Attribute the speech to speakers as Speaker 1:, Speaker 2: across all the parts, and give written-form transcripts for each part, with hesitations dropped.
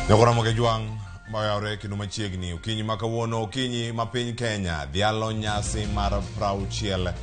Speaker 1: Nyakwar Jwang' mayawre kendo machiegni okinyi ma kawuono, okinyi ma piny Kenya dhialo nyasi mar 60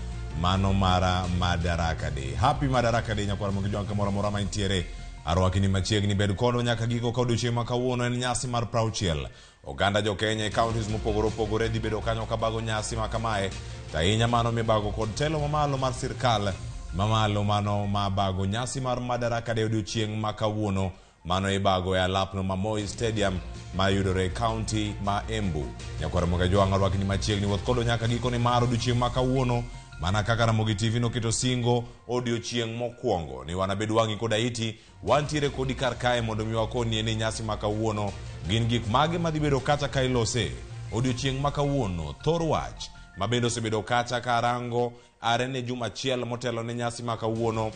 Speaker 1: mano mar Madaraka Day. Happy Madaraka Day, Nyakwar Jwang', kamoro amora ma intiere. Arwaki ni machiegni, bed kodwa nyaka giko ka odiochieng' ma kawuono en nyasi mar 60. Oganda jo Kenya e counties mopogore opogore dhi bedo kanyo kabago nyasi ma kamae, to ahinya mano mibago kod telo mamalo mar sirkal mamalo mano mabago nyasi mar Madaraka Day odiochieng' ma kawuono. Mano ibago e alapno ma Moi Stadium mayudore e county ma Embu. Nyakwar Ramogi Ajwang', arwaki ni machiegni, wuoth kodwa nyaka gikone mar odiochieng' ma kawuono, mana kaka Ramogi TV noketo singo odiochieng' mokwongo ni wanabed wang'i koda iti. Wantiere kodi kar kae mondo mi wakonie ni nyasi ma kawuono gin gik mage madhi bedo kacha ka ilose odiochieng' ma kawuono. Thor wach ma bende osebedo kacha ka rango are ne juma achiel motelo ne nyasi ma kawuono,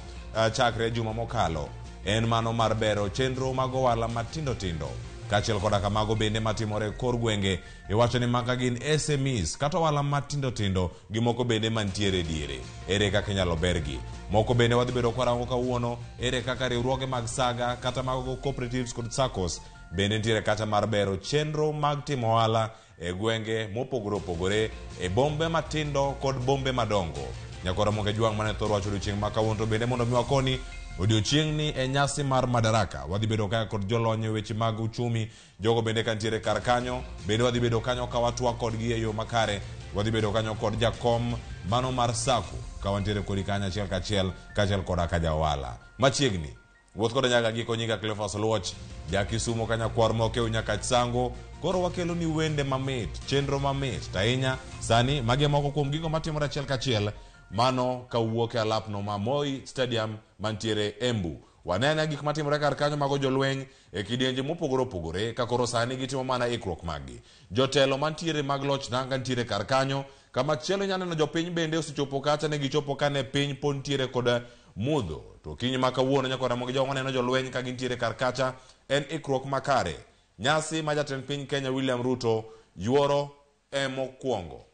Speaker 1: chakre juma mokalo, en mano mar bero chenro mag ohala matindo tindo kaachiel koda kamago bende matimore kor gwenge. Iwacho ni maka gin SMEs kata ohala matindo tindo gi moko bende mantiere diere, ere kaka inyalo bergi? Moko bende wadhi bedo kwarango kawuono, ere kaka riwruoge mag saga kata mago cooperatives kod SACCOs bende nitiere kata mar bero chenro mag timo ohala e gwenge mopogore opogore, e bombe matindo kod bombe madongo. Nyakwar Ramogi Ajwang', mane thor wacho odiochieng' ma kawuono, to bende mondo mi wakoni odiochieng'ni e nyasi mar Madaraka, wadhi bedo kaka kod jolony e weche mag uchumi, jogo bende ka nitiere kar kanyo, bende wadhi bedo kanyo ka watwak kodgi e yo makare. Wadhi bedo kanyo kod jakom mano mar SACCO ka wantiere kodi kanyo achiel kachiel, kaachiel koda ka ja ohala machiegni. Wuoth koda nyaka giko. Nyinga Cleophas Oluoch, ja Kisumo ka nyakwar mokew nyaka Sango. Koro wakelo ni wende mamit, chenro mamit to ahinya sani magi e moko kuom gigo matimore achiel kachiel mano kawuok e alapno ma Moi Stadium mantiere Embu. Wanene gik matimore kar kanyo, mago jolweny e kidienje mopogore opogore ka koro sani gitimo mana ikruok maggi. Jotelo mantiere mag loch nanga nitiere kar kanyo. Kamachielo inyalo neno jopiny bende osechopo kacha, ne gichopo kane piny pod nitiere kod mudho. To okinyi ma kawuono, nyakwar Ramogi Jwang', waneno jolweny ka gintiere kar kacha, en ikruok makare. Nyasi ma jatend piny Kenya William Ruto yuoro e mokwongo.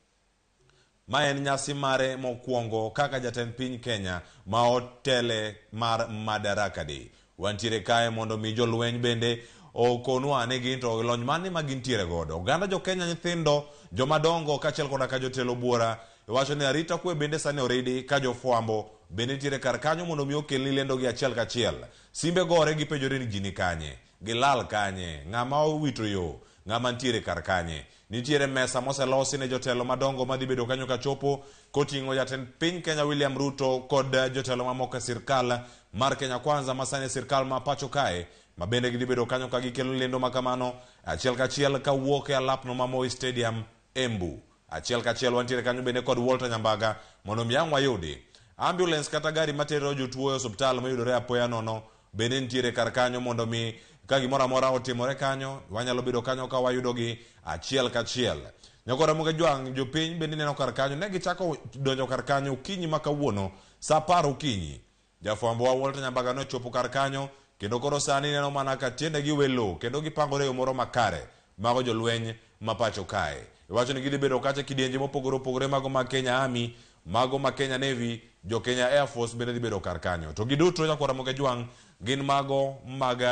Speaker 1: Ma en nyasi mare mokwongo kaka jatend piny Kenya ma otele mar Madaraka Day. Wantiere kae mondo mi jolweny bende okonwa ni gin to lony mane ma gintiere godo. Oganda jo Kenya, nyithindo, jomadongo kaachiel koda ka jotelo buora wacho ni arita kwe bende sani oridi ka jofwambo bende nitiere kar kanyo mondo mi okelni lendo gi achiel kachiel. Simbe gore, gipenjore ni ji ni kanye, gilal kanye, ng'ama owito yo, ng'ama nitiere kar kanye. Nitiere mesa moselosi ne jotelo madongo madhi bedo kanyo kachopo koting'o jatend piny Kenya William Ruto kod jotelo mamoko e sirkal mar Kenya Kwanza masani e sirkal ma pacho kae, ma bende gidhi bedo kanyo ka gikelo lendo ma kamano achiel kachiel kawuok e alapno ma Moi Stadium, Embu. Achiel kachiel wantiere kanyo bende kod Walter Nyambaga mondo mi ang' wayudi. Ambulance kata gari matero jotuo e osuptal mayudore apoya nono bende nitiere kar kanyo mondo mi ka gimoro amora otimore kanyo wanyalo bedo kanyo ka wayudogi achiel kachiel. Nyakwar Ramogi Jwang', jopiny bende neno kar kanyo ne gichako donjo kar kanyo okinyi ma kawuono saa 10 okinyi. Jafwambo wa Walter Nyambaga nochopo kar kanyo kendo koro sani neno mana ka tiendegi we lowo kendo gipangore e yo moro makare. Mago jolweny ma pacho kae. Iwacho ni gidhi bedo kacha kidienje mopogore opogore, mago mag Kenya Army, mago mag Kenya Navy, jo Kenya Air Force bende dhi bedo kar kanyo. To giduto, nyakwar Ramogi Jwang', gin mago mag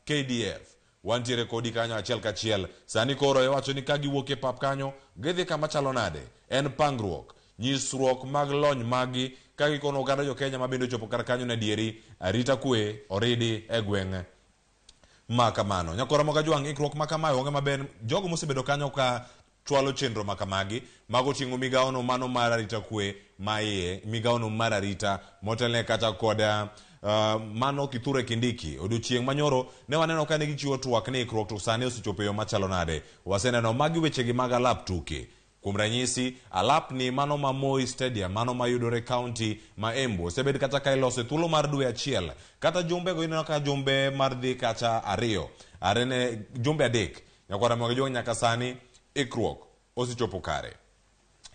Speaker 1: KDF. Wantiere kodi kanyo achiel kachiel. Sani koro iwacho ni ka giwuok e pap kanyo, gidhi kama chalo nade? En pangruok, nyisruok mag lony maggi ka gikono oganda jo Kenya ma bende ochopo kar kanyo ni adieri arita kwe oridi e gweng' ma kamano. Nyakwar Ramogi Ajwang', ikruok ma kamae onge maber. Jogo mosebedo kanyo ka chwalo chenro ma kamagi, mago oting'o migawono mano mar arita kwe ma iye, migawono mar arita motelne kata kod mano Kithure Kindiki. Odiochieng' manyoro ne waneno ka ne gichiwo twak ni ikruok to sani osechopo e yo machalo nade. Waseneno magi wechegi mag alap tuke. Kuom ranyisi, alapni mano ma Moi Stadium, mano mayudore county ma Embu, osebed kata ka iloso e thuolo mar dwe achiel. Kata jumbego ineno ka jumbe mar dhi kata ariyo, arene jumbe 3. Nyakwar Ramogi Ajwang', nyaka sani ikruok osechopo kare.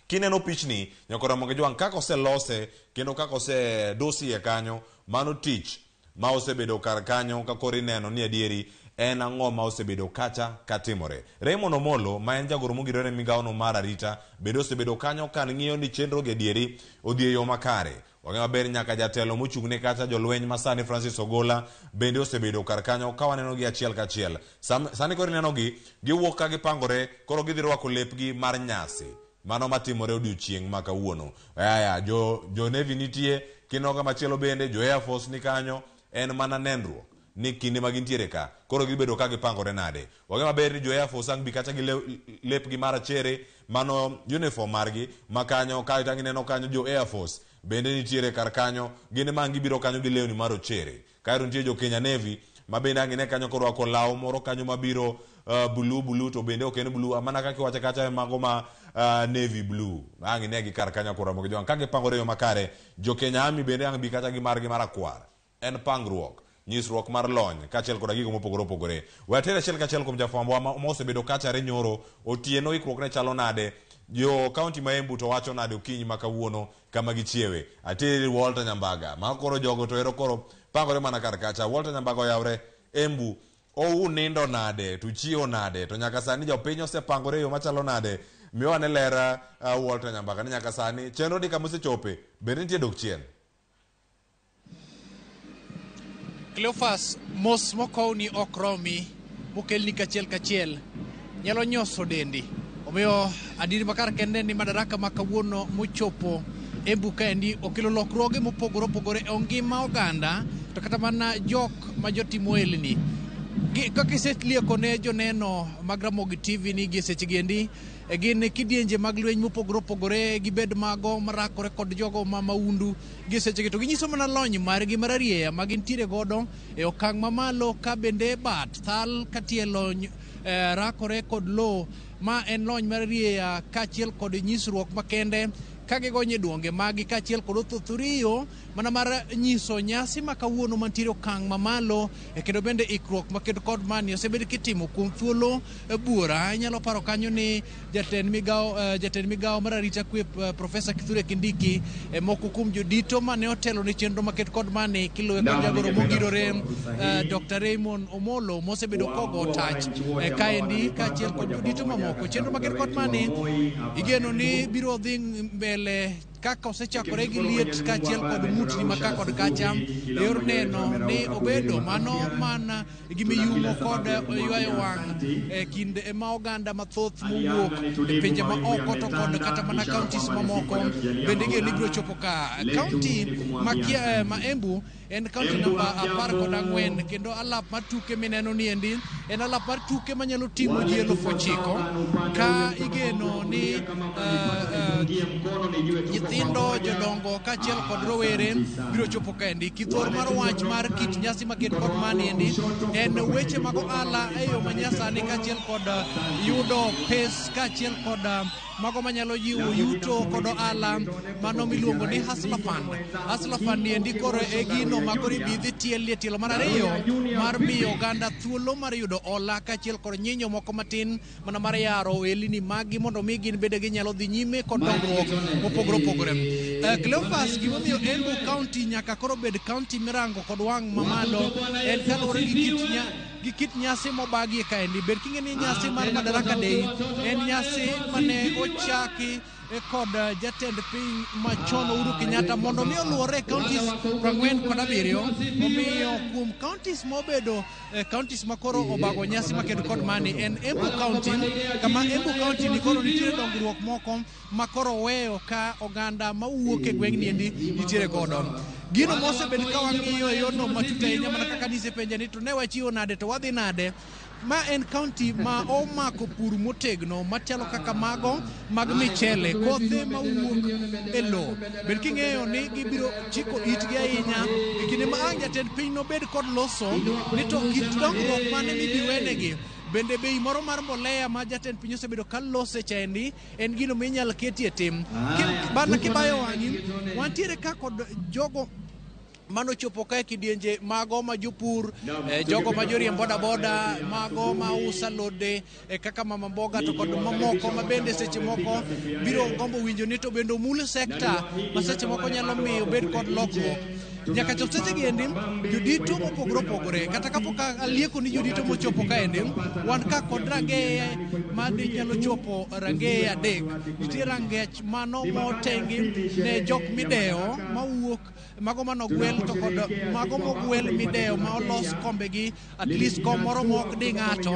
Speaker 1: Kineno pichni, Nyakwar Ramogi Ajwang', kaka oselose kendo kaka osedos iye kanyo, mano tich ma osebedo kar kanyo ka koro ineno ni adieri en ang'o ma osebedo kacha katimore. Raymond Omolo ma en jagoro mogirore ne migawono mar arita bende osebedo kanyo ka ng'iyo ni chenro gi adieri odhi e yo makare. Wang'eyo maber nyaka jatelo mochung'ne kacha jolweny masani Francis Ogola bende osebedo kar kanyo ka waneno gi achiel kachiel. Sani koro inenogi giwuok ka gipangore koro gidhi rwako lepgi mar nyasi. Mano matimore odiochieng' ma kawuono. Aya, jo Navy nitie, kineno machielo bende jo Air Force ni kanyo, en mana nenruok ni kinde ma gintiere ka koro gibedo ka gipangore nade. Wang'eyo maber ni jo Air Force ang' bi kacha gi lepgi marachere, mano uniform margi ma kanyo, kaeto ang' ineno kanyo jo Air Force bende nitiere kar kanyo, gin ema ang' gibiro kanyo gi lewni marochere. Kaeto nitie jo Kenya Navy ma bende ang' ine kanyo korwako law moro kanyo mabiro blue blue, to bende ok en blue, mana kaka iwacho kacha mago ma navy blue. Ang' ine gi kar kanyo koro Ramogi Jowang' ka gipangore e yo makare. Jo Kenya Army bende ang' bi kacha gi margi marakwar. En pangruok, nyisruok mar lony kaachiel koda gigo mopogore opogore. We ater achiel kachiel kuom jafwambo ma osebedo kachare nyoro otieno ikruok ne chalo nade. Jo kaunti ma Embu to wacho nade okinyi ma kawuono kama gichiewe. Ateri Walter Nyambaga ma koro jogo to ero koro pangore mana kar kacha. Walter Nyambaga oyawre Embu, ou nindo nade to chiewo nade to nyaka sani jopiny osepangore e yo machalo nade. Miwa ane ler Walter Nyambaga ni nyaka sani chenro ni kama osechope bende nitie dok chien.
Speaker 2: Cleophas, mos mokowni ok romi mokelni kachiel kachiel nyalo nyoso dendi. Omiyo adieri makar kende ni Madaraka ma kawuono mochopo Embu kaendi okelo lokruoge mopogore opogore e ngima oganda to kata mana jok ma jotimo ohelni. Kaka iselieko ne joneno mag Ramogi TV ni gi seche gi endi gin kidienje mag lweny mopogore opogore, gibed mago marakore kod jogo ma maundu gi seche gi to ginyiso mana lony margi mararieya ma gintiere godo e okang' mamalo ka bende bat thal ka tielo rakore kod lowo ma en lony mararieya kaachiel kod nyisruok makende ka gigonyo duonge magi kaachiel kod othothoriyo mana mar nyiso nyasi ma kawuono mantiere okang' mamalo kendo bende ikruok maked kod mani osebed kitimo kuom thuolo buora. Inyalo paro kanyo ni jatend migawo mar arita kwe Profesa Kithure Kindiki moko kuom jodito mane otelo ne chenro maket kod mani kiluwe kod jagoro mongirore Dr. Raymond Omolo mosebedo kogo tach kaendi kaachiel kod jodito mamoko. Chenro maket kod mani igeno ni biro dhi mbele kaka osechakore gi liet kaachiel kod mutni ma ka kod kacha e yor neno ni obedo mano mana gi miyumo kod ywayo wang' e kind ma oganda mathoth mowuok e pinje ma oko to kod kata mana counties mamoko bende igeno ni biro chopo ka. County ma Embu en county namba 14 kendo alap mar tuke mineno ni endi en alap mar tuke manyalo ting'o ji 9,000 ka igeno ni nyithindo, jodongo kaachiel kod rowere biro chopo kaendi. Kithor mar wach mar kit nyasi maket kod mani endi en weche mag ohala e yo manyasani kaachiel kod yudo pes kaachiel kod mago manyalo jiwo yuto kod ohala mano miluongo ni Hustler Fund. Hustler Fund ni endi koro e gino ma koro ibidhi tielie tielo mar ariyo mar miyo oganda thuolo mar yudo hola kaachiel kod nyinyo moko matin mana mar yaro ohelni magi mondo mi gin bende ginyalo dhi nyime kod dongruok mopogore opogore. Cleophas, gimomiyo Embu County nyaka koro bed county mirango kod wang' mamalo en kaluwore gi kit nyasi mobagie kaendi. Bed king'e ni nyasi mar Madaraka Day en nyasi mane ochaki kod jatend piny machon Uhuru Kenyatta mondo mi oluwore e counties 47. Omiyo kuom counties mobedo counties makoro obago nyasi maked kod mani en Embu County, kama Embu County ni koro nitiere dongruok moko makoro weyo ka oganda mawuok e gweng'ni endi nitiere godo. Gino mosebed ka wang'iyo e yorno matut ahinya mana kaka nisepenja ni to ne wachiwo nade to wadhi nade. Ma en county ma omako pur motegno machalo kaka mago mag michele, kothe mawuok e lowo. Bed king'eyo ni gibiro chiko itgi ahinya e kinde ma ang' jatend piny nobed kod loso ni to kit dongruok mane mibiro wenegi. Bende bei moro mar mbolea ma jatend piny osebedo ka lose chaendi en gino minyal ketie tim. Bana kibayo wang'i, wantiere ka kod jogo manochopo kae kidienje mago ma jopur, jogo ma joriemb boda boda, mago ma uso alode kaka mama mboga to kod mamoko ma bende seche moko biro gombo winjo ni to bende omul sekta ma seche moko nyalo miyo bed kod lokruok. Nyaka chop seche gi endi jodito mopogore opogore, kata kapok alieko ni jodito mochopo kaendi, wan ka kod rangeye madi nyalo chopo rangeye 3. Nitie rangech mano motengi ne jok midewo mawuok mago manogwel to kod mago mogwel midewo ma olos kombegi at least kom moro mok di ng'ato,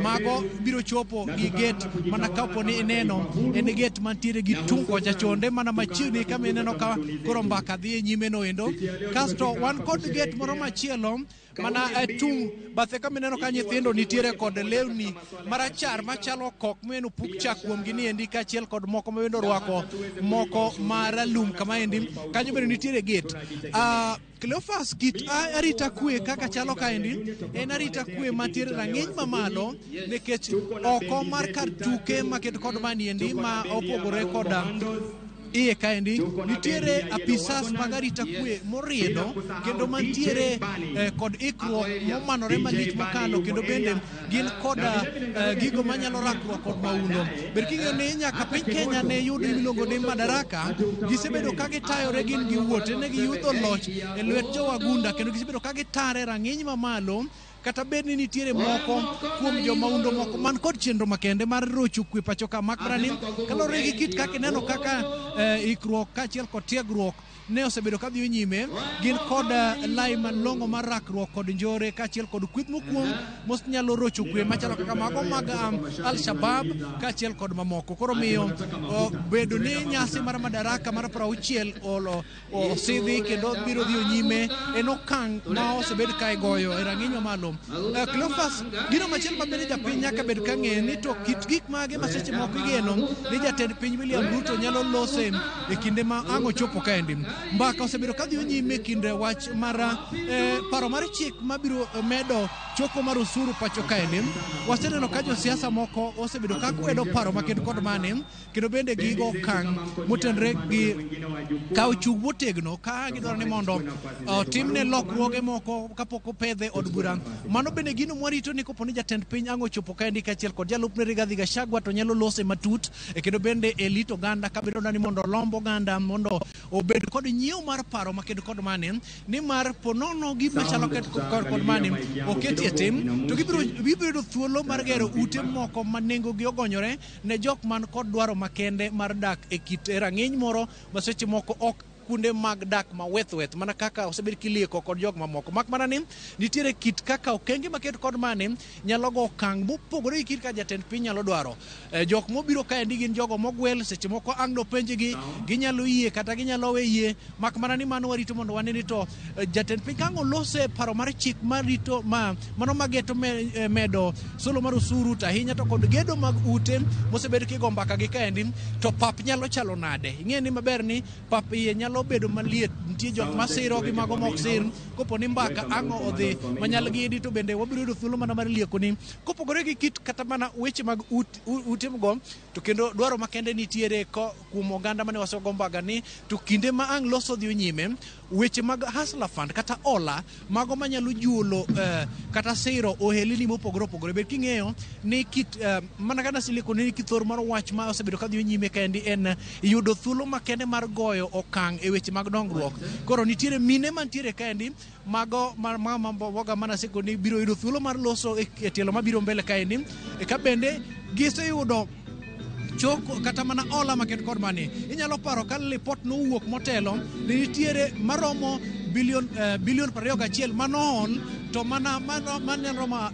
Speaker 2: mago biro chopo gi gate mana kapo ni ineno en gate mantiere gi tung' kocha chonde mana machiegni kama ineno ka koro mbaka dhi e nyime no endo. Kasto wan kod gate moro machielo mana e tung' bathe kama ineno ka nyithindo nitiere kod lewni marachar machalo kok meno puk chak kuomgi ni endi, kaachiel kod moko ma bende orwako moko maralum kama endi kanyo bende nitiere gate. Cleophas, kit arita kwe kaka chalo kaendi en arita kwe mantiere rang'iny mamalo, nikech oko mar kar tuke maket kod maniendi ma opogore koda iye kaendi nitiere apisas mag arita kwe moriedo kendo mantiere kod ikruok momanore malich mokalo, kendo bende gin koda gigo manyalo rakruok kod maundo. Ber king'eyo ni nyaka piny Kenya ne yud miluongo ni Madaraka, gisebedo ka gitayore gin giwuote, ne giyudo loch e lwet jowagunda kendo gisebedo ka gitare rang'iny mamalo, kata bed ni nitiere moko kuom jomaundo moko man kod chenro makende mar rocho kwe pacho ka, mak mana ni kaluwore gi kit kaka ineno kaka ikruok kaachiel kod tiegruok ne osebedo ka dhi nyime, gin kod lai malong'o mar rakruok kod njore kaachiel kod kweth mokuong' monyalo rocho kwe machalo kaka mago mag Al-Shabab kaachiel kod mamoko. Koro miyo bedo ni nyasi mar Madaraka mar 60 osidhi kendo biro dhi nyime en okang' ma osebed ka igoyo e rang'iny mamalo. Cleophas, gino machielo ma bende japiny nyaka bed ka ng'eyo ni to kit gik mage ma seche moko igeno ni jatend piny William Ruto nyalo lose e kinde ma ang' ochopo kaendi. Mbaka osebedo ka dhi nyime kind wach mar paro mar chik mabiro medo choko mar osuru pacho kaendi. Waseneno ka josiasa moko osebedo ka kwedo paro maked kod mane, kendo bende gigo okang' motenore gi kawo chung' motegno ka gidwaro ni mondo otimne lokruoge moko kapok opedhe od bura. Mano bende gino mwarito ni kopo ni jatend piny ang' ochopo kaendi kaachiel kod jalupne Rigathi Gachagua to nyalo lose matut, kendo bende e lit oganda kabedo ni mondo olomb oganda mondo obed kod nyiewo mar paro maked kod mane, nimar ponono gima chalo kod mane oketi e tim to gibiro yudo thuolo mar gero ute moko ma nengogi ogonyore ne jok man kod dwaro makende mar dak e kit rang'iny moro ma seche moko ok kuonde mag dak ma weth weth mana kaka osebed kilieko kod jok mamoko. Mak mana ni nitiere kit kaka okenge maket kod mane nyalo go okang' mopogore gi kit ka jatend piny nyalo dwaro. Jok mobiro kaendi gin jogo mogwel, seche moko ang' nopenjgi ginyalo yie kata ginyalo we yie, mak mana ni mano warito mondo wane ni to jatend piny ka ang' olose paro mar chik marito ma mano mageto medo solo mar osuru to ahinya to kod gedo mag ute mosebed kigo mbaka gi kaendi to pap nyalo chalo nade. Ing'e ni maber ni pap iye nyalo bedo maliet, nitie jok masiro gi mago mok sir kopo ni mbaka ang'o odhi manyal gidi, to bende wabiro yudo thuolo mana mar lieko ni kopogore gi kit kata mana weche mag ute go to kendo dwaro makende nitiere kuom oganda mane wasego mbaka ni to kinde ma ang' loso dhi nyime weche mag Hustler Fund kata ola mago manyalo juolo kata siro ohelni mopogore opogore. Bed king'eyo ni kit mana kaka nasilieko ni kithor mar wach ma osebedo ka dhi nyime kaendi en yudo thuolo makende mar goyo okang' e weche mag dongruok. Koro nitiere mine mantiere kaendi mago ma mana seko ni biro yudo thuolo mar loso e tielo mabiro mbele kaendi, ka bende giseyudo choko kata mana ola maket kod mani. Inyalo paro ka lipot nowuok motelo ne nitiere maromo bilion 21 manool to mana manyalo romo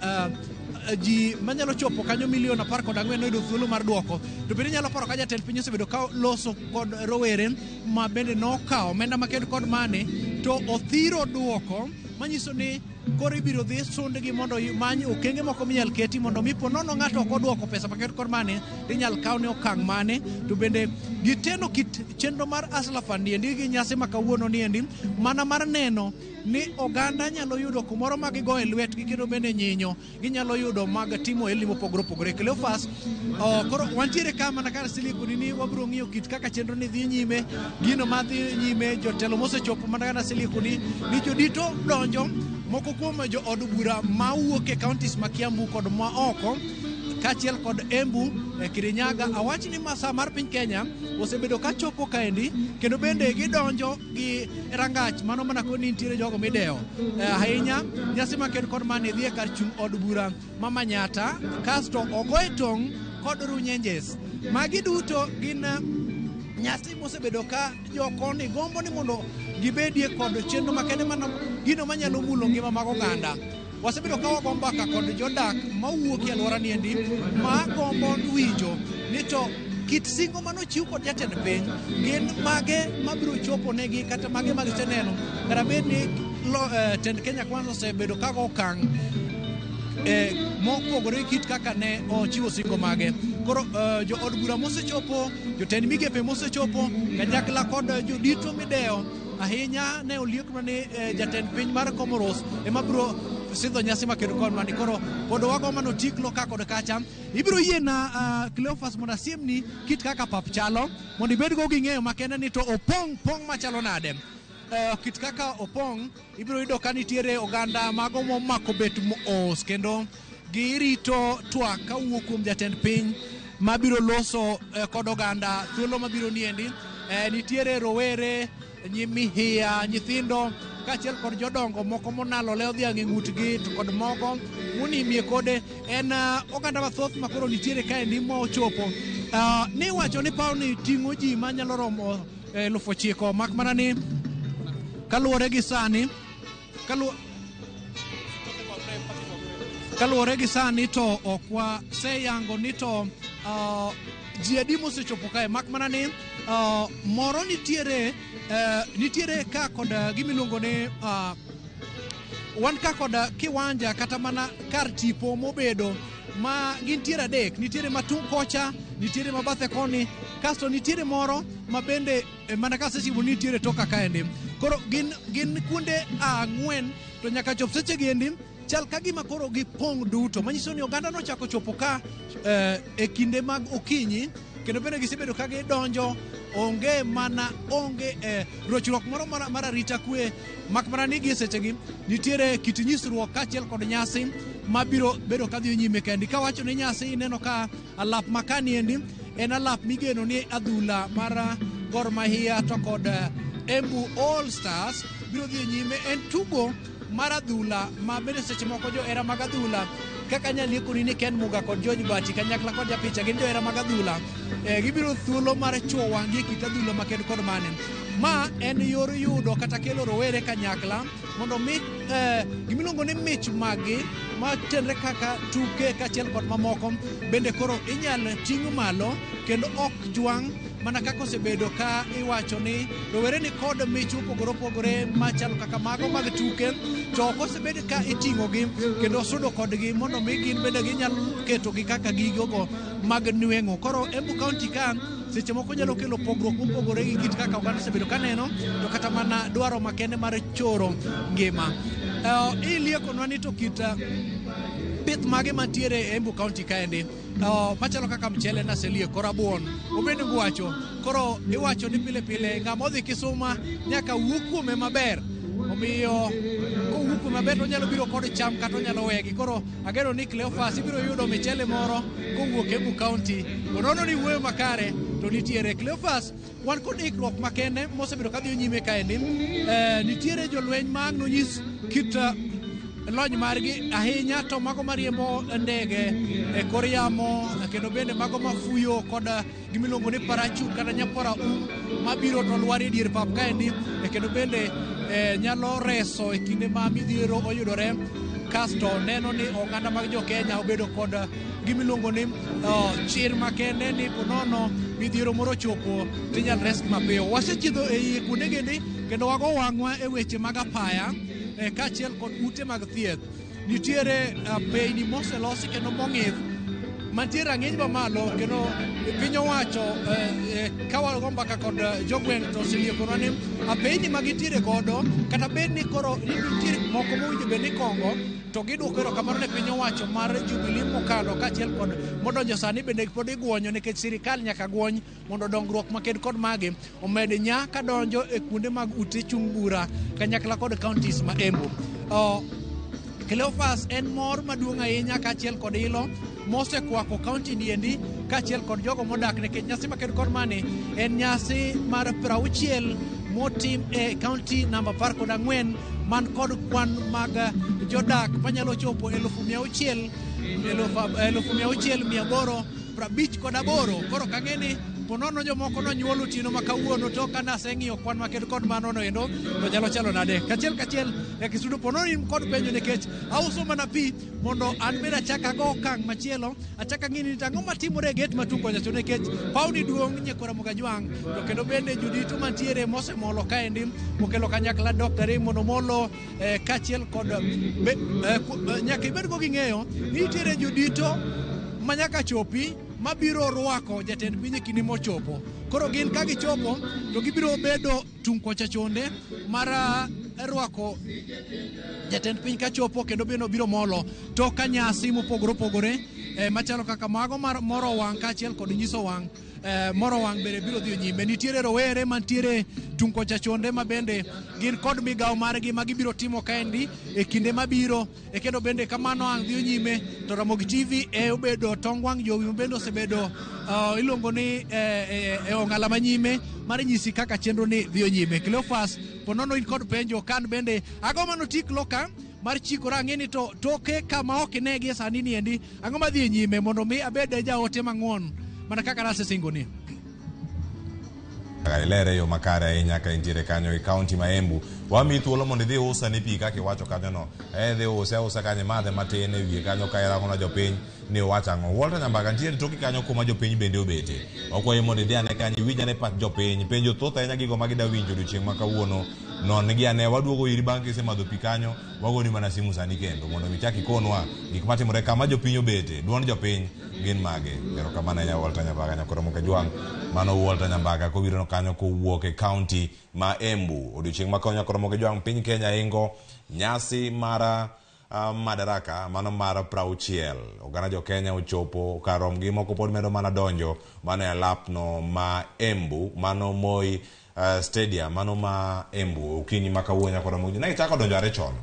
Speaker 2: ji manyalo chopo kanyo milion 14 noyudo thuolo mar duoko. To bende inyalo paro ka jatend piny osebedo ka loso kod rowere ma bende nokawo omenda maket kod mane to othiro duoko, manyiso ni koro ibiro dhi sundgi mondo many okenge moko minyal keti mondo mi po nono ng'ato ok oduoko pesa maket kod mane tinyal kawne okang' mane. To bende giteno kit chenro mar Hustler Fund endi gi nyasi ma kawuono ni endi mana mar neno ni oganda nyalo yudo kumoro ma gigoye lwetgi kendo bende nyinyo ginyalo yudo mag timo ohelni mopogore opogore. Cleophas, koro wantiere ka mana kar silikoni ni wabiro ng'iyo kit kaka chenro ni dhi nyime, gino ma dhi nyime, jotelo mosechopo mana kaka silikoni ni jodito donjo moko kuom jo od bura mawuok e counties ma Kiambu kod ma oko kaachiel kod Embu, Kirinyaga. Awach ni masa mar piny Kenya osebedo ka chopo kaendi, kendo bende gidonjo gi rangach mano mana koni nitiere jogo midewo ahinya. Nyasi maken kod mani dhi e kar chung' od bura ma Manyata, kasto ogoye tong' kod Runyenjes. Magi duto gin nyasi mosebedo ka jokoni gombo ni mondo gibedie kod chenro makende mana gino manyalo mulo ngima mag oganda. Wasebedo ka wago mbaka kod jodak mawuok e alwora niendi ma gombo winjo ni to kit singo manochiw kod jatend piny gin mage mabiro chopo negi kata mage ma giseneno, kata bed ni tend Kenya Kwanza osebedo ka go okang' mopogore gi kit kaka ne ochiwo singo mage. Koro jo od bura mosechopo, jotend migepe mosechopo kanyakla kod jodito midewo ahinya ne olieknwa ni jatend piny mar Comoros ema biro sidho nyasi makedo kod mani. Koro pod wago mano tiklo ka kod kacha. Ibiro yiena, Cleophas, mondo asiemni kit kaka pap chalo mondo ibed go gi ng'eyo makende ni to opong' pong' machalo nade. Kit kaka opong', ibiro yudo ka nitiere oganda mago momako bet mos kendo girito twak kawuok kuom jatend piny mabiro loso kod oganda thuolo mabiro niendi. Nitiere rowere, nyimihia, nyithindo kaachiel kod jodongo moko monalo le odhiang' e ng'utgi to kod mogo monimie kode. En oganda mathoth makoro nitiere kaendi mochopo. Niwacho ni pawni ting'o ji manyalo romo 9,000, mak mana ni kaluwore gi sani kaluwore gi sani to ok waseyango ni to ji adi mosechopo kae, mak mana ni moro nitiere, nitiere ka kod gimiluongo ni wan ka kod kiwanja kata mana kar tipo mobedo ma gintiere adek. Nitiere matung' kocha, nitiere mabathe koni, kasto nitiere moro ma bende mana kasechimo nitiere toka kaendi. Koro gin kuonde ang'wen, to nyaka chop seche gi endi chal ka gima koro gipong' duto, manyiso ni oganda nochako chopo ka e kinde mag okinyi, kendo bende gisebedo ka gidonjo, onge mana onge rochruok moro mar arita kwe, mak mana ni gi sechegi nitiere kit nyisruok kaachiel kod nyasi mabiro bedo kadhi nyime kendi. Kawacho ni nyasi, ineno ka alap makani endi en alap migeno ni adhula mar Gor Mahia to kod Embu All Stars biro dhi nyime. En tugo mar adhula ma bende seche moko johera mag adhula kaka nyaliekoni ni Ken Muga kod George Bati kanyakla kod japicha gin johera mag adhula, gibiro thuolo mar chuo wang'gi e kit adhula maken kod mane. Ma en yor yudo kata kelo rowere kanyakla mondo mi gimiluongo ni mich maggi matenre kaka tuke kaachiel kod mamoko bende koro inyal ting' malo kendo ok jwang', mana kaka osebedo ka iwacho ni rowere ni kod mich mopogore opogore machalo kaka mago mag tuke, to ok osebed ka iting'ogi kendo sudo kodgi mondo mi gin bende ginyalo ketogi kaka gigogo mag nweng'o. Koro Embu County ka seche moko nyalo kelo pogruok mopogore gi kit kaka oganda osebedo ka neno, to kata mana dwaro makende mar choro ngima. Iliekonwa ni to kit pith mage mantiere e Embu County kaendi machalo kaka mchele naselieko, rabuon obende ngwacho. Koro iwacho ni pile pile ng'ama odhi Kisuma nyaka wuo kuome maber, omiyo kowuok kuome maber to onyalo biro kod cham kata onyalo wegi. Koro ageno ni Cleophas ibiro yudo michele moro kowuok Embu County onono ni wuoyo makare to nitiere. Cleophas, wan kod ikruok makende mosebedo kadhi nyime kaendi. Nitiere jolweny ma ang' nonyis kit lony margi ahinya, to mago mariembo ndege e kor yamo, kendo bende mago mafuyo kod gimiluongo ni parachute kata nyapora um mabiro to lwar e dier pap kaendi, kendo bende nyalo reso e kinde ma midhiero oyudore, kasto neno ni oganda mag jo Kenya obedo kod gimiluongo ni chir makende ni ponono midhiero moro ochopo tinyal res mapiyo. Wasechiedho ei kuonde gendi kendo wago wang'wa e weche mag apaya kaachiel kod ute mag thieth. Nitiere peyni moselosi kendo mong'ith mantie rang'iny mamalo, kendo piny owacho ka wago mbaka kod jogweng' to oseliekonwa ni apeyni ma gintiere godo, kata bed ni koro ni nitiere moko mowinjo bed ni kongo, to gidwoko erokamano ne piny owacho mar Jubilee mokalo kaachiel kod modonjo sani bende pod iguonyo, nikech sirikal nyaka guony mondo dongruok maked kod magi omed nya kadonjo e kuonde mag ute chung' bura kanyakla kod counties ma Embu. Cleophas, en mor maduong' ahinya kaachiel kod ilo. Mosekwako kaunti niendi kaachiel kod jogo modak, nikech nyasi maket kod mani en nyasi mar 60 motim e kaunti namba 14 man kod kwan mag jodak manyalo chopo 600,000, 658,858. Koro kang'e ni ponono jomoko nonyuol otieno ma kawuono, to ka naseng'iyo kwan maket kod mano no endo to nyalo chalo nade kachiel kachiel nyaka isudo. Ponono in kod penjo, nikech auso mana pi mondo an bende achak ago okang' machielo, achak ang'i ni to ang'o matimore e gate matung' kocha cho, nikech pawni duong' nyekora Mogajwang'. To kendo bende jodito mantiere mosemolo kaendi okelo kanyakla Dr. Raymond Omolo kaachiel kod nyaka ibed go gi ng'eyo ni nitiere jodito ma nyaka chopi mabiro rwako jatend piny e kinde mochopo. Koro gin ka gichopo to gibiro bedo tung' kocha chonde mar rwako jatend piny kachopo, kendo bende obiro molo to ka nyasi mopogore opogore machalo kaka mago mar moro wang' kaachiel kod nyiso wang' moro wang' bende biro dhi nyime. Nitiere rowere mantiere tung' kocha chonde ma bende gin kod migawo margi ma gibiro timo kaendi e kinde mabiro e kendo bende kamano ang' dhi nyime. To Ramogi TV e obedo tong wang' jowi ma bende osebedo iluongo ni e ong'ala manyime mar nyisi kaka chenro ni dhi nyime. Cleophas, ponono in kod penjo kan bende ago mano tik loka mar chikora ang'e ni to toke kama ok ine gie sani niendi ang'o madhi e nyime, mondo mi abed jaote mang'won mana kaka nasesingoni.
Speaker 1: Ilere yo makare ahinya ka intiere kanyo e kaunti ma Embu. Wamiyi thuolo mondo idhi usane pi kaka iwacho kanyono. Idhi use ausa kanyo, imadhe matin e wiye kanyo ka irango na jopiny ni owacho ang'o. Walter Nyambaga nitiere toki kanyo kuma jopiny bende obete. Wakwayi mondo idhi ane kanyo, iwinj ane pach jopiny. Penjo thoth ahinya gigo ma gida winjo odiochieng' ma kawuono. Non gi ane, waduogo iri bang' kisemadho pi kanyo, wagoni mana simu sani kendo mondo ichak ikonwa gik matimore kama jopiny obete. Duond jopiny gin mage? Erokamano ahinya, Walter Nyambaga nyakoro Mokajwang'. Mano Walter Nyambaga kobiro kanyo kowuok e kaunti ma Embu. Odiochieng' ma kawuono, nyakoro Mokajwang', piny Kenya ingo nyasi mar Madaraka mano mar 60. Oganda jo Kenya ochopo kar romgi, moko pod medo mana donjo mano e alapno ma Embu, mano Moi Stadium mano ma Embu okinyi ma kawuono, nyakoro Mokajwang'. Ne gichako donjo are chon.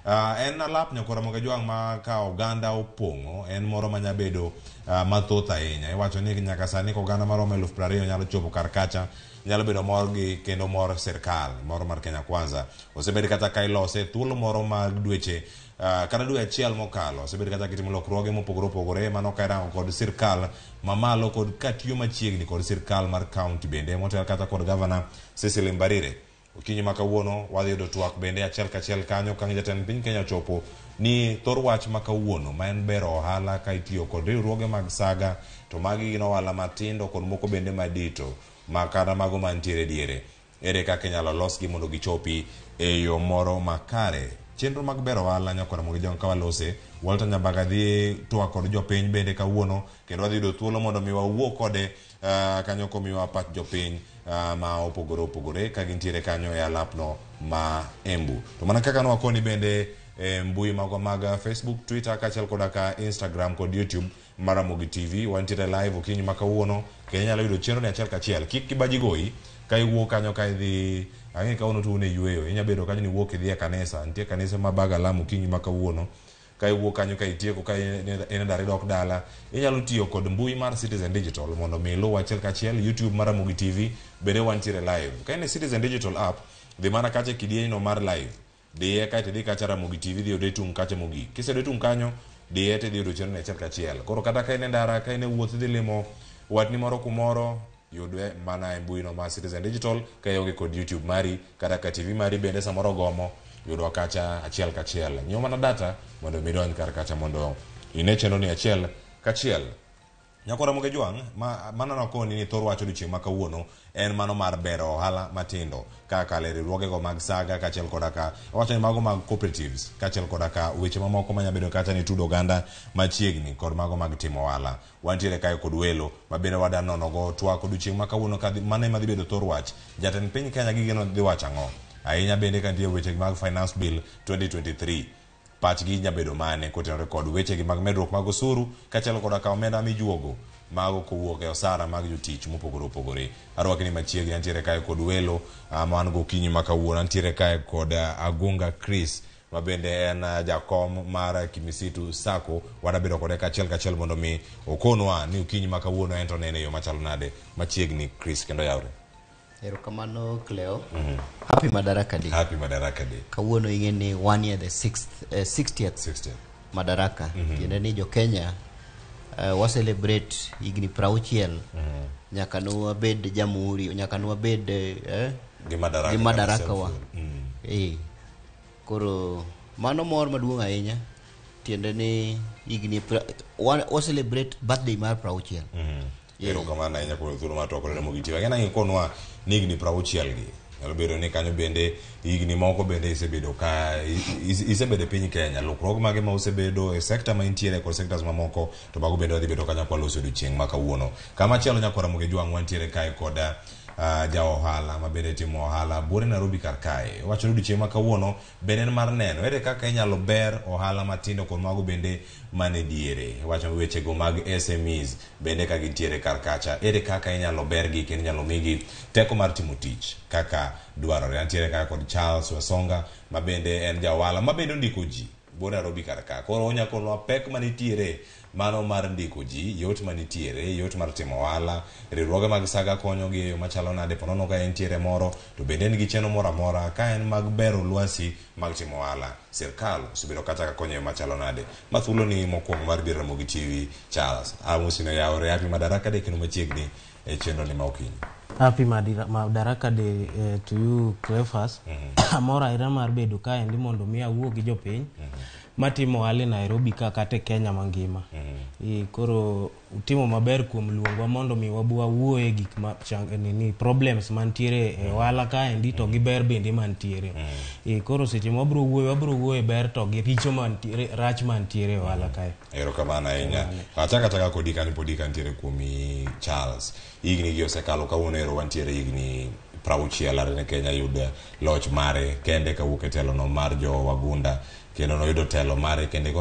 Speaker 1: En alap, nyakoro Mokajwang', ma ka oganda opong'o en moro manya bedo mathoth ahinya. Iwacho ni nyaka sani ka oganda maromo 20,000 nyalo chopo kar kacha, nyalo bedo mor gi kendo mor sirkal moro mar Kenya Kwanza. Osebed kata ka ilose thuolo moro mag dweche kata dwe achiel mokalo. Osebed kata kitimo lokruoge mopogore opogore mano ka irango kod sirkal mamalo kod katiyo machiegni kod sirkal mar kaunti bende motel kata kod gavana Cecily Mbarire. Okinyi ma kawuono wadhi yudo twak bende achiel kachiel kanyo ka jatend piny Kenya ochopo ni thor wach ma kawuono ma en bero ohala ka itiyo kod riwruoge mag saga, to magi gin ohala matindo kod moko bende madito ma kata mago mantiere diere. Ere kaka inyalo losgi mondo gichopi e yo moro makare? Chenro mag bero ohala, nyakora Mokajwang', ka walose. Walter Nyambaga dhi twak kod jopiny bende kawuono, kendo wadhi yudo thuolo mondo mi wawuo kode kanyo komiwa pach jopiny ma opogore opogore ka gintiere kanyo e alapno ma Embu. To mana kaka nwakoni bende e mbui magwa mag Facebook, Twitter kaachiel koda ka Instagram kod YouTube mar Ramogi TV, wantiere live okinyi ma kawuono, kendo inyalo yudo chenro ni achiel kachiel. Kik kibaji goyi ka iwuok kanyo ka idhi ang'e kawuono to un e yweyo, inya bedo kanyo ni iwuok idhi e kanisa. Nitie kanisa ma baga lamo okinyi ma kawuono. Ka iwuok kanyo ka itieko ka in e ndara idok dala, inyalo tiyo kod mbui mar Citizen Digital mondo mi iluw achiel kachiel. YouTube mar Ramogi TV bende wantiere live. Ka in e Citizen Digital app, dhi mana kacha e kidieny no mar live, diye kaeto idhi kacha Ramogi TV, dhi yude tung' kacha mogik. Kiseyude tung' kanyo, diye tidhi yudo chenro ni achiel kachiel. Koro kata ka in e ndara, ka in e wuoth idhi limo watni moro kumoro, yudwe mana e mbui no mar Citizen Digital. Ka ionge kod YouTube mari kata ka TV mari bende samoro gomo, yudwa kacha achiel kachiel. Nyiew mana data mondo mi idonj kar kacha mondo ine chenro ni achiel kachiel. Nyakwara Mokajwang', ma mano nakoni ni thor wach odiochieng' ma kawuono en mano mar bero ohala matindo kaka e riwruogego mag saga kaachiel koda ka wacho ni mago mag cooperatives kaachiel koda ka weche mamoko manya bedo kacha ni tudo oganda machiegni kod mago mag timo ohala. Wantiere kae kod welo ma bende wada nono go twak odiochieng' ma kawuono ka mano ema dhi bedo thor wach. Jatend piny Kenya gigeno dhi wacho ang'o? Ahinya bende ka nitie weche mag Finance Bill 2023. Pachgi nyabedo mane kotenore kod wechegi mag medruok mag osuru kaachiel koda ka omenda mijuogo mago kowuok e osara mag jotich mopogore opogore. Arwaki ni machiegni. Antiere kae kod welo ma wan go okinyi ma kawuono. Antiere kae kod Agunga Chris. Ma bende en jakom mar Kimisitu Sacco. Wadabedo kode kachiel kachiel mondo mi okonwa ni okinyi ma kawuono en to nene e yo machalo nade machiegni. Chris kendo yawre.
Speaker 3: Erokamano, Cleo. Happy Madaraka Day.
Speaker 1: Happy Madaraka Day.
Speaker 3: Kawuono ing'e ni wan e the 60th
Speaker 1: 60th
Speaker 3: Madaraka. Tiende ni jo Kenya wa celebrate higni 60 nyaka ne wabed jamhuri, nyaka ne wabed
Speaker 1: gi Madaraka
Speaker 3: gi
Speaker 1: kata
Speaker 3: Madaraka wa.
Speaker 1: self-rule.
Speaker 3: Koro mano mor maduong' ahinya. Tiende ni higni wa celebrate birthday mar 60.
Speaker 1: Erokamano ahinya kuom thuolo mar twak kod Ramogi TV. Ang'e ni ikonwa ni higni 60 gi nyalo bedo ni kanyo bende higni moko bende isebedo ka isebedo e piny Kenya, lokruok mage ma osebedo e sekta ma intiere kod sectors mamoko, to mago bende wadhi bedo kanyo kwaloso odiochieng' ma kawuono. Kama chielo, nyakwar Ramogi Jwang', wantiere kae kod ja ohala ma bende timo ohala buore Nairobi kar kae. Wacho ni odiochieng' ma kawuono bende en mar neno ere kaka inyalo ber ohala matindo kod mago bende mane diere. Wacho wechego mag SMEs bende ka gintiere kar kacha, ere kaka inyalo bergi kendo inyalo migi teko mar timo tich kaka dwarore. Antiere kaka kod Charles Wasonga ma bende en ja ohala ma bende ondiko ji buore Nairobi kar ka. Koro onya konwa pek manitiere mano mar ndiko ji, yot manitiere, yot mar timo ohala, riwruoge mag saga konyogi e yo machalo nade, ponono ka entiere moro to bende en gi chenro moro amora ka en mag bero lwasi mag timo ohala, sirkal osebedo kata ka konyo e yo machalo nade. Ma thuolo ni mokwongo mar biro Ramogi TV, Charles. Amosi no yawore, happy Madaraka Day kendo machiegni e chenro ni ma okinyi.
Speaker 4: Happy Madaraka Day to you, Cleophas. Amor ahinya mar bedo kaendi mondo mi awuo gi jopiny matimo ohala e Nairobi ka kata e Kenya mangima. Koro utimo maber kuom luongwa mondo mi wabi wawuo e gik ma nini problems mantiere e ohala kaendi to gi ber bende mantiere. Koro seche ma wabiro wuoyo, wabiro wuoyo e ber to gi richo mantiere, rach mantiere e ohala kae.
Speaker 1: Erokamano ahinya. Achako achaka kodi kanyo podi kantiere kuomi, Charles. Higni gi osekalo, kawuono ero wantiere higni 60 are ne Kenya yud loch mare kende kawuok e telo no mar jo wagunda, kendo noyudo telo mare kende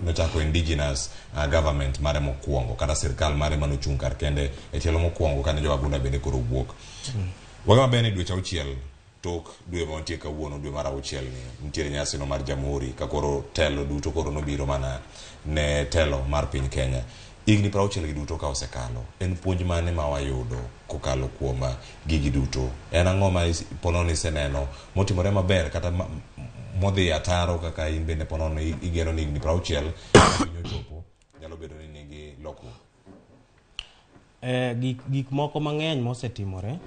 Speaker 1: nochako indigenous government mare mokwongo kata sirkal mare manochung' kar kende e tielo mokwongo kane jo wagunda bende koro wuok. Wang'e maber ni dweche 6 tok dwe ma wantie kawuono, dwe mar 6 ni, nitiere nyasi no mar jamhuri ka koro telo duto koro nobiro mana ne telo mar piny Kenya. Higni 60 gi duto ka osekalo, en puonj mane ma wayudo kokalo kuom gigi duto? En ang'o ma ponono iseneno motimore maber kata modhi ataro kaka in bende ponono igeno ni higni 60 piny ochopo nyalo bedo ni nigi lokruok?
Speaker 4: Gik moko mang'eny mosetimore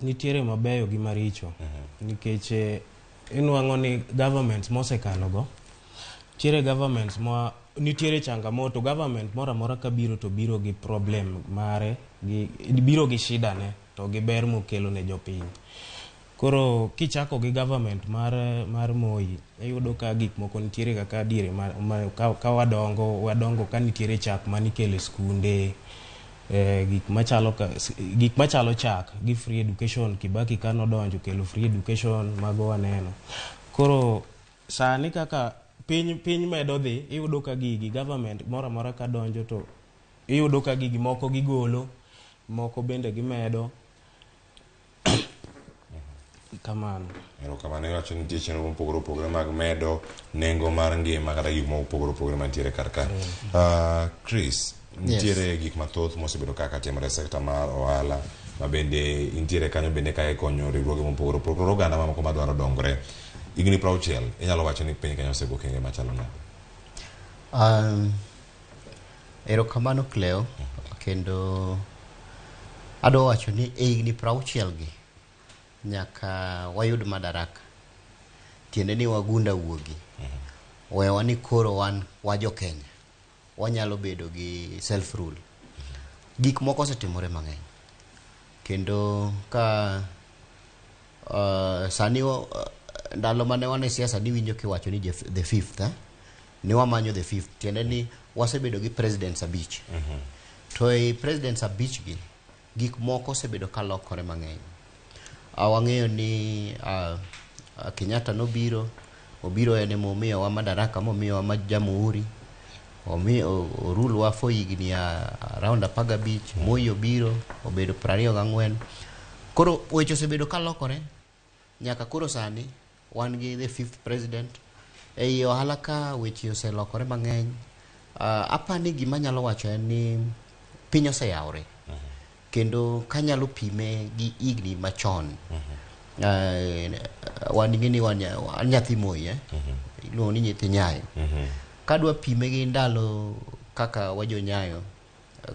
Speaker 4: nitiere mabeyo gi maricho nikech inwang'o ni governments mosekalo go nitiere governments ma nitiere changamoto. Government moro amora kabiro to biro gi problem mare, gi biro gi shida ne to gi ber mokelo ne jopiny. Koro kichako gi government mar Moi, iyudo ka gik moko nitiere kaka diere ma ka wadongo ka nitiere chak manikelo e skunde, gik machalo chak gi free education. Kibaki ka nodonjo kelo free education, mago waneno. Koro sani kaka piny medo dhi, iyudo ka gigi government moro amora ka donjo to iyudo ka gigi moko gigolo, moko bende gimedo kamano.
Speaker 1: Erokamano. Iwacho ni nitie chenro mopogore opogore mag medo nengo mar ngima kata gik mopogore opogore mantiere kar ka. Chris, nitiere gik mathoth mosebedo kaka timore e sekta mar ohala ma bende intiere kanyo bende ka ikonyo riwruoge mopogore opogore, oganda mamoko madwaro dongore. Higni 60 inyalo wacho ni piny Kenya osego okenge machalo nade?
Speaker 3: Erokamano, Cleo, kendo adwa wacho ni e higni 60 gi nyaka wayud madaraka, tiende ni wagunda wuogi wewa ni koro wan wa jo Kenya wanyalo bedo gi self rule. Gik moko osetimore mang'eny kendo ka sani ndalo mane wan e siasa niwinjo kiwacho ni the fifth, eh? Ni wamanyo the fifth, tiende ni wasebedo gi presidents abich. To e presidents abich gi gik moko osebedo ka lokore mang'eny. Wang'eyo ni Kenyatta nobiro, obiro en emomiyowa madaraka, momiyowa ma jamhuri, orulwa for higni around 15. Moi obiro obedo 24. Koro weche osebedo ka lokore nyaka koro sani wan gi the fifth president. Ei ohala ka weche oselokore mang'eny. Apani gima anyalo wacho en ni piny oseyawre. Kendo kanyalo pime gi higni machon. Wan ing'e ni wan an nyathi Moi, eh? Iluongo ni nyithi Nyayo. Kadwa pime gi ndalo kaka wajo Nyayo,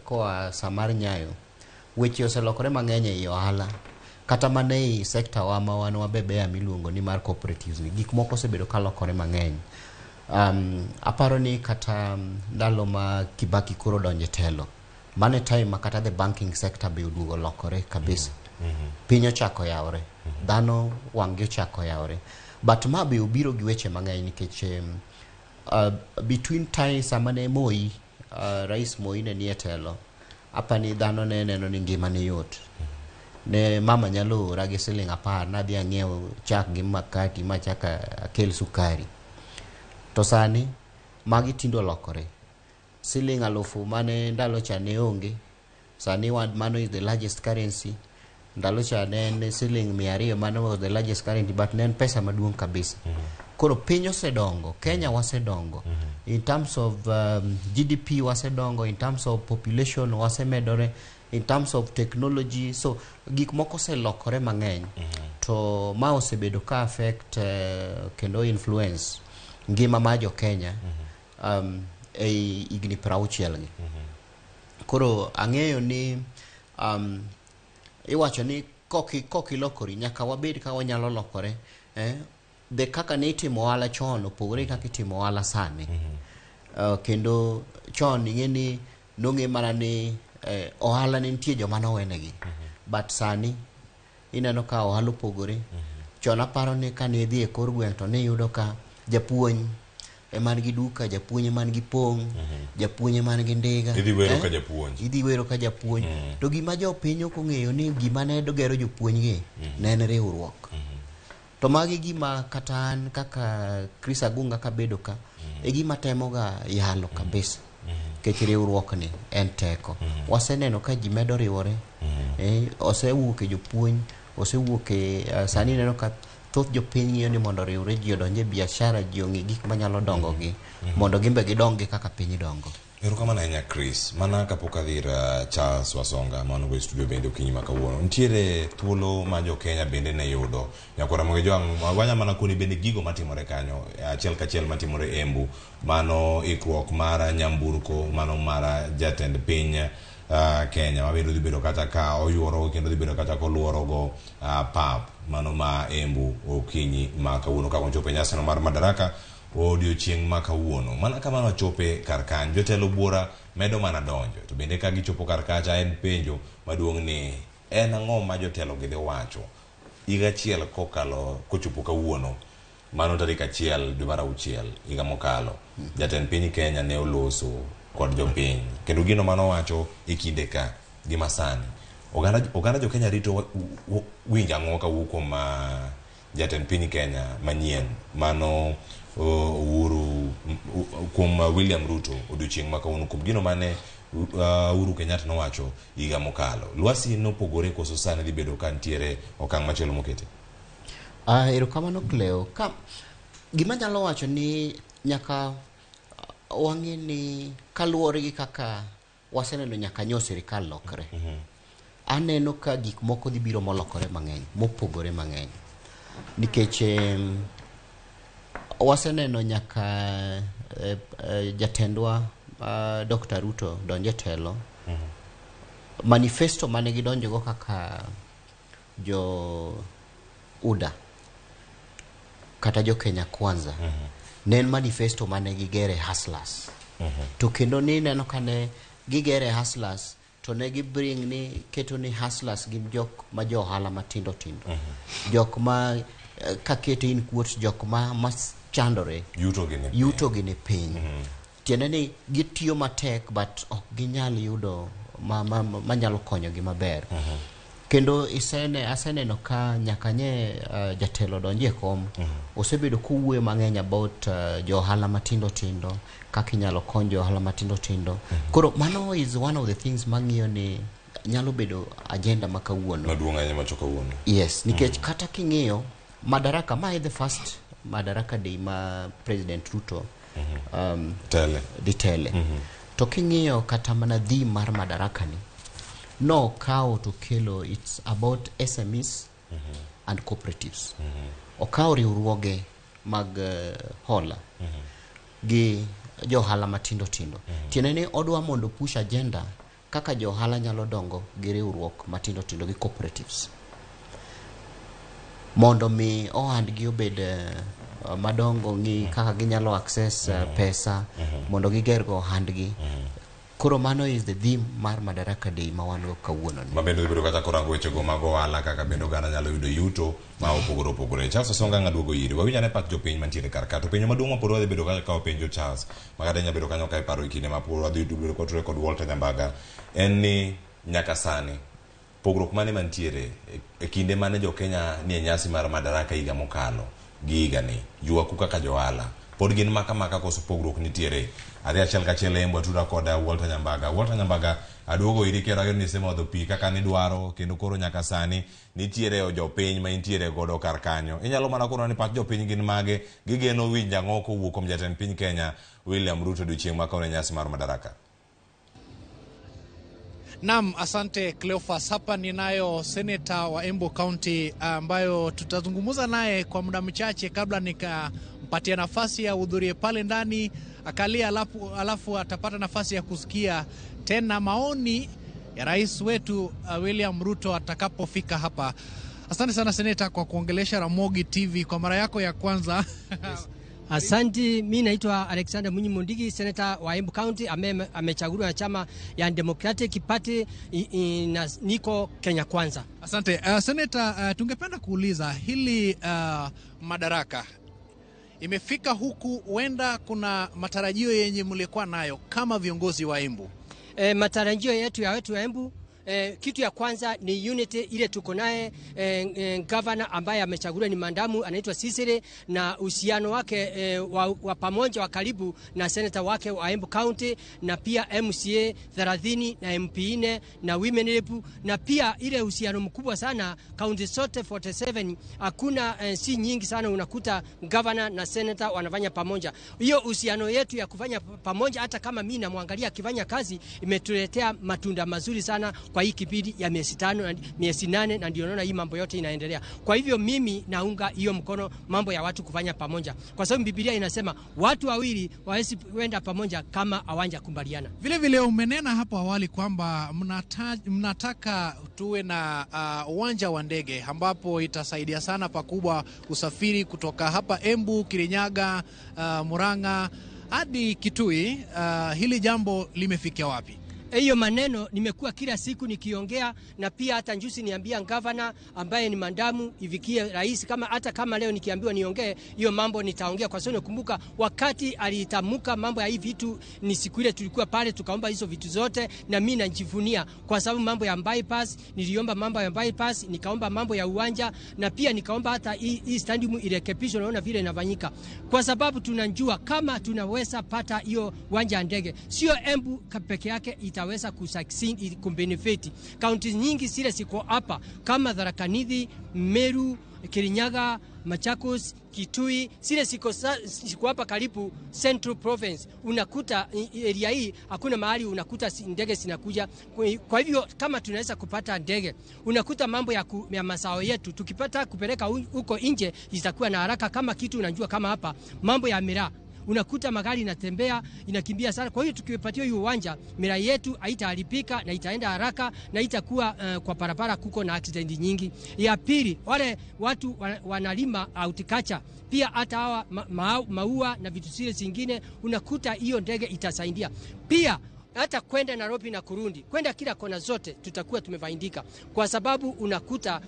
Speaker 3: koa sa mar Nyayo, weche oselokore mang'eny ei ohala. Kata mana ei sekta wa ma wan wabebea miluongo ni mar cooperatives ni, gik moko osebedo kalokore mang'eny. Aparo ni kata ndalo ma Kibaki koro donjo e telo, mano e time ma kata the banking sector be oduogo lokore kabisa. Piny ochako yawre, dhano wang'gi ochako yawre. But ma be obiro gi weche mang'eny nikech between time sama ne Moi, Rais Moi ne nie telo, apani dhano ne neno ni ngima ne yot. Ne mama nyalo ora gi siling 10 nadhi ang'iew chak gi makati machak akel sukari. To sani magi tinde olokore. Siling 1000 mane ndalo cha ne onge, sani wan mano is the largest currency. Ndalo cha ne en siling 200 mano was the largest currency but ne en pesa maduong' kabisa. Koro piny osedongo, Kenya wasedongo. In terms of GDP wasedongo, in terms of population wasemedore, in terms of technology, so gik moko oselokore mang'eny. To ma osebedo ka affect kendo influence ngima mar jo Kenya ei higni 60 gi. Koro ang'eyo ni iwacho ni kokilokori nyaka wabed ka wanyalo lokore, The kaka ne itimo ohala chon opogore gi kaka itimo ohala sani. Kendo chon ing'e ni nong'e mana ni ohala ne nitie joma nowenegi. But sani ineno ka ohala opogore. Chon aparo ni kane idhi e kor gweng' to niyudo ka japuonj ema nigi duka, japuonj ema nigi pong', japuonj ema nigi ndiga.
Speaker 1: Idhi wero ka japuonj.
Speaker 3: Idhi wero ka japuonj. To gima jopiny ok ong'eyo ni gima ne gero jopuonj gi ne en riwruok. To magi gima kata an kaka Chris Agunga kabedo ka, e gima temoga yalo kabisa. Nikech riwruok ni en teko. Waseneno ka ji medo riwore. Osewuok e jopuonj, osewuok e sani ineno ka thoth jopiny ng'iyo ni mondo oriwre ji odonj e biashara, ji ong'i gik manyalo dongo gi, mondo gin be gidong gi kaka piny dongo.
Speaker 1: Erokamano ahinya Chris. Mana kapok adhi ir Charles Wasonga man go e studio bende okinyi ma kawuono. Nitiere thuolo ma jo Kenya bende ne yudo. Nyakwara Ramogi Jwang' wanya mana koni bende gigo matimore kanyo achiel kachiel matimore Embu. Mano ikruok mar nyamburko, mano mar jatend piny Kenya ma bende dhi bedo kata ka oyuoro kendo dhi bedo kata koluoro go pap mano ma Embu okinyi ma kawuono ka ochopo e nyasino mar Madaraka odiochieng' ma kawuono. Mana kamano wachope kar kanyo, jotelo buora medo mana donjo. To bende ka gichopo kar kacha en penjo maduong' ni en ang'o ma jotelo gi dhi wacho higa achiel kokalo kochopo kawuono mano tarik 1 dwe mar 6 higa mokalo jatend piny Kenya ne oloso kod jopiny kendo gino manowacho e kinde ka gi masani oganda jo Kenya rito winjo ang'o kawuok kuom jatend piny Kenya manyien mano Uhuru kuom William Ruto odiochieng' ma kawuono kuom gino mane Uhuru Kenyatta nowacho higa mokalo. Lwasi nopogore koso sani dhi bedo ka nitiere okang' machielo mokete?
Speaker 3: Erokamano Cleo. Ka gima anyalo wacho ni nyaka wang'e ni kaluwore gi kaka waseneno nyaka nyo sirikal lokre. Aneno ka gik moko dhi biro molokore mang'eny, mopogore mang'eny. Nikech waseneno nyaka jatendwa Dr. Ruto donje telo. Manifesto mane gidonjogo kaka jo UDA kata jo Kenya Kwanza ne en manifesto mane gigere hustlers. To kendo ni neno ka ne gigere hustlers to ne gi bring ni keto ni hustlers gin jok ma jo ohala matindo tindo. Jok ma kakete in quotes jok ma chandore
Speaker 1: yuto gi ni piny.
Speaker 3: Yuto gi ni piny. Tiende ni gitiyo matek but ok ginyal yudo ma nyalo konyogi maber. Kendo aseneno ka nyaka nye jatelo donji e kom, osebedo kowuoyo mang'eny about jo ohala matindo tindo, kaka inyalo kony jo ohala matindo tindo. Koro mano is one of the things mang'iyo ni nyalo bedo agenda ma kawuono.
Speaker 1: Maduong' ahinya macho kawuono.
Speaker 3: Yes, nikech kata king'iyo Madaraka, ma e the first Madaraka Day ma President Ruto
Speaker 1: Tele.
Speaker 3: Ditele. To king'iyo kata mana theme mar Madaraka ni, nokawo to kelo, it's about SMEs and cooperatives. Okawo riwruoge mag hola gi johala matindo tindo. Tiende ni odwa mondo push agenda kaka johala nyalo dongo gi riwruok matindo tindo gi cooperatives, mondo mi ohandgi obed madongo, ng'i kaka ginyalo access pesa mondo giger go ohandgi. Koro mano is the theme mar Madaraka Day ma wan go kawuono ni.
Speaker 1: Ma bende dhi bedo kata korango wechego mag ohala, kaka bende oganda nyalo yudo yuto ma opogore opogore. Charles Osonga, ng'aduogo iri. Wawinj ane pach jopiny mantiere kar ka. To penjo maduong' ma pod wadhi bedo ka wapenjo Charles, ma kata inyalo bedo kanyo ka iparo e kinde ma pod wadhi bedo kwatudore kod Walter Nyambaga, en ni nyaka sani pogruok mane mantiere e kinde mane jo Kenya nie nyasi mar Madaraka higa mokalo gi higani, ywaku kaka johala pod gin maka maka koso pogruok nitiere? Adhi achiel kachiel e Embu, atuda kod Walter Nyambaga. Walter Nyambaga, aduogo iri kendo ageno ni isemodho pi kaka nidwaro, kendo koro nyaka sani nitiere jopiny ma intiere godo kar kanyo. Inyalo mana kono ni pach jopiny gin mage, gigeno winjo ang'o kowuok kuom jatend piny Kenya William Ruto odiochieng' ma kawuono e nyasi mar Madaraka?
Speaker 2: Naam, asante Cleophas. Hapa ninayo seneta wa Embu County ambayo tutazungumza naye kwa muda mchache kabla nikampatia nafasi ahudhurie pale ndani akalia, alafu atapata nafasi ya kusikia tena maoni ya rais wetu William Ruto atakapofika hapa. Asante sana seneta kwa kuongelesha Ramogi TV kwa mara yako ya kwanza.
Speaker 5: Asanti, mi naitwa Alexander Munyi Mundigi, seneta wa Embu County amechaguliwa na chama ya Democratic Party na niko Kenya Kwanza.
Speaker 2: Asante. Seneta, tungependa kuuliza hili, Madaraka imefika huku, huenda kuna matarajio yenye mlikuwa nayo kama viongozi wa Embu.
Speaker 5: Matarajio yetu ya wetu wa Embu, kitu ya kwanza ni unity ile tuko naye governor ambaye amechaguliwa ni Mandamu anaitwa Sisiri, na uhusiano wake wa pamoja wa karibu na senator wake wa Embu County na pia MCA 30 na MP 4 na women rep, na pia ile uhusiano mkubwa sana kaunti zote 47 hakuna si nyingi sana unakuta governor na senator wanafanya pamoja. Hiyo uhusiano yetu ya kufanya pamoja, hata kama mimi namwangalia akifanya kazi, imetuletea matunda mazuri sana kwa hii kipindi ya miezi 5 na miezi 8, na ndio naona hii mambo yote inaendelea. Kwa hivyo mimi naunga hiyo mkono mambo ya watu kufanya pamoja, kwa sababu Biblia inasema watu wawili hawawezi kwenda pamoja kama hawanja kubaliana.
Speaker 2: Vile vile umenena hapo awali kwamba mnataka tuwe na uwanja wa ndege ambapo itasaidia sana pakubwa usafiri kutoka hapa Embu, Kirinyaga, Murang'a hadi Kitui. Hili jambo limefikia wapi?
Speaker 5: Hiyo maneno nimekuwa kila siku nikiongea, na pia hata juzi niambia gavana ambaye ni Mandamu ifikie rais, kama hata kama leo nikiambiwa niongee hiyo mambo nitaongea, kwa sababu nakumbuka wakati alitamka mambo ya hii vitu ni siku ile tulikuwa pale tukaomba hizo vitu zote, na mimi najivunia kwa sababu mambo ya bypass niliomba, mambo ya bypass nikaomba, mambo ya uwanja na pia nikaomba hata hii stadium irekebishwe, naona vile inafanyika, kwa sababu tunajua kama tunaweza pata hiyo uwanja ya ndege, sio Embu peke yake itaweza kusucceed kubenefit. Kaunti nyingi zile ziko hapa kama Tharaka Nithi, Meru, Kirinyaga, Machakos, Kitui, zile ziko hapa karibu Central Province. Unakuta area hii hakuna mahali unakuta ndege zinakuja. Kwa hivyo kama tunaweza kupata ndege, unakuta mambo ya mazao yetu tukipata kupeleka huko nje itakuwa na haraka. Kama kitu unajua kama hapa mambo ya miraa, unakuta magari inatembea inakimbia sana. Kwa hiyo tukipatia hiyo uwanja, miraa yetu haitaharibika na itaenda haraka na itakuwa kwa barabara kuko na accident nyingi. Ya pili, wale watu wanalima horticulture pia, hata hawa maua na vitu zile zingine, unakuta hiyo ndege itasaidia pia hata kwenda Nairobi na Kurundi, kwenda kila kona zote tutakuwa tumefaidika, kwa sababu unakuta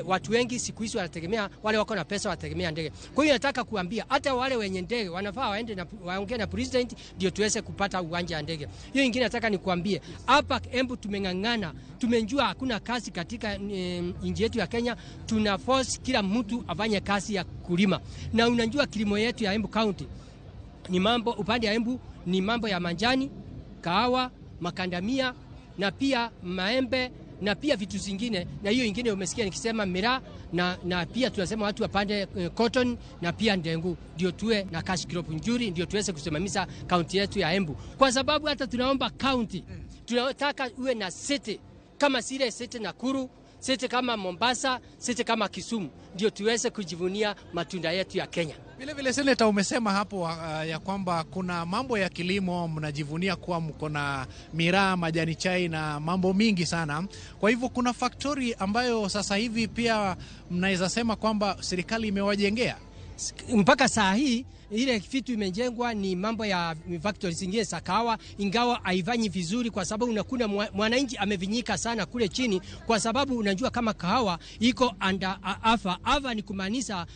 Speaker 5: watu wengi siku hizi wanategemea, wale wako na pesa wanategemea ndege. Kwa hiyo nataka kuambia hata wale wenye ndege wanafaa waende na waongee na president ndio tuweze kupata uwanja wa ndege. Hiyo ingine nataka nikuambie, hapa Embu tumeng'ang'ana, tumejua hakuna kazi katika nchi yetu ya Kenya, tuna force kila mtu afanye kazi ya kulima, na unajua kilimo yetu ya Embu County ni mambo upande ya Embu ni mambo ya manjani, kahawa, makandamia na pia maembe. Na pia vitu zingine, na hiyo ingine umesikia nikisema miraa na pia tunasema watu wapande cotton na pia ndengu, ndio tuwe na cash crop nzuri, ndio tuweze kusimamisha kaunti yetu ya Embu, kwa sababu hata tunaomba kaunti, tunataka uwe na city kama zile city Nakuru, city kama Mombasa, city kama Kisumu, ndio tuweze kujivunia matunda yetu ya Kenya.
Speaker 2: Vile vile Seneta, umesema hapo ya kwamba kuna mambo ya kilimo mnajivunia kuwa mko na miraa, majani chai na mambo mingi sana. Kwa hivyo kuna factory ambayo sasa hivi pia mnaweza sema kwamba serikali imewajengea.
Speaker 5: Mpaka saa hii ile vitu imejengwa ni mambo ya factory zingine za kahawa, ingawa haifanyi vizuri, kwa sababu unakuna mwananchi amevinyika sana kule chini, kwa sababu unajua kama kahawa iko under AFA. AFA ni kumaanisha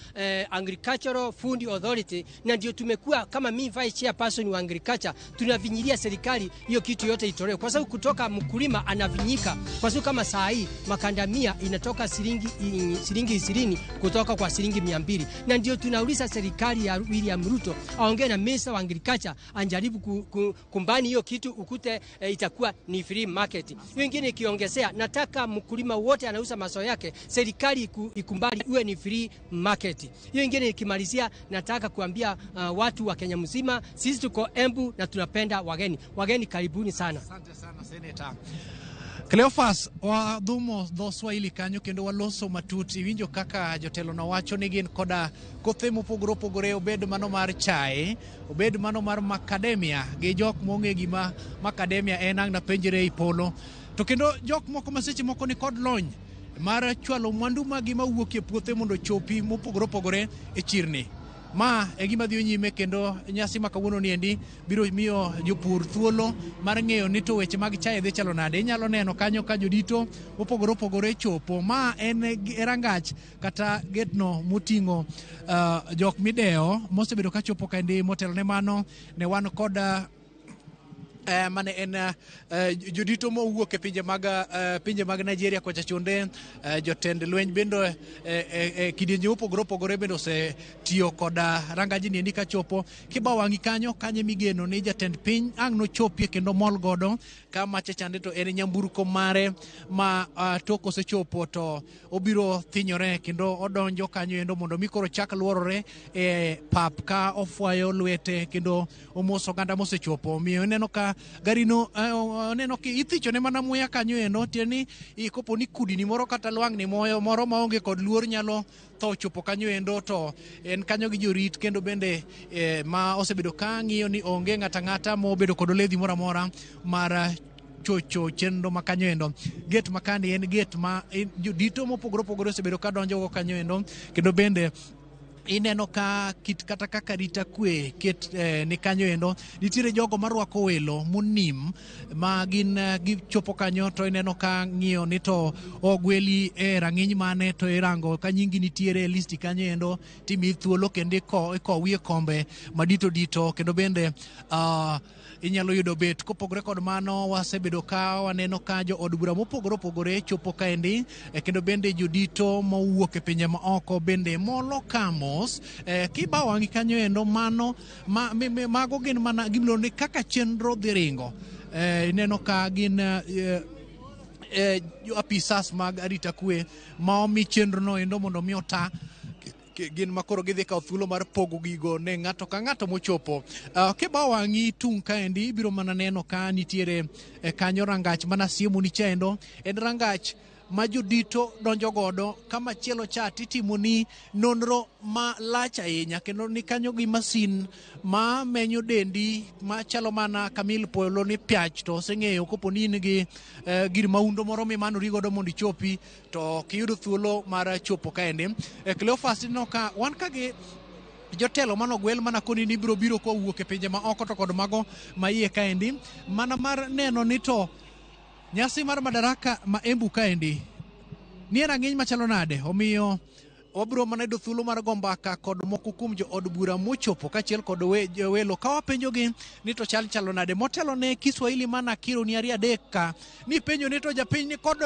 Speaker 5: Agricultural Food Authority, na ndio tumekuwa kama mimi vice chairperson wa agriculture, tunavinyilia serikali hiyo kitu yote itolewe, kwa sababu kutoka mkulima anavinyika, kwa sababu kama saa hii makandamia inatoka shilingi 20 kutoka kwa shilingi 200, na ndio tunauliza serikali ya William Ruto aongee na minister wa agriculture anjaribu kumbani hiyo kitu ukute itakuwa ni free market. Hiyo ingine ikiongezea, nataka mkulima wote anauza mazao yake, serikali ikumbali iwe ni free market. Hiyo ingine ikimalizia, nataka kuambia watu wa Kenya mzima, sisi tuko Embu na tunapenda wageni. Wageni karibuni sana.
Speaker 2: Asante sana Senator. Cleophas, wadhumo dho Swahili kanyo kendo waloso matut. Iwinjo kaka jotelo nowacho ni gin koda kothe mopogore opogore, obed mano mar chae, obed mano mar macadamia, gi jok mong'e gima macadamia en ang' napenjre ei polo. To kendo jok moko ma seche moko ni kod lony mar chwalo mwandu magi mawuok e puothe mondo ochopi mopogore opogore e chirni. Ma e gima dhi nyime kendo nyasi ma kawuono ni endi biro miyo jopur thuolo mar ng'eyo ni to weche mag chae dhi chalo nade. Inyalo neno kanyo ka jodito mopogore opogore chopo. Ma en rangach kata getno moting'o jok midewo mosebedo kachopo kaendi. Motelo ne mano ne wan kod mane en jodito mowuok e pinje mag Nigeria kocha chunde, jotend lweny bende kidienje mopogore opogore bende osetiyo koda rangajni endi kachopo. Kiba wang'i kanyo kanyo migeno ni jatend piny ang' nochopie kendo mol godo ka macha chande to en nyamburko mare ma tok osechopo to obiro thinyore kendo odonjo kanyo endo mondo mi koro chak luorore e pap ka ofwayo lwete kendo omoso oganda mosechopo. Omiyo ineno ka garino oneno ki ithichone mana muya kanyo endo, tiende ni kopo ni kudni moro kata lwang'ni moro maonge kod luor nyalo tho chopo kanyo endo, to en kanyo gi jorit kendo bende ma osebedo ka ng'iyo ni onge ng'ata ng'ata mobedo kod oledhi moro amora mar chocho chenro ma kanyo endo. Gate ma kani en gate ma jodito mopogore opogore osebedo ka donjo go kanyo endo, kendo bende ineno ka kit kata kaka arita kwe ket ni kanyo endo. Nitiere jogo marwako welo monim ma gin gichopo kanyo to ineno ka ng'iyo ni to ogweli e rang'iny mane, to irango ka nyingi nitiere e listi kanyo endo timiyi thuolo kendo ikowi e kombe madito dito, kendo bende inyalo yudo bet. Kopogore kod mano, wasebedo ka waneno ka jo od bura mopogore opogore chopo kaendi, kendo bende jodito mowuok e pinje maoko bende molo ka mos. Kiba wang'i kanyo endo, mano mago gin mana gimiluongo ni kaka chenro dhi ringo. Ineno ka gin apisas mag arita kwe ma omi chenro no endo mondo mi ota gin makoro gidhi kawo thuolo mar pogo gigo ne ng'ato ka ng'ato mochopo. Kiba wang'i tung' kaendi, ibiro mana neno ka nitiere kanyo rangach mana siemo ni chaendo en rangach ma jodito donjo godo. Kama chielo cha titimoni nonro malach ahinya, kendo ni kanyo gi masin ma menyo dendi machalo mana kamil polo ni piach, to oseng'eyo kopo ni in gi gir maundo moro mimanori godo mondo ichopi to kiyudo thuolo mar chopo kaendi. Cleophas, ineno ka wan ka gi jotelo manogwel mana koni ni biro biro kowuok e pinje ma oko to kod mago ma iye kaendi mana mar neno ni to nyasi mar Madaraka ma Embu kaendi nie rang'iny machalo nade. Omiyo Wabiro mana yudo thuolo mar go mbaka kod moko kuom jo od bura mochopo kaachiel kod welo ka wapenjogi ni to chal chalo nade. Motelo ne Kiswahili mana kiro ni ariyo adek ka ni penjo ni to japiny ni kod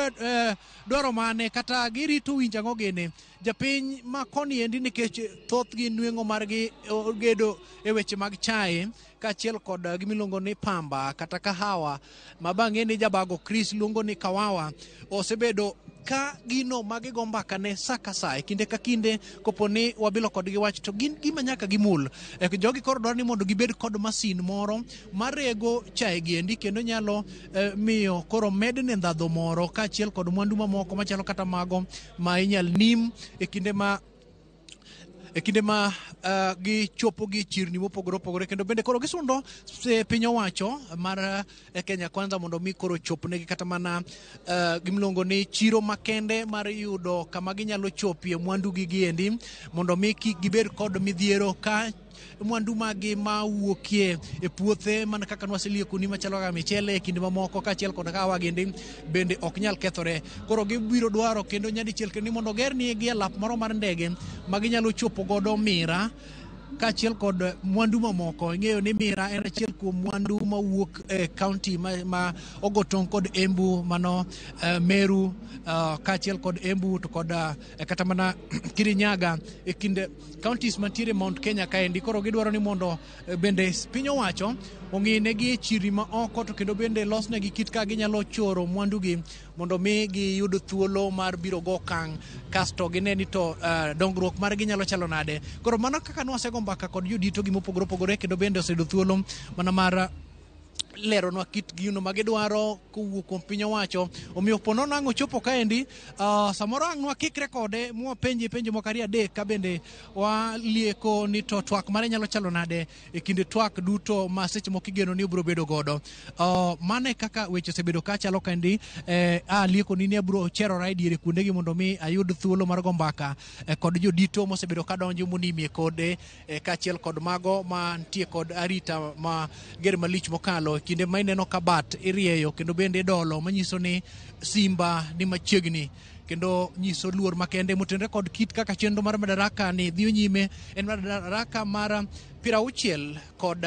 Speaker 2: dwaro mane kata girito winjo ang'o gini. Japiny ma koni endi nikech thothgi nweng'o margi ogedo e weche mag chae kaachiel kod gimiluongo ni pamba kata kahawa ma bang'e ni jabago Chris luongo ni kawawa osebedo ka gino ma gigo mbaka ne sa ka sa e kinde ka kinde kopo ni wabilo kodgi wach to gin gima nyaka gimul. Jogi koro dwaro ni mondo gibed kod masin moro marego chae giendi kendo nyalo miyo koro medne ndhadhu moro kaachiel kod mwandu mamoko machalo kata mago ma inyal nim e kinde ma gichopo gi chirni mopogore opogore kendo bende koro gisundo piny owacho mar Kenya Kwanza mondo mi koro chopnegi kata mana gimiluongo ni chiro makende mar yudo kama ginyalo chopie mwandu gi giendi mondo mi kik gibed kod midhiero ka mwandu magi mawuokie e puothe mana kaka nwaseliekoni machalo kaka michele e kinde mamoko kaachiel kod kahawa giendi bende ok nyal kethore. Koro gibiro dwaro kendo nyadichiel kendo ni mondo ogernigi e lap moro mar ndege ma ginyalo chopo godo mira kaachiel kod mwandu mamoko. Ing'eyo ni mira en achiel kuom mwandu mawuok e kaunti ma ogo tong' kod Embu mano Meru kaachiel kod Embu to kod kata mana Kirinyaga e kind counties mantiere Mount Kenya kaendi. Koro gidwaro ni mondo bende piny owacho ong'inegi e chirni ma oko to kendo bende losnegi kit kaka ginyalo choro mwandugi mondo mi giyud thuolo mar biro go okang' kasto gine ni to dongruok margi nyalo chalo nade. Koro mano kaka nwasego mbaka kod jodito gi mopogore opogore kendo bende oseyudo thuolo mana mar leronwa kit gino ma gidwaro kowuok kuom piny owacho. Omiyo po nono ang' ochopo kaendi, samoro ang' nwakikre kode mwapenje penjo moko ariyo adek ka bende walieko ni to twak mare nyalo chalo nade e kinde twak duto ma seche moko igeno ni obiro bedo godo. Mano e kaka weche osebedo ka chalo kaendi. Alieko ni abiro cherora e diere kuondegi mondo mi ayud thuolo mar go mbaka kod jodito mosebedo ka donjo monimie kode kaachiel kod mago mantie kod arita ma ger malich mokalo kinde ma ineno ka bat irieyo kendo bende idolo manyiso ni simba ni machiegni kendo nyiso luor makende motenore kod kit kaka chenro mar Madaraka ni dhiyo nyime. En Madaraka mar 60 kod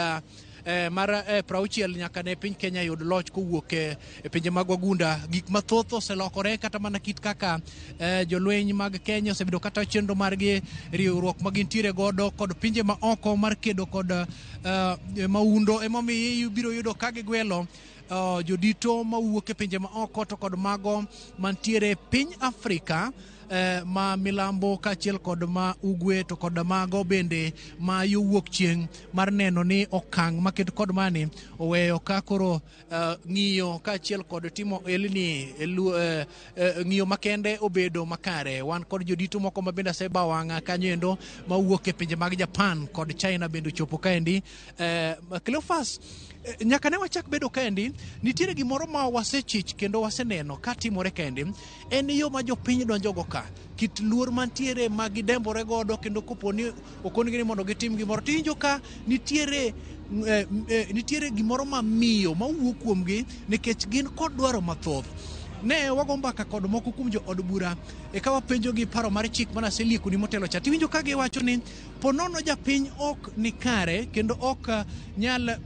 Speaker 2: mar 60 nyaka ne piny Kenya yud loch kowuok e pinje mag wagunda. Gik mathoth oselokore kata mana kit kaka jolweny mag Kenya osebedo kata chenro margi riwruok ma gintiere godo kod pinje ma oko mar kedo kod maundo. Emomiyo ibiro yudo ka gigwelo jodito mawuok e pinje ma oko to kod mago mantiere piny Afrika ma milambo kaachiel kod ma ugwe to kod mago bende ma yo wuok chieng' mar neno ni okang' maket kod mani oweyo ka koro ng'iyo kaachiel kod timo elni ng'iyo makende obedo makare. Wan kod jodito moko ma bende aseba wang'a kanyo endo mawuok e pinje mag Japan kod China bende ochopo kaendi. Cleophas, nyaka ne wachak bedo kaendi, nitiere gimoro ma wasechich kendo waseneno ka timore kaendi, en yo ma jopiny donjogo ka, kit luor mantiere ma gidembore godo kendo kopo ni okonigi ni mondo gitim gimoro tiwinjo ka nitiere nitiere gimoro mamiyo mawuok kuomgi nikech gin kod dwaro mathoth. Ne wago mbaka kod moko kuom jo od bura eka wapenjogi paro mar chik mana aseliekoni motelo cha, tiwinjo ka giwacho ni po nono japiny ok ni kare kendo ok nyal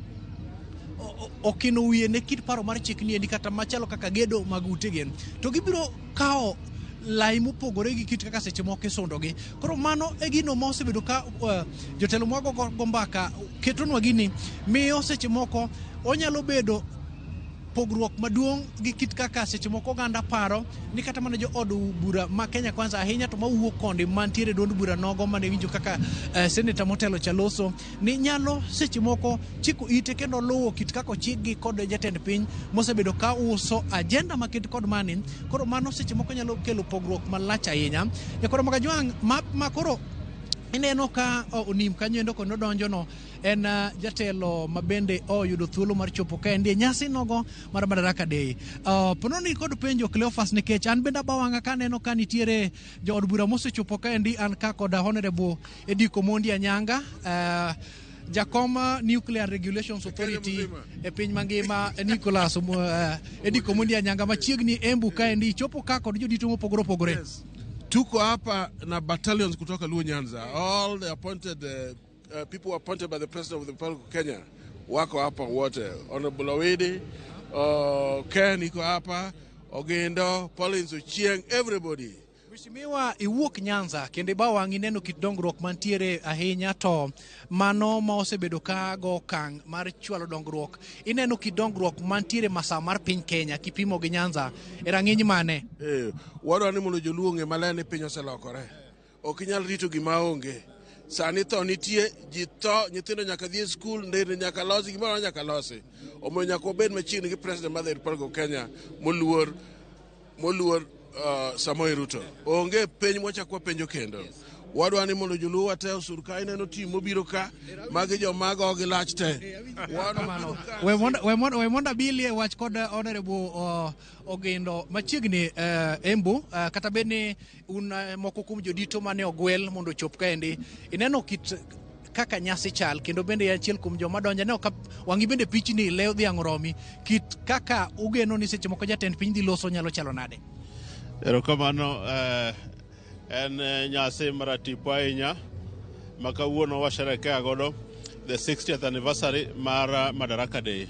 Speaker 2: okino wiye ne kit paro mar chik ni endi kata machalo kaka gedo mag utegi to gibiro kawo lai mopogore gi kit kaka seche moko isundogi. Koro mano e gino ma osebedo ka jotelo mwago go mbaka ketonwa gini miyo seche moko onyalo bedo pogruok maduong' gi kit kaka seche moko oganda paro ni kata mana jo od bura ma Kenya Kwanza ahinya to mawuok kondi mantiere duond bura nogo mane winjo kaka seneta motelo cha loso ni nyalo seche moko chiko ite kendo luwo kit kaka ochikgi kod jatend piny mosebedo ka uso agenda maket kod mani. Koro mano seche moko nyalo kelo pogruok malach ahinya. Nyakoro Magajwang' ma koro ineno ka onim kanyo endo kendo donjo no en jatelo ma bende oyudo thuolo mar chopo kaendi e nyasi nogo mar Madaraka Day. Pono ni kod penjo Cleophas nikech an bende abawang'a kaneno ka nitiere jood bura mosechopo kaendi. An ka kod Honorable Edick Omondi Anyanga, jakom Nuclear Regulations Authority e piny mangima Nicholas Edick Omondi Anyanga machiegni Embu kaendi chopo ka kod jodito mopogore opogore.
Speaker 6: Yes. Tuko hapa na battalions kutoka Luo Nyanza. All the appointed people appointed by the President of the Republic of Kenya wako hapa wote. Honorable Owidi, Ken iko hapa, Ogendo, Paulins Ochieng, everybody.
Speaker 2: Mheshimiwa, iwuok Nyanza kendo iba wang'i neno kit dongruok mantiere ahinya to mano ma osebedo ka go okang' mar chwalo dongruok. Ineno kit dongruok mantiere masawa mar piny Kenya kipimo gi Nyanza e rang'iny mane?
Speaker 6: Wadwa ni mondo joluo ong'e maler ni piny oselokore. Ok inyal rito gima onge. Sani tho nitie, ji tho, nyithindo nyaka dhi e skul, nderni nyaka losi, gimoro amora nyaka losi. Omiyo nyaka wabed machiegni gi President mar the Republic of Kenya moluor Samoei Ruto. Onge piny mwachak wapenjo kendo. Wadwa ni mondo joluo wate osur ka ineno team mobiro ka, magi joma go gi lach te.
Speaker 2: Kamano. We mondo abilie wach kod Honorable Ogindo machiegni Embu, kata bed ni un moko kuom jodito mane ogwel mondo ochop kaendi. Ineno kit kaka nyasi chal kendo bende en achiel kuom joma donjo aneno ka wang'i bende pichni lew dhiang' oromi kit kaka ugeno ni seche moko jatend piny dhi loso nyalo chalo nade?
Speaker 7: Erokamano, en nyasi maratipo ahinya ma kawuono washerekea godo the 60th anniversary mar Madaraka Day.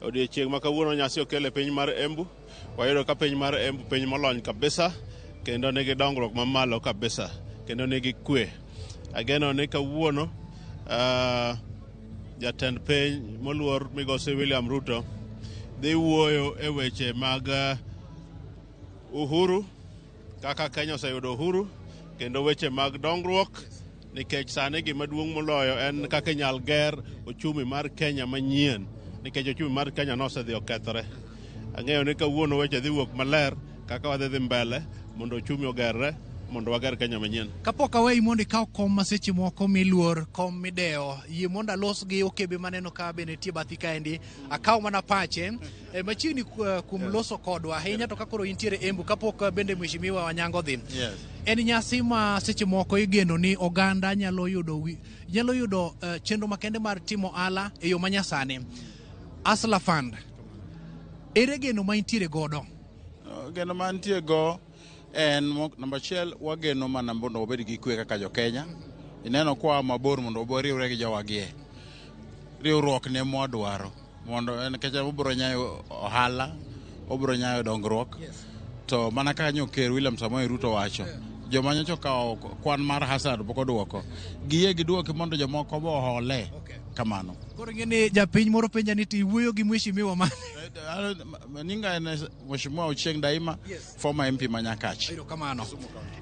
Speaker 7: Odiechieng' ma kawuono nyasi okel e piny mar Embu. Wayudo ka piny mar Embu piny molony kabisa kendo nigi dongruok mamalo kabisa kendo nigi kwe. Ageno ni kawuono jatend piny moluor migosi William Ruto dhi wuoyo e weche mag uhuru kaka Kenya oseyudo uhuru kendo weche mag dongruok nikech sani gima duong' moloyo en kaka inyal ger ochumi mar Kenya manyien nikech ochumi mar Kenya nosedhi okethore. Ang'eyo ni kawuono weche dhi wuok maler kaka wadhi dhi mbele mondo ochumi ogerre mondo wager Kenya manyien.
Speaker 2: Kapok aweyi mondo ikaw kom ma seche moko miluor, kom midewo, yie mondo alos gi okebe maneno ka bende nitie bathi kaendi, akaw mana pache machiegni kuom loso kodwa ahinya to ka koro intiere Embu kapok bende Mheshimiwa Wanyango dhi. En nyasi ma seche moko igeno ni oganda nyalo yudo chenro makende mar timo ohala e yo manyasani. Hustler Fund. Ere geno ma intiere godo?
Speaker 8: Geno mantie go en namba achiel, wageno mana mondo wabed gi kwe kaka jo-Kenya. Ineno kwa mabor mondo wariwre gi jowagie. Riwruok ne mwadwaro mondo en nikech obiro nyayo ohala, obiro nyayo dongruok. To mana kaka nyo ker William Samoei Ruto wacho, joma nyocha okawo kwan mar Hazard pok oduoko, giyie giduoki mondo jomoko bo ohole kamano.
Speaker 2: Koro ing'e ni japiny moro penja ni to iwuoyo gi mheshimiwa mane?
Speaker 8: Nyinga en Mheshimiwa Ochieng Daima, former MP ma Nyakach.
Speaker 2: Erokamano.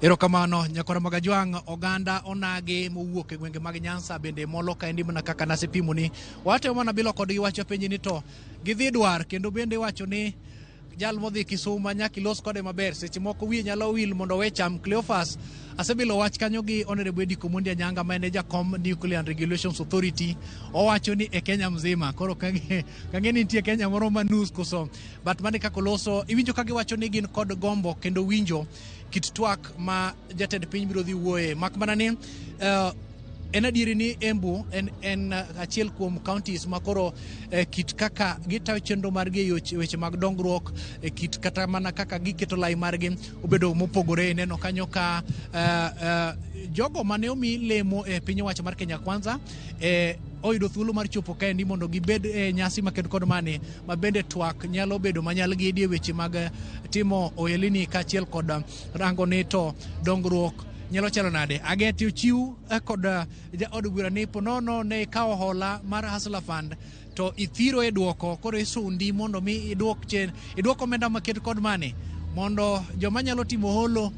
Speaker 2: Erokamano nyakwara Magajwang', oganda onagi mowuok e gwenge mag Nyanza bende molo kaendi mana kaka nasepimoni. Watemo mana bilo kodgi wach penji ni to gidhi dwar kendo bende wacho ni jal modhi Kisuma nyaka ilos kode maber. Seche moko wiye nyalo wil mondo owe cham. Cleophas, asebilo wach kanyo gi Honorable Eddie Komondi Anyanga ma en e jakom Nuclear and Regulations Authority. Owacho ni e Kenya mzima. Koro kang'e ni nitie Kenya moro ma nus koso. But mane kaka oloso, iwinjo ka giwacho ni gin kod gombo kendo winjo kit twak ma jatend piny biro dhi wuoye. Mak mana ni en adieri ni Embu en achiel kuom counties ma koro kit kaka gitayo chenro margi e weche mag dongruok, kit kata mana kaka giketo lai margi obedo mopogore. Ineno kanyo ka jogo mane omi lemo e piny owacho mar Kenya Kwanza oyudo thuolo mar chopo kaendi mondo gibed e nyasi maked kod mani ma bende twak nyalo bedo manyal gidi e weche mag timo ohelni kaachiel kod rango ni to dongruok nyalo chalo nade. Ageti ochiw kod jaod bura ni ponono ne ikawo hola mar Hustler Fund to ithiro e duoko, koro isundi mondo mi iduok chien, iduok omenda maket kod mani mondo joma nyalo timo holo,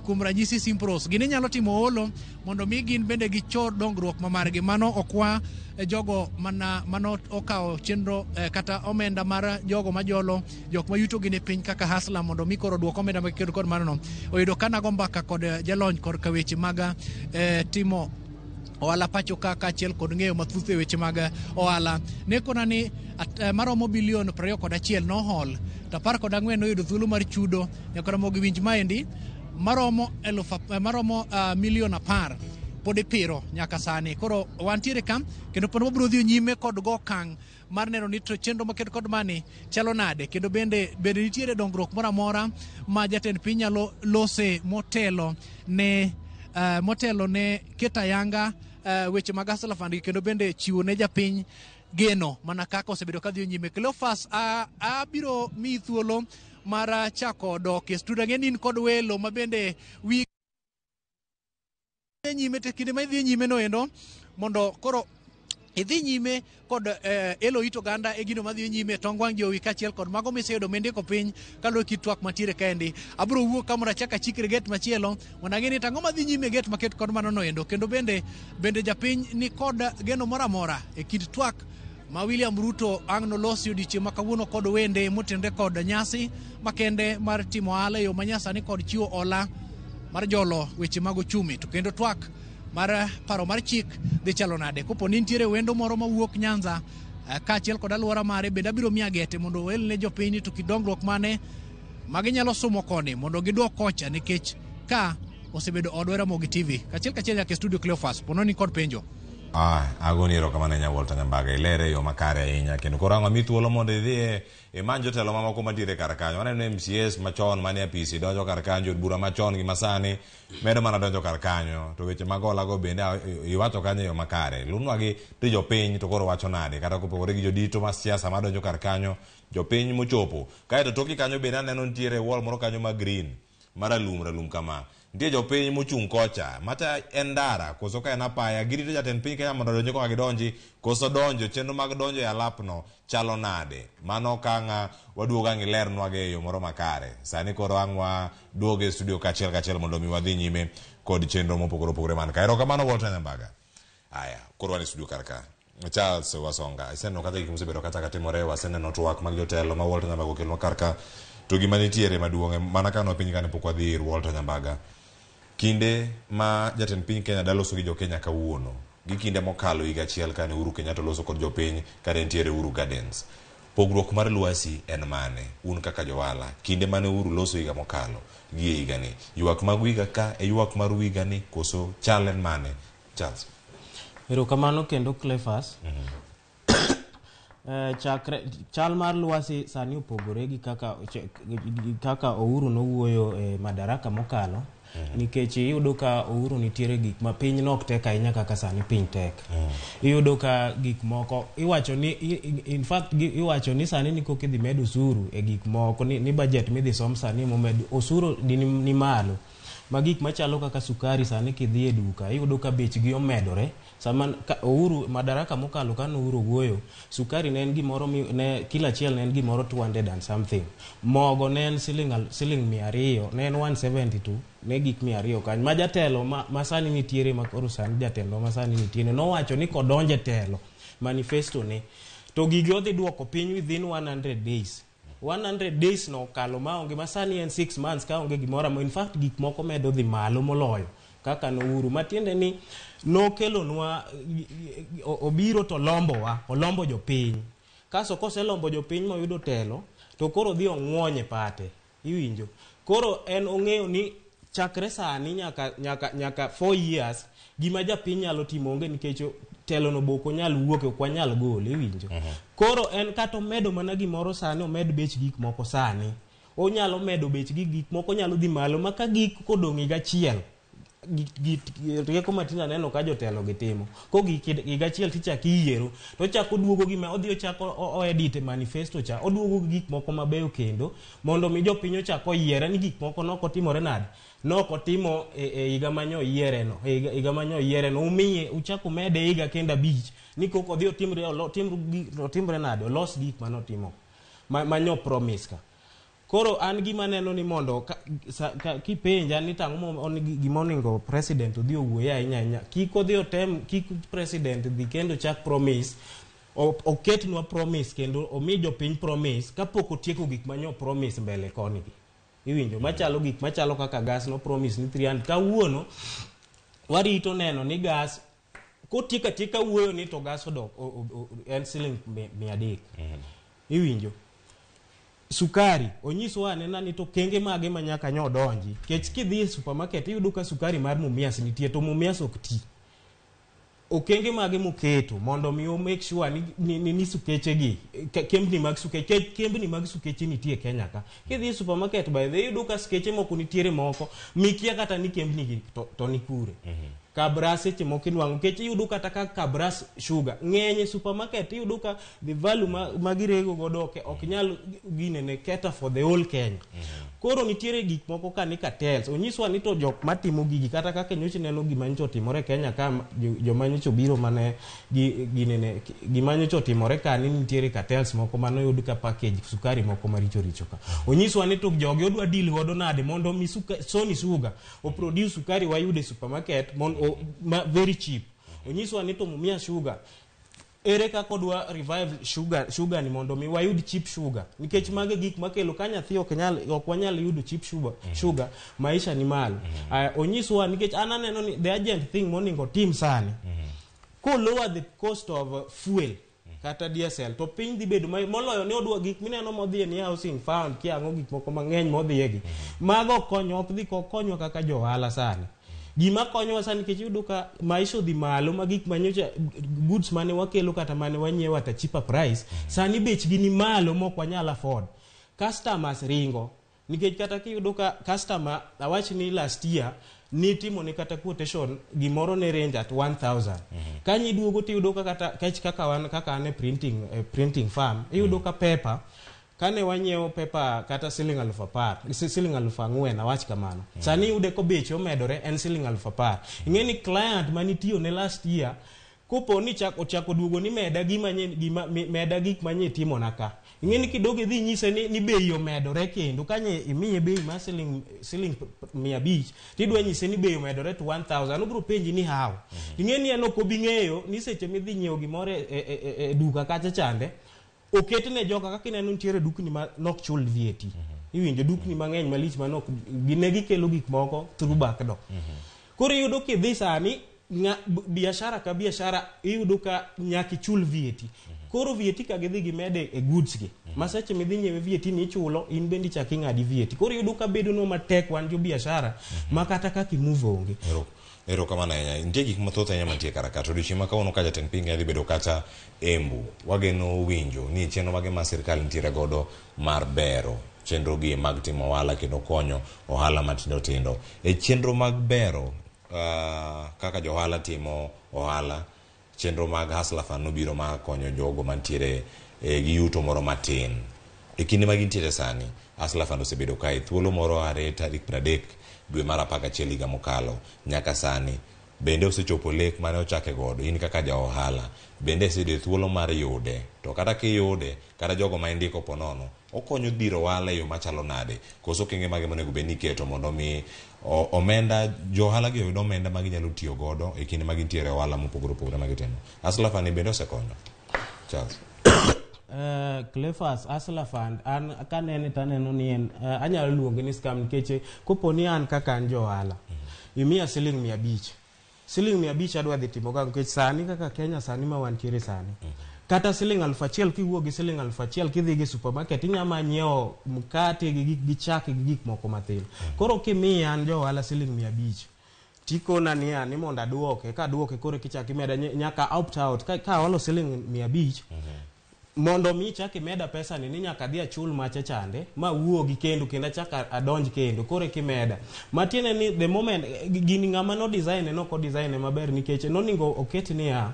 Speaker 2: kuom ranyisi Simpros gini nyalo timo holo mondo mi gin bende gichor dongruok ma margi. Mano okwa jogo mana mano okawo chenro kata omenda mar jogo majolo jok ma yuto gi ni piny kaka Hustler mondo mi koro duok omenda maketo kod mano. Oyudo ka nago mbaka kod jalony korka weche mag timo ohala pacho ka kaachiel kod ng'eyo mathoth e weche mag ohala ne kona ni maromo bilion 21 nohol to 14 noyudo thuolo mar chudo nyaka Ramogi winj maendi maromo milion 10. pod ipiro nyaka sani. Koro wantiere ka kendo pod wabiro dhi nyime kod go okang' mar neno ni to chenro maket kod mani chalo nade, kendo bende nitiere dongruok moro amora ma jatend piny nyalo lose motelo ne keto ayanga weche mag Hustler Fund gi, kendo bende chiwo ne japiny geno mana kaka osebedo ka dhi nyime. Cleophas, abiro miyi thuolo mar chako dok e studio. Ang'e ni in kod welo ma bende wi nyime te kinde ma idhi nyime no endo mondo koro idhi nyime kod elo it oganda e gino madhi nyime tong wang' jowi kaachiel kod mago miseyudo mindiko piny kaluwore kit twak mantiere kaendi. Abiro wuok ka mondo achak achikre get machielo mondo ang'e ni tang'o madhi nyime get maket kod mano no endo, kendo bende japiny ni kod geno moro amora e kind twak ma William Ruto ang' nolosi odiochieng' ma kawuono kod wende motenore kod nyasi makende mar timo ohala e yo manyasani kod chiwo hola mar jolo weche mag ochumi. To kendo twak mar paro mar chik dhi chalo nade? Kopo ni nitiere wendo moro mawuok Nyanza kaachiel kod alwora mare, bende abiro miya gete mondo oel ne jopiny to kit dongruok mane ma ginyalo sumo koni mondo gidwok kocha, nikech ka osebedo odwa Ramogi TV. Kachiel kachiel nyaka e studio Cleophas, pono ni kod penjo.
Speaker 1: Agoni erokamano ahinya Walter Nyambaga, ilere e yo makare ahinya, kendo koro ang' ami thuolo mondo idhi imany jotelo mamoko mantiere kar kanyo. Waneno MCAs machon manie apisi donjo kar kanyo, jod bura machon gi masani medo mana donjo kar kanyo, to weche mag hola go bende iwacho kanyo e yo makare. Lunwa gi to jopiny to koro wacho nade, kata kopogore gi jodito ma siasa madonjo kar kanyo, jopiny mochopo. Kaeto toki kanyo bende aneno nitiere wall moro kanyo ma green, maralum ralum kama. Nitie jopiny mochung' kocha, macha en ndara koso ka en apaya, girito jatend piny Kenya mondo odonji koka gidonji, koso donjo chenro mag donjo e alapno chalo nade? Mano ka ang' waduogo ang' ilernwagi e yo moro makare. Sani koro ang' waduogo e studio kachiel kachiel mondo mi wadhi nyime kod chenro mopogore opogore man ka. Erokamano Walter Nyambaga. Aya, koro wan e studio kar ka. Charles Wasonga, iseneno kata gik mosebedo kata katimore, waseneno twak mag jotelo ma Walter Nyambaga okelnwa kar ka. To gima nitiere maduong' mana ka nwapenji kane pok wadhi ir Walter Nyambaga, kinde ma jatend piny Kenya daloso gi jokenya kawuono gi kinde mokalo higa achiel kane Uhuru Kenyatta oloso kod jopiny kane nitiere Uhuru Gardens, pogruok mar lwasi en mane un kaka johala kinde mane Uhuru loso higa mokalo gi e higani? Ywak mag higa ka e ywak mar higani koso chal en mane? Charles.
Speaker 4: Erokamano kendo Cleophas. Chakre chal mar lwasi sani opogore gi kaka Uhuru nowuoyo e madaraka mokalo, nikech iyudo ka Uhuru nitiere gik ma piny nok tek ahinya kaka sani piny tek. Iyudo ka gik moko iwacho ni in fact iwacho ni sani ni koka idhi med osuru e gik moko ni budget midhi som sani momed osuru ni malo. Ma gik machalo kaka sukari sani kidhi e duka iyudo ka bechgi omedore. Sama Uhuru madaraka mokalo kane Uhuru wuoyo, sukari ne en gimoro ne kilo achiel ne en gimoro 200 and something. Mogo ne en siling 200, ne en 172, ne gik 200 kanyo. Ma jatelo ma sani nitiere ma koro sani jatelo ma sani nitiere nowacho ni kodonje telo manifesto ne to gigi odhi duoko piny within 100 days. 100 days no okalo maonge, ma sani en 6 months ka onge gimoro. In fact gik moko medo dhi malo moloyo kaka no Uhuru, matiende ni nokelonwa obiro to lombowa, olombo jopiny. Kaso koselombo jopiny moyudo telo to koro dhi ong'uonye pate, iwinjo. Koro en ong'eyo ni chakre sani nyaka 4 years gima japiny nyalo timo onge, nikech telo no bok onyal wuok, ok wanyal gole, iwinjo. Koro en kata omedo mana gimoro sani, omed bech gik moko sani, onyalo medo bech gi gik moko nyalo dhi malo ma ka gik kodong' higa achiel. Rieko matin aneno ka jotelo gitimo kogik higa achiel tichako iyiero to chako duogo gima odhi ochako o edit e manifesto cha, oduogo gi gik moko mabeyo kendo mondo mi jopiny ochak oyiere ni gik moko nokotimore nade, nokotimo e higa manyo yiere no, higa manyo yiere no, umiye uchak umede higa kendo 5 ni kok odhi otimre nade, olos gik manotimo manyo promise ka. Koro an gima neno ni mondo kipenja ni tang'o gima onego president odhi owuoye ahinya ahinya, kik odhi otem, kik president dhi kendo chak promise, oketnwa promise kendo omi jopiny promise kapok otieko gik manyo promise mbele koni gi. Iwinjo, machalo gik machalo kaka gas no promise ni 300 kawuono warito neno ni gas kotieko atieka wuoyo ni to gas odok en siling 300. Iwinjo. Sukari onyiswa anena ni to kenge mage ma nyaka nyo donji, kech kidhi e supermarket iyudo ka sukari mar Mumias nitie to Mumias ok ti. Okenge mage moketo mondo mi o make sure ni sukeche gi, kembni mag sukeche, kembni mag sukeche nitie Kenya ka. Kidhi e supermarket, by the way, iyudo ka sukeche moko nitiere moko mikia kata ni kembni gi to ni kure. Kabras seche moko inwang'o, nikech iyudo kata ka Kabras sugar ng'eny e supermarket, iyudo ka the value ma girego godo ok nyal ginene cater for the whole Kenya. Koro nitiere gik moko ka ni cartels, onyiswa ni to jok matimo gigi, kata kaka nyocha ineno gima nyocha otimore Kenya ka, joma nyocha obiro mane ginene gima nyocha otimore ka, ni nitiere cartels moko manoyud ka package sukari moko maricho richo ka. Onyiswa ni to jogi odwa deal godo nade mondo mi Sony Sugar oproduce sukari wayude e supermarket ma very cheap. Onyiswa ni to Mumia Sugar, ere kaka odwa revive sugar ni mondo mi wayud cheap sugar, nikech mago e gik makelo ka nyathi ok nyal, ok wanyal yudo cheap sugar, maisha ni malo. Aya, onyiswa, nikech an aneno ni the urgent thing monego tim sani, ko lower the cost of fuel kata diesel, to piny dhi bedo moloyo ni odwa gik mineno modhiye ni housing fund kiang'o gik moko mang'eny modhiye gi mago konyo ok dhi konywa kaka jo ohala sani. Gima konyowa sani, nikech iyudo ka maisha odhi malo, ma gik manyocha goods mane wakelo kata mane wanyiewo at a cheaper price, sani bechgi ni malo mok wanyal afford. Customers ringo, nikech kata kiyudo ka customer, awach ni last year nitimo ne kata quotation gimoro ne range at 1000, kanyo iduogo tiyudo ka kata kech kaka wan, kaka an e printing farm, iyudo ka paper kane wanyiewo paper kata siling 10,000, siling 4,000, awach kamano, sani iyude ko beche omedore, en siling 10,000. Ing'e ni client manitiyo ne last year, kopo ni ochako duogo ni meda gima nye, gima meda gik manye itimona ka, ing'e ni kidogo idhi nyise ni bei omedore kendo kanye imiye bei mar siling 500, tidwa nyise ni bei omedore to 1000, obiro penji ni how. Ing'e ni en ok obi ng'eyo ni seche midhi nyiewo gimoro e duka kacha chande oketne joka kaka ineno nitiere dukni ma nok chul VAT. Iwinjo dukni mang'eny malich ma nok ne gikelo gik moko through back door. Koro iyudo kidhi sani biashara ka biashara, iyudo ka nyaka ichul VAT. Koro VAT ka gidhi gimede e goods gi, ma seche midhi nyiewe VAT ni ichulo, in bende ichak ing'adi VAT. Koro iyudo ka bedonwa matek wan jo biashara ma kata kaka imove onge.
Speaker 1: Erokamano ahinya. Nitie gik mathoth ahinya mantie kar ka. To odiochieng' ma kawuono ka jatend piny Kenya dhi bedo kacha Embu, wageno winjo ni chenro mage ma sirkal nitiere godo mar bero chenro gi mag timo ohala kendo konyo ohala matindo tindo. E chenro mag bero kaka jo ohala timo ohala, chenro mag Hustler Fund nobiro mar konyo jogo mantiere gi yuto moro matin. E kinde ma gintiere sani, Hustler Fund osebedo kae thuolo moro are tarik 30 dwe mar 11 higa mokalo nyaka sani. Bende osechopo lek mane ochake godo? In kaka ja ohala, bende iseyudo thuolo mar yude? To kata kiyude, kata jogo ma indiko ponono, okonyo dhiro ohala e yo machalo nade? Koso okenge mage monego bed ni iketo mondo mi omenda jo ohala gi oyud omenda ma ginyalo tiyo godo e kinde ma gintiere e ohala mopogore opogore ma gitimo? Hustler Fund ni bende osekonyo? Charles.
Speaker 4: Cleophas, Hustler Fund an kanene to aneno ni en anyalo luonge ni scam, nikech kopo ni an kaka an jo ohala, imiya siling 500, siling 500 adwa dhi timo ga, nikech sani kaka Kenya sani ma wantiere sani, kata siling 1000, kiwuok gi siling 1000 kidhi gi supermarket, inya ma nyiewo mkate gi gik gi chak gi gik moko mathin. Koro kimiya an jo ohala siling 500, tikona niya ni mondo aduoke, kaduoke koro kichak imeda nyaka opt out ka aolo siling 500 mondo mi ichak imeda pesa ni nyaka adhi achul macha chande ma wuogi kendo achak adonj kendo koro kimeda. Matiende ni the moment gini ng'ama no design no ok design maber, nikech noningo oket niya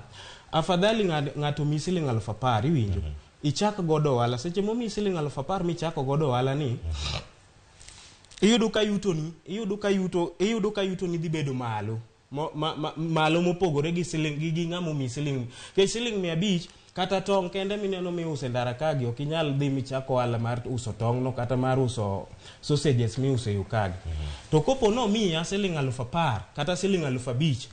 Speaker 4: afadhali ng'ato mi siling 10,000, iwinjo, ichak godo ohala. Seche momi siling 10,000 michako godo ohala ni, iyudo ka yutoni iyudo ka yutoni dhi bedo malo malo mopogore gi siling gi ng'ama omi siling, nikech siling 500 kata tong' kende mineno miuso e ndara kagi, ok inyal dhi michak ohala mar uso tong'no kata mar uso sausages miuso e yo kagi. To kopo nomiya siling 10,000 kata siling 5,000,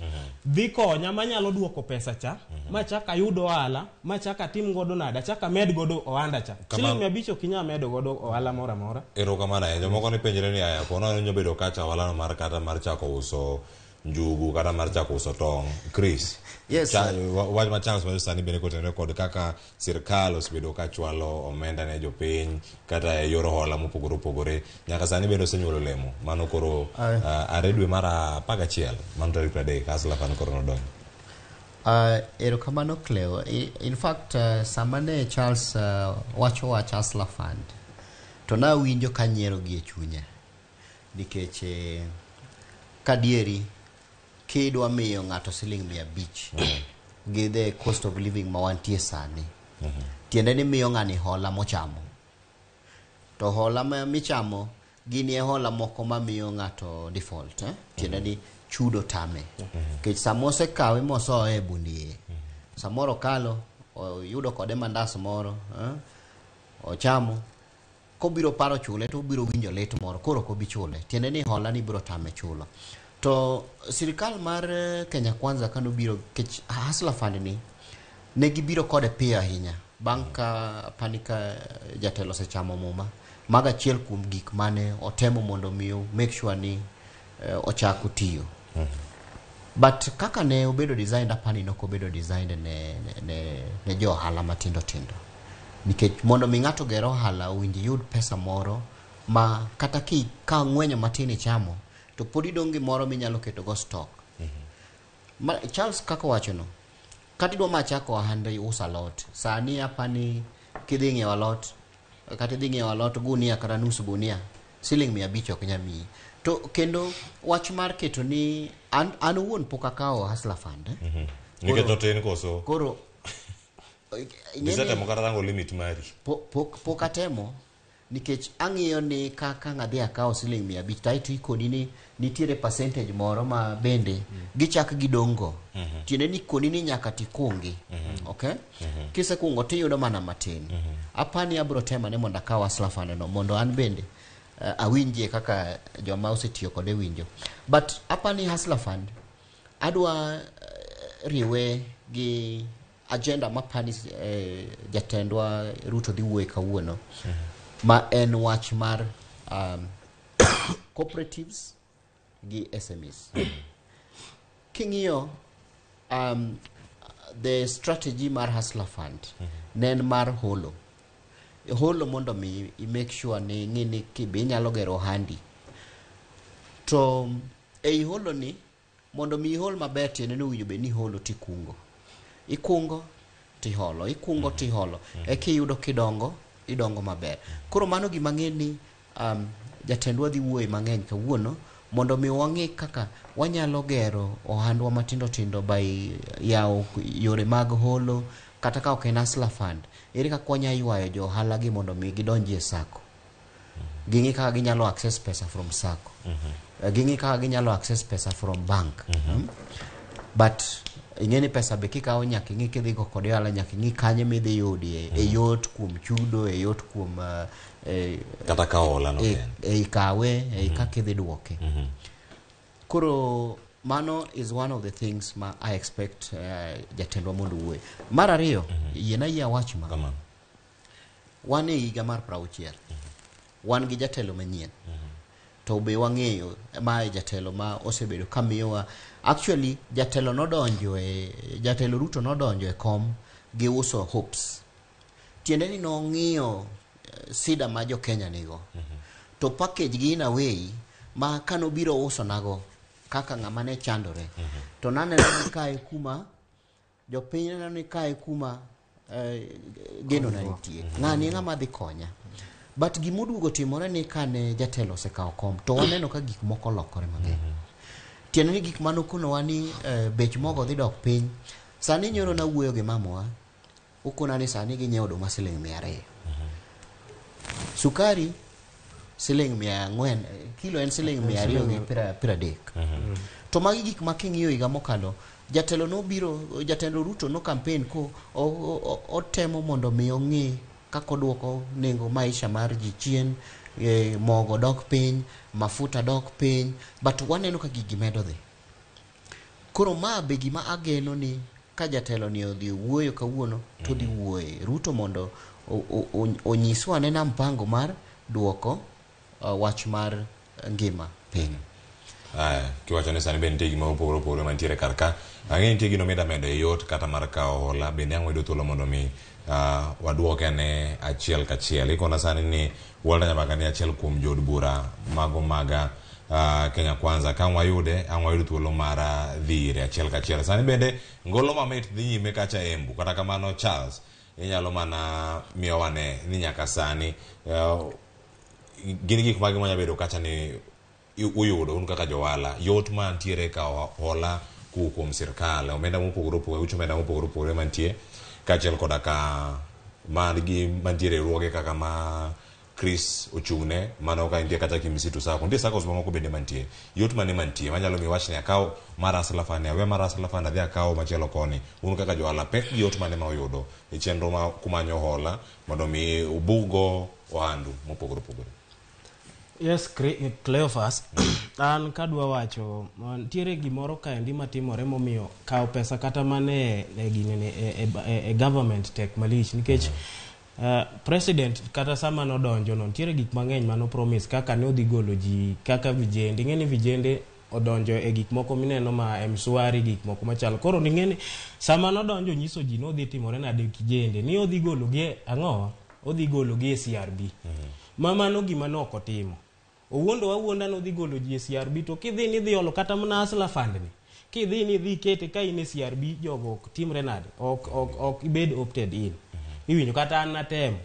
Speaker 4: dhi konya manyalo duoko pesa cha machak ayud ohala machak atim godo nade, achak amed godo ohanda cha. Siling 500 ok inyal medo godo ohala moro amora.
Speaker 1: Erokamano ahinya. Jomoko ne penjre ni aya ponono nyo bedo kacha ohalano mar kata mar chako uso njugu kata mar chako uso tong'. Chris.
Speaker 3: Yes, sir.
Speaker 1: Wach ma Charles wacho sani bende kotenore kod kaka sirkal osebedo ka chwalo omenda ne jopiny kata e yor hola mopogore opogore nyaka sani bende osenyuolo olemo mano koro
Speaker 3: Aye.
Speaker 1: Are dwe mar 11 mano tarik 30 Hustler Fund koro nodonjo.
Speaker 3: Erokamano Cleo. In fact, sama ne Charles wacho wach Hustler Fund, to nawinjo ka nyiero gi e chunya. Nikech kadieri kidwa miyo ng'ato siling 500 gi the cost of living ma wantie sani, tiende ni miyo ng'ani hola mochamo. To hola ma michamo gin e hola moko mamiyo ng'ato default, eh? Tiende ni chudo tame. Nikech sama osekawe mosoye e bundie, samoro okalo, oyudo kode mandas moro, eh? Ochamo, kobiro paro chule to obiro winjo lit moro, koro ok obi chule. Tiende ni hola ni biro tame chulo. To sirikal mar Kenya Kwanza kanobiro, kech Hustler Fund ni, ne gibiro kode piyo ahinya. Bang' ka panika jatelo osechamo muma, mago achiel kuom gik mane otemo mondo mi make sure ni ochako tiyo. But kaka ne obedo designed, apani nok obedo designed ne jo ohala matindo tindo. Nikech mondo mi ng'ato ger ohala owinjo iyud pesa moro ma kata ki ka ng'wenyo matin ichamo to pod idong' gi moro minyalo keto go stock. Ma, Charles kaka owacho no, kata idwa machako ohand uso alot, sani apani kidhi ng'iewo alot, kata idhi ng'iewo alot gunia kata nus gunia, siling 500 ok nyal miyi. To kendo wach mar keto ni an owuon pok akawo Hustler Fund. Eh?
Speaker 1: Nikech otin koso?
Speaker 3: Koro
Speaker 1: Isetemo kata rango limit mari?
Speaker 3: Pok atemo nikech ang'iyo ni kaka ng'adhi akawo siling 500 to aeto ikoni ni nitiere percentage moro ma bende gichak gidong'go. Tiende ni koni ni nyaka tikungi. Okay? Kisekungo tiyudo mana matin. Apani abro temo ne mondo akaw Hustler Fund no mondo an bende awinjie kaka joma osetiyo kode winjo. But apani Hustler Fund adwa riwe gi agenda mapani jatendwa Ruto dhi wuoye kawuono, ma en wach mar cooperatives gi SMEs. King'iyo the strategy mar Hustler Fund ne en mar holo. Holo mondo mi i make sure ni ng'i ni kibe inyalo gero ohandi. To ei holo ni mondo mi ihol maber tiende ni owinjo bed ni iholo tikungo. Ikungo tiholo, ikungo tiholo. Eka iyudo kidongo, idongo maber. Koro mano gima ng'e ni jatendwa dhi wuoye mang'eny kawuono mondo mi wang'e kaka wanyalo gero ohandwa matindo tindo by yawo yore mag holo kata ka ok en Hustler Fund. Ere kaka wanyalo ywayo jo ohala gi mondo mi gidonji e sacco. Ging'i kaka ginyalo access pesa from sacco. Ging'i kaka ginyalo access pesa from bank. But ing'e ni pesa be kikawo nyaka ing'i kidhigo kode ohala nyaka ing'i kanye midhi yudie e yot kuom chudo e yot kuom
Speaker 1: Kata kawo hola no kende.
Speaker 3: Ei kawe ei kaka idhi duoke. Koro mano is one of the things ma I expect jatendwa mondo owuoye. Mar ariyo, yiena yie awach ma.
Speaker 1: Kamano.
Speaker 3: Wan e higa mar 60. Wan gi jatelo manyien. To be wang'eyo ma e jatelo ma osebedo ka miyowa. Actually, jatelo nodonjo e jatelo Ruto nodonjo e kom gi uso hopes. Tiende ni nong'iyo sida ma jo Kenya nigo. To package gi in a way ma kanobiro uso nago kaka ng'ama ne chandore. To naneno ni kae kuma jopiny neno ni kae kuma geno na nitie. Ng'ani e ng'ama dhi konya. But gimoduogo timore ni kane jatelo osekawo kom to waneno ka gik moko lokore mang'eny. Tiende ni gik manokonowa ni bech mogo dhi dok piny. Sani nyoro nawuoyo gi mamawa, okona ni sani ginyiewo oduma siling 200. Sukari siling 400, kilo en siling 230. To magi gik ma king'iyo higa mokalo, jatelo nobiro, jatelo Ruto no campaign ko otemo mondo mi ong'i kaka oduoko nengo maisha mar ji chien, mogo dok piny, mafuta dok piny, but waneno ka gigi medo dhi. Koro ma be gima ageno ni ka jatelo ni odhi wuoyo kawuono to odhi wuoye. Ruto mondo onyiswa anena mpango mar duoko wach mar ngima piny.
Speaker 1: Aya, kiwacho ni sani be nitie gima opogore opogore mantiere kar ka. Ang'e nitie gino mida medo e yot kata mar kawo hola, bende ang' wayudo thuolo mondo mi waduoke ane achiel kachiel. Ikona sani ni Walter Nyabaka ni achiel kuom jood bura mago maga Kenya Kwanza. Ka wayude ang' wayud thuolo mar dhi ire achiel kachiel. Sani bende ngolo mamit dhi nyime kacha Embu. Kata kamano Charles, inyalo mana miyowa ne ni nyaka sani gin gik mage manyalo bedo kacha ni uyudo un kaka johala yot mantiere kawo hola kowuok kuom sirkal, omenda mopogore opogore, uch omenda mopogore opogore mantie kaachiel koda ka man gi mantiere riwruoge kaka ma Chris ochung'ne mano ka nitie kata Kimisitu Sacco, nitie SACCOs mamoko bende mantie. Yot mane mantie manyalo miyo wach ni akaw mar Hustler Fund ni awe mar Hustler Fund adhi akaw machielo koni. Un kaka johala pek gi yot mane ma uyudo e chenro ma kumanyo hola mondo mi ubug go ohandu mopogore opogore?
Speaker 4: Yes, Cleophas, an kadwa wacho, nitiere gimoro kaendi matimore momiyo kawo pesa kata mana e ginene e government tek malich nikech president kata sama nodonjo no nitiere gik mang'eny mano promise kaka ne odhi golo ji kaka vijende. Ing'e ni vijende odonjo e gik moko mineno ma M-Shwari, gik moko machalo. Koro ing'e ni sama nodonjo nyiso ji nodhi timore nade kijende ni odhi golo gi e ang'owa odhi golo gi e CRB. Ma mano gima nok otimo. Owuondo awuonda nodhi golo ji e CRB, to kidhi ni idhi olo kata mana Hustler Fund ni kidhi ni idhi ikete ka in e CRB, jogo ok timre nade, ok ibed opted in. Iwinjo kata an natemo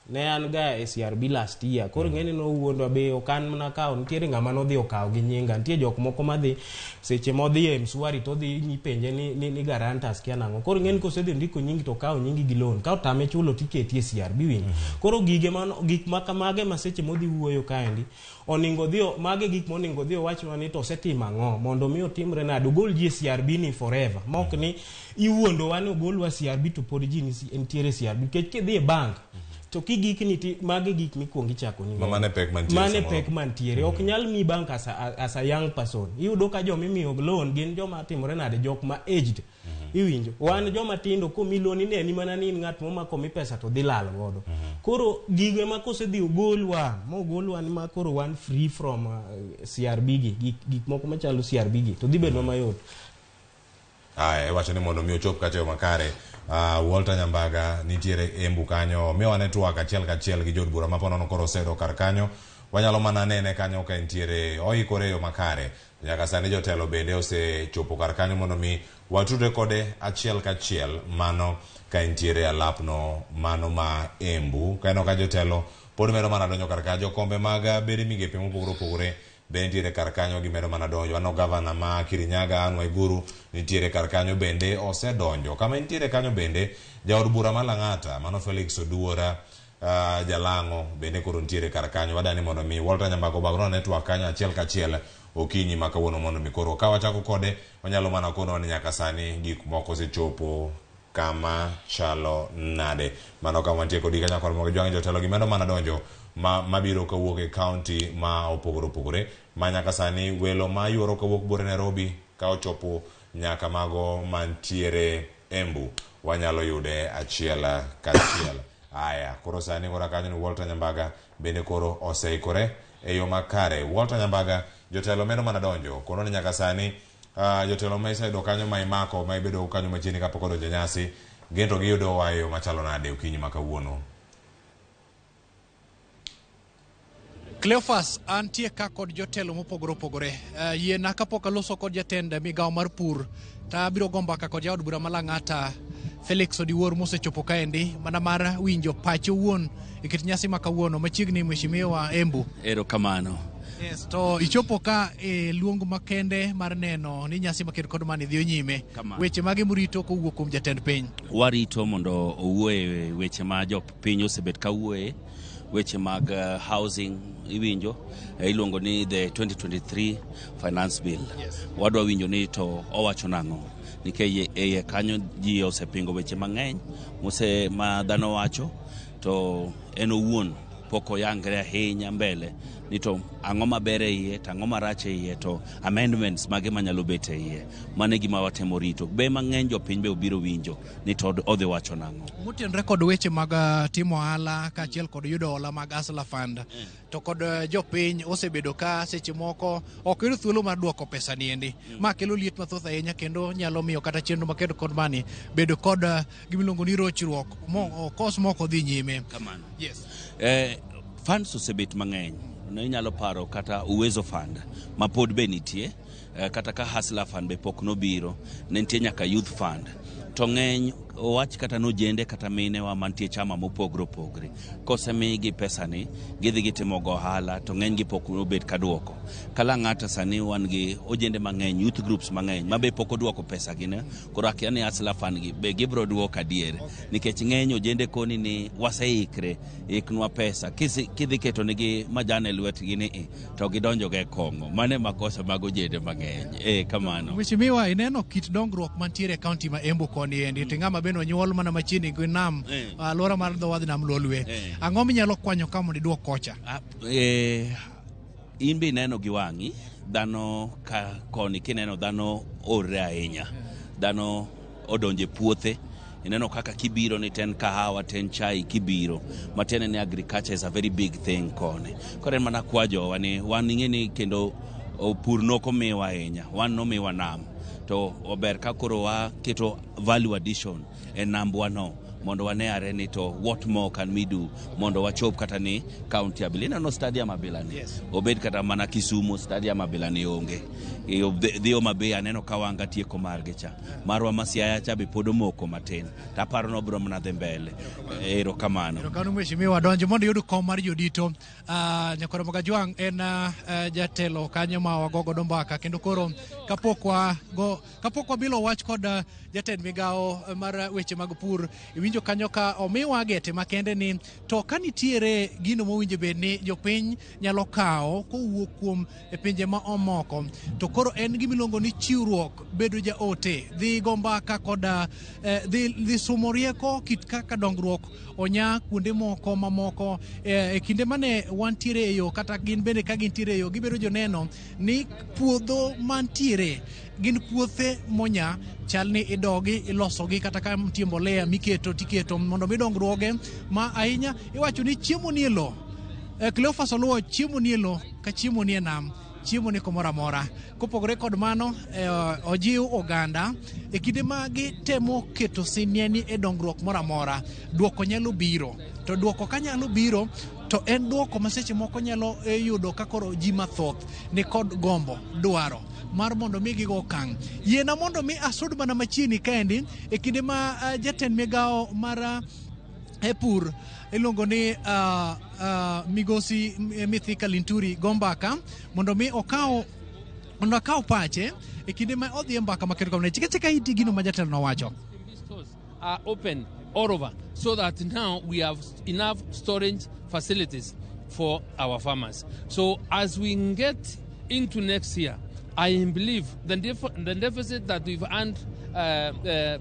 Speaker 4: ne an ga e CRB last year. Koro ing'eni nowuondwa be ok an mana kawo, nitiere ng'ama nodhi okawo gi nyinga. Nitie jok moko madhi seche modhi e M-Shwari to odhi ipenje ni guarantors kia nang'o. Koro ing'eni kosedhi ndiko nyingi to okawo nyingi gi loan, ka otame chulo tiketi e CRB. Winjo koro gige man gik ma kamage ma seche modhi wuoyo kaendi oningo dhi mage gik moningo dhi owachnwa ni to osetimo ang'o mondo mi otimre nade ogol ji e CRB ni forever, mok ni iwuondowa ni ogolwa CRB to pod ji nitiere CRB, nikech kidhi e bank to kigikni ti mage gik mikwongo ichako ni
Speaker 1: Ma mano e pek mantiere
Speaker 4: mano e
Speaker 1: samoro.
Speaker 4: Pek mantiere ok nyal mi bank as a young person. Iyudo ka joma imiyo loan gin joma timore nade, jok ma aged. Iwinjo wan joma tindo komi loan ineni mana ni in ng'at momako mi pesa to dhi lal godo. Koro gigo ema kosedhi ogolwa mogolwa ni ma koro wan free from CRB gi gik moko machalo CRB gi to dhi bedo mayot.
Speaker 1: Aya, iwacho ni mondo mi ochop kacha e yo makare. Walter Nyambaga nitiere Embu kanyo, miwa network achiel kachiel gi jood bura ma ponono koro oseyudo kar kanyo. Wanyalo mana nene kanyo ka entiere oikore e yo makare. Nyaka sani jotelo bende osechopo kar kanyo mondo mi watudre kode achiel kachiel mano ka entiere alapno mano ma Embu. Ka ineno ka jotelo pod medo mana donjo kar kanyo, jokombe mag bede migepe mopogore opogore be nitiere kar kanyo, gimedo mana donjo. Aneno gavana ma Kirinyaga Anne Waiguru nitiere kar kanyo bende osedonjo. Kama entiere kanyo bende jaod bura ma Lang'ata mano Felix Oduora Jalang'o bende koro nitiere kar kanyo. Wadani mondo mi Walter Nyambaka obagno network kanyo achiel kachiel okinyi ma kawuono mondo mi koro ka wachako kode wanyalo mana konowa ni nyaka sani gik moko osechopo kama chalo nade. Mano kama wantie kodi kanyo kod mogo jwang' jotelo gimedo mana donjo ma mabiro kawuok e county ma opogore opogore ma nyaka sani welo ma yuoro kawuok buore Nairobi ka ochopo nyaka mago mantiere Embu wanyalo yude achiel kachiel. Aya, koro sani koro kanyo ni Walter Nyambaga bende koro oseikore e yo makare. Walter Nyambaga, jotelo medo mana donjo kono ni nyaka sani jotelo ma iseyudo kanyo ma imako ma ibedo kanyo machiegni kapok odonjo e nyasi gin to giyudo wa e yo machalo nade okinyi ma kawuono?
Speaker 2: Cleophas, antie ka kod jotelo mopogore opogore. Yiena kapok aloso kod jatend migawo mar pur, to abiro go mbaka kod jaod bura ma Lang'ata Felix Odiwuor mosechopo kaendi mana mar winjo pache owuon e kit nyasi ma kawuono machiegni, mheshimiwa Embu.
Speaker 9: Erokamano.
Speaker 2: Yes, to ichopo ka e luong makende mar neno ni nyasi maker kod mani dhi nyime.
Speaker 9: Kamano.
Speaker 2: Weche mage murito kowuok kuom jatend piny?
Speaker 9: Warito mondo owuoye e weche ma jopiny osebet ka wuoye, weche mag housing iwinjo iluongo ni the 2023 finance bill.
Speaker 2: Yes.
Speaker 9: Wadwa winjo ni to owacho nang'o nikech e iye kanyo ji osepingo weche mang'eny mose ma dhano wacho to en owuon pok oyangre ahinya mbele ni to ang'o maber e iye to ang'o marach e iye to amendments mage manyalo bet e iye. Mano e gima watemo rito be mang'eny jopiny be obiro winjo ni to odhi wacho nang'o.
Speaker 2: Motenore kod weche mag timo ohala kaachiel kod yudo hola mag Hustler Fund to kod jopiny osebedo ka seche moko ok yud thuolo mar duoko pesa niendi. Ma kelo liet mathoth ahinya kendo nyalo miyo kata chenro makedo kod mani bedo kod gimiluongo ni rochruok mo kos moko dhi nyime.
Speaker 9: Kamano.
Speaker 2: Yes.
Speaker 9: Funds osebet mang'eny. Ne inyalo paro kata Uwezo Fund ma pod be nitie, kata ka Hustler Fund be pok nobiro, ne nitie nyaka Youth Fund. To ng'eny owach kata nojende kata minewa mantie chama mopogre opogre, kosemigi pesani gidhi gitimo go ohala, to ng'eny gi pok obet ka duoko. Kalang'ata sani wan gi ojende mang'eny, youth groups mang'eny ma be pok oduoko pesa gi ne. Koro akia ni Hustler Fund gi be gibiro duoko adier, nikech ng'eny ojende koni ni waseikre, iknwa pesa. Kidhi keto nigi majan e lwetgi ni to gidonjo go e kong'o. Mano e makosa mag ojende mang'eny. Kamano.
Speaker 2: Mheshimiwa, ineno kit dongruok mantiere e kaunti ma Embu koni endi, to ng'ama bende onyuol mana machiegni gi nam, alwora mar dho wadh nam Lolwe. Ang'o minyalo kwanyo ka mondo iduok kocha?
Speaker 9: In be ineno gi wang'i dhano ka koni, kineno dhano orre ahinya, dhano odonje puothe. Ineno kaka kibiro ni ten kahawa, ten chai kibiro, matiende ni agriculture is a very big thing koni. Koro en mana kwa jowa ni wan ing'e ni kendo pur nokomiwa ahinya, wan nomiwa nam, to ober ka koro waketo value addition e nambwa no mondo wane are ni to what more can we do mondo wachop kata ni county abila. Ineno stadium abila ni obed kata mana Kisumu, stadium abila ni onge. Dhi Homa Bay, aneno ka wanga tieko margi cha, marwa ma Siaya cha be pod omoko matin, to aparo ni obiro mana dhi mbele. Erokamano.
Speaker 2: Erokamano mheshimiwa, donjo mondo iyud kom mar jodito. Nyakwar Mogajwang' en jatelo kanyo ma wago godo mbaka, kendo koro kapok wabilo wach kod jatend migawo mar weche mag pur, iwinjo kanyo ka omiwa gete makende ni to ka nitiere gino mowinjo bed ni jopiny nyalo kawo kowuok kuom e pinje ma omoko, to koro en gima iluongo ni chiwruok, bedo jaote, dhi go mbaka kod dhi sumo rieko kit kaka dongruok onya kuonde moko mamoko e kinde mane wantiere e yo, kata gin bende ka gintiere e yo gibedo joneno ni puodho mantiere gin puothe monya, chal ni idogi ilosogi, kata ka nitie mbolea miketo tiketo mondo mi dongruoge ma ahinya. Iwacho ni chiemo nie lo. Cleophas Oluo, chiemo nie lo ka chiemo nie nam, chiemo ni kumoro amora. Kopogore kod mano, ojiw oganda e kinde ma gitemo keto sinieni e dongruok moro amora, duoko nyalo biro, to duoko ka nyalo biro to en duoko ma seche moko nyalo yudo ka koro ji mathoth ni kod gombo dwaro mar mondo mi gigo okang'. Yiena mondo mi asud mana machiegni kaendi e kinde ma jatend migawo mar e pur iluongo ni Migosi Mithika Linturi go mbaka mondo mi okaw, mondo akaw pache e kinde ma odhi e mbaka makendo kamano. Chika chika iti gino ma jatelo nowacho.
Speaker 10: Stores are open all over so that now we have enough storage facilities for our farmers. So as we get into next year, I believe the deficit that we've earned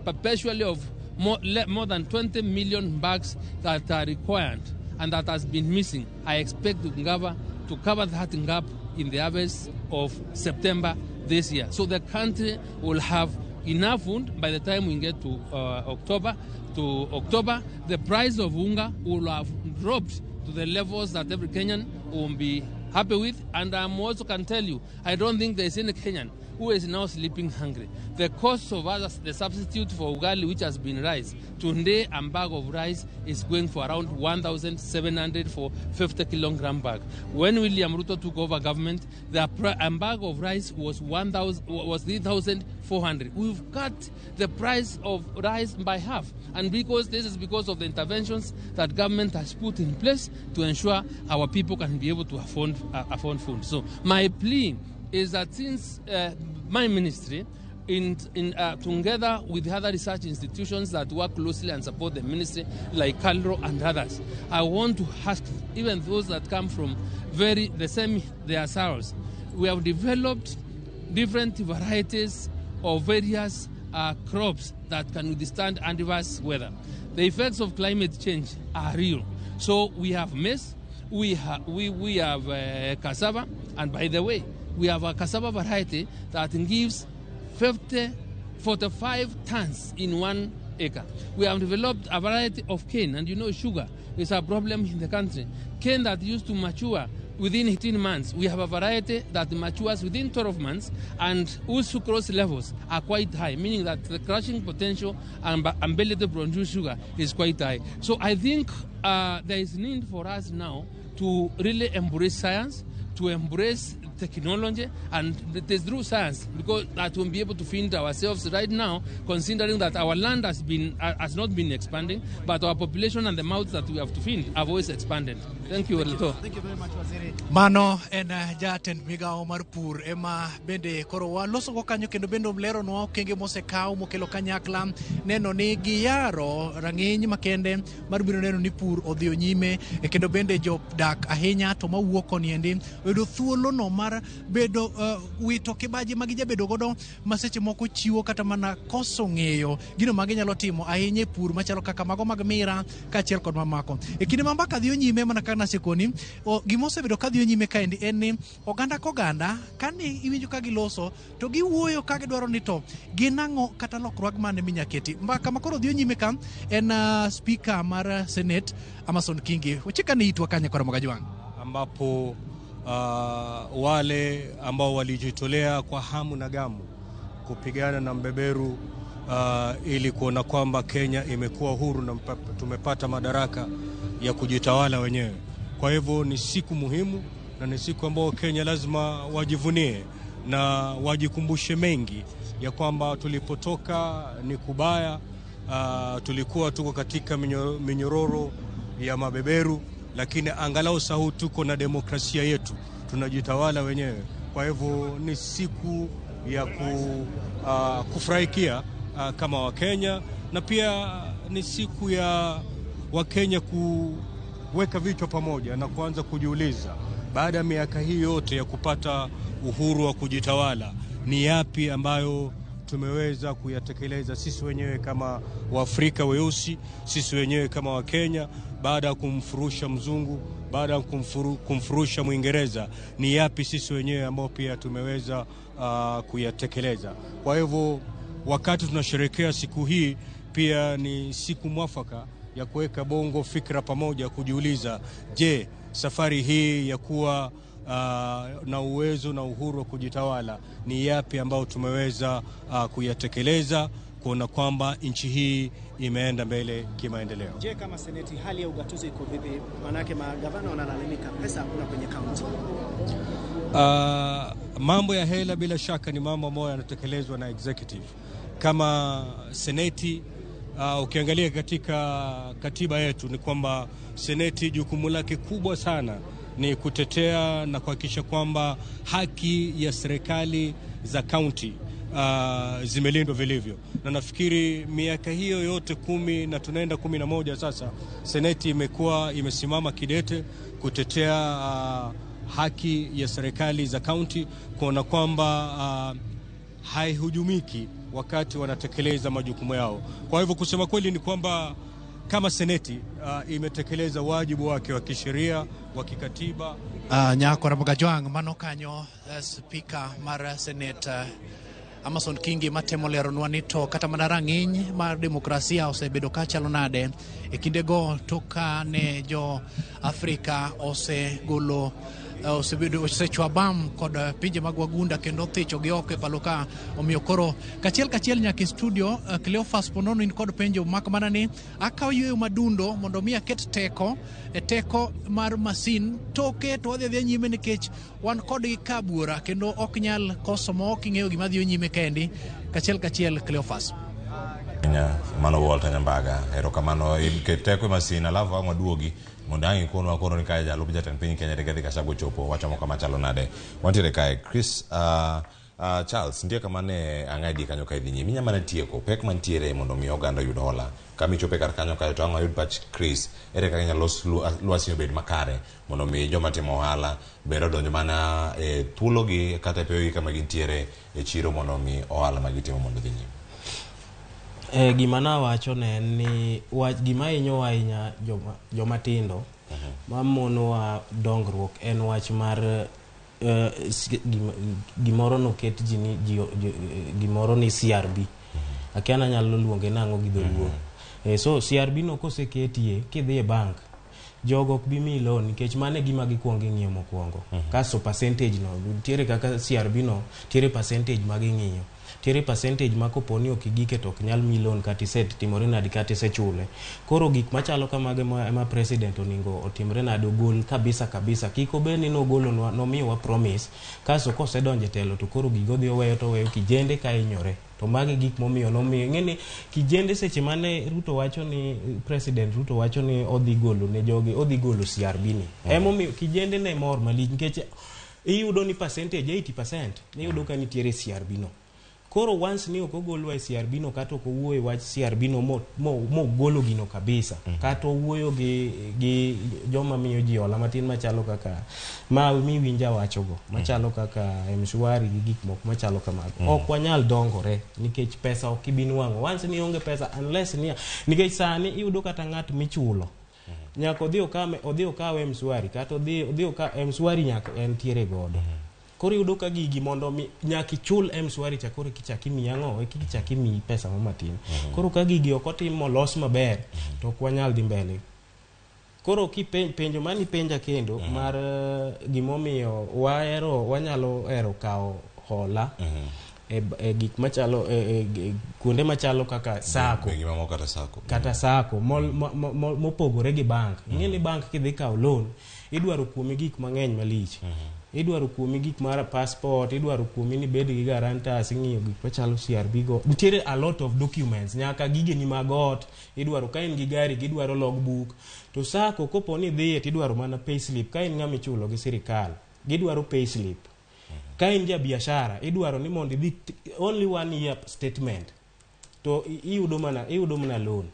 Speaker 10: perpetually of more than 20 million bags that are required and that has been missing, I expect the Ungava to cover that gap in the harvest of September this year. So the country will have enough food by the time we get to October. To October, the price of unga will have dropped to the levels that every Kenyan will be happy with. And I also can tell you, I don't think there is any Kenyan who is now sleeping hungry. The cost of us, the substitute for ugali, which has been rice, today a bag of rice is going for around 1,700 for 50 kilogram bag. When William Ruto took over government, the bag of rice was 1,000, was 3,400. We've cut the price of rice by half, and because this is because of the interventions that government has put in place to ensure our people can be able to afford food. So my plea is that since my ministry, in together with other research institutions that work closely and support the ministry, like KALRO and others, I want to ask even those that come from very the same themselves. We have developed different varieties of various crops that can withstand adverse weather. The effects of climate change are real. So we have maize, we have cassava, and by the way, we have a cassava variety that gives 50, 45 tons in 1 acre. We have developed a variety of cane, and you know sugar is a problem in the country. Cane that used to mature within 18 months, we have a variety that matures within 12 months and whose sucrose levels are quite high, meaning that the crushing potential and ability to produce sugar is quite high. So I think there is need for us now to really embrace science, to embrace technology, and it is through science because that we'll be able to feed ourselves right now, considering that our land has not been expanding, but our population and the mouths that we have to feed have always expanded. Thank you, Thank you.
Speaker 11: Thank you very much, Waziri.
Speaker 2: Mano en jatend migawo mar pur ema bende koro walosogo kanyo, kendo bende oleronwa okenge mosekaw mokelo kanyakla neno ni giyaro rang'iny makende mar biro neno ni pur odhiyo nyime, kendo bende jodak ahinya to mawuok koni endi oyudo thuolono mar bedo wito kibaji ma gijabedo godo ma seche moko chiwo kata mana koso ng'eyo gino ma ginyalo timo ahinya e pur machalo kaka mago mag mira kaachiel kod mamako. E kinde ma mbaka dhiyo nyime, mana kaka nasekoni, gima osebedo ka dhiyo nyime kaendi en ni oganda koganda kane iwinjo ka giloso to giwuoyo ka gidwaro ni to gin ang'o kata lokruok mane minyaketi. Mbaka ma koro dhiyo nyime ka en speaker mar Senate Amason Kingi ochika ni itwa kanye kora Mogajwang',
Speaker 12: ambapo wale ambao walijitolea kwa hamu na gamu kupigana na mbeberu ili kuona kwamba Kenya imekuwa huru na tumepata madaraka ya kujitawala wenyewe. Kwa hivyo ni siku muhimu na ni siku ambayo Kenya lazima wajivunie na wajikumbushe mengi ya kwamba tulipotoka ni kubaya. Tulikuwa tuko katika minyororo ya mabeberu, lakini angalau sasa tuko na demokrasia yetu, tunajitawala wenyewe. Kwa hivyo ni siku ya kufurahikia kama Wakenya, na pia ni siku ya Wakenya kuweka vichwa pamoja na kuanza kujiuliza baada ya miaka hii yote ya kupata uhuru wa kujitawala, ni yapi ambayo tumeweza kuyatekeleza sisi wenyewe kama Waafrika weusi, sisi wenyewe kama Wakenya, baada ya kumfurusha mzungu, baada ya kumfurusha Mwingereza, ni yapi sisi wenyewe ambao pia tumeweza kuyatekeleza. Kwa hivyo wakati tunasherehekea siku hii, pia ni siku mwafaka ya kuweka bongo fikra pamoja, kujiuliza, je, safari hii ya kuwa na uwezo na uhuru wa kujitawala ni yapi ambao tumeweza kuyatekeleza kuona kwamba nchi hii imeenda mbele kimaendeleo.
Speaker 11: Je, kama seneti hali ya ugatuzi iko vipi? Manake magavana wanalalamika pesa hakuna kwenye kaunti.
Speaker 12: Mambo ya hela bila shaka ni mambo ambayo yanatekelezwa na executive. Kama seneti, ukiangalia katika katiba yetu ni kwamba seneti jukumu lake kubwa sana ni kutetea na kuhakikisha kwamba haki ya serikali za kaunti zimelindwa vilivyo. Na nafikiri miaka hiyo yote 10 na tunaenda 11 sasa, seneti imekuwa imesimama kidete kutetea haki ya serikali za kaunti, kuona kwamba haihujumiki wakati wanatekeleza majukumu yao. Kwa hivyo kusema kweli ni kwamba kama seneti imetekeleza wajibu wake wa kisheria, wa kikatiba.
Speaker 2: Nyako Ramogi mano kanyo speaker mar Senate Amason Kingi matemo leronwa ni to kata mana rang'iny mar demokrasia osebedo kachalo nade e kindego tok ka ne jo Afrika osegolo osebedo osechwa bam kod pinje mag wagunda kendo thicho gi oko e palo ka. Omiyo koro kachiel kachiel nyaka e studio, Cleophas Ponono in kod penjo, mak mana ni akawo yweyo madundo mondo mi aket teko e teko mar masin toke to wadhi adhiya nyime nikech wan kodgi ka buora kendo ok nyal koso ma ok ing'eyo gima dhi nyime kendi. Kachiel kachiel, Cleophas.
Speaker 1: Mano Walter Nyambaga, erokamano. Ket teko e masin alafu ang' waduogi mondo ang' ikonwa koro ni kae jalup jatend piny Kenya Rigathi Gachagua ochopo wachomo kama chalo nade. Wantiere kae Chris Charles, nitie kama ne ang'adi kanyo ka idhi nyime, inya mana tieko pek mantiere mondo mi oganda oyud hola. Kama ichope kar kanyo kae to ang' ayud pach Chris, ere kaka inyalo los lwasi obed makare mondo mi joma timo ohala bende odonj mana e thuologi kata e peyogi kama gintiere e chiro mondo mi ohala ma gitimo mondo odhi nyime.
Speaker 4: Gima nawacho ne en ni wach gima hinyowa ahinya joma tindo mamonowa dongruok en wach mar gimoro noket ji ni gimoro ni CRB. Akia nanyalo luonge nang'o gi dholuo. So CRB no koseketie kidhi e bank, jogo ok bi miyi loan nikech mano e gima gikuongo ing'iyo mokwongo. Kasto percentage no nitiere kaka CRB no nitiere percentage ma ging'iyo. Nitiere percentage ma kopo ni ok igike to ok nyal miyi loan kata isetimore nadi kata isechule. Koro gik machalo kamago ema president oningo otimre nade ogol kabisa kabisa. Kik obed ni nogolonwa nomiyowa promise kasto kosedonjo e telo to koro gigo odhi oweyo to oweyo kijende ka hinyore. To magi gik momiyo nomiyo ing'e ni kijende seche mane Ruto wacho ni President Ruto wacho ni odhi golo ne jogi odhi golo CRB ni. Emomiyo kijende ne mor malich nikech iyudo ni percentage 80% iyudo ka nitiere CRB no. Koro once ni ok ogolwa e CRB no kata ok owuoyo e wach CRB no mogolo gino kabisa kata owuoyo gi joma miyo ji hola matin machalo kaka ma miwinja wachogo machalo kaka M-Shwari gi gik moko machalo kamago ok wanyal dongore nikech pesa ok ibi nwang'o once ni onge pesa unless ni nikech sani iyudo kata ng'at michulo nyaka odhi okame odhi okaw M-Shwari kata odhi okaw M-Shwari nyaka entiere godo. Koro iyudo ka gigi mondo mi nyaka ichul M-Shwari cha koro kichak imiyi ang'o eka kichak imiyi pesa mo matin. Koro ka gigi ok otim molos maber to ok wanyal dhi mbele. Koro kipenjo mani penja kendo mar gimomiyo wahero wanyalo hero kawo hola e gik machalo e kuonde machalo kaka sacco
Speaker 1: Bengi mamoko kata sacco.
Speaker 4: Kata sacco mopogore gi bank. Ing'e ni bank kidhi kawo loan idwaro kuomi gik mang'eny malich. Idwaro kuomi gik mar passport, idwaro kuomi ni ibed gi guarantors, ing'iyo gik machalo CRB go. Nitiere a lot of documents, nyaka gigeni mag ot, idwaro ka in gi gari gidwaro logbook. To sacco kopo ni idhiye tidwaro mana payslip, ka in ng'ama ichulo gi sirikal, gidwaro payslip. Ka in ja biashara, idwaro ni mondo idhi only 1 year statement. To iyudo mana loan.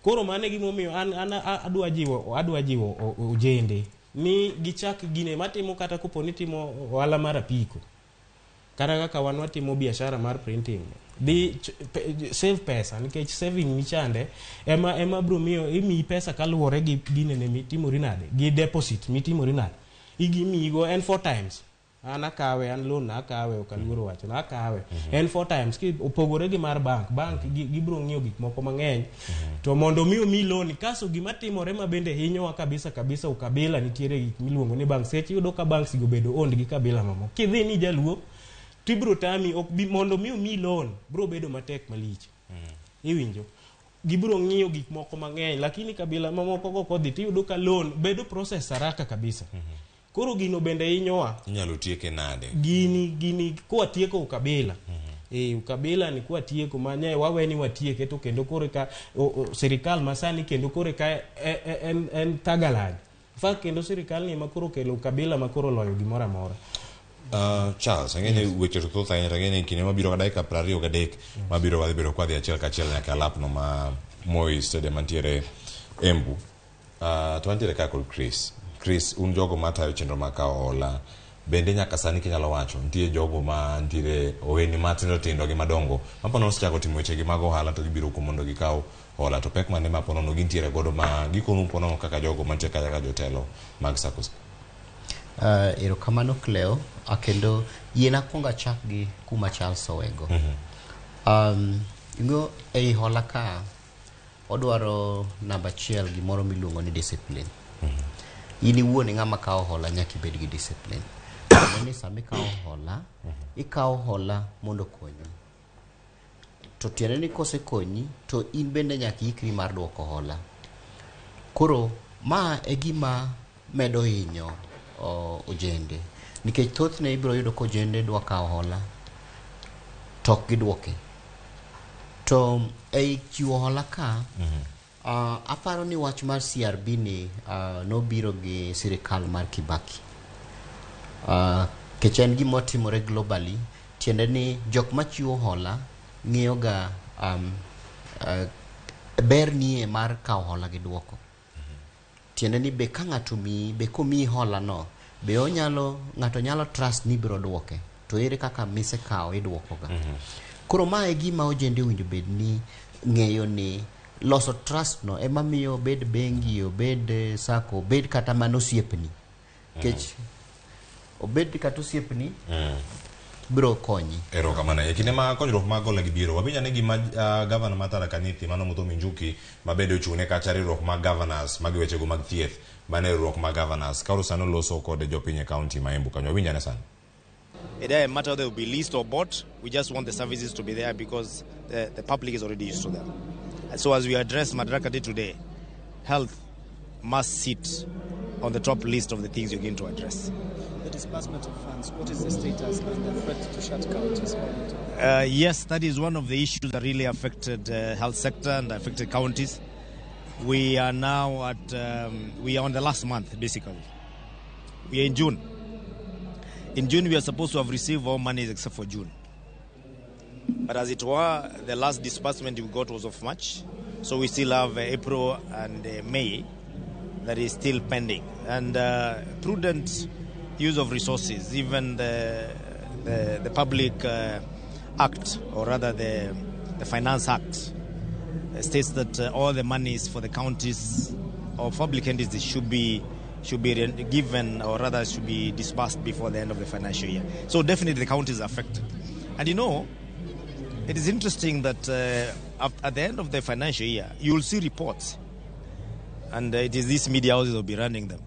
Speaker 4: Koro mano e gimomiyo an adwa jiwo ojende ni gichak gine matimo kata kopo ni timo ohala mar apiko. Kata kaka wan watimo biashara mar printing. Dhi save pesa nikech saving michande ema biro miyo imiyi pesa kaluwore gi ginene mitimori nade gi deposit mitimori nade. Igimiyigo en 4 times. An akawe, an loan na akawe, ok aluoro wacho na akawe. En 4 times ki opogore gi mar bank. Bank gibiro ng'iyo gik moko mang'eny. To mondo mi omi loan, kaso gima timore ma bende hinyowa kabisa kabisa ukabila nitiere gik miluongo ni bank. Seche iyudo ka banks go bedo owned gi kabila mamoko. Kidhi ni jaluo, tibiro tami, ok bi, mondo mi omi loan, biro bedo matek malich. Iwinjo? Gibiro ng'iyo gik moko mang'eny, lakini kabila mamoko go kodhi tiyudo ka loan bedo process haraka kabisa. Koro gino bende hinyowa.
Speaker 1: Inyalo tieke nade?
Speaker 4: Gini kwatieko ukabila. Ukabila ni kwatieko manye wawe ni watieke to kendo kore ka sirikal masani kendo kore ka en tagalany. In fact kendo sirikal ni ema koro kelo ukabila ma koro loyo gimoro amora.
Speaker 1: Charles, ang'e ni weche to thoth ahinya to ang'e ni kinde mabiro ka dakika 23 mabiro wadhi bedo kwadhi achiel kachiel nyaka lapno ma Moi Stadium mantiere Embu. To wantiere ka kod Chris. Chris, un jogo matayo chenro mag kawo hola, bende nyaka sani kinyalo wacho, nitie jogo ma nitiere ohelni matindo tindo gi madongo, ma ponono osechako timo wechegi mag ohala to gibiro kuom mondo gikaw hola, to pek mane ma ponono gintiere godo ma gikonu ponono kaka jogo mantie kaka jotelo mag SACCOs?
Speaker 3: Erokamano Cleo, kendo yien akwongo achak gi kuma Charles owego. Ing'o ei hola ka odwaro namba achiel gimoro miluongo ni discipline. In iwuon ing'ama kawo hola nyaka ibed gi discipline. Tiende ni sama ikawo hola, ikawo hola mondo okonyi. To tiende ni kosekonyi, to in bende nyaka iikri mar duoko hola. Koro ma e gima medo hinyo ojende. Nikech thothne ibiro yudo ka ojende dwa kawo hola, to ok giduoke. To ei chiwo hola ka, aparo ni wach mar CRB ni nobiro gi sirikal mar Kibaki. Kech en gima timore globally, tiende ni jok machiwo hola ng'iyo ga ber nie mar kawo hola gi duoko. Tiende ni be ka ng'ato miyi, be komiyi hola no, be onyalo, ng'ato nyalo trust ni ibiro duoke. To ere kaka misekawo iduoko ga. Koro ma e gima ojende owinjo bed ni ng'eyo ni loso trust no ema miyo obed bengi, obed sacco, obed kata mana osiepni. Nikech obed kata osiepni biro konyi.
Speaker 1: Erokamano. E kinde ma konyruok mag hola gi biro, wawinj ane gima gavana ma Tharaka Nithi mano Muthomi Njuki ma bende ochung'ne kacha riwruok mag governors mag wechego mag thieth mane riwruok mag governors koro sani oloso kod jopiny e kaunti ma Embu kanyo. Wawinj ane sani.
Speaker 13: It doesn't matter whether it will be leased or bought, we just want the services to be there because the public is already used to them. And so as we address Madaraka Day today, health must sit on the top list of the things you're going to address.
Speaker 11: The disbursement of funds, what is the status and the threat to shut counties?
Speaker 13: Yes, that is one of the issues that really affected health sector and affected counties. We are now at, we are on the last month, basically. We are in June. In June, we are supposed to have received all monies except for June. But as it were, the last disbursement we got was of March. So we still have April and May that is still pending. And prudent use of resources, even the Public Act, or rather the Finance Act, states that all the monies for the counties or public entities should be given, or rather should be disbursed before the end of the financial year. So definitely the counties are affected. And you know, it is interesting that at the end of the financial year, you will see reports, and it is these media houses will be running them,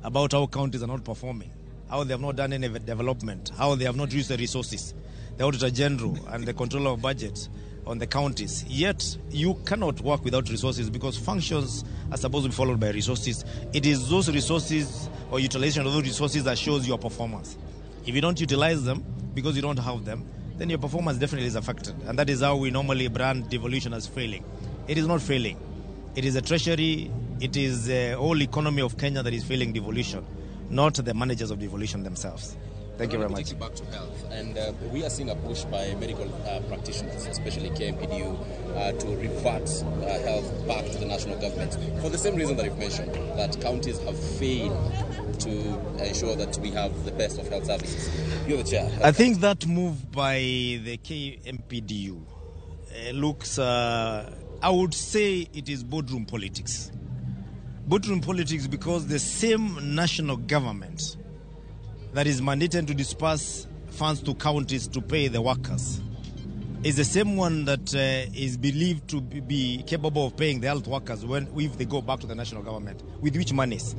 Speaker 13: about how counties are not performing, how they have not done any development, how they have not used the resources, the Auditor General and the Controller of Budget on the counties. Yet you cannot work without resources, because functions are supposed to be followed by resources. It is those resources or utilization of those resources that shows your performance. If you don't utilize them because you don't have them, then your performance definitely is affected. And that is how we normally brand devolution as failing. It is not failing. It is the treasury, it is the whole economy of Kenya that is failing devolution, not the managers of devolution themselves. Thank you very much.
Speaker 14: Take you back to health, and we are seeing a push by medical practitioners, especially KMPDU, to revert health back to the national government for the same reason that you've mentioned, that counties have failed to ensure that we have the best of health services. You're the chair.
Speaker 13: I think that move by the KMPDU looks, I would say it is boardroom politics. Boardroom politics because the same national government that is mandated to disperse funds to counties to pay the workers is the same one that is believed to be capable of paying the health workers when if they go back to the national government. With which monies?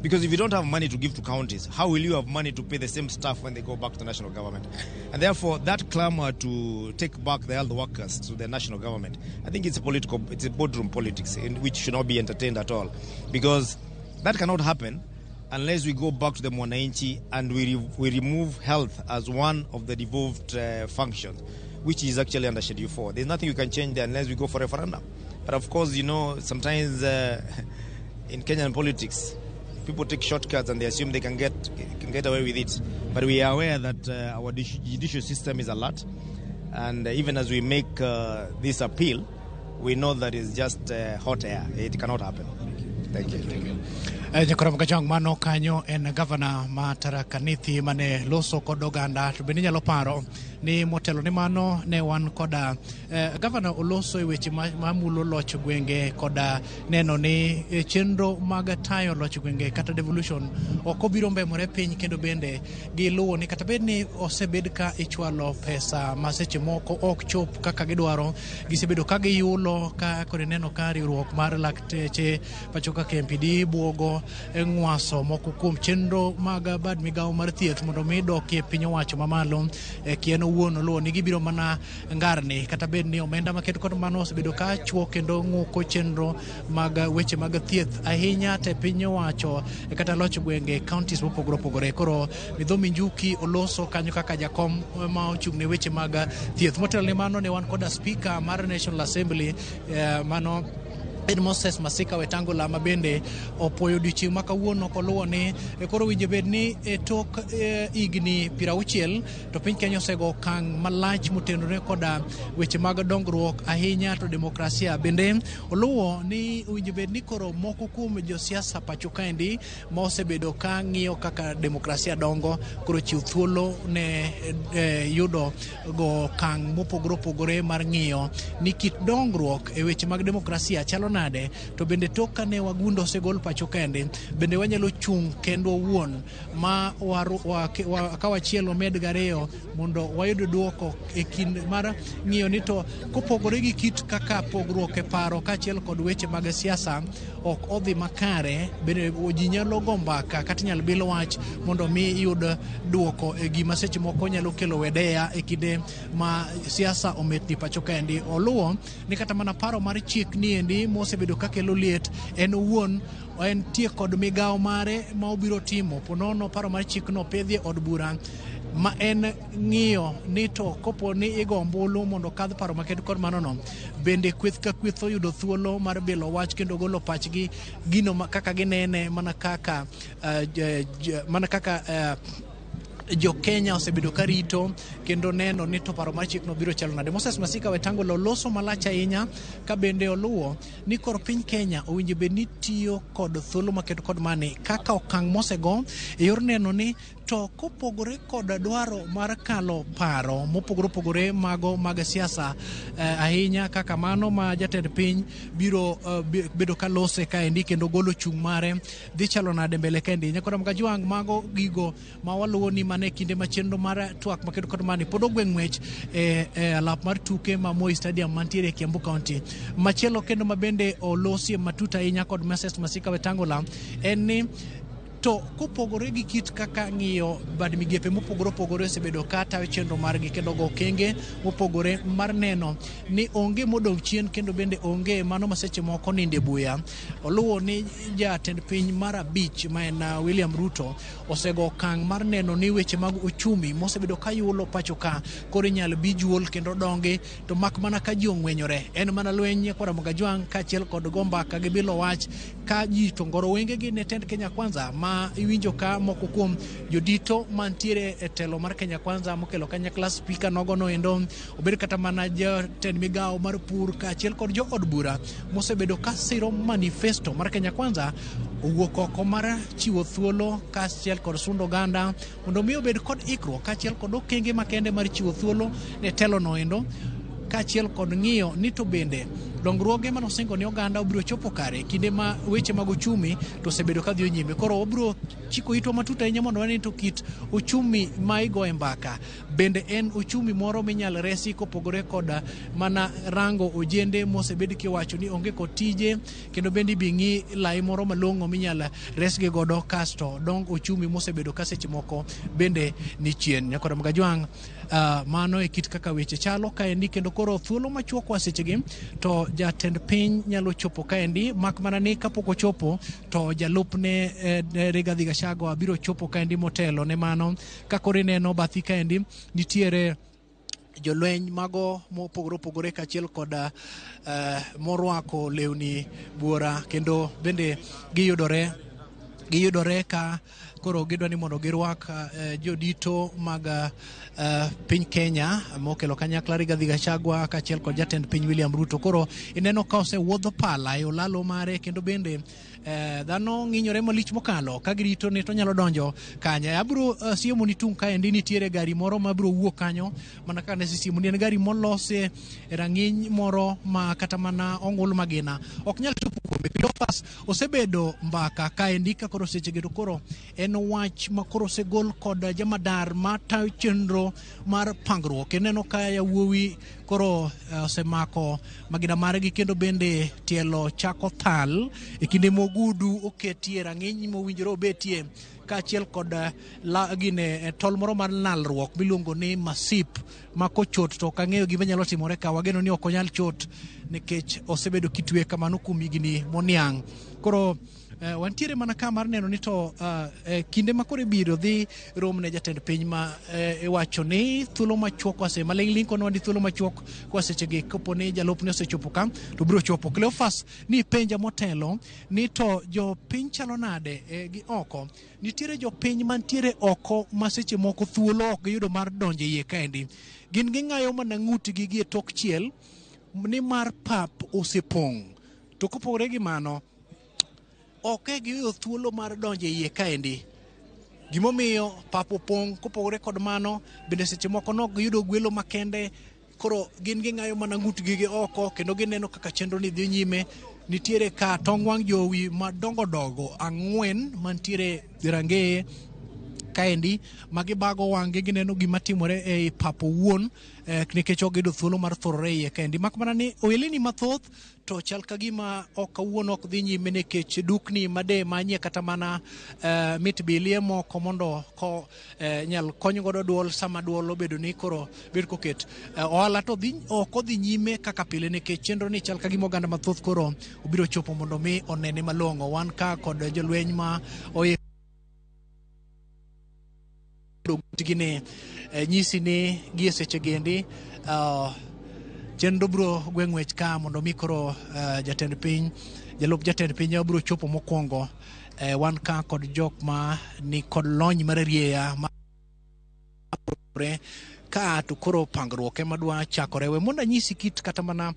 Speaker 13: Because if you don't have money to give to counties, how will you have money to pay the same staff when they go back to the national government? And therefore, that clamor to take back the health workers to the national government, I think it's a political, it's a boardroom politics, in which should not be entertained at all. Because that cannot happen unless we go back to the Mwananchi and we remove health as one of the devolved functions, which is actually under Schedule 4. There's nothing you can change there unless we go for referendum. But of course, you know, sometimes in Kenyan politics, people take shortcuts and they assume they can get away with it. But we are aware that our judicial system is alert. And even as we make this appeal, we know that it's just hot air. It cannot happen. Thank you. Thank you.
Speaker 2: Nyakorom Kajwang' mano kanyo en gavana ma Tharaka Nithi mane loso kod oganda to bende inyalo paro ni motelo ni mano ne wan koda gavana oloso e weche mamulo loch gwenge koda neno ni chenro mag tayo loch gwenge kata devolution ok obiro mbemore piny kendo bende giluwo ni kata bed ni osebed ka ichwalo pesa ma seche moko ok chop kaka gidwaro gisebedo ka giyulo ka kod neno ka riwruok mar lakteche pacho ka KMPD buogo ng'waso moko kuom chenro mag bad migawo mar thieth mondo mi dokie piny owacho mamalo kien owuon oluwo ni gibiro mana ngarni kata bed ni omenda maket kod mano osebedo ka chuo kendo ng'uko chenro mag weche mag thieth ahinya te piny owacho kata loch gwenge counties mopogore opogore. Koro Midhomi Njuki oloso kanyo kaka jakom ma ochung' ne weche mag thieth. Motelo ne mano ne wan koda speaker mar National Assembly mano en Moses Masika Wetangula ma bende opoyo odiochieng' ma kawuono koluwo ni koro winjo bed ni e tok higni 60 to piny Kenya osego okang' malach motenore koda weche mag dongruok ahinya to demokrasia. Bende oluwo ni winjo bed ni koro moko kuom josiasa pacho kaendi ma osebedo ka ng'iyo kaka demokrasia dongo koro chiw thuolo ne yudo go okang' mopogore opogore mar ng'iyo ni kit dongruok e weche mag demokrasia chalo nade, to bende tok kane wagunda osegol pacho kende, bende wanyalo chung' kendwa owuon ma wakaw achiel wamed gariyo mondo wayud duoko e kind mar ng'iyo ni to kopogore gi kit kaka pogruok e paro kaachiel kod weche mag siasa ok odhi makare, bende ji nyalo go mbaka kata inyalo bil wach mondo mi yud duoko e gima seche moko nyalo kelo wedeya e kinde ma siasa ometni pacho kaendi. Oluwo ni kata mana paro mar chik niendi mosebedo kakelo liet, en owuon entie kod migawo mare ma obiro timo ponono paro mar chikno pedhi e od bura, ma en ng'iyo ni to kopo ni igo ombulu mondo okadh paro maked kod mano no, bende kweth ka kweth oyudo thuolo mar bilo wach kendo golo pachgi gino kaka ginene, mana kaka jo Kenya osebedo ka rito kendo neno ni to paro mar chikno biro chalo nade. Moses Masika Wetangula oloso malach ahinya ka bende oluwo ni kor piny Kenya owinjo bed ni tiyo kod thuolo maket kod mani kaka okang' mosego e yor neno ni to kopogore kod dwaro mar kalo paro mopogore opogore mago mag siasa, ahinya kaka mano ma jatend piny biro bedo ka lose kaendi kendo golo chung' mare dhi chalo nade mbele kaendi. Nyakora Mkajwang', mago gigo ma waluwo ni mane kinde ma chenro mar twak makedo kod mani pod ogwe ng'wech e alap mar tuke ma Moi Stadium mantiere e Kiambu County. Machielo kendo ma bende olosie matut ahinya kod Moses Masika Wetangula en ni to kopogore gi kit kaka ng'iyo bad migepe mopogore opogore osebedo ka tayo chenro margi kendo go okenge mopogore mar neno ni onge modong' chien kendo bende onge mano ma seche moko ninde buya. Oluwo ni jatend piny mar abich ma en William Ruto osego okang' mar neno ni weche mag uchumi mosebedo ka yulo pacho ka koro inyal bi juol kendo dongi, to mak mana ka ji ong'wenyore. En mana lweny kod Mkajwang' kaachiel kod go mbaka gi bilo wach ka ji to ngoro wengegi ne tend Kenya Kwanza ma iwinjo ka moko kuom jodito mantiere e telo mar Kenya Kwanza mokelo kanyakla spika nogo noendo obed kata mana jatend migawo mar pur kaachiel kod jo od bura mosebedo ka siro manifesto mar Kenya Kwanza owuok oko mar chiwo thuolo kaachiel kod sundo oganda mondo mi obed kod ikruok kaachiel kod okenge makende mar chiwo thuolo ne telo noendo kaachiel kod ng'iyo ni to bende dongruoge manosingo ni oganda obiro chopo kare kinde ma weche mag uchumi to osebedo ka dhi nyime. Koro wabiro chiko itwa matut ahinya mondo wane to kit uchumi ma igoye mbaka bende en uchumi moro minyal resi kopogore kod mana rango ojende mosebed kiwacho ni onge kod tije, kendo bende ibi ng'i lai moro malong'o minyal resgi godo kasto dong uchumi mosebedo ka seche moko bende ni chien. Nyakora Mkajwang', mano e kit kaka weche chalo kaendi, kendo koro thuolo machuok wa sechegi to jatend piny nyalo chopo kaendi, mak mana ni kapok ochopo to jalupne Rigathi Gachagua biro chopo kaendi motelo ne mano. Ka koro ineno bathi kaendi nitiere jolweny mago mopogore opogore kaachiel kod morwako lewni buora, kendo bende giyudore ka koro gidwa ni mondo girwak jodito mag piny Kenya mokelo kanyakla Rigathi Gachagua kaachiel kod jatend piny William Ruto. Koro ineno ka osewuodho pala e olalo mare, kendo bende dhano ng'inyore malich mokalo ka girito ni to nyalo donjo kanye. Abiro siemo ni tung' kaendi nitiere gari moro ma biro wuok kanyo, mana kaka ne asesiemo ni en gari molose e rang'iny moro ma kata mana ong'ul magina ok nyal chopo kuome. Cleophas osebedo mbaka kaendi ka koro sechegi to koro en wach ma koro osegol kod jamadar matayo chenro mar pangruok. Ineno ka yawuowi koro osemako magina margi kendo bende tielo chako thal e kinde mogudu oketie rang'iny mowinjore obetie kaachiel kod gine tol moro mar lalruok miluongo ni masip ma kochot to ok ang'eyo gima nyalo timore ka wageno ni ok onyal chot nikech osebedo kitwe kamano kuom higni moniang'. Koro wantiere mana ka mar neno ni to kinde ma koro ibiro dhi rom ne jatend piny ma iwacho ni thuolo machuok wase maling'ling' kono wandi thuolo machuok kwa sechegi kapo ni jalupne osechopo ka to biro chopo. Cleophas ni penja motelo ni to jopiny chalo nade gi oko. Nitiere jopiny mantiere oko ma seche moko thuolo ok giyudo mar donjo iye kaendi. Gin ging'ayo mana ng'utgi gi e tok chiel ni mar pap osepong'. To kopogore gi mano, ok giyudo thuolo mar donjo iye kaendi. Gimomiyo pap opong' kopogore kod mano, bende seche moko nok giyudo gwelo makende, koro gin ging'ayo mana ng'utgi gi oko kendo gineno kaka chenro ni dhi nyime. Nitiere ka tong wang' jowi madongo dongo 4 mantiere rangeye kaendi ma gibago wang'gi gineno gima timore ei pap owuon, nikech ok giyudo thuolo mar thorore iye kaendi. Mak mana ni ohelni mathoth to chal ka gima ok kawuono ok dhi nyime nikech dukni made manyie kata mana mit bilie moko mondo ko nyal kony godo duol sama duol obedo ni koro bed koket. Ohala to dhi ok odhi nyime kaka pile nikech chenro ni chal ka gima oganda mathoth koro obiro chopo mondo mi onene malong'o. Wan ka kod jolweny ma oikore gini nyisi ni gie seche gendi chenro biro gwe ng'wech ka mondo mi koro jatend piny, jalup jatend piny biro chopo mokwongo. Wan ka kod jok ma ni kod lony mar rieya ma ka to koro pangruok ema dwa chakore. We mondo anyisi kit kata mana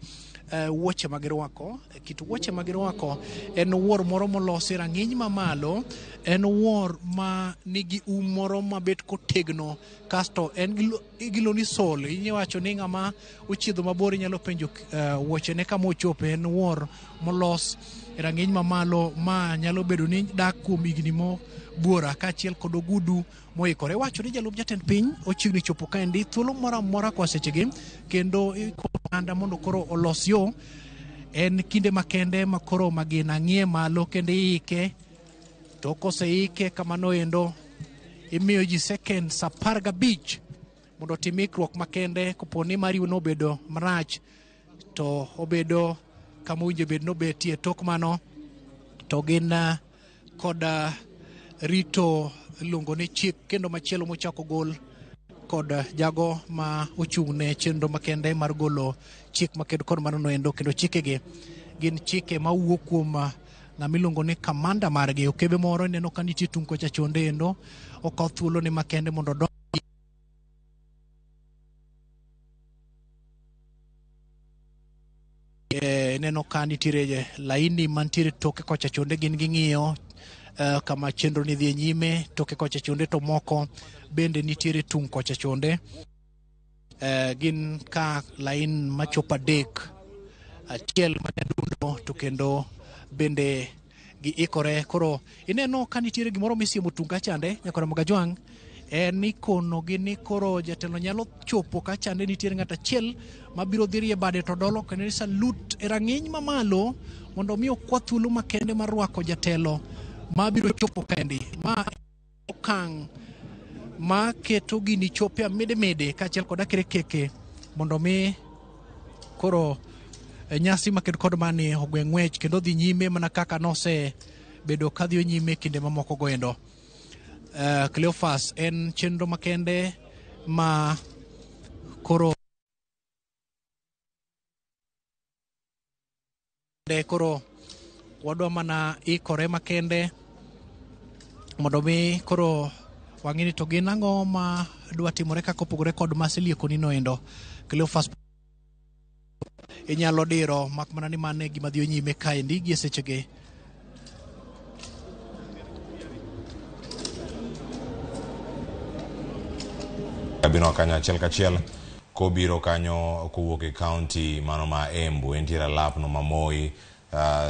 Speaker 2: wuoche ma girwako. Kit wuoche ma girwako en wuor moro molosi rang'iny mamalo, en wuor ma nigi um moro mabet kotegno, kasto en giluongo ni sol. Iwacho ni ng'ama ochiedho mabor inyalo penjo wuochene kama ochope. En wuor molos rang'iny mamalo ma nyalo bedo ni dak kuom higni mo buora kaachiel kod ogudu moikore. Wacho ni jalup jatend piny ochiegni chopo kaendi thuolo moro amora kwa sechegi, kendo oganda mondo koro olos yo. En kinde makende ma koro magina ng'iye malo kendo iike, to koseike kamano endo imiyo ji seconds 15 mondo otim ikruok makende. Kopo ni mari nobedo marach to obedo kama owinjo bed nobetie. Tok mano to gin kod rito iluongo ni chik kendo machielo mochako gol kod jago ma ochung' ne chenro makende mar golo chik maked kod mano noendo, kendo chikegi gin chike mawuok kuom ng'ama iluongo ni kamanda margi. Okebe moro ineno ka nitie tung' kocha chonde endo okaw thuolo ne makende mondo odonj ineno ka nitiere laini mantiere toke kocha chonde, gin ging'iyo kama chenro ni dhi nyime toke kocha chonde, to moko bende nitiere tung' kocha chonde. Gin ka lain machopo 3, achiel manyadundo to kendo bende giikore. Koro ineno ka nitiere gimoro misiemo tung' kachande nyakora Mogajwang', en ni kono gi ni koro jatelo nyalo chopo kachande nitiere ng'at achiel mabiro dhi rie bade to dolo kendo ni salute e rang'iny mamalo mondo mi okwa thuolo makende mar rwako jatelo mabiro chopo kaendi. Ma okang' ma keto gini chope amidimidi kaachiel kod akirikeke mondo mi koro nyasi maked kod mani ogwe ng'wech kendo dhi nyime mana kaka nosebedo kadhi nyime kinde mamoko goendo. Cleophas, en chenro makende ma koro koro wadwa mana ikore makende mondo mi koro wang'e ni to gin ang'o ma dwa timore kaka opogore kod maseliekoni noendo. Cleophas inyalo diro mak mana ni mano e gima dhi nyime kaendi gie sechegi.
Speaker 1: Abino kanyo achiel kachiel kobiro kanyo kowuok e county mano ma Embu, entiere alapno ma Moi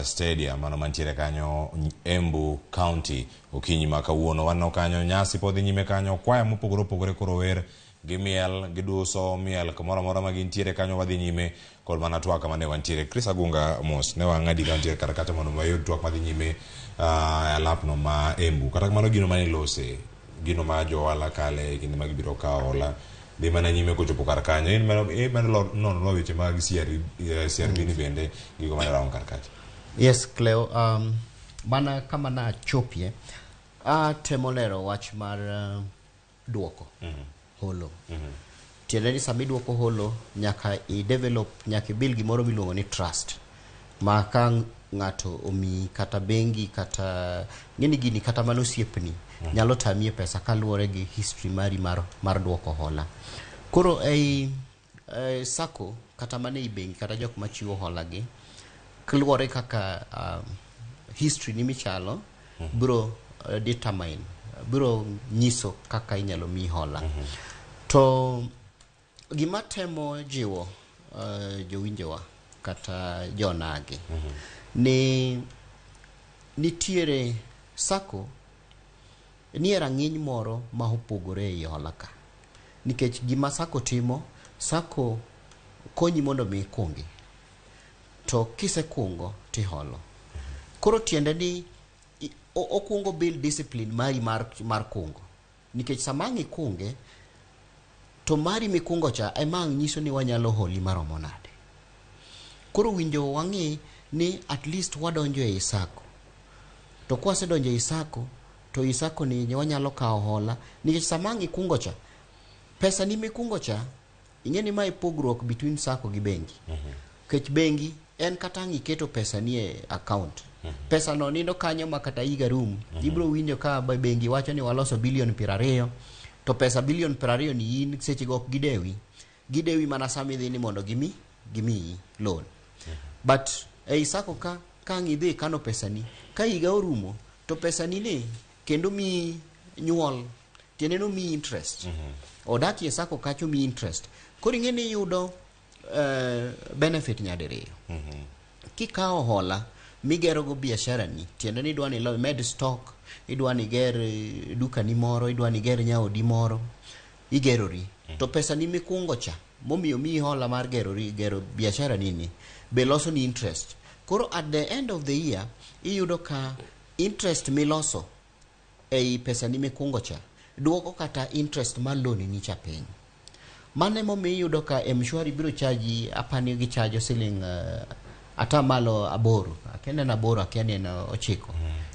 Speaker 1: Stadium mano mantiere kanyo Embu County. Okinyi ma kawuono waneno kanyo nyasi pod dhi nyime kanyo, kwaya mopogore opogore koro wer gimiel giduso miel kamoro amora ma gintiere kanyo. Wadhi nyime kod mana twak mane wantiere. Chris Agunga mos ne wang'adi ka wantiere kar kacha mondo wayud twak madhi nyime e alapno ma Embu. Kata kamano gino mane ilose, gino ma jo ohala kale e kinde ma gibiro kawo hola dhi mana nyime kochopo kar kanyo. In medo nono weche mag CRB ni bende gigo mane rawon kar kacha.
Speaker 3: Yes, Cleo, mana kama nachopie, atemo lero wach mar duoko holo. Tiende ni sama iduoko holo nyaka i develop, nyaka i build gimoro miluongo ni trust. Ma ka ng'ato omiyi kata bengi kata ng'eni gini kata mana osiepni nyalo tamie pesa kaluwore gi history mari mar duoko hola. Koro ei sacco kata mana ei bengi kata jok machiwo hola gi kaluwore kaka history ni michalo biro determine, biro nyiso kaka inyalo miyi hola. To gima temo jiwo jowinjowa kata jonagi Ni nitiere sacco nie rang'iny moro ma opogore ei hola ka. Nikech gima sacco timo, sacco konyi mondo mi ikungi. To kisekungo tiholo. Koro tiende ni okungo build discipline mari mar kungo. Nikech sama ang' ikunge, to mari mikungo cha ema ang' nyiso ni wanyalo holi maromo nade. Koro winjo wang'i ni at least wadonjo ei sacco. To kwasedonjo ei sacco, to ei sacco ni wanyalo kawo hola. Nikech sama ang' ikungo cha, pesa ni mikungo cha, ing'e ni mae pogruok between sacco gi bengi. Nikech bengi en kata ang' iketo pesa ni e account. Pesa no nindo kanyo ma kata higa rum. Ibiro winjo ka bengi wacho ni waloso bilion 20, to pesa bilion 20 ni in seche go ok gidewi. Gidewi mana sama idhi ni mondo gimiyi loan. But ei sacco ka ang' idhi ikano pesani, ka higa orumo, to pesani ni kendo miyi nyuol, tiende ni omiyi interest. Odakie sacco kacha omiyi interest. Koro ing'e ni iyudo benefit nyadiriyo. Kikawo hola migero go biashara ni, tiende ni idwa ni imed stock, idwa ni iger dukani moro, idwa ni iger nyaodi moro, igerori. To pesa ni mikungo cha, momiyo miyi hola mar gerori, gero biashara ni ni, be loso ni interest. Koro at the end of the year, iyudo ka interest miloso ei pesa ni mikungo cha, duoko kata interest mar loan ni cha piny. Mano emomiyo iyudo ka M-Shwari biro chaji, apani gichajo siling 8%, akia ni en 8, akia ni en 9.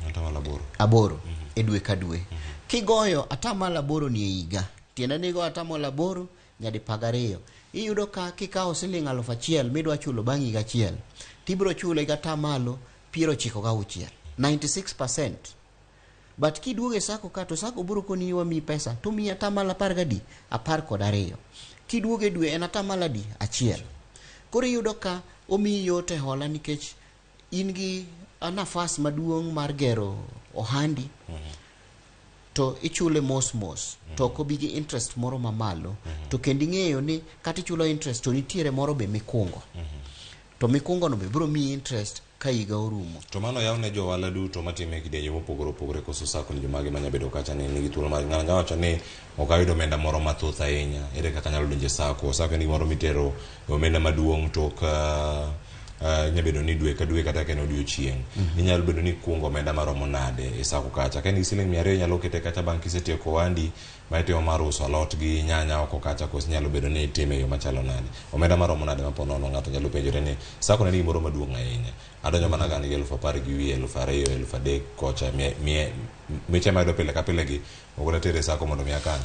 Speaker 1: 8%.
Speaker 3: 8 e dwe ka dwe. Kigoyo 8% ni e higa, tiende ni igoyo 8% nyadi 12. Iyudo ka kikawo siling 1000 midwa chulo bang' higa achiel, tibiro chule gi 96%, 96%. But kiduogo e sacco ka, to sacco biro koni wamiyi pesa, to miyi 10% gadi? 12. Kiduogo e dwe en atamalo adi? 1. Koro iyudo ka omiyi yot e hola nikech in gi nafas maduong' mar gero ohandi, to ichule mos mos, to ok obi gi interest moro mamalo, to kendo ing'eyo ni kata ichulo interest to nitiere moro be mikungo, to mikungo no be biro miyi interest ka higa orumo.
Speaker 1: To mano yaw ne jo ohala duto matime e kidienje mopogore opogore koso sacco ni jomage manya bedo kacha ni nigi thuolo mar ng'ano nyalo wacho ni ok ayudo omenda moro mathoth ahinya, ere kaka anyalo donjo e sacco? Sacco en gimoro mitero omenda maduong' tok inyalo bedo ni dwe ka dwe kata ka en odiochieng'. Inyalo bedo ni ikungo omenda maromo nade e sacco kacha. Ka in gi siling 200 inyalo kete kacha bang' kisetieko ohandi ma itimo mar uso alot gi nyanya oko kacha, koso inyalo bedo ni itime e yo machalo nade. Omenda maromo nade ma po nono ng'ato nyalo penjore ni sacco ne en gimoro maduong' ahinya. Adonjo mana ka an gi 10,000 gi wiye, 2,000, 3,000 kocha, miche mayudo pile ka pile gi, ok dater e sacco mondo mi akan.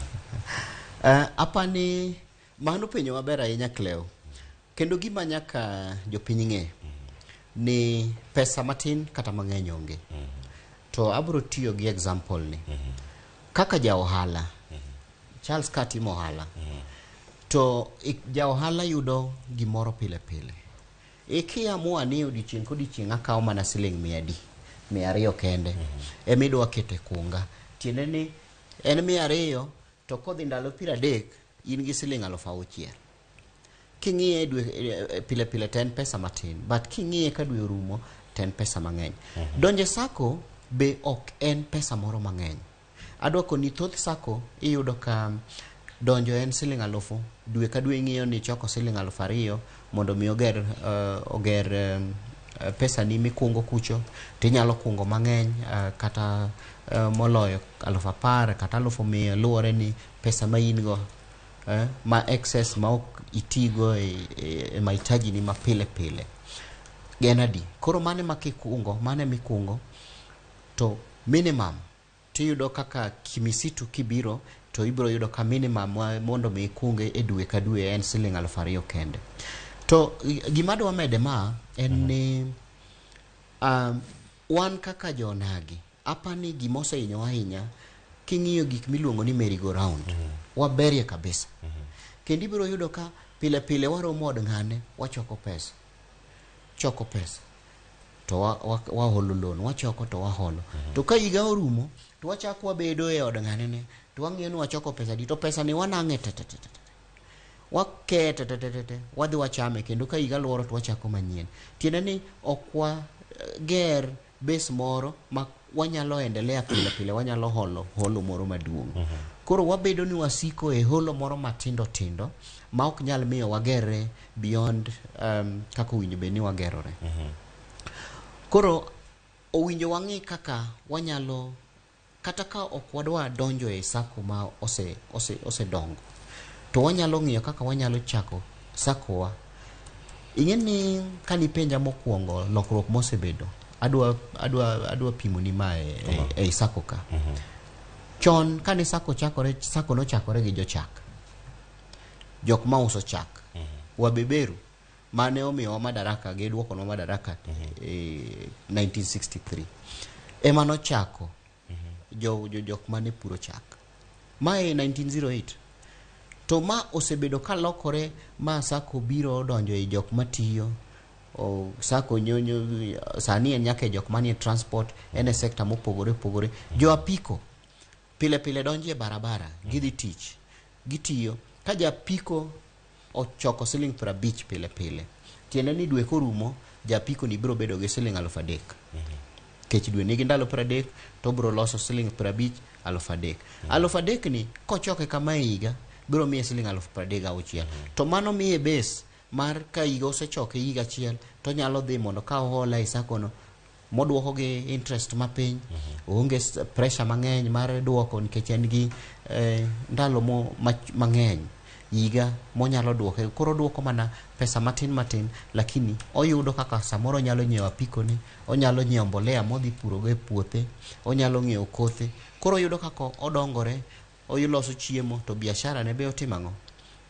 Speaker 3: Apani mano penjo maber ahinya Cleo. Kendo gima nyaka jopiny ng'e ni pesa matin kata mang'eny onge. To abiro tiyo gi example ni. Kaka ja ohala, Charles ka timo ohala, to ja ohala yudo gimoro pile pile. Ikiamua ni odiochieng' kodiochieng' akawo mana siling mia adi, 200 kende, ema idwa keto e kunga. Tiende ni en 200 to kodhi ndalo 30 in gi siling 6,000. King'iye dwe pile pile to en pesa matin, but king'iye ka dwe orumo to en pesa mang'eny. Donjo e sacco be ok en pesa moro mang'eny. Adwa koni thoth sacco iyudo ka donjo en siling 1,000, dwe ka dwe ing'iyo ni ichoko siling 2,000 mondo mi oger pesa ni mikungo kucho, tinyalo kungo mang'eny kata moloyo 10,000 kata 100,000, luwore ni pesa ma in go ma excess ma ok itigo e mahitaji ni ma pile pile gen adi. Koro mane ma kikungo, mane mikungo to minimum tiyudo kaka Kimisitu kibiro to ibiro yudo ka minimum mondo mi ikunge e dwe ka dwe en siling 2,000 kende. To gima adwa mede ma en ni wan kaka jonagi apani gima osehinyowa ahinya king'iyo gik miluongo ni merry go round, waberie kabisa. Kendo ibiro yudo ka pile pile waromo od ng'ane, wachoko pesa, choko pesa to waholo loan, wachoko to waholo. To ka higa orumo to wachako wabedo e od ng'ane ne to wang'iyo ni wachoko pesa di, to pesa ni wanang'e te te te te, wakete te te te te, wadhi wachame, kendo ka higa luoro to wachako manyien. Tiende ni ok wa ger base moro ma wanyalo endelea pile pile, wanyalo holo holo moro maduong'. Koro wabedo ni wasiko e holo moro matindo tindo ma ok nyal miyo wagerre beyond kaka owinjo bed ni wagerore. Koro owinjo wang'i kaka wanyalo, kata ka ok wadwa donjo e sacco ma osedongo, to wanyalo ng'iyo kaka wanyalo chako sacco wa. Ing'e ni kanipenja mokwongo lokruok mosebedo, adwa pimoni ma e sacco ka. Chon kane sacco chakore, sacco nochakore gi jochak, jok mauso chak, wabeberu mane omiyowa madaraka, giduokonwa madaraka e 1963 ema nochako jo jok mane puro chak. Ma e 1908. To ma osebedo kalokore ma sacco biro donjo e jok matiyo o sacco nyonyo sani en nyaka e jok manie transport, en e sector mopogore opogore. Jo apiko pile pile donjo e barabara, gidhi tich, gitiyo. Ka japiko ochoko siling 50 pile pile, tiende ni dwe korumo japiko ni biro bedo gi siling 3,000. Kech dwe nigi ndalo 30, to obiro loso siling 50, 3,000. 3,000 ni kochoke kama e higa biro miye siling 36,000. To mano miye base mar ka higa osechoke higa achiel, to onyalo dhi mondo kaw hola e sacco no moduoko gi interest mapiny. Oonge pressure mang'eny mar duoko nikech en gi ndalo mang'eny higa monyalo duoke. Koro oduoko mana pesa matin matin, lakini oyudo kaka samoro onyalo nyiewo apiko ne, onyalo nyiewo mbolea modhi purogo e puothe, onyalo ng'iewo kothe. Koro oyudo kaka odongore, oloso chiemo, to biashara ne be otimo ang'o?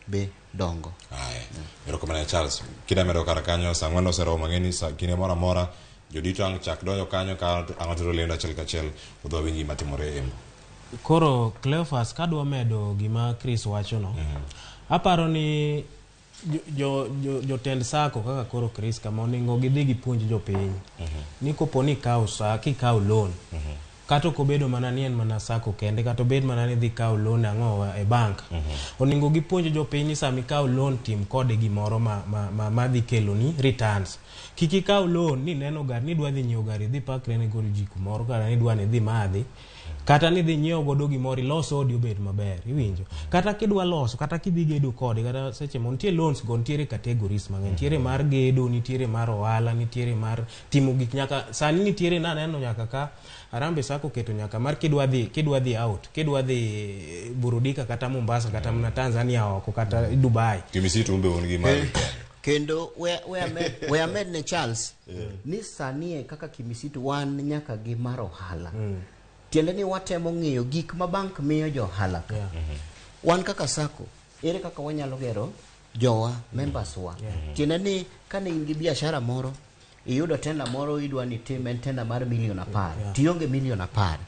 Speaker 3: Be dongo.
Speaker 1: Aya, erokamano Charles. Kida medo kar kanyo, saa 4 oseromo, ang'e ni sa kinde moro amora jodito ang' chak donjo kanyo ka ang' watero lendo achiel kachiel udhi wawinj gima timore e Embu.
Speaker 4: Koro Cleophas, kadwa medo gima Chris wachono, aparo ni jotend sacco kaka koro Chris kama onego gidhi gipuonj jopiny ni kopo ni ikawo sa kikawo loan, kata ok obedo mana ni en mana sacco kende, kata obed mana ni idhi kawo loan ang'o e bank, onego gipuonj jopiny ni sama ikawo loan tim kode gimoro ma dhi keloni returns. Kik ikaw loan ni neno gari ni idwa dhi nyiewo gari idhi pakre ne godo ji kumoro, kata ni idwa ni idhi madhi, kata ni idhi nyiewo godo gimoro ilos odi obed maber, iwinjo. Kata kidwa loso, kata kidhi gedo kode, kata seche mo nitie loans go, nitiere categories mang'eny, nitiere mar gedo, nitiere mar ohala, nitiere mar timo gik, nyaka sani nitiere naneno nyaka ka Harambee Sacco oketo nyaka mar kidwa dhi out, kidwa dhi burudika kata Mombasa kata mana Tanzania oko kata Dubai.
Speaker 1: Kimisitu umbe un gi mar
Speaker 3: Kendo we amed ne Charles ni sani e kaka Kimisitu wan nyaka gi mar ohala. Tiende ni watemo ng'iyo gik ma bank miyo jo ohala ka. Wan kaka sacco, ere kaka wanyalo gero jowa, members wa? Tiende ni kane in gi biashara moro, iyudo tender moro idwa ni itim, en tender mar milion 10, tionge milion 10.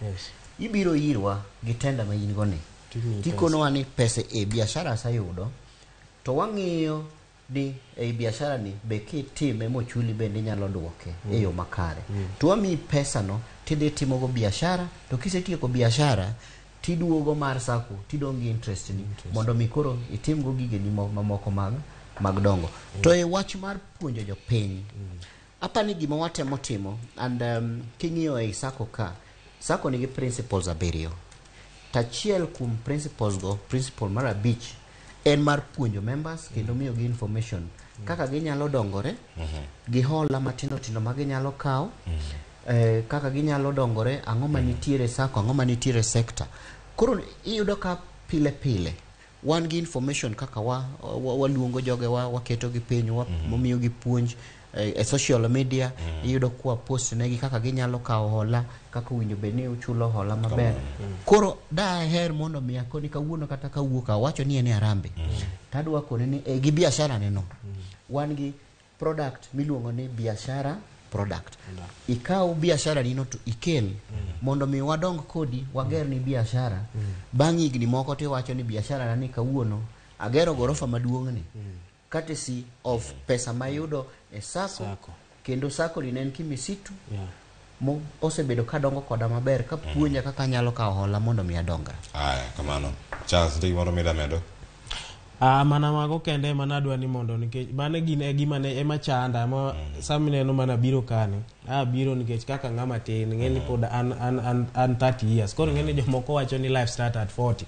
Speaker 3: Ibiro irwa gi tender ma in go ni.
Speaker 4: Timiyi.
Speaker 3: Tikonowa ni pesa e biashara aseyudo, to wang'iyo ni ei biashara ni be kitime mochuli bende inyalo duoke e yo makare. To wamiyi pesa no tidhi timogo biashara, to kisetieko biashara tiduogo mar sacco tidong' gi interest ni mondo mi koro itimgo gigeni mamoko mag dongo. To e wach mar puonjo jopiny, apani gima watemo timo and king'iyo ei sacco ka, sacco nigi principles 7. To achiel kuom principles go, principle mar 5, en mar puonjo members kendo miyogi information kaka ginyalo dongore gi hola matindo tindo ma ginyalo kawo, kaka ginyalo dongore, ang'o manitiere sacco, ang'o manitiere sector. Koro iyudo ka pile pile wan gi information kaka waluongo jogewa, waketo gi piny, wamiyo gi puonj e social media. Iyudo kwa post negi kaka ginyalo kawo hola, kaka owinjo bed ni uchulo hola maber. Koro daher mondo mi akoni kawuono kata kawuok awacho ni en e Harambee, tadwa kone ni e gi biashara ne no wan gi product miluongo ni biashara product. Ikaw biashara ni no to ikel mondo mi wadong kodi, wager ni biashara. Bang' higni moko tiwacho ni biashara na ni kawuono agero gorofa maduong' ni courtesy of pesa mayudo e sacco, kendo sacco ni ne en Kimisitu mo osebedo kadongo koda maber ka puonja kaka anyalo kawo hola mondo mi adongra.
Speaker 1: Aya, kamano. Charles, nitie gimoro mida medo?
Speaker 4: Ah, mana mago kende ema nadwa ni mondo, nikech mano gin e gima ne ema chanda ma sama ineno mana biro kani. Abiro nikech kaka ng'ama tin ng'e ni pod an 30 years. Koro ng'e ni jomoko wacho ni life start at 40.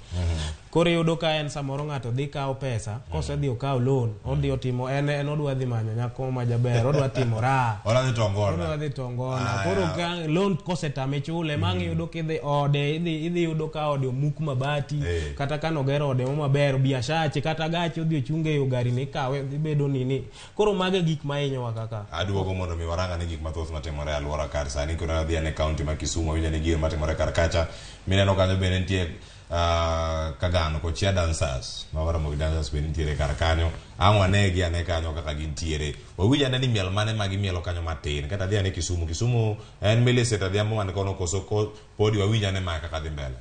Speaker 4: Koro iyudo ka en samoro ng'ato dhi kawo pesa, kosedhi okawo loan, odhi otimo en odwa dhi manyo nyako ma jaber, odwa timo raha.
Speaker 1: Odwa dhi tongona.
Speaker 4: Odwa dhi tongona. Koro ka loan kosetame chule, mang' iyudo kidhi ode, idhi yudo ka ode omuk mabati, kata kanogero ode mo maber, biashache, kata gache odhi ochunge yo gari ni ikawe, dhi bedo nini. Koro mago e gik ma hinyowa kaka.
Speaker 1: Aduogo mondo mi warang ane gik mathoth matimore e alwora kar sani. Koro adhi ane kaunti ma Kisumu, awinjo ni gigo matimore kar kacha. Mineno kanyo bende nitie Kagano Kochia Dancers, mago Ramogi Dancers bende nitiere kar kanyo. Ang' wanegi ane kanyo kaka gintiere. Wawinj ane ni miel mane ma gimielo kanyo matin. Kata adhi ane Kisumu. Kisumu en Millicent Adhiambo man kono koso ko, podi wawinj ane mae kaka dhi mbele.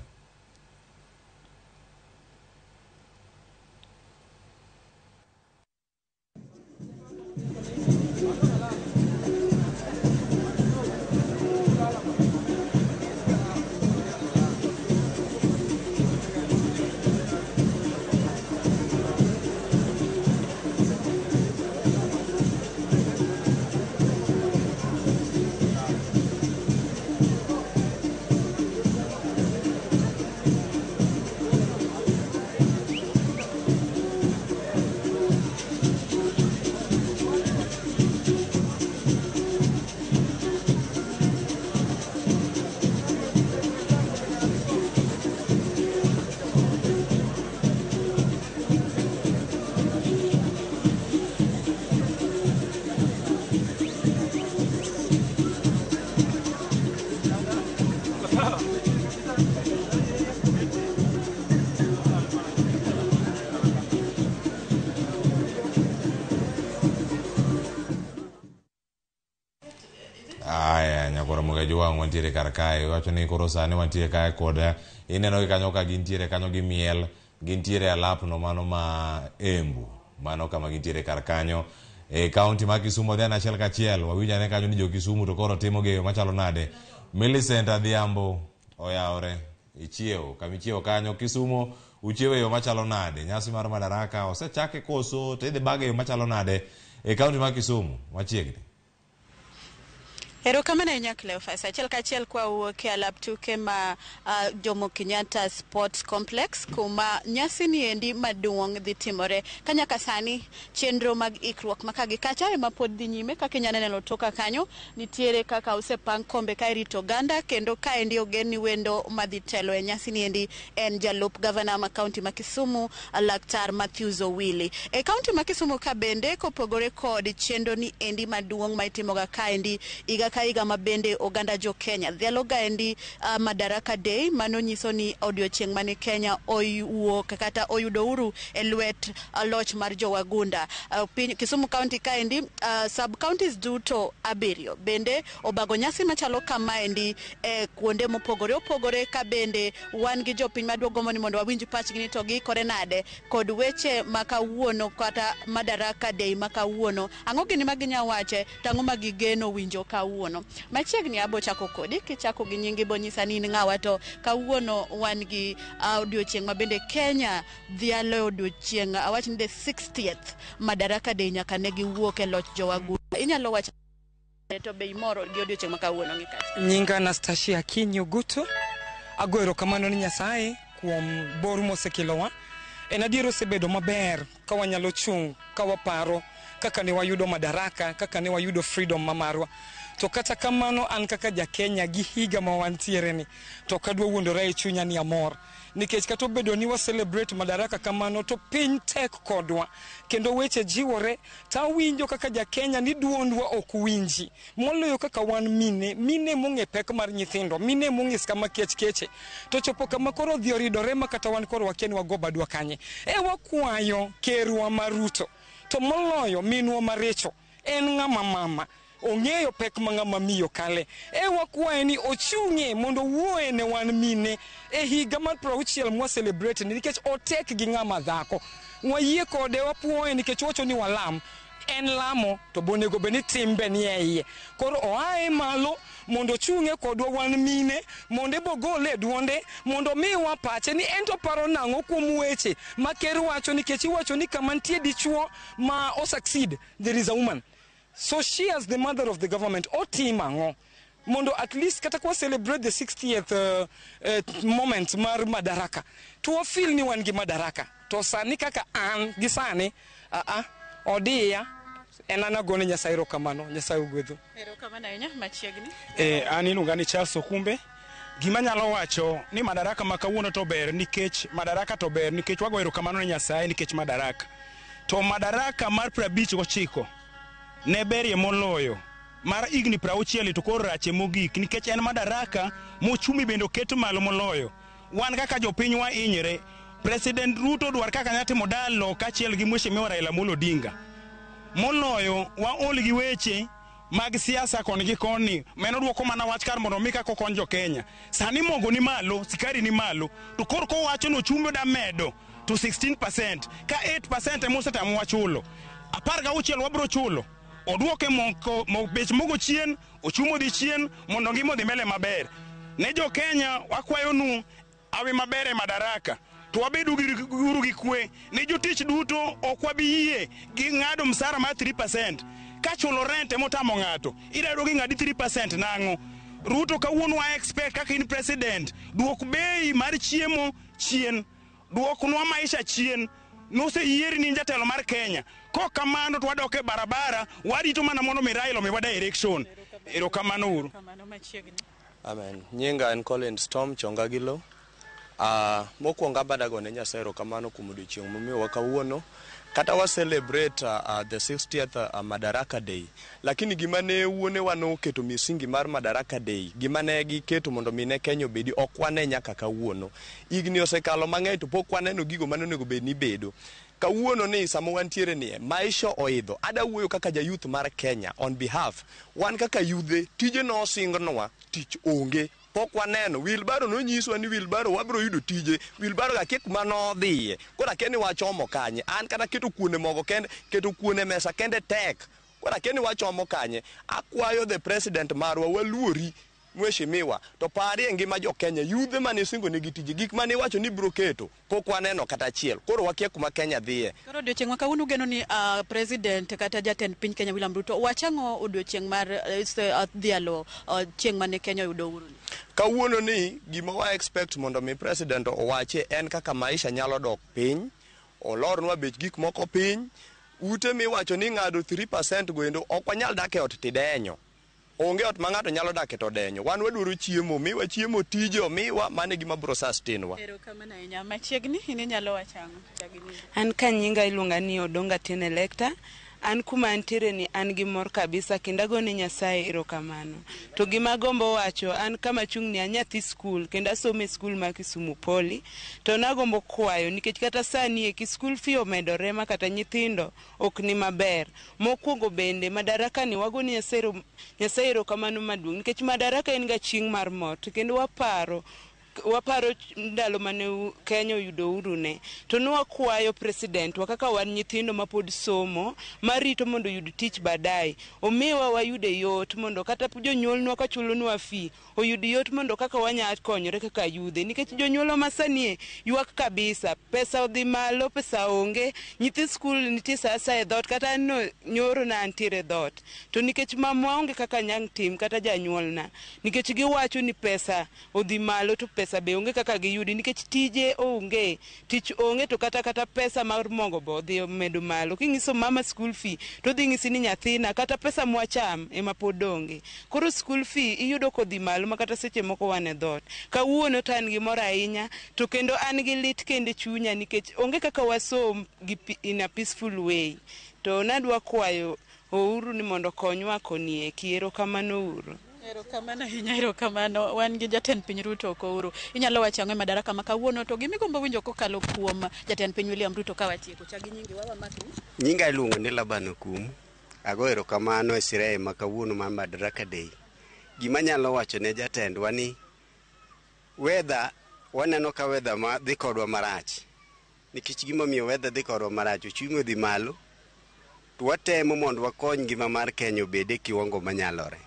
Speaker 1: Aya, nyakwar Mugajo wang' wantiere kar kae. Iwacho ni koro sani wantiere kae kod ineno gi kanyo ka gintiere kanyo gimiel, gintiere e alapno mano ma Embu, mano kama gintiere kar kanyo. E kaunti ma Kisumu odhi ane achiel kachiel, wawinj ane kanyo ni jo Kisumu to koro timo gi e yo machalo nade. Millicent Adhiambo oyawore, ichiewo, kama ichiewo kanyo Kisumu uchiewo e yo machalo nade? Nyasi mar Madaraka osechake koso to idhi bage e yo machalo nade e kaunti ma Kisumu machiegni?
Speaker 15: Erokamano ahinya Cleophas. Achiel kachiel kwa wuok e alap tuke ma Jomo Kenyatta Sports Complex kuma nyasi ni endi maduong' dhi timore. Ka nyaka sani chenro mag ikruok ma ka gi kacha ema pod dhi nyime kaka inyalo neno toka kanyo nitiere kaka osepang kombe ka irito oganda kendo kaendi ogen ni wendo madhi telo e nyasi ni endi en jalup gavana ma kaunti ma Kisumu Laktar Matthews Owili. E kaunti ma Kisumu ka bende kopogore kod chenro ni endi maduong' ma itimoga kaendi higa ka higa ma bende oganda jo Kenya dhialo gaendi Madaraka Day mano nyiso ni odiochieng' mane Kenya owuok kata oyudo uhuru e lwet loch mar jowagunda. Piny Kisumu County kaendi sub counties duto 7 bende obago nyasi machalo kamaendi e kuonde mopogore opogore ka bende wan gi jopiny maduogo ni mondo wawinj pachgi ni to giikore nade kod weche ma kawuono kata Madaraka Day ma kawuono. Ang'o gini ma ginya wache to ang'o ma gigeno winjo kawuono. Machiegni abo chako kodi kichako gi nyingi bo nyisa ni in ng'awa to kawuono wan gi odiochieng' ma bende Kenya dhialo odiochieng' awach ni the 60th Madaraka Day nyaka ne giwuok e loch jowagunda. Inyalo wacho to be imor gi odiochieng' ma kawuono gi kacha.
Speaker 16: Nyinga Anastasia Akinyi Ogutu. Ago erokamano ni Nyasaye kuom bor mosekelowa. En adier osebedo maber ka wanyalo chung' ka waparo kaka ne wayudo madaraka, kaka ne wayudo freedom ma marwa. To kata kamano an kaka ja Kenya gi higa ma wantiere ni, to ok adwa wuondora e chunya ni amor. Nikech kata obedo ni wa celebrate madaraka kamano to piny tek kodwa. Kendo weche jiwore, to awinjo kaka ja Kenya ni duondwa ok winji. Moloyo kaka wan mine, mine mong'e pek mar nyithindo, mine mong'e kama kech keche. To chopo kama koro odhi oridore ma kata wan koro wakia ni wago badwa kanye. E wakwayo kerwa ma Ruto, to moloyo minwa ma Rachel, en ng'ama mama. Ong'eyo pek ma ng'ama miyo kale. E wakwaye ni ochung'e mondo owuoye ne wan mine e higa mar 60 mwa celebrate ni nikech otek gi ng'ama dhako. Wayie kode, wapuoye nikech owacho ni walam. En lamo to bonego bed ni timbe ni e iye. Koro oaye malo mondo ochung'e kodwa wan mine, mondo ebo gole e duonde, mondo omiwa pache ni en to paro nang'o kuom weche ma ker wacho, nikech iwacho ni kama nitie dichuo ma o succeed, there is a woman. So she as the mother of the government otim ang'o mondo at least kata kwa celebrate the 60th moment mar Madaraka to wa feel ni wan gi Madaraka. To sani kaka an gi sani odiya en an agone Nyasaye erokamano. Nyasaye ogwedhu.
Speaker 15: Erokamano ahinya. Machiegni.
Speaker 17: An iluonga ni Charles Okumbe. Gima anyalo wacho ni Madaraka ma kawuono to ber, nikech Madaraka to ber nikech wago erokamano ne Nyasaye nikech Madaraka. To Madaraka mar 59 ne berie moloyo mar higni 60, to koro rache mogik nikech en Madaraka mochumi bende oket malo moloyo. Wan kaka jopiny wahinyre. President Ruto dwar kaka nyalo timo dialogue kaachiel gi Mheshimiwa Raila Amolo Odinga. Moloyo waol gi weche mag siasa koni gi koni, meno duoko mana wach kar mondo mi kaka okony jo Kenya. Sani mogo ni malo, sikari ni malo, to koro kowacho ni ochumi oda medo to 16%, ka 8% ema osetamowa chulo, 16 wabiro chulo. Oduoke moko bech mogo chien, ochumi odhi chien, mondo ngima odhi mbele maber. Ne jo Kenya wakwayonu awi maber e Madaraka, to wabedu uru gi kwe. Ne jotich duto ok wabi yie gi ng'ado msara mar 3%. Ka chulo rent ema otamo ng'ato, idwaro gi ng'adi 3% nang'o? Ruto, kawuono wa expect kaka in president, duok bei mar chiemo chien, duoknwa maisha chien. Noseyieri ni jatelo mar Kenya. Kok kamano to wadok e barabara, warito mana mondo mi Raila omiwa direction. Erokamano uru.
Speaker 18: Amen. Nyinga en Collins Tom Chongagilo. Mokwongo abada gone Nyasaye erokamano kuom odiochieng' momiyowa kawuono. Kata wa celebrate the 60th Madaraka Day. Lakini gima ne wuonewa noketo misingi mar Madaraka Day, gima ne giketo mondo mi ne Kenya obedi, ok wane nyaka kawuono. Higni osekalo mang'eny to pok waneno gigo mane onego bed ni bedo. Kawuono ni sama wantiere nie, maisha oidho. Ada wuoyo kaka ja youth mar Kenya on behalf. Wan kaka yudhe, tije nosingnwa, tich onge. Pok waneno. Wheelbarrow nonyiswa ni wheelbarrow wabiro yudo tije. Wheelbarrow akia kuma nodhiye. Koro akia ni wachomo kanye. An kata keto kuon e mogo kende, keto kuon e mesa kende tek. Koro akia ni wachomo kanye. Akwayo the president marwa, waluori mheshimiwa, to parie ngima jo Kenya, yudhe mane isingo negi tije, gik mane iwacho ni biro keto, pok waneno kata achiel. Koro wakia kuma Kenya dhiye.
Speaker 15: Koro odiochieng' ma kawuono ugeno ni president kata jatend piny Kenya William Ruto wachang'o odiochieng' mar dhialo chieng' mane Kenya oyudo uhuru ni?
Speaker 18: Kawuono ni gima wa expect mondo mi president owache en kaka maisha nyalo dok piny, olornwa bech gik moko piny, ute miwacho ni ng'ado 3% goendo ok wanyal dak e ot tidenyo. Onge ot ma ng'ato nyalo dak e to denyo. Wan wadwaro chiemo, miwa chiemo, tije omiwa, mano e gima biro sustain wa.
Speaker 15: Erokamano ahinya. Machiegni, in inyalo wacho ang'o? Chagi nyingi.
Speaker 19: An ka nyinga iluonga ni Odonga Tiene Electa. An kuma antiere ni an gi mor kabisa kendo agone Nyasaye erokamano. To gima agombo wacho, an kama achung' ni an nyathi skul kendo asomo e skul mar Kisumu Poly. To nagombo kwayo nikech kata sani eki school fee omedore ma kata nyithindo ok ni maber. Mokwongo bende Madaraka ni wagone Nyasaye erokamano maduong' nikech Madaraka en ga chieng' mar mor to kendo waparo ndalo mane Kenya oyudo uhuru ne. To nwakwayo president wa kaka wan nyithindo mapod somo marito mondo oyud tich baadaye, omiwa wayude yot mondo kata jonyuolnwa kachulonwa fee oyud yot mondo kaka wanya konyore kaka yudhe, nikech jonyuolwa masani ywak kabisa, pesa odhi malo, pesa onge, nyithi skul nitie sa asaya e dhoot, kata an no nyoro na antiere e dhoot, to nikech mamwa onge kaka nyang' tim kata janyuolna, nikech giwacho ni pesa odhi malo to pesa be onge kaka giyudi nikech tije onge, tich onge, to kata pesa mar mogo bo odhi omedo malo. King'iso mama school fee to odhi ng'isi ni nyathina kata pesa mwacham ema pod onge. Koro school fee iyudo kodhi malo ma kata seche moko wan e dhoot. Kawuono to an gi mor ahinya to kendo an gi lit kendo e chunya nikech onge kaka wasom gi in a peaceful way. To nadwa kwayo Uhuru ni mondo okonywa koni eki. Erokamano uru.
Speaker 15: Erokamano ahinya, erokamano. Wan gi jatend piny Ruto Okouru. Inyalo wacho ang'o e Madaraka ma kawuono to gimigombo winjo kokalo kuom jatend piny William Ruto ka watieko? Chak gi nyingi wawa makni.
Speaker 20: Nyinga iluongo ni Laban Okumu. Ago erokamano e sirehe ma kawuono mar Madaraka Day. Gima anyalo wacho ne jatendwa ni weather, waneno ka weather ma dhi kodwa marach. Nikech gimomiyo weather dhi kodwa marach, uchumi odhi malo, to watemo mondo wakony ngima mar Kenya obed e kiwango manyalore.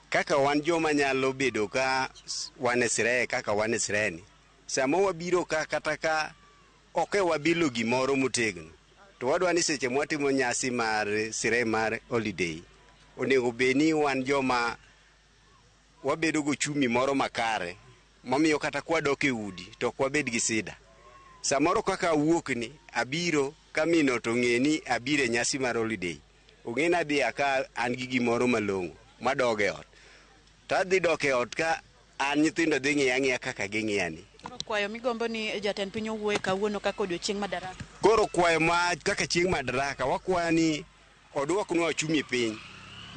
Speaker 20: Kaka wan joma nyalo bedo ka wan e sirehe kaka wan e sirehe ni, sama wabiro ka kata ka ok e wabilo gimoro motegno, To wadwa ni seche mwatimo nyasi mar sherehe mar holiday, onego bed ni wan joma wabedo gochumi moro makare, momiyo kata kwadok e udi to ok wabed gi sida. Samoro kaka awuok ni abiro ka min ot ong'e ni abiro e nyasi mar holiday, ong'e ni adhi ka an gi gimoro malong'o madog e ot. To adhi dok e ot ka an nyithindo dhi ng'iya ang'iya kaka ging'iya ni.
Speaker 15: Koro kwayo migombo ni jatend piny owuoye kawuono kaka odiochieng' Madaraka.
Speaker 20: Koro kwayo ma kaka chieng' Madaraka wakwayo ni oduoknwa ochumi piny.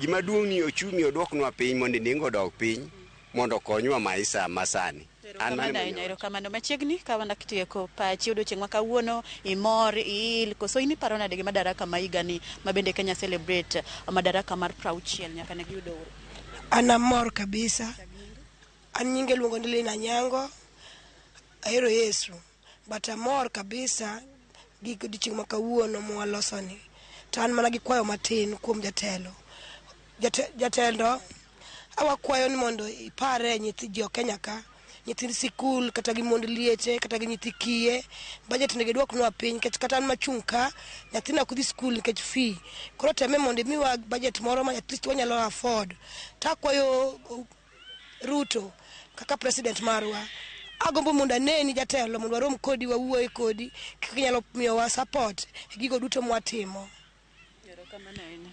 Speaker 20: Gima duong' ni ochumi oduoknwa piny mondo nengo odog piny mondo okonywa maisha masani. An mano
Speaker 15: Erokamano ahinya, erokamano. Machiegni ka wanatieko pachi odiochieng' ma kawuono, imor, iil, koso in iparo nade gi Madaraka ma higani ma bende Kenya celebrate Madaraka mar 60 nyaka ne giyud uhuru?
Speaker 21: An amor kabisa. An nyinge iluongo ni Lina Nyango. Ahero Yesu. But amor kabisa gi odiochieng' ma kawuono mwalosoni. To an mana gi kwayo matin kuom jatelo. Jatelo, awakwayo ni mondo ipare nyithi jo Kenya ka, nyithind sikul kata gi mond lieche kata gi nyithi kiye, budget onego iduoknwa piny nikech kata an machung' ka nyathina ok dhi skul nikech fee. Koro teme mondo imiwa budget moro ma at least wanyalo afford. To akwayo Ruto kaka president marwa, agombo mondo aneni jatelo mondo warom kodi wawuoye kodi kaka inyalo miyowa support e gigo duto mwatimo.
Speaker 15: Erokamano ahinya.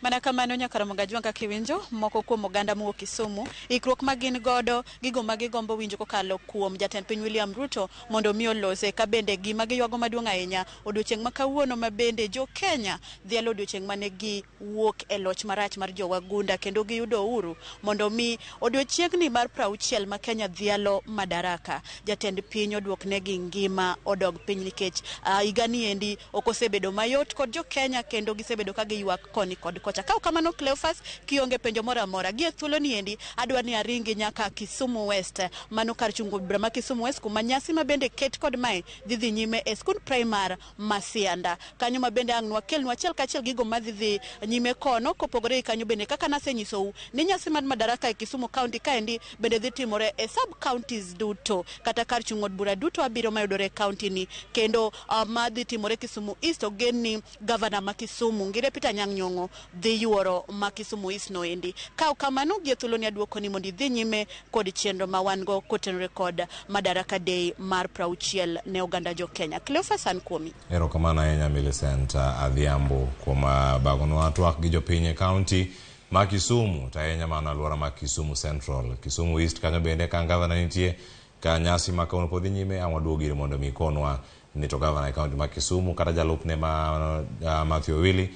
Speaker 15: Mana kamano nyaka Ramogi Ajwang' kaka iwinjo moko kuom oganda mowuok Kisumu, ikruok ma gin godo, gigo ma gigombo winjo kokalo kuom jatend piny William Ruto mondo mi olose, ka bende gima giywago maduong' ahinya odiochieng' ma kawuono ma bende jo Kenya dhialo odiochieng' mane giwuok e loch marach mar jowagunda kendo giyudo uhuru mondo mi odiochieng'ni mar 60 ma Kenya dhialo Madaraka, jatend piny oduoknegi ngima odog piny nikech higani endi ok osebedo mayot kod jo Kenya kendo gisebedo ka giywak koni kod kocha. Ka ok kamano Cleophas, kionge penjo moro amora gi e thuolo ni endi adwa ni aringi nyaka Kisumu West, mano kar chungo bura ma Kisumu West kuma nyasi ma bende ket kod mae dhi nyime e skund primar ma Sianda. Kanyo ma bende ang' nwakelnu achiel kachiel gigo madhi dhi nyime kono, kopogore gi kanyo bende kaka nasenyisou ni nyasi mar Madaraka e Kisumu County kaendi bende dhi timore e sub counties duto kata kar chung' od bura duto abiriyo mayudore e county ni, kendo madhi timore Kisumu East ogen ni gavana ma Kisumu Ngire Peter Anyang' Nyong'o dhi yuoro ma Kisumu East no endi. Ka ok kamano gi e thuolo ni aduoko ni mondo idhi nyime kod chenro ma wan go kotenore kod Madaraka Day mar 60 ne oganda jo Kenya. Cleophas, an kuomi.
Speaker 1: Erokamano ahinya Millicent Adhiambo kuom bagonwa twak gi jopiny e county ma Kisumu, to ahinya mano alwora ma Kisumu Central, Kisumu East kanyo bende ka gavana nitie ka nyasi ma kawuono pod dhi nyime, ang' waduog ire mondo mi konwa ni to gavana e county ma Kisumu kata jalupne ma Matthew Owili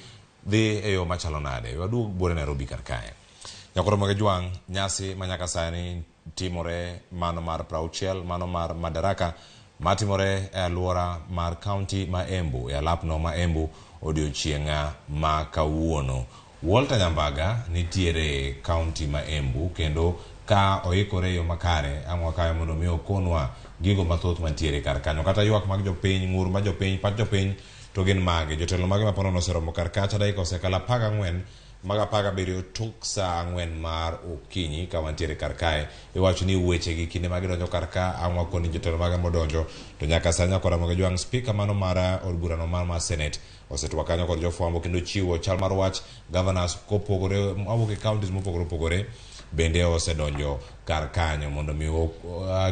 Speaker 1: dhi e yo machalo nade. Waduog buore Nairobi kar kae. Nyakoro mag Jwang', nyasi ma nyaka sani timore mano mar 60, mano mar Madaraka matimore e alwora mar county ma Embu, e alapno ma Embu odiochieng' ma kawuono. Walter Nyambaga nitiere county ma Embu kendo ka oikore e yo makare ang' wakawe mondo mi okonwa gigo mathoth mantiere kar kanyo, kata ywak mag jopiny, ng'ur mar jopiny, pach jopiny to gin mage. Jotelo mage ma ponono oseromo kar kacha dakika osekalo 14 mag 17 tok saa 4 mar okinyi ka wantiere kar kae. Iwacho ni weche gi kinde ma gidonjo kar ka ang' wakoni jotelo mage modonjo to nyaka sani nyaka Ramogi Jwang' speaker mano mar od burano mar Senate osetwak kanyo kod jofwambo kendo chiwo chal mar wach. Governors kopogore mawuok e counties mopogore opogore bende osedonjo kar kanyo mondo mi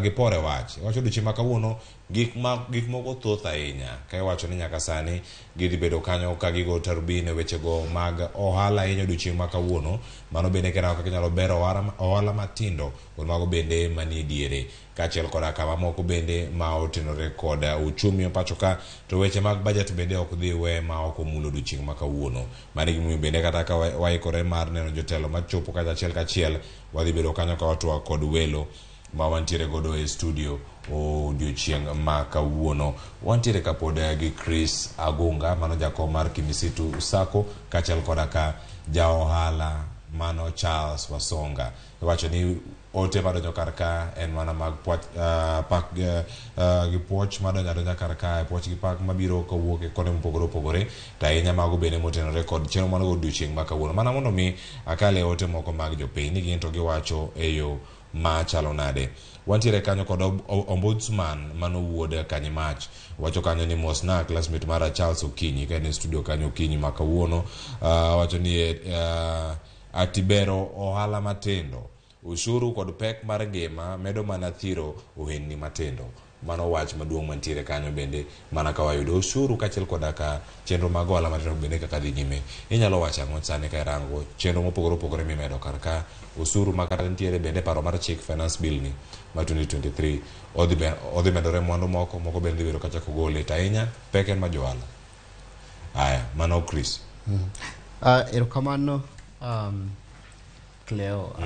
Speaker 1: gipore wach. Iwacho odiochieng' ma kawuono gik moko thoth ahinya ka iwacho ni nyaka sani gidhi bedo kanyo ka gigo tarubin e wechego mag ohala ahinya odiochieng' ma kawuono. Mano bende kirango kaka inyalo ber ohala matindo kod mago bende manie diere, kaachiel koda ka mamoko bende ma otenore kod uchumi pacho ka, to weche mag budget bende ok dhi we ma ok omulo odiochieng' ma kawuono. Mano e gimomiyo bende kata ka waikore mar neno jotelo machopo kacha achiel kachiel, wadhi bedo kanyo ka watwak kod welo ma wantiere godo e studio odiochieng' ma kawuono. Wantiere kapod gi Chris Agunga, mano jakom mar Kimisitu Sacco, kaachiel koda ka ja ohala mano Charles Wasonga. Iwacho ni ote madonjo kar ka en mana mag pak gi puoch madonjo adonja kar ka, puoch gi pak mabiro kowuok e konde mopogore opogore, to ahinya mago bende motenore kod chenro mano odiochieng' ma kawuono. Mana mondo mi akal e ote moko mag jopiny ni gin to giwacho e yo machalo nade. Wantiere kanyo kod ombudsman mano wuod Kanyimach wacho kanyo ni mosna classmate mara Charles Okinyi ka en e studio kanyo okinyi ma kawuono. Wacho ni atibero ohala matindo, ushuru kod pek mar ngima medo mana thiro ohendni matindo. Mano wach maduong' mantiere kanyo bende mana ka wayudo ushuru kaachiel koda ka chenro mag ohala matindo bende kaka dhi nyime. Inyalo wacho ang'o sani ka irango chenro mopogore opogore mimedo kar ka osuru ma kata nitiere bende paro mar chik finance bill ni ma 2023 odhi medore mwandu moko moko bende dhi bedo kachako gole to ahinya pek en ma johala. Aya, mano Chris.
Speaker 3: Erokamano Cleo.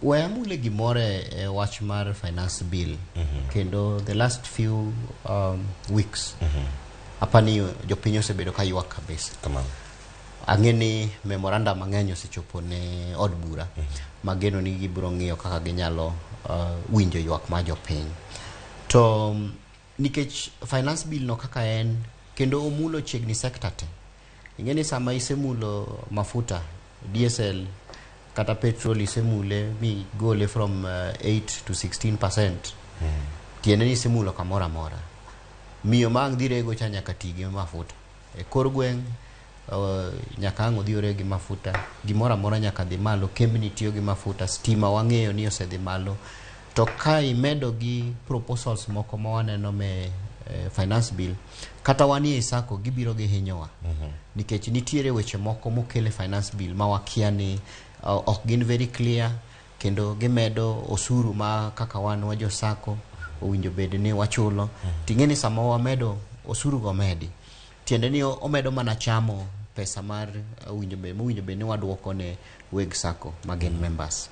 Speaker 3: We amule gimoro e wach mar finance bill. Kendo the last few weeks apani jopiny osebedo ka ywak kabisa.
Speaker 1: Kamano.
Speaker 3: Ang'e ni memorandum mang'eny osechopo ne od bura mageno ni gibiro ng'iyo kaka ginyalo winjo ywak mar jopiny. To nikech finance bill no kaka en kendo omulo chiegni sector te. Ing'e ni sama isemulo mafuta, diesel kata petrol isemule mi gole from 8 to 16%. Tiende ni isemulo kamoro amora. Miyo ma ang' dhi rego cha nyaka ti gi mafuta. E kor gweng' nyaka ang' odhi oreg gi mafuta. Gimoro amora nyaka dhi malo. Kembni tiyo gi mafuta. Stima wang'eyo ni osedhi malo. To ka imedo gi proposals moko ma waneno me finance bill, kata wanie sacco gibiro gihinyowa. Nikech nitiere weche moko mokel e finance bill ma wakia ni ok gin very clear kendo gimedo osuru ma kaka wan wa jo sacco owinjo bed ni wachulo. Ting'e ni sama wamedo osuru go medi, tiende ni omedo mana chamo pesa mar owinjo bed mowinjo bed ni waduoko ne weg sacco ma gin members.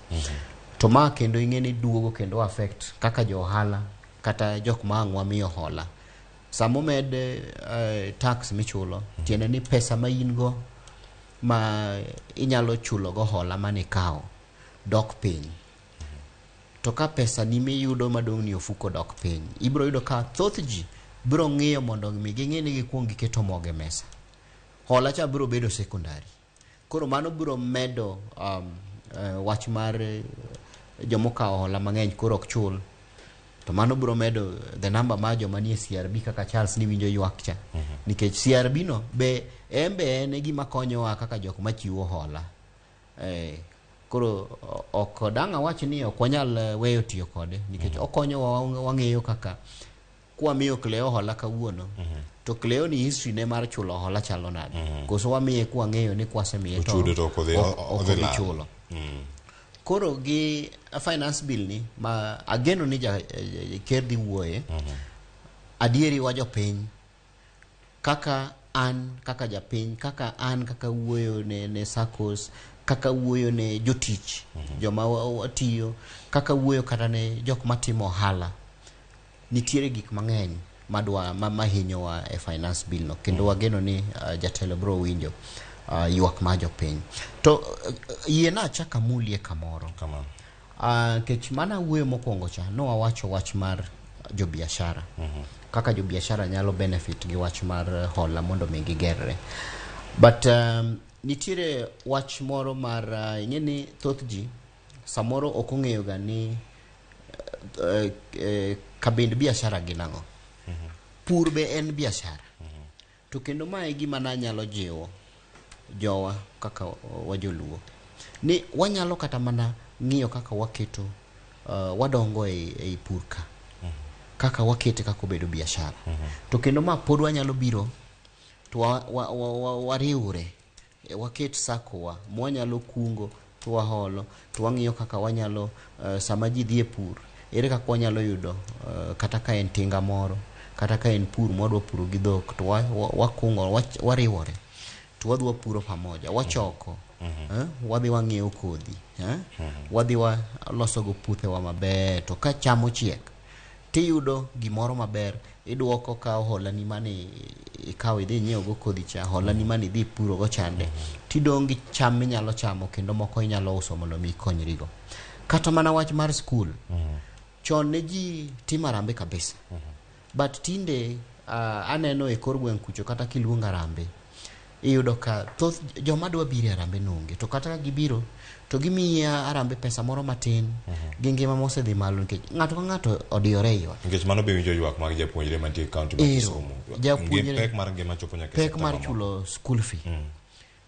Speaker 3: To ma kendo ing'e ni duogo kendo affect kaka jo ohala kata jok ma ang' wamiyo hola. Sama omed tax michulo, tiende ni pesa ma in go ma inyalo chulo go hola manikawo dok piny. To ka pesa ni miyudo madong' ni ofuko dok piny, ibiro yudo ka thoth ji biro ng'iyo mondo mi ging'i ni gikuong giketo mogo e mesa. Hola cha biro bedo secondary. Koro mano biro medo wach mar jomokawo hola mang'eny koro ok chul. To mano biro medo the number mar joma nie CRB kaka Charles ni winjo ywak cha. Nikech CRB no be en be en e gima konyowa kaka jok machiwo hola. Koro ok dang' awach ni ok wanyal weyo tiyo kode nikech okonyowa wang'eyo kaka kwamiyo Cleo hola kawuono to Cleo ni history ne mar chulo hola chalo nade. Koso wamiye kwang'eyo ni kwasemiye to
Speaker 1: Ochudo to ok
Speaker 3: ok
Speaker 1: odhi
Speaker 3: odhi
Speaker 1: lal.
Speaker 3: chulo. Koro gi finance bill ni ma ageno ni ker dhi wuoye, adieri wa jopiny kaka an kaka japiny, kaka an kaka wuoyo ne SACCOs, kaka wuoyo ne jotich joma watiyo, kaka wuoyo kata ne jok matimo ohala, nitiere gik mang'eny madwa mahinyowa e finance bill no kendo wageno ni jatelo biro winjo ywak mar jopiny. To yiena achak amulie kamoro. Nikech mana wuoyo mokwongo cha nowawacho wach mar jobiashara. Kaka jobiashara nyalo benefit gi wach mar hola mondo mi gigerre. But nitiere wach moro mar ing'e ni thoth ji samoro ok ong'eyo ga ni kabind biashara gin ang'o. Pur be en biashara. To kendo mae e gima nanyalo jiwo jowa kaka wajoluo ni wanyalo kata mana ng'iyo kaka waketo wadongo ei pur ka kaka wakete kaka obedo biashara. To kendo ma pod wanyalo biro to wariwre, waket sacco wa mwanyalo kungo to waholo to wang'iyo kaka wanyalo sama ji dhi e pur ere kaka wanyalo yudo kata ka en tinga moro kata ka en pur mwadwa puro gi dhok to wakungo wariwore to wadhi wapuro pamoja wachoko wadhi wang'iewo kodhi wadhi waloso go puothewa maber to ka cham ochiek tiyudo gimoro maber iduoko ka holani mane ikawo idhi inyiewo go kodhi cha holani mane idhi ipuro go chande tidong' gi cham minyalo chamo kendo moko inyalo uso mondo mi ikonyrigo. Kata mana wach mar skul chon ne ji timo harambee kabisa but tinde aneno e kor gweng' kucho kata kiluongo harambee Iyudo ka thoth joma dwa biro e Harambee no onge, to kata ka gibiro to gimiyi Harambee pesa moro matin gi ngima mosedhi malo nikech ng'ato ka ng'ato odiyore ei ot.
Speaker 1: Nikech mano be winjo ywak mag japuonjre mantie e kaunti ma
Speaker 3: Ero,
Speaker 1: Kisumu.
Speaker 3: japuonjre-
Speaker 1: Pek mar ngima chopo nyaka e
Speaker 3: pek
Speaker 1: sekta
Speaker 3: mar
Speaker 1: mamoko.
Speaker 3: chulo school fee.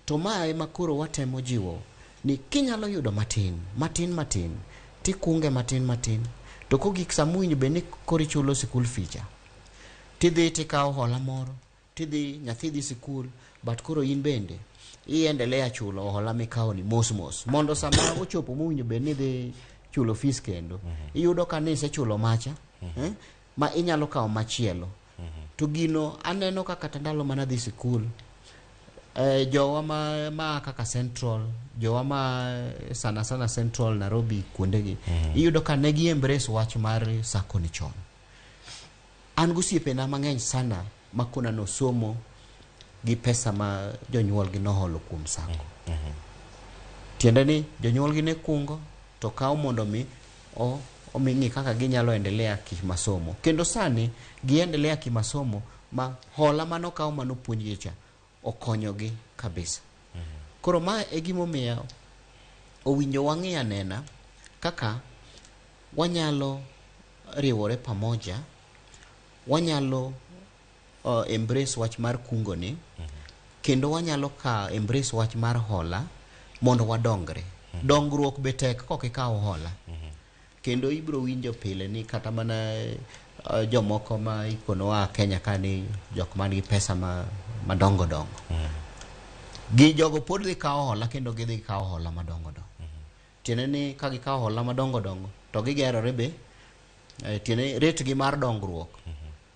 Speaker 3: To ma ema koro watemo jiwo ni kinyalo yudo matin matin matin tikunge matin matin to kogik sama owinjo bed ni koro ichulo school fee cha tidhi tikawo hola moro tidhi nyathi dhi sikul but koro in bende iendelea chulo hola mikawo ni mos mos mondo sama ochopo mowinjo bed ni idhi chulo fees kendo iyudo ka nisechulo macha ma inyalo kawo machielo. To gino aneno ka kata ndalo mana dhi sikul jowa ma kaka Central, jowa ma sana sana Central Nairobi kuondegi iyudo ka ne gi embrace wach mar sacco ni chon. An gosiepena mang'eny sana makona nosomo gi pesa ma jonyuolgi noholo kuom sacco. Tiende ni jonyuolgi ne kungo to kawo mondo mi omi ng'i kaka ginyalo endelea kimasomo. Kendo sani giendelea kimasomo ma hola manokaw manopuonjgi cha okonyogi kabisa. Koro ma e gimomiyo owinjo wang'i anena kaka wanyalo riwore pamoja, wanyalo embrace wach mar kungo ni, kendo wanyalo ka embrace wach mar hola mondo wadongre. Dongruok be tek kok ikawo hola. Kendo ibiro winjo pile ni kata mana jomoko ma ikonowa Kenya ka ni jok man gi pesa madongo dongo. Gi jogo pod dhi kawo hola kendo gidhi kawo hola madongo dongo. Tiende ni ka gikawo hola madongo dongo to gigerore be, tiende ni rate gi mar dongruok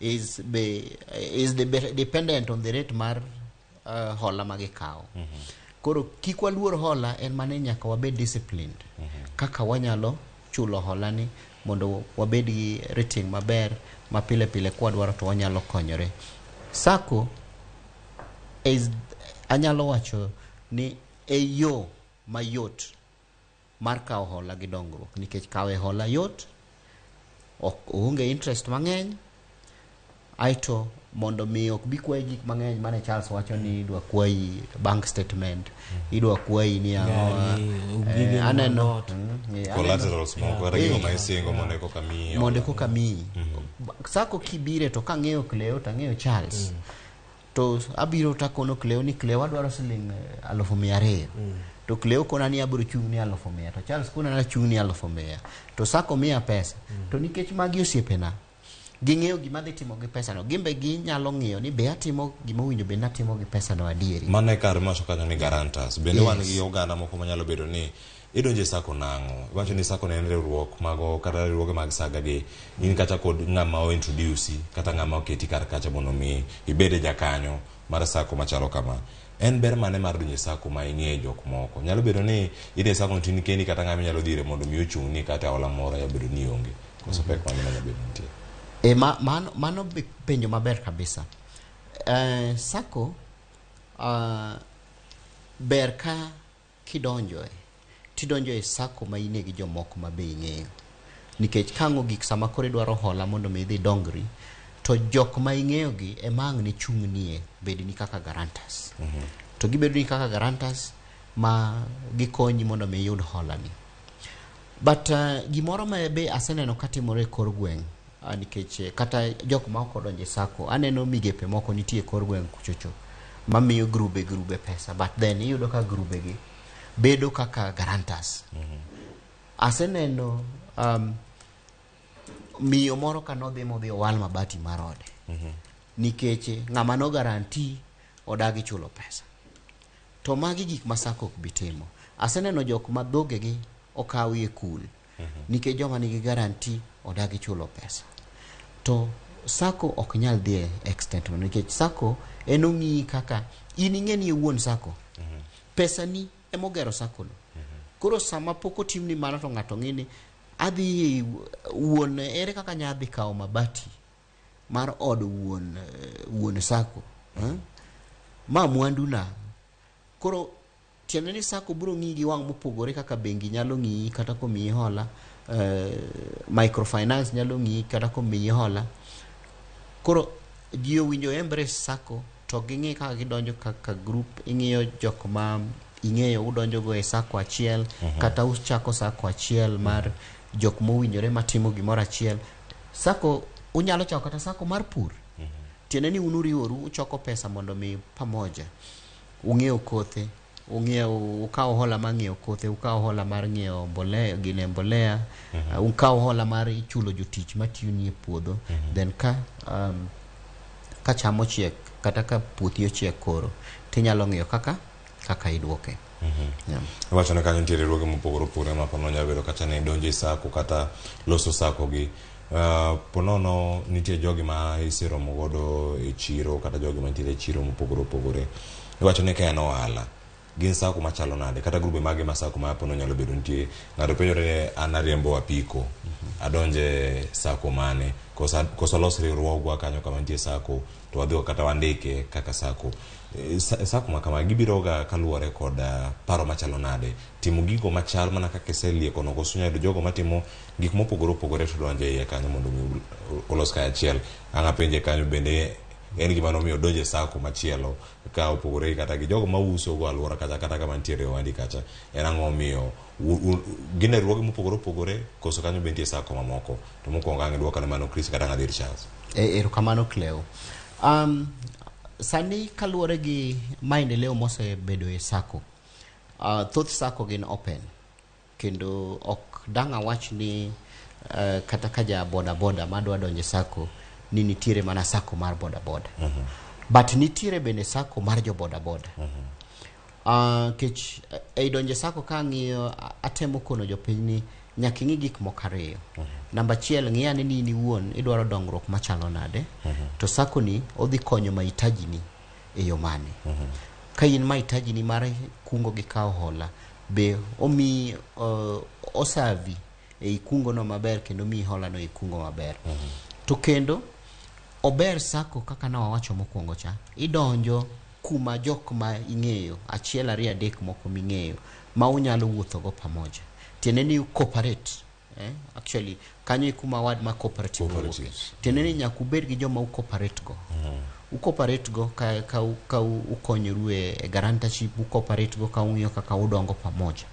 Speaker 3: is dependent on the rate mar hola ma gikawo. Koro kik waluor hola, en mana ni nyaka wabed disciplined kaka wanyalo chulo hola ni mondo wabed gi rating maber ma pile pile kwadwaro to wanyalo konyore. Sacco is, anyalo wacho ni e yo mayot mar kawo hola gi dongruok nikech kawe hola yot, ok oonge interest mang'eny, aeto mondo mi ok bi kwayi gik mang'eny mane Charles wacho ni idwa kwayi bank statement, idwa kwayi ni ang'o,
Speaker 4: Gari,
Speaker 3: aneno
Speaker 4: ot.
Speaker 1: Collaterals moko kata gigo ma isingo mondo ekoka miyi
Speaker 3: mondo
Speaker 1: hola.
Speaker 3: ekoka miyi. Sacco kibire to kang'eyo Cleo to ang'eyo Charles to abiro takono Cleo ni Cleo adwaro siling 200,000 to Cleo kona ni abiro chung' ni 1,100 to Charles kona ni achung' ni 1,100 to Sacco miya pesa to nikech magi osiepena ging'eyo gima dhi timo gi pesano, gimbe ginyalo ng'iyo ni be atimo gima owinjo bed ni atimo gi pesano adieri.
Speaker 1: Mano e kar miwacho kanyo ni guarantors. Bende wan
Speaker 3: Yes.
Speaker 1: gi oganda moko manyalo bedo ni idonjo e sacco nang'o? Iwacho ni sacco ne en riwruok mago kata riwruoge mag saga gi in kata kod ng'ama o introduce kata ng'ama oketi kar kacha mondo mi ibed e jakanyo mar sacco machalo kama. En ber mane mar donjo e sacco ma ing'eyo jok moko? Nyalo bedo ni idhi e sacco to in kendi kata ng'ama inyalo dhire mondo mi ochung'ni kata hola moro nyalo bedo ni onge. Koso pek mane manyalo bedo nitie?
Speaker 3: Mano penjo maber kabisa. Sacco ber ka kidonjoe tidonjo e sacco ma inie gi jomoko ma be ing'eyo nikech ka ang' ogik sama koro idwaro hola mondo mi idhi dongri to jok ma ing'eyo gi ema ang' ne chung'nie bedni kaka guarantors. To gibedo ni kaka guarantors ma gikonyi mondo mi iyud hola ni. But gimoro ma be aseneno katimore e kor gweng' nikech kata jok ma ok odonjo e sacco aneno migepe moko nitie e kor gweng' kuchocho mamiyo grube pesa but then iyudo ka grube gi bedo kaka guarantors. Aseneno miyo moro ka nodhi modhi owal mabati mar ode nikech ng'ama no guarantee odagi chulo pesa. To magi gik ma sacco ok bi timo. Aseneno jok ma dhogegi okawi e kul nikech joma nigi guarantee odagi chulo pesa. To sacco ok nyal dhi e extent no nikech sacco en ong'iyi kaka in ing'e ni iwuon sacco. Pesa ni emogero sacco no. Koro sama pok otimni mano to ng'ato ng'i ni adhi wuon ere kaka anya dhi kawo mabati mar od wuon sacco ma mwanduna. Koro tiende ni sacco biro ng'iyi gi wang' mopogore kaka bengi nyalo ng'iyi kata komiyi hola, microfinance nyalo ng'iyi kata komiyi hola. Koro ji owinjo embrace sacco To ging'i kaka gidonjo kaka group, ing'iyo jok ma ing'eyo udonjogo e sako achiel, kata uchako sako achiel mar jok mowinjore matimo gimoro achiel. Sako unyalo chako kata sako mar pur. Tiende ni un uriworu uchoko pesa mondo mi pamoja ung'iew kothe, ung'iew, ukaw hola mar ng'iewo kothe, ukaw hola mar ng'iewo mbolea, gine mbolea, ukaw hola mar chulo jotich matiyoni e puodho. Then ka ka cham ochiek kata ka puothi ochiek koro tinyalo ng'iyo kaka iduoke. Yeah.
Speaker 1: Iwacho ni kanyo nitiere riwruoge mopogore opogore ma ponono nyalo bedo kata ni donjo e sako kata loso sako gi. Ponono nitie jogi ma iseromo godo e chiro kata jogi mantiere e chiro mopogore opogore. Iwacho ni ka en ohala, gin sako machalo nade kata grube mage ma sako ma ponono nyalo bedo nitie. Ng'ato penjore ni an ariembo apiko, adonje sako mane, koso los riwruogwa kanyo kama nitie sako to wadhi kata wandike kaka sako. Sako ma kama gibiro ga kaluwore kod paro machalo nade, timo gigo machal mana kaka iselieko no, koso nyalo yudo jogo matimo gik mopogore opogore to donjo e iye kanyo mondo mi olos kanyachiel. Ang' apenje kanyo bende en gima nomiyo odonjo e sako machielo ka opogore kata gi jogo mauso go alwora kacha kata kama nitiere ohandi kacha. En ang'o momiyo gin e riwruoge mopogore opogore koso kanyo be nitie sako mamoko? To mokwongo ang' iduoka ne mano Chris kata ang' adhi ir Charles.
Speaker 3: Erokamano Cleo. Sani kaluwore gi maendeleo mosebedo e sako, thoth sako gin open kendo ok dang' awach ni kata ka ja boda boda madwa donjo e sako ni nitiere mana sako mar boda boda. But nitiere bende sako mar jo boda boda. Kech ei donjo e sako ka ang'iyo atemo kono jopiny ni nyaka ing'i gik moko ariyo. Namba achiel, ng'i ane ni in iwuon idwaro dongruok machalo nade, to sako ni odhi konyo mahitaji ni e yo mane. Ka in mahitaji ni mar kungo gi kawo hola, be omiyi osavi ei kungo no maber kendo miyi hola no e kungo maber. To kendo ober sako kaka ne wawacho mokwongo cha, idonjo kuma jok ma ing'eyo, achiel ariyo adek moko ming'eyo ma unyalo wuotho go pamoja. Tiende ni cooperate. Actually kanyo e kuma word ma cooperative wuoke. Tiende ni nyaka ubed gi joma ucooperate go. Ucooperate go ka ukonyoru e guarantorship, ucooperate go ka ung'iyo kaka udongo pamoja.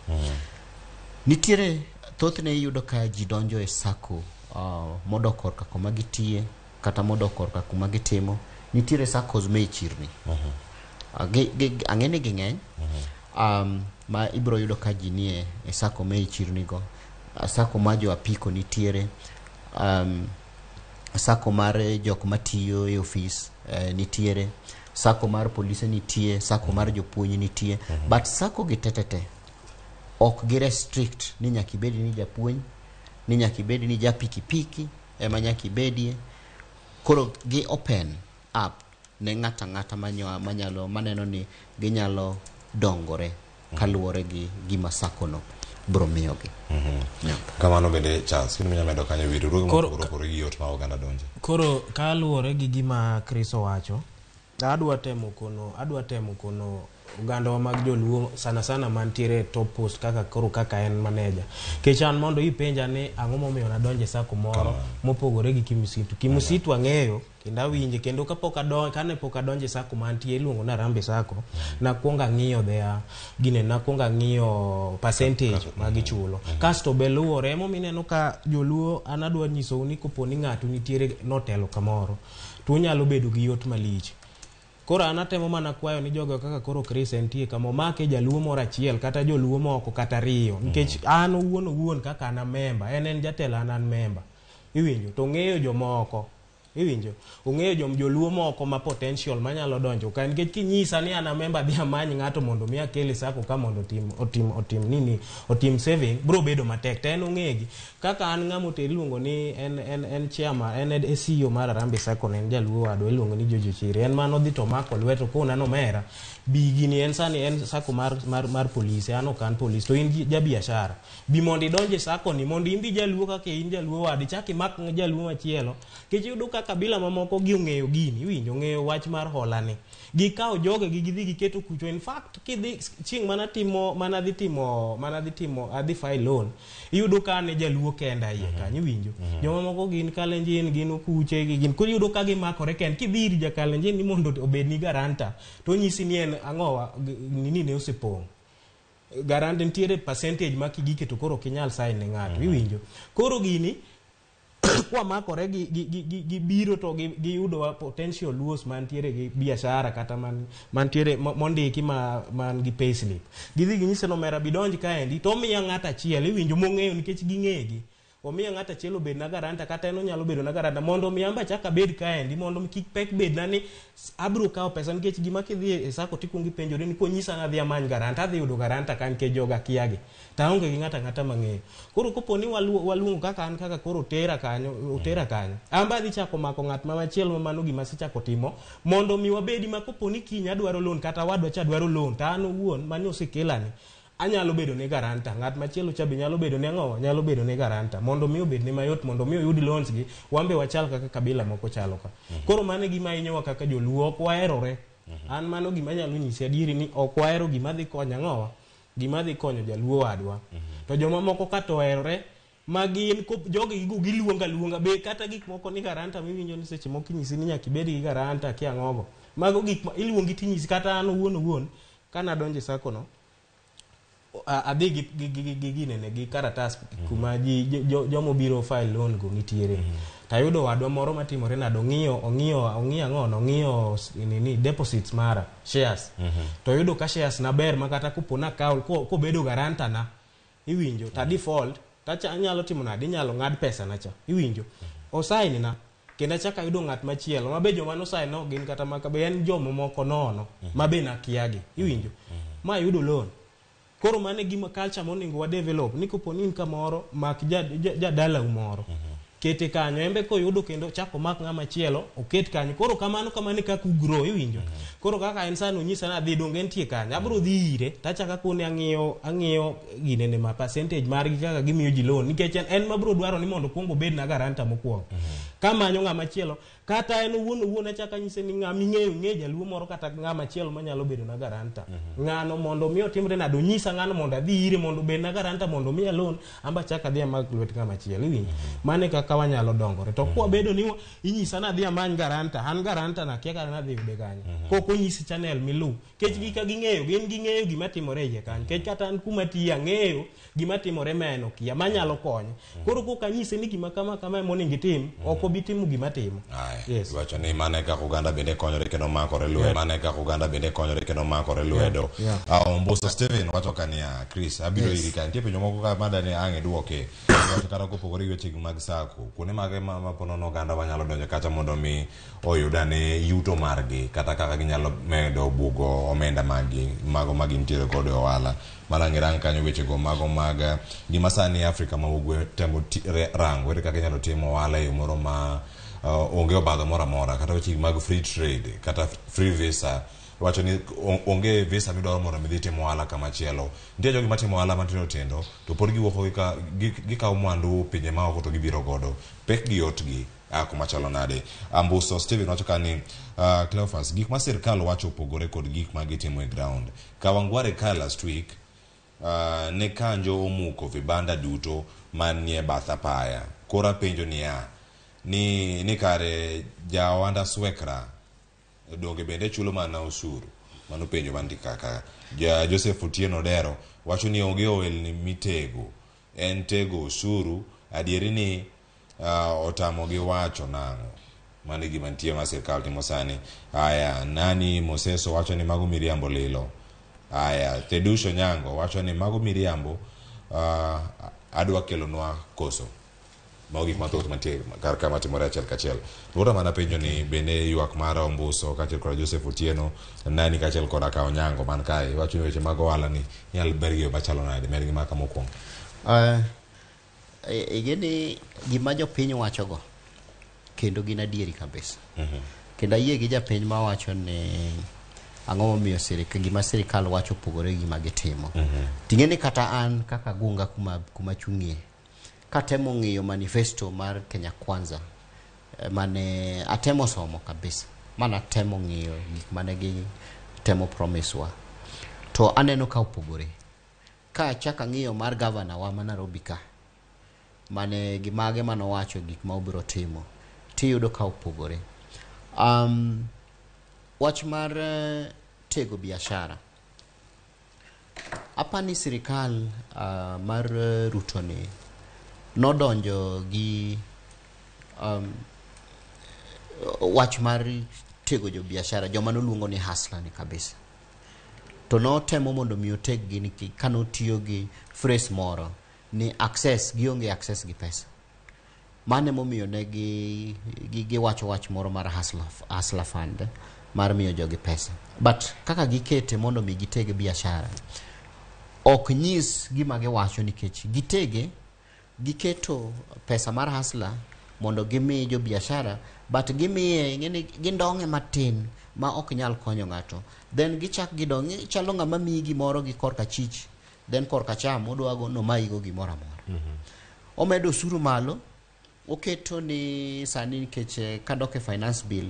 Speaker 3: Nitiere thothne iyudo ka ji donjo e sako modok korka kuma gitiye kata modok korka kuma gitimo. Nitiere saccos me chirni. Ang'e ni ging'eny. Ma ibiro yudo ka ji nie e sako me chirni go. Sako mar jo apiko nitiere, sako mar jok matiyo e ofis nitiere, sako mar polise nitie, sako mar jopuonj nitie. But sako gi tetete ok gi restrict ni nyaka ibed ni japuonj, ni nyaka ibed ni ja pikipiki ema nyaka ibedie. Koro gi open up ne ng'ato ang'ata manyalo maneno ni ginyalo dongore kaluwore gi gima sako no biro miyogi.
Speaker 1: Kamano bende Charles, kendo minyalo medo kanyo wi riwruoge mopogore opogore gi yot ma oganda donje.
Speaker 4: Koro kaluwore gi gima Chris owacho, adwa temo kono ogandawa mag joluo sana sana mantiere top post kaka koro kaka en manager. Kech an mondo ipenja ni ang'o momiyo nadonje sako moro mopogore gi Kimisitu. Kimisitu ang'eyo kendo awinje kendo kapok adonje kane pok adonje sako mantie iluongo ni Harambee Sacco, nakwongo ang'iyo their gine, nakwongo ang'iyo percentage ma gichulo. Kasto be luwore emomiyo ineno ka joluo an adwa nyisou ni kopo ni ng'ato nitiere notelo kamoro to unyalo bedo gi yot malich. Koro an atemo mana kwayo ni jogo kaka koro Chris entie kama omake jaluo moro achiel kata joluo moko kata ariyo nikech an owuon kaka an a member, en jatelo an member. Iwinjo to ong'eyo jomoko. Iwinjo ong'eyo joluo moko ma potential manyalo donjo ka nikech kinyisa ni an a member dhi amany ng'ato mondo mi akel e sako ka mondo otim nini otim saving bro bedo matek to en ong'egi kaka an ng'ama oter iluongo ni en chairman en CEO mar Harambee Sacco ne en jaluo wadwa iluongo ni Jojo Chiri en mano dhi to mako lweto kona nomera bi gini en sani en sako mar polise an ok an polis to in ja biashara bi mondo idonje sako ni mondo in bi jaluo kaka in jaluo wadi chak imak jaluo machielo kech iyudo ka ka kabila mamoko gi ong'eyo gini, iwinjo, ong'eyo wach mar hola ni. Gikawo joge gi gidhi giketo kucho. In fact, kidhi chieng' mana timo mana dhi timo mana dhi timo adhi file loan, iyudo ka an e jaluo kenda iye kanyo, iwinjo. Joma moko gin Kalenjin, gin Okuche, gi gin. Koro iyudo ka gimakore kend. Kidhi ir ja Kalenjin ni mondo obedni guarantor, to onyisi ni en ang'owa, nini ne osepong'. Guarantee nitiere percentage ma kigike to koro ok inyal sign ne ng'ato, iwinjo. Koro gini kwamakore gi biro to giyudowa potential Luos mantiere gi biashara kata mantiere mondiki man gi payslip. Gidhi ginyise ni omera bidonj kaendi to omiya ng'ato achiel, iwinjo, mong'eyo nikech ging'egi. Omiya ng'ato achiel obed na guarantor kata en onyalo bedo na guarantor mondo mi an be achak abed kaendi mondo mi kik pek bedna ni abiro kawo pesa nikech gima kidhi e sacco tikuongo ipenjori ni konyisa ni adhi amany guarantor adhi yudo guarantor ka nikech joga kiagi to aonge gi ng'ato ang'ata mang'eyo. Koro kopo ni waluongo kaka an kaka koro otera kanyo otera kanyo an be adhi chako mako ng'at ma machielo ma mano gima asechako timo mondo mi wabedi ma kopo ni kiny adwaro loan kata wadwa cha dwaro loan to an owuon mane osekelani anyalo bedo ne guarantor, ng'at machielo cha be nyalo bedo ne ang'o, nyalo bedo ne guarantor mondo mi obed ne mayot mondo mi oyud loans gi wan be wachal kaka kabila moko chalo ka. Koro mano e gima hinyowa kaka joluo, ok waherore. An mano gima anyalo nyisi adieri ni ok wahero gima dhi konyo ang'owa, gima dhi konyo jaluo wadwa. To joma moko ka to oherore ma gin jogi gigo giluongo aluonga be kata gik moko ni guarantor miwinjo ni seche moko inyisi ni nyaka ibed gi guarantor kia ang'ogo. Mago gik ma iluongi tinyisi kata an owuon owuon kana adonjo e sacco no adhi gi ginene gi karatas kuma ji jomobiro file loan go nitiere. Tayudo wadwa moro matimore nade ong'iyo ong'iyo ong'iyo ang'o ong'iyo nini deposits mara shares. To oyudo ka shares na ber ma kata kopo nakawo kobedo guarantor na iwinjo ta default tacha anyalo timo nade inyalo ng'ad pesa na cha iwinjo. Osign na kendo achako ayudo ng'at machielo ma be joma nosign no gin kata maka be en joma moko nono ma be nakiagi iwinjo. Ma ayudo loan. Koro mano e gima culture monego wa develop ni kopo ni in kamoro mak jadalau moro kete kanyo embe koyudo kendo chako mak ng'ama chielo oket kanyo koro kamano kamano e kaka ugrow iwinjo. Koro kaka en sani onyisa ni adhi donge entie kanyo abiro dhi ire tachako akone ang'iyo ginene ma percentage margi kaka gimiyo ji loan nikech en mabiro dwaro ni mondo okuong obed na guarantor mokwongo. Kamanyo ng'ama chielo kata en owuon owuon achako anyise ni ng'ama ing'eyo ing'e jaluo moro kata ng'ama chielo manyalo bedo na guarantor. Ng'ano mondo mi otimre nade onyisa ng'ano mondo adhi ire mondo obed na guarantor mondo miya loan amba achak adhi amak lwet ng'ama chielo iwinjo. Mano e kaka wanyalo dongore. To kwabedo ni inyisa ni adhi amany guarantor an guarantor na akia kata nadhi yude kanye. Kok onyisi channel miluw. Kech gika ging'eyo gin ging'eyo gima timore e iye kanyo. Kech kata an kuma atiye ang'eyo gima timore ma en okia manyalo konye. Koro kok anyise ni gima kama kama ema onego itim, ok obi timo gima timo.
Speaker 1: Yes. Iwacho ni mano e kaka oganda bende konyore kendo makore lwedo. Mano e kaka oganda bende konyore kendo makore lwedo. Ombuso Steven wacho ka niya, Chris, abiro iri ka. Nitie penjo moko ka madani ang' iduoke. Iwacho kata kopogore gi weche mag sacco, kuonde mage ma po nono oganda wanyalo donjo kacha mondo mi oyud ane yuto margi kata kaka ginyalo medo bugo omenda maggi mago ma gintiere godo e ohala. Mana ang' irang kanyo wechego mago mag gima sani Afrika ma ugwe temo rango ere kaka inyalo tim ohala e yo moro ma onge obadho moro amora kata weche mag free trade kata free visa. Wacho ni onge visa midwaro mondo midhi tim ohala kama chielo. Nitie jogi matimo ohala matindo tindo to pod giwuok gikawo mwandu pinje maoko to gibiro godo. Pek gi yot gi kuma chalo nade. Ambuso Steven wacho ka ni Cleophas, gik ma sirkal wacho opogore kod gik ma gitimo e ground. Kawangware ka last week ne kanjo omuko vibanda duto manie bath apaya. Koro apenjo niya, ni kare ja ohanda swekra donge bende chulo mana osuru? Mano penjo mantie kaka. Ja Joseph Otieno Odero wacho ni onge ohelni mitego, en tego osuru. Adieri ni otamogi wacho nang'o? Mano e gima nitie ma sirkal timo sani. Aya, nani Moseso wacho ni mago miriambo lilo. Aya, Thedusho Nyango wacho ni mago miriambo, adwa kelonwa koso. Mago gik mathoth mantie kar ka matimore achiel kachiel. Luora mana penjo ni bende ywak mar Ombuso kaachiel kod Joseph Otieno, nani kaachiel kod Akawo Nyango man kae, iwacho ni weche mag ohala ni inyalo ber gi yo machalo nade? Med gi maka mokwongo.
Speaker 3: Ing'e gima jopiny wachogo kendo gin adieri kabisa. Kendo ayie gi japiny mawacho ni ang'o momiyo gima sirikal wacho opogore gi gima gitimo. Ting'e ni kata an kaka gunga kuma chung'ie, katemo ng'iyo manifesto mar Kenya Kwanza Mane atemo somo kabisa, mana temo ng'iyo gik mane gi temo promise wa, to aneno ka opogore. Ka achako ang'iyo mar gavana wa ma Nairobi ka, mane gimage manowacho gik ma obiro timo, tiyudo ka opogore. Wach mar tego biashara, apani sirikal mar Ruto ni nodonjo gi wach mar tego jo biashara, joma noluongo ni hustler ni kabisa, to notemo mondo mi oteg gi nikech kanotiyo gi phrase moro ni access, gionge access gi pesa. Mano emomiyo ne gi giwacho wach moro mar hustler fund mar miyo jogi pesa. But kaka gikete mondo mi giteg biashara ok nyis gima giwacho, nikech gitege giketo pesa mar hustler mondo gimi jo biashara, but gimiye ing'eni gindong'e matin ma ok nyal konyo ng'ato. Then gichak gidong' chalo ng'ama miyi gimoro gi korka chich, then korka cham odwago nomayigo gimoro amora. Omedo osuru malo, oketo ni sani nikech kadok e finance bill,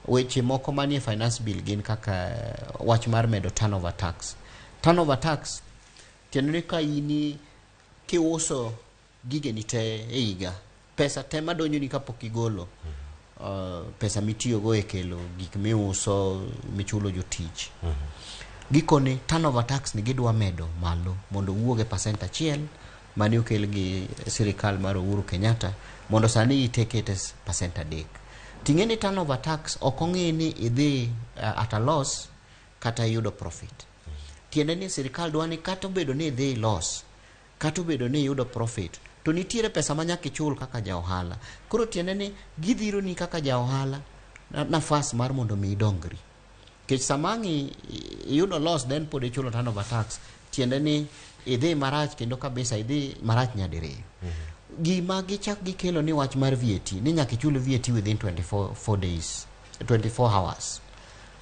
Speaker 3: weche moko manie finance bill gin kaka wach mar medo turnover tax. Turnover tax tiende ni ka in kiuso gigeni te e higa, pesa te madonjoni kapok igolo pesa mitiyogo e kelo gik miuso, michulo jotich, gikone turnover tax ni gidwa medo malo mondo owuog e 1% mane okel gi sirikal mar Uhuru Kenyatta mondo sani itekete 3%. Ting'e ni turnover tax ok ong'i ni idhi at a loss kata iyudo profit. Tiende ni sirikal dwa ni kata obedo ni idhi loss, kata obedo ni iyudo profit, to nitiere pesa ma nyaka ichul kaka ja ohala. Koro tiende ni gidhiro ni kaka ja ohala nafas mar mondo mi idongri. Nikech sama ang' iyudo loss then pod ichulo turnover tax, tiende ni idhi marach kendo kabisa, idhi marach nyadiriyo. Gima gichak gikelo ni wach mar VAT, ni nyaka ichul VAT within 24 4 days, 24 hours.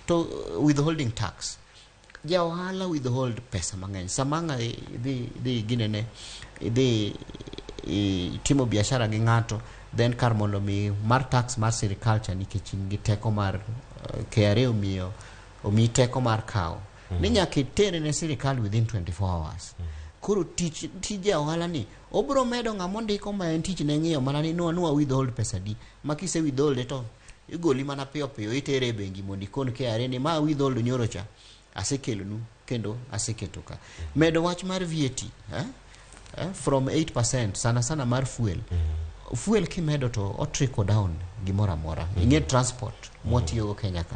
Speaker 3: To withholding tax, ja ohala withhold pesa mang'eny. Sama ang' idhi ginene, idhi timo biashara gi ng'ato, then kar mondo mi mar tax mar sirikal cha, nikech in gi teko mar KRA omiyo omiyi teko mar kawo ni nyaka itere ne sirikal within 24 hours. Koro tich tij ja ohala ni obiro medo ng'ama ondiko ma en tich ne ng'iyo mana ni nwa withhold pesa di, ma kise withhold to igoli mana piyo piyo itere e bengi mondo ikon KRA ni ma withhold nyoro cha asekelonu kendo aseketo ka. Medo wach mar VAT from 8% sana sana mar fuel. Fuel kimedo to o trickle down gimoro amora. Ing'e transport mwatiyogo Kenya ka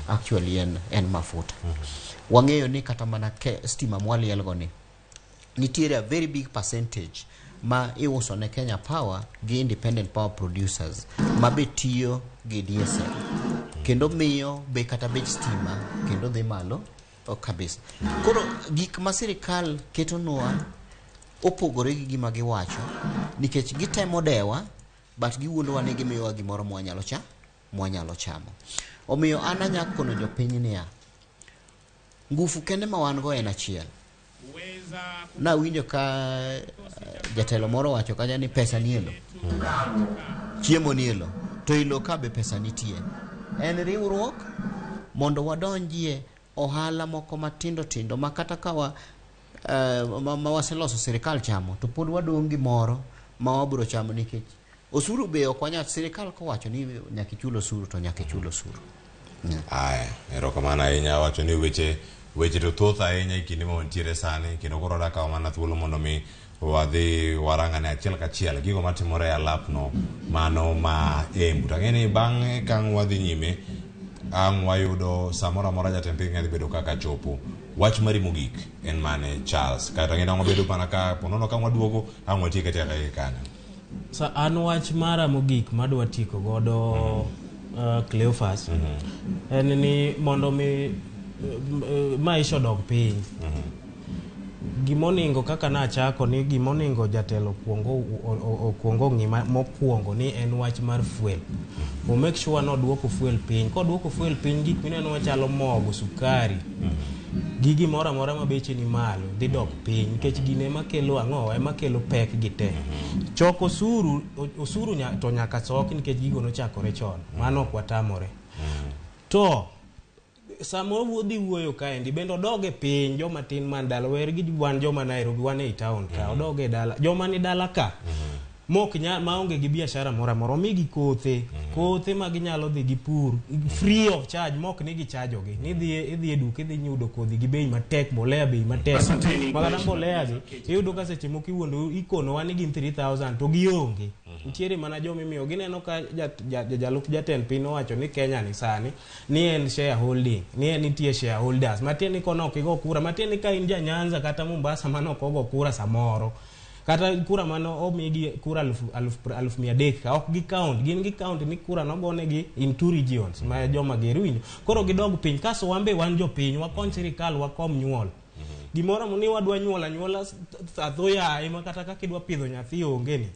Speaker 3: actually en mafuta. Wang'eyo ni kata mana stima mwalielgo ni nitiere a very big percentage ma iuso ne Kenya Power gi independent power producers ma be tiyo gi diesel, kendo miyo be kata bech stima kendo dhi malo kabisa. Koro gik ma sirikal ketonwa opogore gi gima giwacho, nikech gitemo dewa but giwuondowa ni gimiyowa gimoro mwanyalo cha mwanyalo chamo. Omiyo an anya kono jopiny niya, ngufu kende ma wan go en achiel. Nawinjo ka jatelo moro wacho kacha ni pesa nie lo, chiemo nie lo, to ilo ka be pesa nitie. En riwruok mondo wadonjie ohala moko matindo tindo ma kata ka wa ma waseloso sirikal chamo to pod wadong' gi moro ma wabiro chamo, nikech osuru be ok wanyal. Sirikal kowacho ni nyaka ichul osuru to nyaka ichul osuru.
Speaker 1: Aya, erokamano ahinya. Wacho ni weche to thoth ahinya e kinde ma wantiere sani, kendo koro wakawo mana thuolo mondo mi wadhi warangane achiel kachiel gigo matimore e alapno mano ma Embu. To ang'e ni bang'e ka ang' wadhi nyime, ang' wayudo samoro amora jatend piny nyalo bedo kaka chopo. Wach mari mogik en mane, Charles? Kata ng'e nang'o bedo mana ka ponono ka waduogo ang' watiek atieka gi kanyo.
Speaker 4: Sa an wach mara mogik madwa tieko godo Cleophas en ni mondo mi maisha odog piny, gimoningo kaka nachako ni gimoningo jatelo okuongo ong'i mokwongo ni en wach mar fuel. O make sure ni oduoko fuel piny. Koduoko fuel piny, gik mineno machalo mogo, sukari, Gi gimoro amora ma beche ni malo dhi dok piny nikech gino ema kelo ang'o ema kelo pek gi te. Choko osuru osuru to nyaka chok nikech gigo nochakore chon. Mano ok watamore. To sama dhi wuoyo kaendi bende odog e piny joma tin man dala wer gi wan joma Nairobi wan ei town ka odog e dala joma ni dala ka mok nya maonge gi biashara moro amora omigi kothe kothe ma ginyalo dhi gipur free of charge mok ni gichajogi ni idhi e duka idhi yudo kodhi gi bei matek mbolea bei matek ma kata mbolea gi iyudo ka seche moko iwuondo ikonowa ni gin 3000 to gionge. Nitiere mana joma imiyo gineno ka jalup jatend piny owacho ni Kenya ni sani ni en shareholding ni en nitie shareholders matiende ni kono ok igo kura matiende ni ka in ja Nyanza kata Mombasa mane ok ogo kura samoro kata kura mane omigi kura 300,000 ka ok gi count gin gi count ni kura nogonegi in 2 regions ma joma ger winjo koro gidog piny kaso wan be wan jopiny wakony sirikal wakom nyuol gimoro ni wadwa nyuol anyuola atho yaye ma kata kaka idwa pidho nyathi onge ni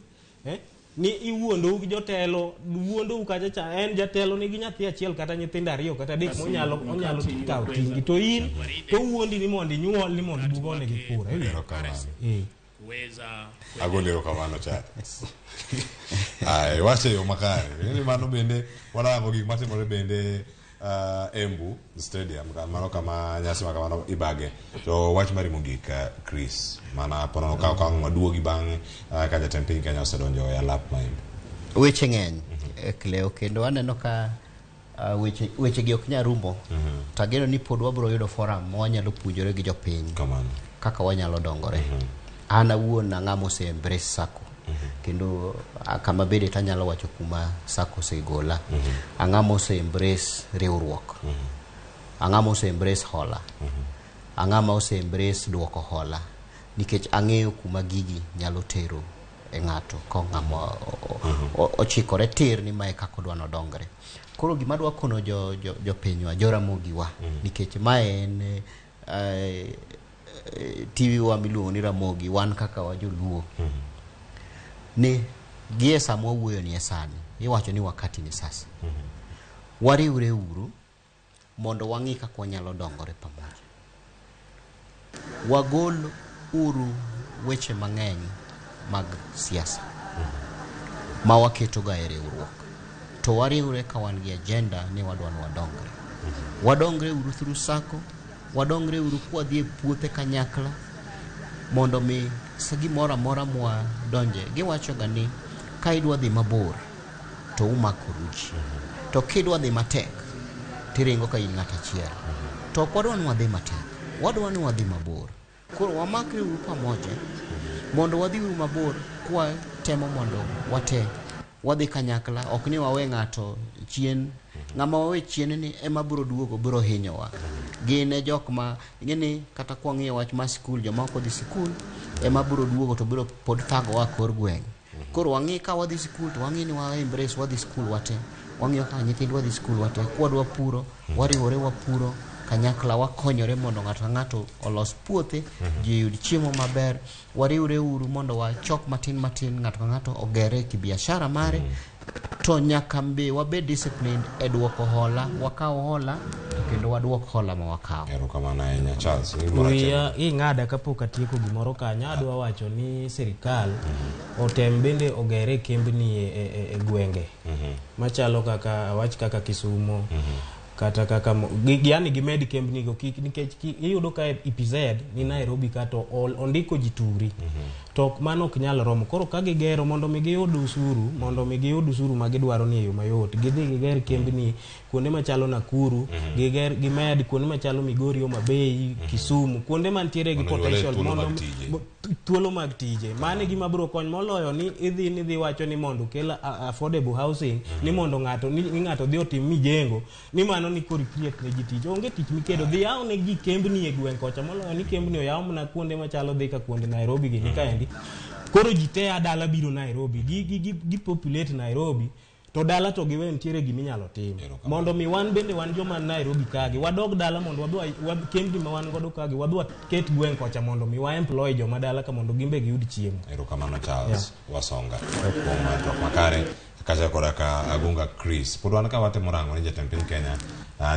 Speaker 4: ni iwuondou gi jotelo wuondou kacha cha en jatelo nigi nyathi achiel kata nyithindo 2 kata 3 monyalo onyalo kawo ting'gi to in to wuondi ni mondo inyuol ni mondo bugonegi kura.
Speaker 1: Agolo erokamano Charles. Ai wache yo makare. Ni mano bende warango gik matimore bende Embu Stadium mano kama nyasi ma kamano ibage. To wach mari mogik Chris mana ponono ka okang' maduogi bang' ka jatend piny Kenya osedonjo e alap ma Embu.
Speaker 3: Weche ng'eny Cleo kendo aneno ka weche gi ok nyal rumo. To ageno ni pod wabiro yudo forum ma wanyalo puonjore gi jopiny kaka wanyalo dongore. An awuon ang'ama ose embrace SACCO kendo kama bede tanyalo wacho kuma SACCO osegola. Ang'ama ose embrace riwruok. Ang'ama ose embrace hola. Ang'ama ose embrace duoko hola. Nikech ang'eyo kuma gigi nyalo tero e ng'ato ka ng'ama ochikore tir ni mae kaka odwa nodongre. Koro gima adwa kono jopinywa, joramogiwa, nikech mae en TV wa miluongo ni Ramogi, wan kaka wa joluo. Ni gie sama wawuoyo ni e sani, iwacho ni wakati ni sasa. Wariwre uru mondo wang'i kaka wanyalo dongore pamoja. Wagol uru weche mang'eny mag siasa ma waketoga e riwruok. To wariwre ka wan gi agenda ni wadwa ni wadongre. Wadongre uru through SACCO, wadongre uru kwadhi e puothe kanyakla mondo mi gimoro amora mwadonje. Giwacho ga ni ka idwa dhi mabor to umako ruchi. To kidwa dhi matek tiringo ka in ng'at achiel. To ok wadwa ni wadhi matek, wadwa ni wadhi mabor. Koro wamakre uru pamoja mondo wadhi uru mabor kwa temo mondo wate wadhi kanyakla, ok ni wawe ng'ato chien. Ng'ama wawe chien ni ema biro duogo biro hinyowa. Gin e jok ma ing'e ni kata kwang'iyo wach mar sikul, joma ok odhi sikul ema biro duogo to biro pod thagowa kor gweng'. Koro wang'i ka wadhi sikul to wang'i ni wa embrace wadhi sikul wate. Wang'iyo kaka nyithindwa dhi sikul wate. Kwadwa puro, wariwore wapuro kanyakla, wakonyore mondo ng'ato ka ng'ato olos puothe, ji oyud chiemo maber. Wariwre uru mondo wachok matin matin, ng'ato ka ng'ato ogere kibiashara mare. To nyaka be wabed disciplined e duoko hola, wakaw hola to kendo waduok hola ma wakawo.
Speaker 1: Erokamano ahinya Charles. Gimoro achiel.
Speaker 4: Wiya ing'ada kapok atieko gimoro kanyo adwa wacho ni sirikal otem bende ogere kembni e gwenge machalo kaka awach kaka Kisumo kata kaka yani gimed kembni go kik nikech iyudo ka EPZ ni Nairobi ka to ondiko ji turi to mano ok nyal romo. Koro ka gigero mondo mi giyud usuru, mondo mi giyud usuru ma gidwaro ni e yo mayot, gidhi giger kembni kuonde machalo Nakuru, giger gimed kuonde machalo Migori, Homa Bay, Kisumu, kuonde mantiere gi
Speaker 1: Mondo yore
Speaker 4: potential
Speaker 1: thuolo
Speaker 4: mondo
Speaker 1: mag tije.
Speaker 4: Thuolo mag tije. Mano e gima biro konyo moloyo ni idhi ni dhi wacho ni mondo okel affordable housing ni mondo ng'ato ni ng'ato dhi otim mijengo ni mano ni koro create ne ji tich. Onge tich mikedo, dhi yaw ne ji kembni e gweng' kocha moloyo ni kembni oyaw mana kuonde machalo dhi ka kuonde Nairobi gini kaendi. Koro ji te a dala biro Nairobi, gi populate Nairobi to dala to giwe nitiere giminyalo tim mondo mi wan bende wan joma Nairobi kagi wadog dala mondo wadwa kembni ma wan godo kagi wadwa ket gweng' kocha mondo mi wa employ joma dala ka mondo gin be giyud chiemo.
Speaker 1: Erokamano Charles Wasonga kuom twak makare. Kacha koda ka Agunga Chris. Pod wan ka watemo rango ni jatend piny Kenya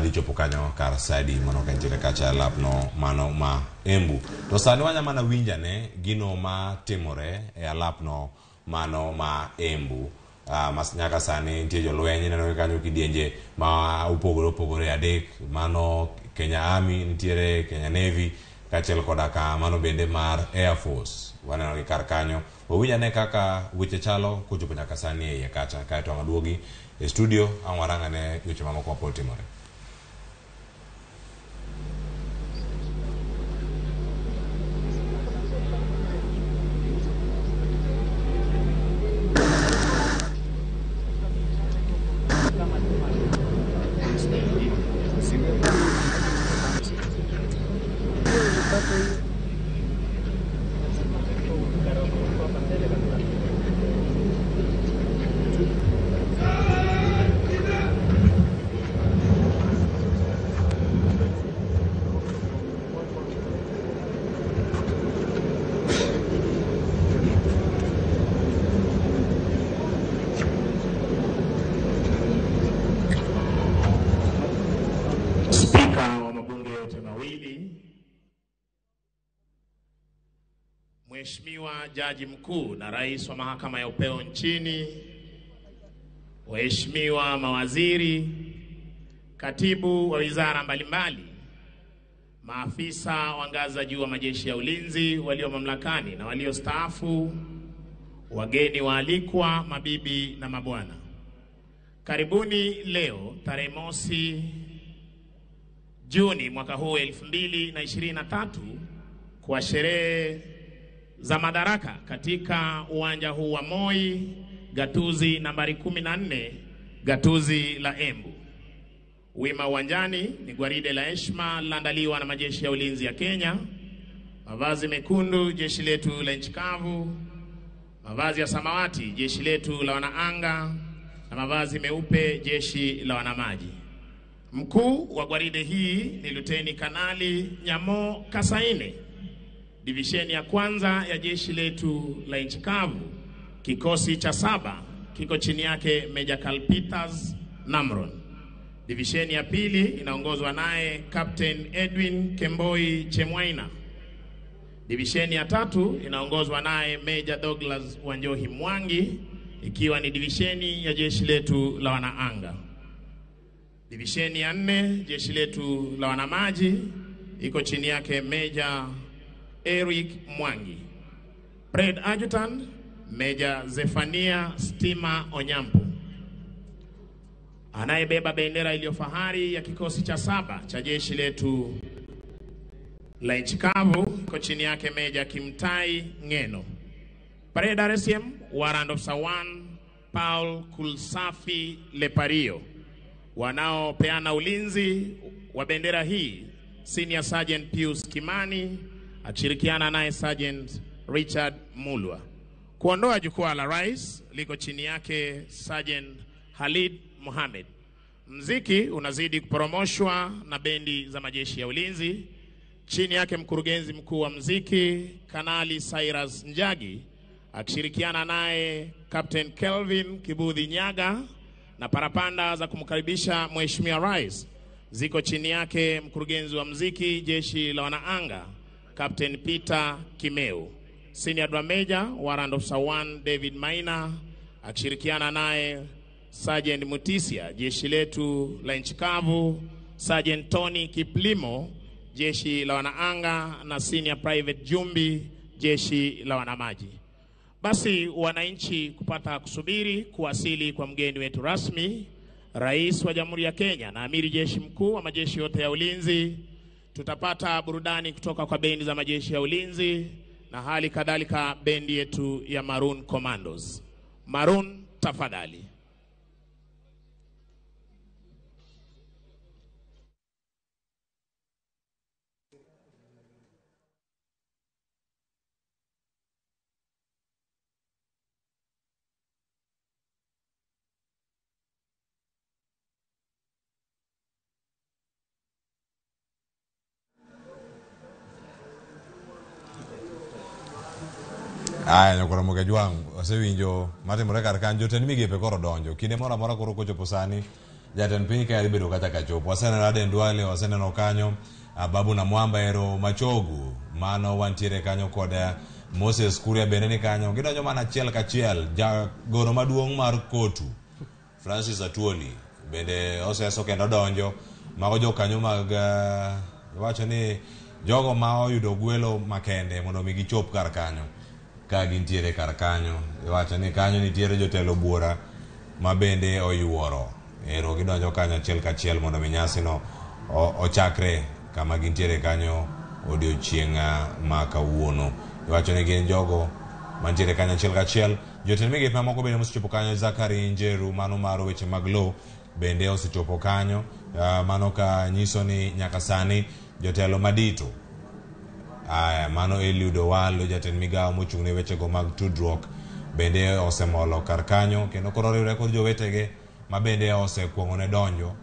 Speaker 1: dhi chopo kanyo kar sa adi mano ka entiere kacha e alapno mano ma Embu. To sani wanya mana winjane gino ma timore e alapno mano ma Embu. Mas nyaka sani nitie jolweny ineno gi kanyo kidienje ma opogore opogore adek mano Kenya Army nitiere Kenya Navy kaachiel koda ka mano bende mar Air Force waneno gi kar kanyo wawinj ane kaka weche chalo kochopo nyaka sani e iye kacha kaeto ang' aduogi e studio ang' warang ane weche mamoko mapod timore.
Speaker 5: Spika wa mabunge yote mawili, Mheshimiwa Jaji Mkuu na Rais wa Mahakama ya Upeo nchini, waheshimiwa mawaziri, katibu wa wizara mbalimbali, maafisa wa ngazi za juu wa majeshi ya ulinzi walio mamlakani na waliostaafu, wageni waalikwa, mabibi na mabwana. Karibuni leo tarehe mosi Juni mwaka huu 2023 kwa sherehe za Madaraka katika uwanja huu wa Moi, gatuzi nambari 14, gatuzi la Embu. Wima uwanjani ni gwaride la heshima liloandaliwa na majeshi ya ulinzi ya Kenya, mavazi mekundu jeshi letu la nchi kavu, mavazi ya samawati jeshi letu la wanaanga na mavazi meupe jeshi la wanamaji. Mkuu wa gwaride hii ni Luteni Kanali Nyamo Kasaine, divisheni ya kwanza ya jeshi letu la nchi kavu, kikosi cha 7 kiko chini yake Meja Kalpitas Namron. Divisheni ya pili inaongozwa naye Captain Edwin Kemboi Chemwaina. Divisheni ya tatu inaongozwa naye Meja Douglas Wanjohi Mwangi, ikiwa ni divisheni ya jeshi letu la wanaanga. Divisheni ya 4 jeshi letu la wanamaji iko chini yake Meja Eric Mwangi. Parade Adjutant Meja Zefania Stima Onyampu. Anayebeba bendera iliyo fahari ya kikosi cha 7 cha jeshi letu la nchi kavu iko chini yake Meja Kimtai Ngeno. Parade RSM Warrant Officer 1 Paul Kulsafi Lepario. Wanaopeana ulinzi wa bendera hii Senior Sergeant Pius Kimani akishirikiana naye Sergeant Richard Mulwa. Kuondoa jukwaa la rais liko chini yake Sergeant Khalid Mohamed. Mziki unazidi kuporomoshwa na bendi za majeshi ya ulinzi chini yake mkurugenzi mkuu wa mziki Kanali Cyrus Njagi akishirikiana naye Captain Kelvin Kibudhi Nyaga, na parapanda za kumkaribisha Mheshimiwa Rais ziko chini yake mkurugenzi wa mziki jeshi la wanaanga Captain Peter Kimeu. Senior Drum Major Warrant Officer 1 David Maina akishirikiana naye Sergeant Mutisia jeshi letu la nchi kavu, Sergeant Tony Kiplimo jeshi la wanaanga na Senior Private Jumbi jeshi la wanamaji. Basi wananchi kupata kusubiri kuwasili kwa mgeni wetu rasmi, Rais wa Jamhuri ya Kenya na Amiri Jeshi Mkuu wa majeshi yote ya ulinzi. Tutapata burudani kutoka kwa bendi za majeshi ya ulinzi na hali kadhalika bendi yetu ya Maroon Commandos. Maroon, tafadhali.
Speaker 1: Aya, Nyakwar Ramogi Ajwang', wasewinjo matimore kar kanyo. Jotend migepe koro donjo. Kinde moro amora koro kochopo sani, jatend piny Kenya dhi bedo kacha kachopo. Waseneno Aden Duale, waseneno kanyo Ababu Namwamba ero Machogu. Mano wantiere kanyo kod Moses Kuria bende ni kanyo. Gidonjo mana achiel kachiel. Jagoro maduong' mar Kotu, Francis Atwoli, bende oseso kendo donjo. Mago jokanyo mag iwacho ni jogo ma oyudo gwelo makende mondo mi gichop kar kanyo ka gintiere kar kanyo. Iwacho ni kanyo nitiere jotelo buora ma bende oyuoro. Ero gidonjo kanyo achiel kachiel mondo mi nyasino ochakre kama gintiere kanyo odiochieng' ma kawuono. Iwacho ni gin jogo mantiere kanyo achiel kachiel. Jotend migepe mamoko bende mosechopo kanyo, Zachary Njeru mano mar weche mag lowo bende osechopo kanyo. Mano ka nyiso ni nyaka sani jotelo madito. Aya, mano Eliud Owalo, jatend migawo mochung' ne wechego mag tudruok, bende osemolo kar kanyo kendo koro oriwre kod jowetege ma bende osekuongo ne donjo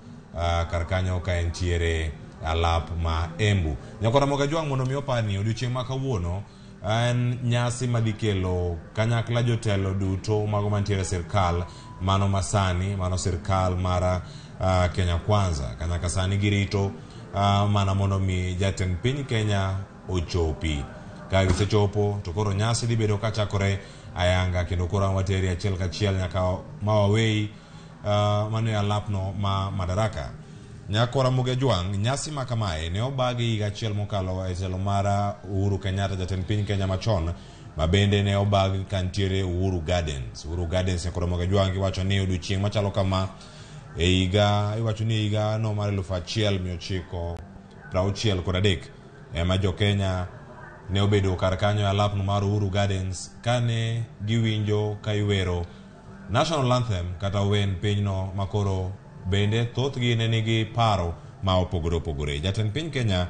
Speaker 1: kar kanyo ka entiere alap ma Embu. Nyakwar Ramogi Ajwang' mondo mi opar ni odiochieng' ma kawuono en nyasi madhi kelo kanyakla jotelo duto mago mantiere e sirkal mano masani, mano sirkal mar Kenya Kwanza. Kanyaka sani girito mana mondo mi jatend piny Kenya ochopi. Ka gisechopo to koro nyasi dhi bedo kachakore ayanga kendo koro an wateri achiel kachiel nyaka ma wawei mano e alapno ma Madaraka. Nyakwar Ramogi Ajwang', nyasi ma kamae ne obagi higa achiel mokalo e telo mar Uhuru Kenyatta, jatend piny Kenya machon, ma bende ne obag kantiere Uhuru Gardens. Uhuru Gardens, Nyakwar Ramogi Ajwang', iwacho ni odiochieng' machalo kama e higa, iwacho ni higa no mar 1963 ema jo Kenya ne obedo kar kanyo e alapno mar Uhuru Gardens kane giwinjo ka iwero National Anthem kata wen pinyno makoro bende thothgi ne nigi paro ma opogore opogore. Jatend piny Kenya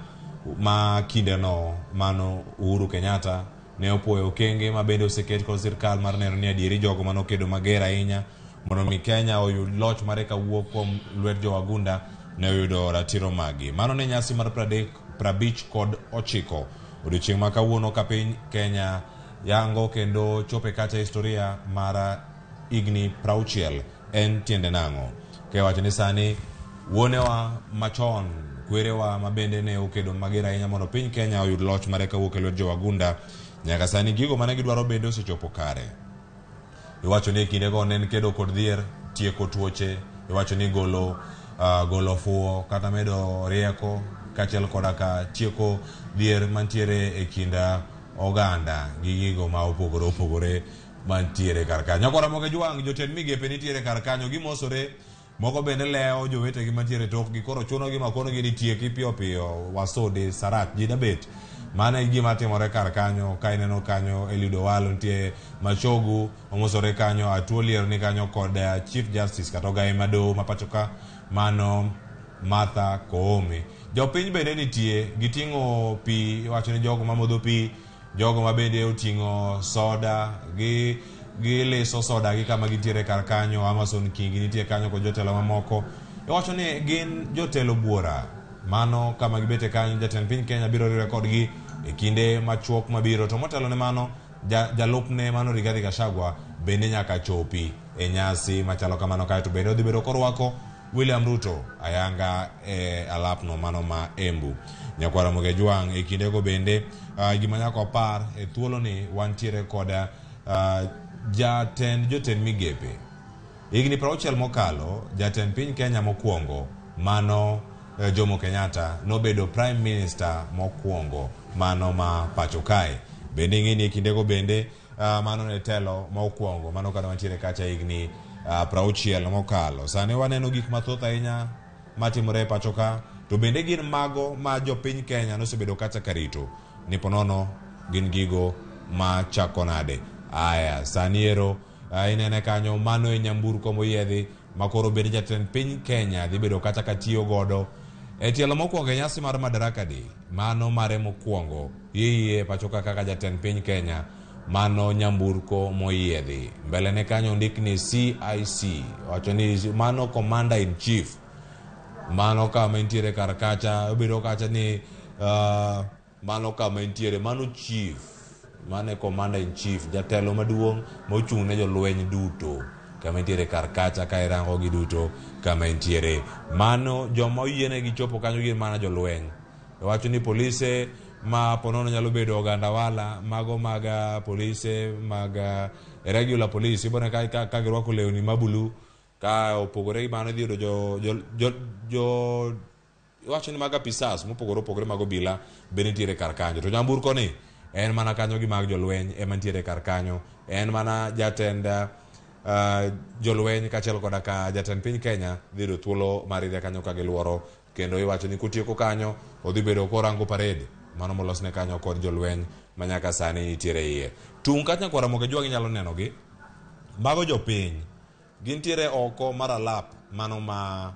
Speaker 1: ma kindeno mano Uhuru Kenyatta ne opuoyo okenge ma bende oseket kod sirkal mar neno ni adieri jogo manokedo mager ahinya mondo mi Kenya oyud loch mare kawuok kuom lwet jowagunda ne oyudo ratiro maggi. Mano ne nyasi mar 59 odiochieng' ma kawuono ka piny Kenya yango kendo chope kacha historia mar higni 60 en tiende nang'o. Kewacho ni sani wuonewa machon, kwerewa ma bende ne okedo mager ahinya mondo piny Kenya oyud loch mare kawuok e lwet jowagunda, nyaka sani gigo mane gidwaro bende osechopo kare. Iwacho ni e kindego ne en kedo kod dhier, tieko tuoche, iwacho ni golo fuwo kata medo rieko kaachiel koda ka tieko dhier mantiere e kind oganda gi gigo ma opogore opogore mantiere kar kanyo. Nyakwar Ramogi Ajwang', jotend migepe nitiere kar kanyo, gimosore, moko bende lewo jowetegi mantiere tokgi, koro chunogi makonogi ni tieki piyo piyo wasudi sarach ji dabet. Mano e gima timore kar kanyo. Ka ineno kanyo Eliud Owalo nitie, Machogu omosore kanyo, Atwoli ero ni kanyo kod Chief Justice kata ogaye madoho ma pacho ka mano Martha Koome. Jopiny bende nitie, giting'o pi, iwacho ni jogo mamodho pi, jogo ma bende oting'o soda, giliso soda gi kama gintiere kar kanyo. Amason Kingi nitie kanyo kod jotelo mamoko. Iwacho ni gin jotelo buora. Mano kama gibete kanyo, jatend piny Kenya biro riwre kodgi e kinde machuok mabiro. To motelo ne mano, jalupne mano Rigathi Gachagua bende nyaka chopi e nyasi machalo kamano, kaeto bende odhi bedo korwako William Ruto ayanga e alapno mano ma Embu. Nyakwar Ramogi Ajwang', e kindego bende gima nyaka wapar e thuoloni wantiere kod jatend jotend migepe. Higni 60 mokalo, jatend piny Kenya mokwongo mano Jomo Kenyatta nobedo Prime Minister mokwongo mano ma pacho kae. Bende ing'e ni e kindego bende mano ne telo mokwongo mano kane wantiere kacha higni 60 mokalo. Sani waneno gik mathoth ahinya matimore e pacho ka, to bende gin mago ma jopiny Kenya nosebedo kacha karito ni ponono gin gigo machako nade. Aya, sani ero inene kanyo mano e nyamburko moyiedhi makoro bende jatend piny Kenya dhi bedo kacha katiyo godo e tielo mokwongo e nyasi mar Madaraka Day. Mano mare mokwongo yie pacho ka kaka jatend piny Kenya, mano nyamburko moyiedhi. Mbele ne kanyo ondik ni CIC, wacho ni mano Commander in Chief. Mano kama entiere kar kacha, obedo kacha ni mano kama entiere, mano chief. Mano e commander in chief, jatelo maduong' mochung' ne jolweny duto kama entiere kar kacha ka irango gi duto kama entiere. Mano joma oyienegi chopo kanyo gin mana jolweny. Wacho ni polise ma ponono nyalo bedo oganda wala, mago mag polise mag regular police, ibone ka girwako lewni ma blue, ka opogore gi mano idhi yudo jo iwacho ni mag apisas mopogore opogore mag obila be nitiere kar kanyo. To nyamburko ni en mana kanyo gi mag jolweny ema nitiere kar kanyo. En mana jatend jolweny kaachiel koda ka jatend piny Kenya dhi yudo thuolo mar idhe kanyo ka giluoro, kendo iwacho ni kotieko kanyo odhi bedo korango parade mano molosne kanyo kod jolweny ma nyaka sani nitiere iye. Tung' kacha nyakwar Ramogi Ajwang' inyalo nenogi, mago jopiny gintiere oko mar alap mano ma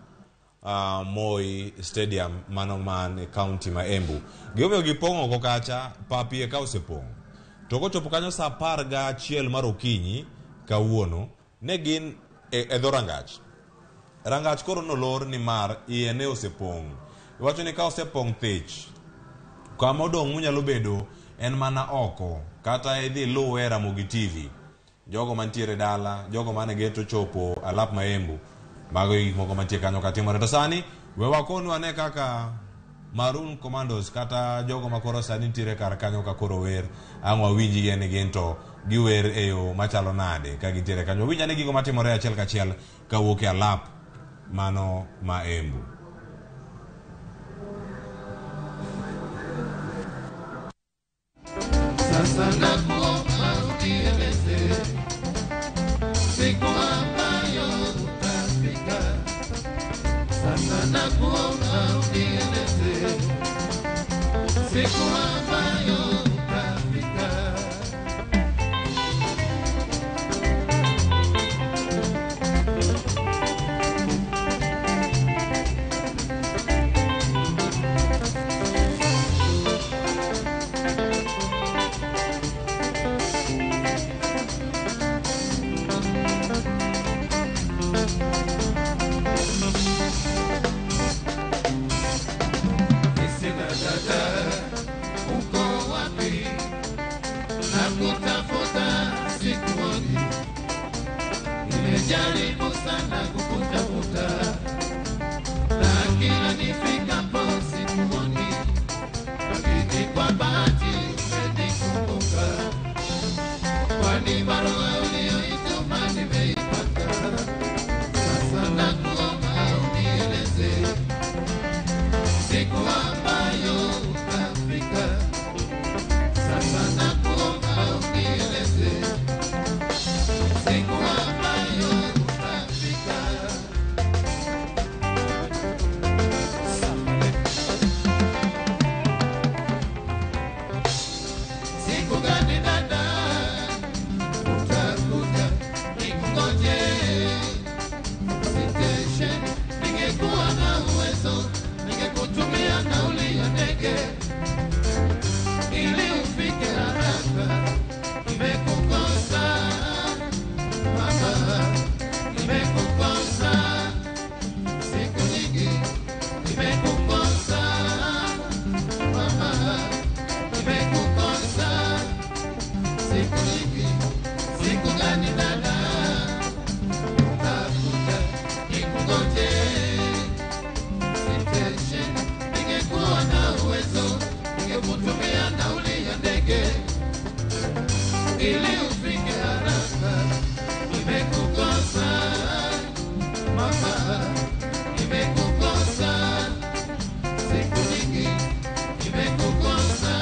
Speaker 1: Moi Stadium mano man e county ma Embu. Gimomiyo gipong' oko kacha, pap iye ka osepong'. To kochopo kanyo saa 11 mar okinyi kawuono, ne gin e dho rangach. Rangach koro nolor nimar iye ne osepong'. Iwacho ni ka osepong' thich, kama odong' munyalo bedo en mana oko, kata idhi luwe e Ramogi TV. Jogo mantiere dala, jogo mane geto chopo alap ma Embu, mago e gik moko mantie kanyo katimore. To sani, we wakonu ane kaka Maroon Commandos kata jogo ma koro sani nitiere kar kanyo ka koro wer, ang' wawinj gi ni gin to giwer e yo machalo nade ka gintiere kanyo. Wawinj ane gigo matimore achiel kachiel kawuok e alap mano ma Embu.
Speaker 6: Sasa nakuomba unieleze siku ambayo utafika. Sasa nakuomba unieleze siku ambayo utafika. Sina dada, uko wapi? Nakutafuta sikuoni, nimejaribu sana kukutafuta, na kila nifikapo sikuoni, lakini kwa bahati umenikumbuka, kwani barua uliyoituma nimeipata. Sasa nakuomba unieleze siku ambayo utafika. Sasa nakuomba unieleze siku ambayo utafika. Siku gani dada utakuja nikungoje station? Ningekuwa na uwezo ningekutumia nauli ya ndege ili ufike haraka. Nimekukosa mama, nimekukosa siku nyingi, nimekukosa mama, nimekukosa siku nyingi. Siku gani dada utakuja nikungoje station? Ningekuwa na uwezo ningekutumia nauli ya ndege ili ufike haraka. Nimekukosa mama, nimekukosa siku nyingi, nimekukosa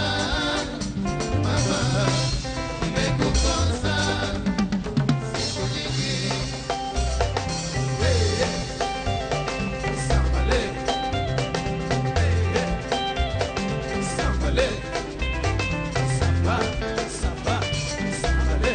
Speaker 6: mama, nimekukosa siku nyingi. Hey, sambale, hey, sambale, samba, samba, sambale.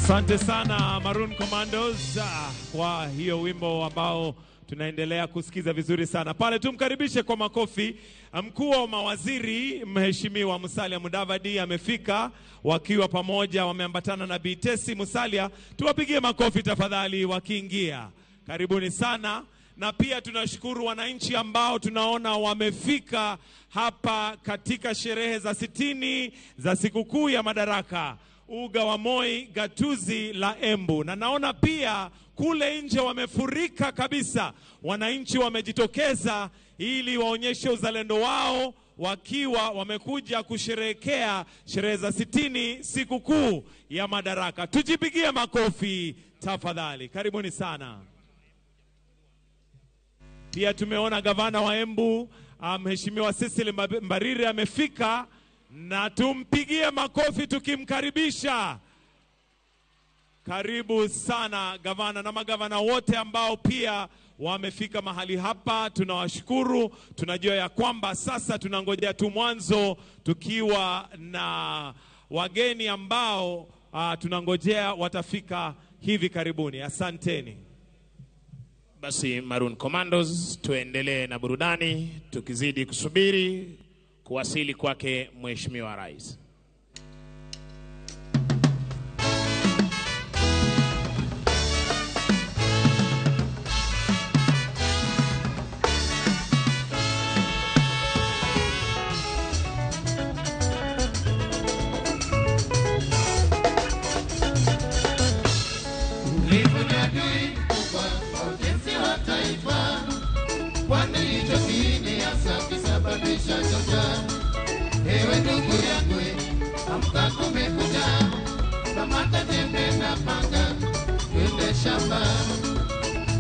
Speaker 7: Asante sana Maroon Commandos kwa hiyo wimbo ambao tunaendelea kusikiza vizuri sana. Pale tumkaribishe kwa makofi mkuu wa mawaziri Mheshimiwa Musalia Mudavadi amefika, wakiwa pamoja wameambatana na Bi Tesi Musalia. Tuwapigie makofi tafadhali wakiingia. Karibuni sana. Na pia tunashukuru wananchi ambao tunaona wamefika hapa katika sherehe za 60 za sikukuu ya Madaraka, uga wa Moi, gatuzi la Embu. Na naona pia kule nje wamefurika kabisa, wananchi wamejitokeza ili waonyeshe uzalendo wao wakiwa wamekuja kusherehekea sherehe za 60 sikukuu ya Madaraka. Tujipigie makofi tafadhali. Karibuni sana. Pia tumeona gavana wa Embu Mheshimiwa Cecily Mbarire amefika, na tumpigie makofi tukimkaribisha. Karibu sana gavana na magavana wote ambao pia wamefika mahali hapa, tunawashukuru. Tunajua ya kwamba sasa tunangojea tu mwanzo tukiwa na wageni ambao tunangojea watafika hivi karibuni. Asanteni.
Speaker 5: Basi Maroon Commandos, tuendelee na burudani tukizidi kusubiri kuwasili kwake Mheshimiwa Rais.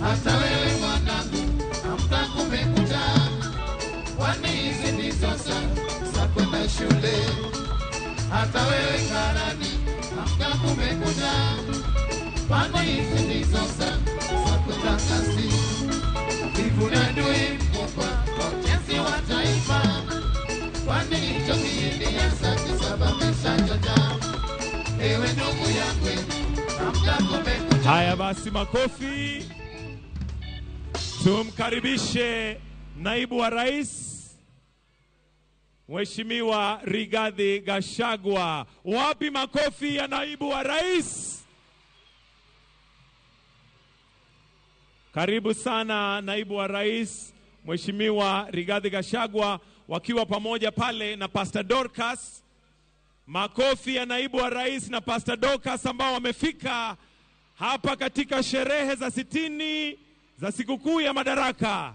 Speaker 6: Hata wewe mwanangu, amka kumekucha, kwani hizi ndizo saa za kwenda shule. Hata wewe karani, amka kumekucha, kwani hizi ndizo saa za kwenda kazi. Uvivu ni adui mkubwa kwa ujenzi wa taifa, kwani hicho kiini hasa kisababisha njaa. Ewe ndugu yangu, amka kumekucha.
Speaker 7: Haya basi, makofi. Tumkaribishe naibu wa rais Mheshimiwa Rigathi Gachagua. Wapi makofi ya naibu wa rais? Karibu sana naibu wa rais Mheshimiwa Rigathi Gachagua, wakiwa pamoja pale na Pastor Dorcas. Makofi ya naibu wa rais na Pastor Dorcas ambao wamefika hapa katika sherehe za 60 za sikukuu ya Madaraka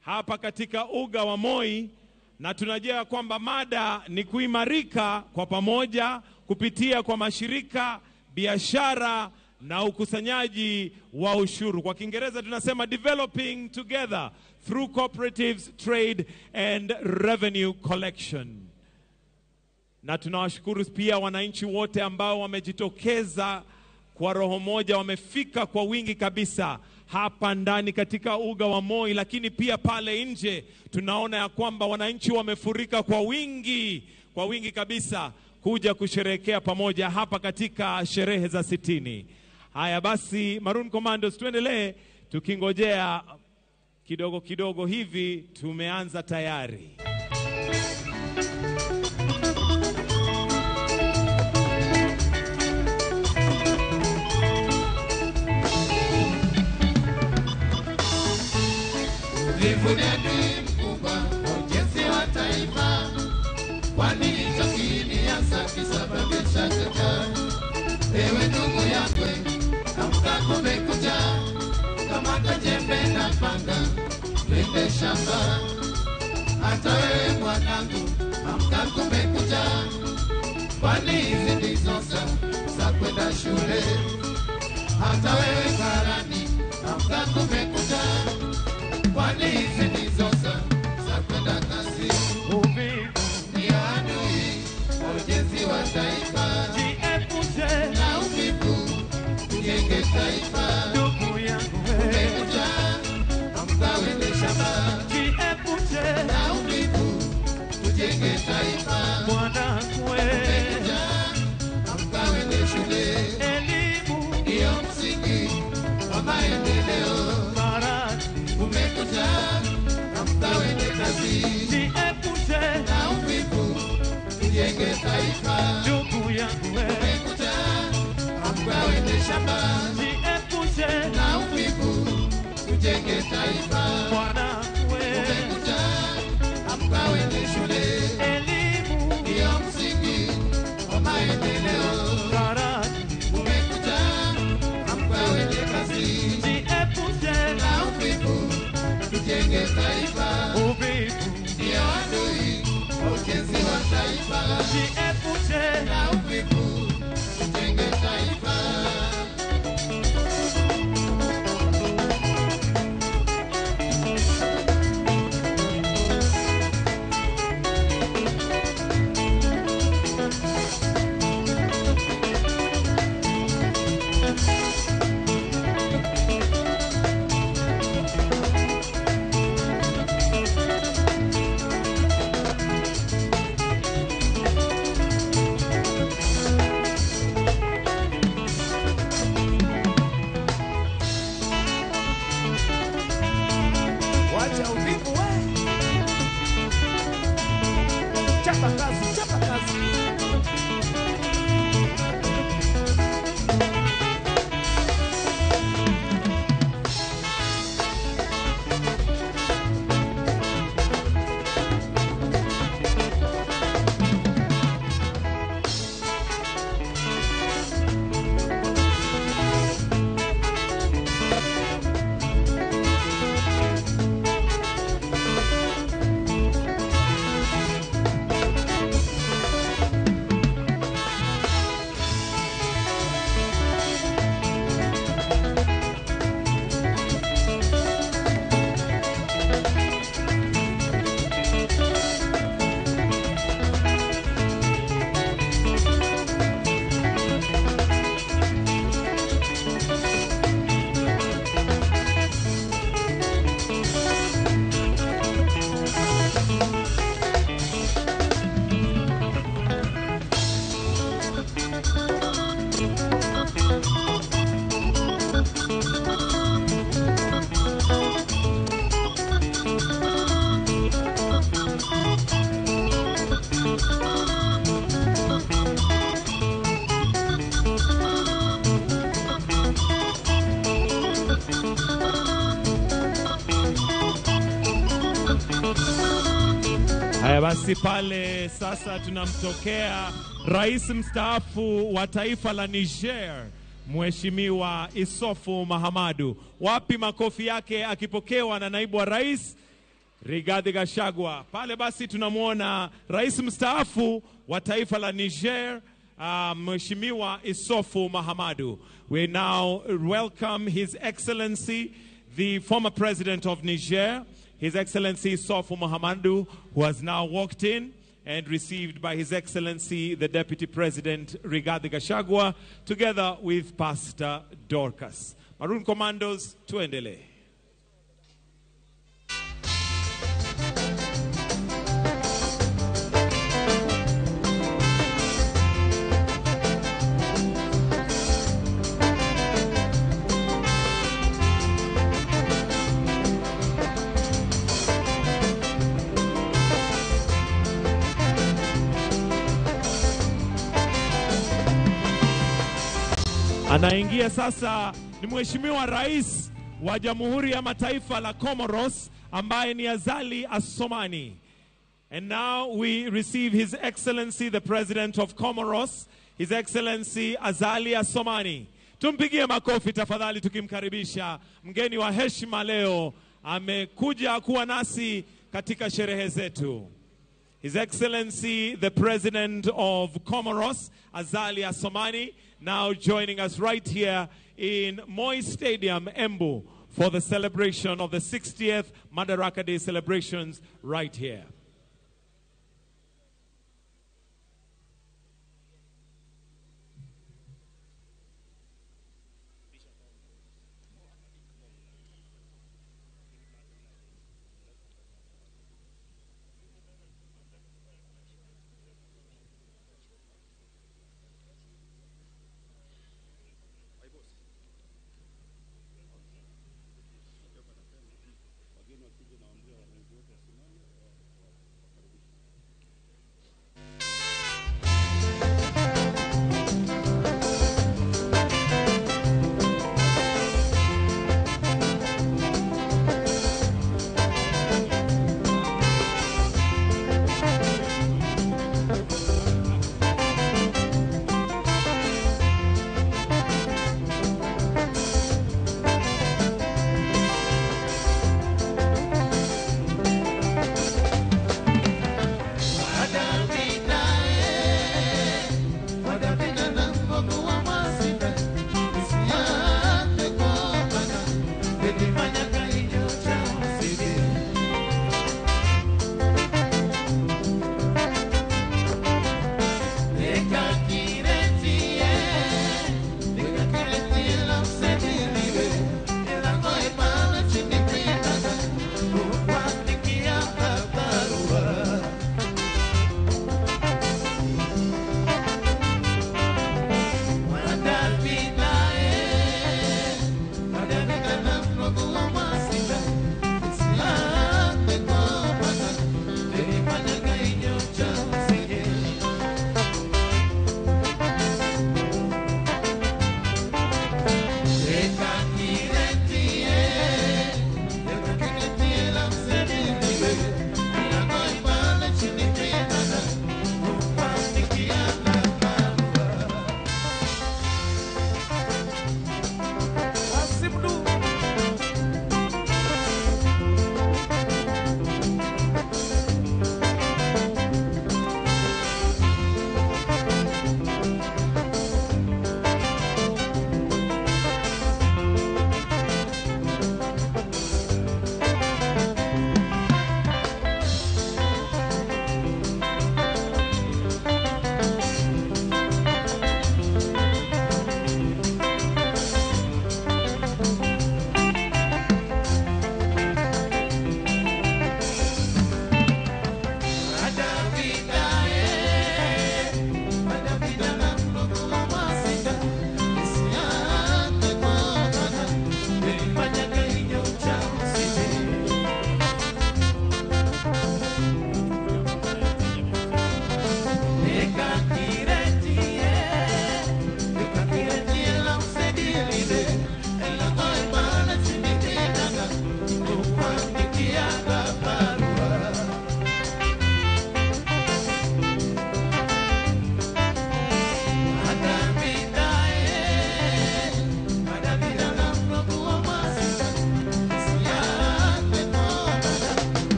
Speaker 7: hapa katika uga wa Moi. Na tunajua kwamba mada ni kuimarika kwa pamoja kupitia kwa mashirika, biashara na ukusanyaji wa ushuru. Kwa Kiingereza tunasema developing together through cooperatives, trade and revenue collection. Na tunawashukuru pia wananchi wote ambao wamejitokeza kwa roho moja, wamefika kwa wingi kabisa hapa ndani katika uga wa Moi, lakini pia pale nje tunaona ya kwamba wananchi wamefurika kwa wingi kabisa kuja kusherehekea pamoja hapa katika sherehe za 60. Haya basi, Maroon Commandos, tuendelee tukingojea kidogo kidogo hivi, tumeanza tayari.
Speaker 6: Uvivu ni adui mkubwa wa ujenzi wa taifa, kwani hicho kiini hasa kisababisha njaa. Ewe ndugu yangu, amka kumekucha, kamata jembe na panga, twende shamba. Hata wewe mwanangu, amka kumekucha, kwani hizi ndizo saa za kwenda shule. Hata wewe karani, amka kumekucha, kwani hizi ndizo saa za kwenda kazi. Uvivu ni adui wa ujenzi wa taifa, jiepushe na uvivu, tujenge taifa. Ndugu yangu, kumekucha, amka uende shamba. Jiepushe na uvivu, tujenge taifa. Mwanangu, kumekucha, amka uende shule. taifa.
Speaker 7: Ndugu yangu wewe,
Speaker 6: Kumekucha, amka uende shamba.
Speaker 7: Jiepushe
Speaker 6: na uvivu, tujenge taifa.
Speaker 7: Bwana wewe,
Speaker 6: Kumekucha, amka uende shule.
Speaker 7: Elimu
Speaker 6: ndiyo msingi wa maendeleo. Kumekucha, amka uende kazi.
Speaker 7: Jiepushe
Speaker 6: na uvivu, tujenge taifa.
Speaker 7: Uvivu
Speaker 6: ndiyo adui wa ujenzi wa taifa.
Speaker 7: Jiepushe
Speaker 6: na uvivu, tujenge taifa.
Speaker 7: Wacha uvivu we. Chapa kazi, chapa kazi. Haya basi, pale sasa tunamtokea rais mstaafu wa taifa la Niger, Mheshimiwa Issoufou Mahamadou. Wapi makofi yake akipokewa na naibu wa rais Rigathi Gachagua. Pale basi tunamwona rais mstaafu wa taifa la Niger, Mheshimiwa Issoufou Mahamadou. We now welcome His Excellency, the former president of Niger, His Excellency Issoufou Mahamadou, who has now walked in and received by His Excellency the Deputy President Rigathi Gachagua, together with Pastor Dorcas. Maroon Commandos, tuendelee. Anaingia sasa ni Mheshimiwa Rais wa Jamhuri ya Mataifa la Comoros ambaye ni Azali Assoumani. And now we receive His Excellency the President of Comoros, His Excellency Azali Assoumani. Tumpigie makofi tafadhali tukimkaribisha mgeni wa heshima leo, amekuja kuwa nasi katika sherehe zetu. His Excellency the President of Comoros, Azali Assoumani, now joining us right here in Moi Stadium, Embu, for the celebration of the 60th Madaraka Day celebrations right here.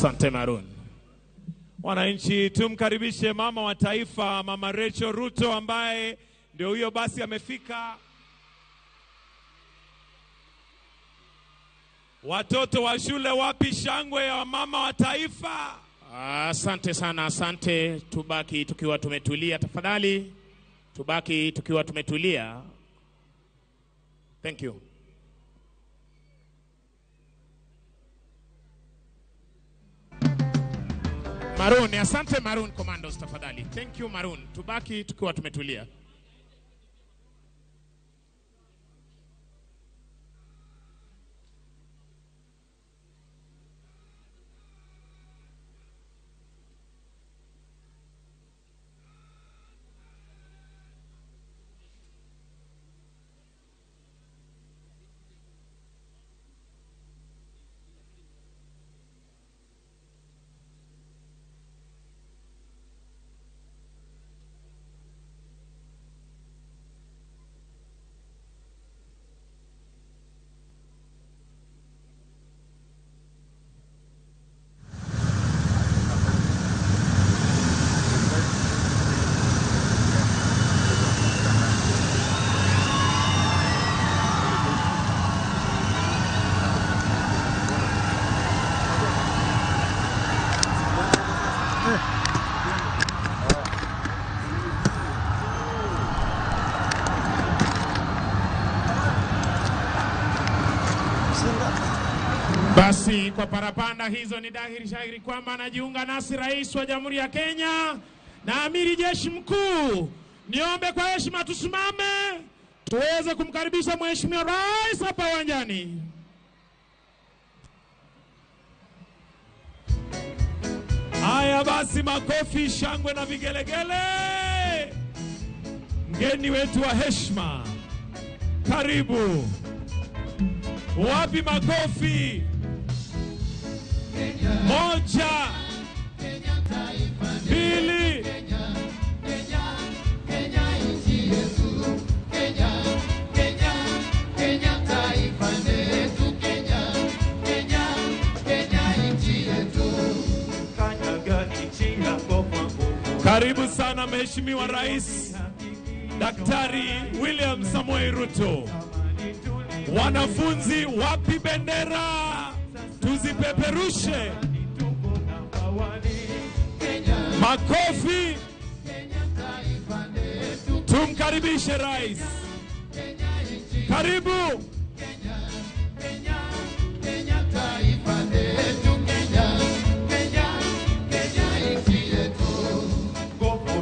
Speaker 5: Asante Maroon.
Speaker 7: Wananchi, tumkaribishe mama wa taifa, Mama Rachel Ruto, ambaye ndio huyo basi amefika. Watoto wa shule, wapi shangwe ya mama wa taifa?
Speaker 5: Asante sana, asante. Tubaki tukiwa tumetulia tafadhali, tubaki tukiwa tumetulia. Thank you. Maroon, asante Maroon Commandos tafadhali. Thank you Maroon. Tubaki tukiwa tumetulia. Basi kwa parapanda hizo ni dhahiri shahiri kwamba anajiunga nasi Rais wa Jamhuri ya Kenya na Amiri Jeshi Mkuu. Niombe kwa heshima tusimame tuweze kumkaribisha Mheshimiwa Rais hapa uwanjani.
Speaker 7: Haya basi, makofi, shangwe na vigelegele. Mgeni wetu wa heshima, karibu. Wapi makofi? Moja, mbili, karibu sana Mheshimiwa Rais Daktari William Samoei Ruto. Wanafunzi, wapi bendera? Tuzipeperushe. Makofi. Tumkaribishe Rais. Karibu.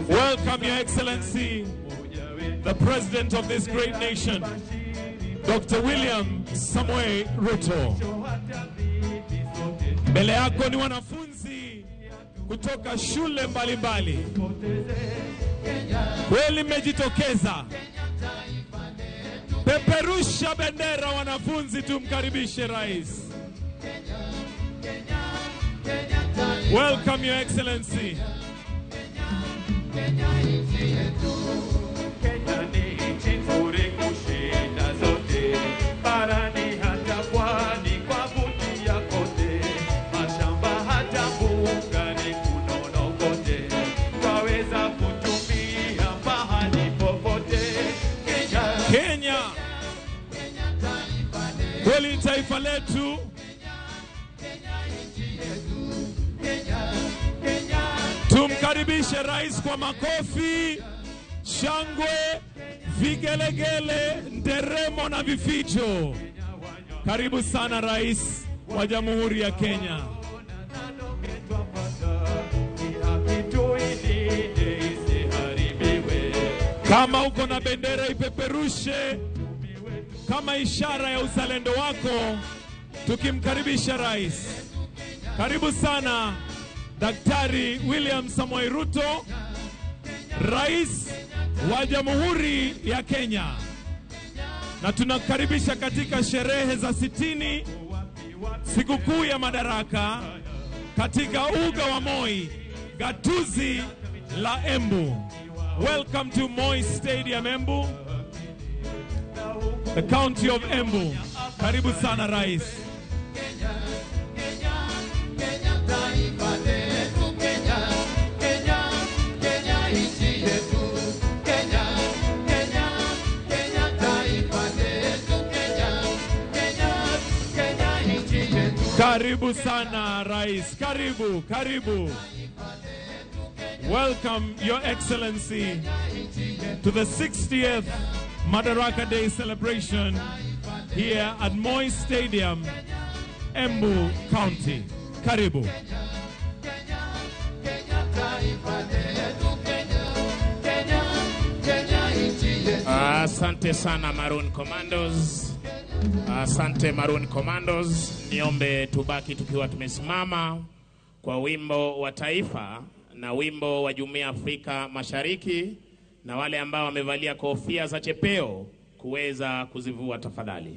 Speaker 7: Welcome, Your Excellency, the President of this great nation, Dr. William Samoei Ruto. Mbele yako ni wanafunzi kutoka shule mbalimbali. Kweli mmejitokeza. Peperusha bendera wanafunzi, tumkaribishe Rais. Welcome, Your Excellency. Kenya, kweli taifa letu. Tumkaribishe Rais kwa makofi, shangwe, vigelegele, nderemo na vifijo. Karibu sana Rais wa Jamhuri ya Kenya. Kama uko na bendera ipeperushe kama ishara ya uzalendo wako, tukimkaribisha Rais. Karibu sana Daktari William Samoei Ruto, Rais wa Jamhuri ya Kenya. Na tunakaribisha katika sherehe za 60 sikukuu ya Madaraka katika uga wa Moi, gatuzi la Embu. Welcome to Moi Stadium, Embu, the county of Embu. Karibu sana Rais. Karibu sana Rais. Karibu, karibu. Welcome, Your Excellency, to the 60th Madaraka Day celebration here at Moi Stadium, Embu County. Karibu.
Speaker 5: Asante sana Maroon Commandos. Asante Maroon Commandos. Niombe tubaki tukiwa tumesimama kwa wimbo wa taifa na wimbo wa Jumuiya ya Afrika Mashariki, na wale ambao wamevalia kofia za chepeo kuweza kuzivua tafadhali.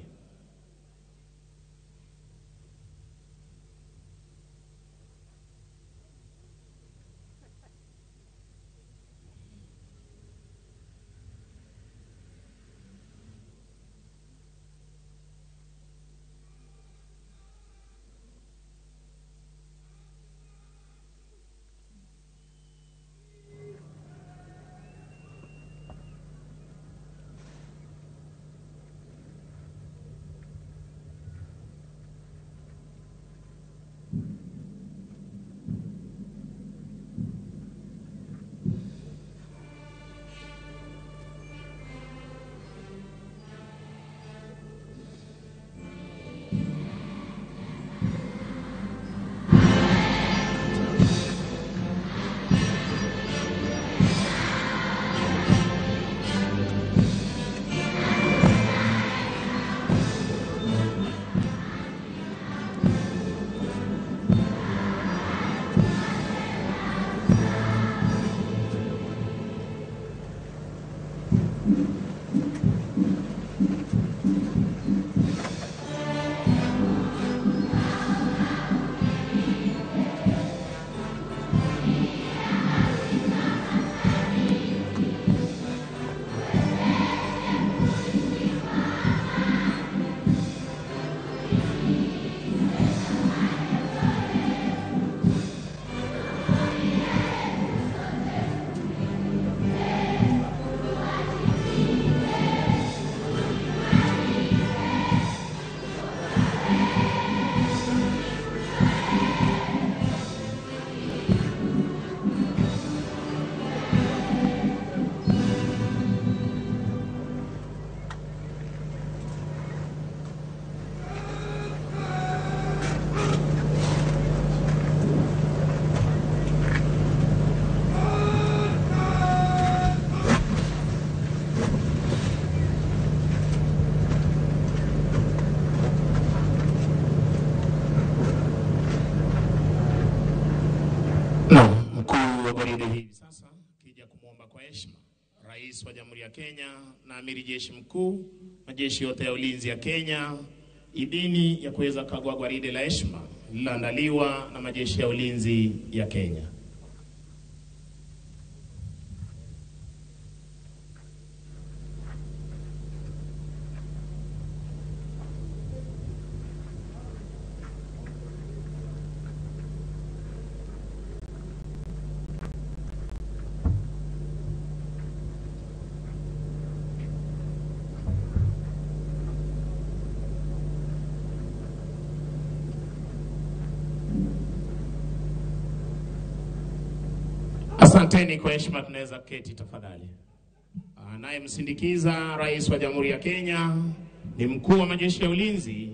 Speaker 5: Hivi sasa kija kumwomba kwa heshima Rais wa Jamhuri ya Kenya na Amiri Jeshi Mkuu, majeshi yote ya ulinzi ya Kenya, idhini ya kuweza kukagua gwaride la heshima lililoandaliwa na majeshi ya ulinzi ya Kenya. Asanteni kwa heshima, tunaweza keti tafadhali. Anayemsindikiza Rais wa Jamhuri ya Kenya ni Mkuu wa Majeshi ya Ulinzi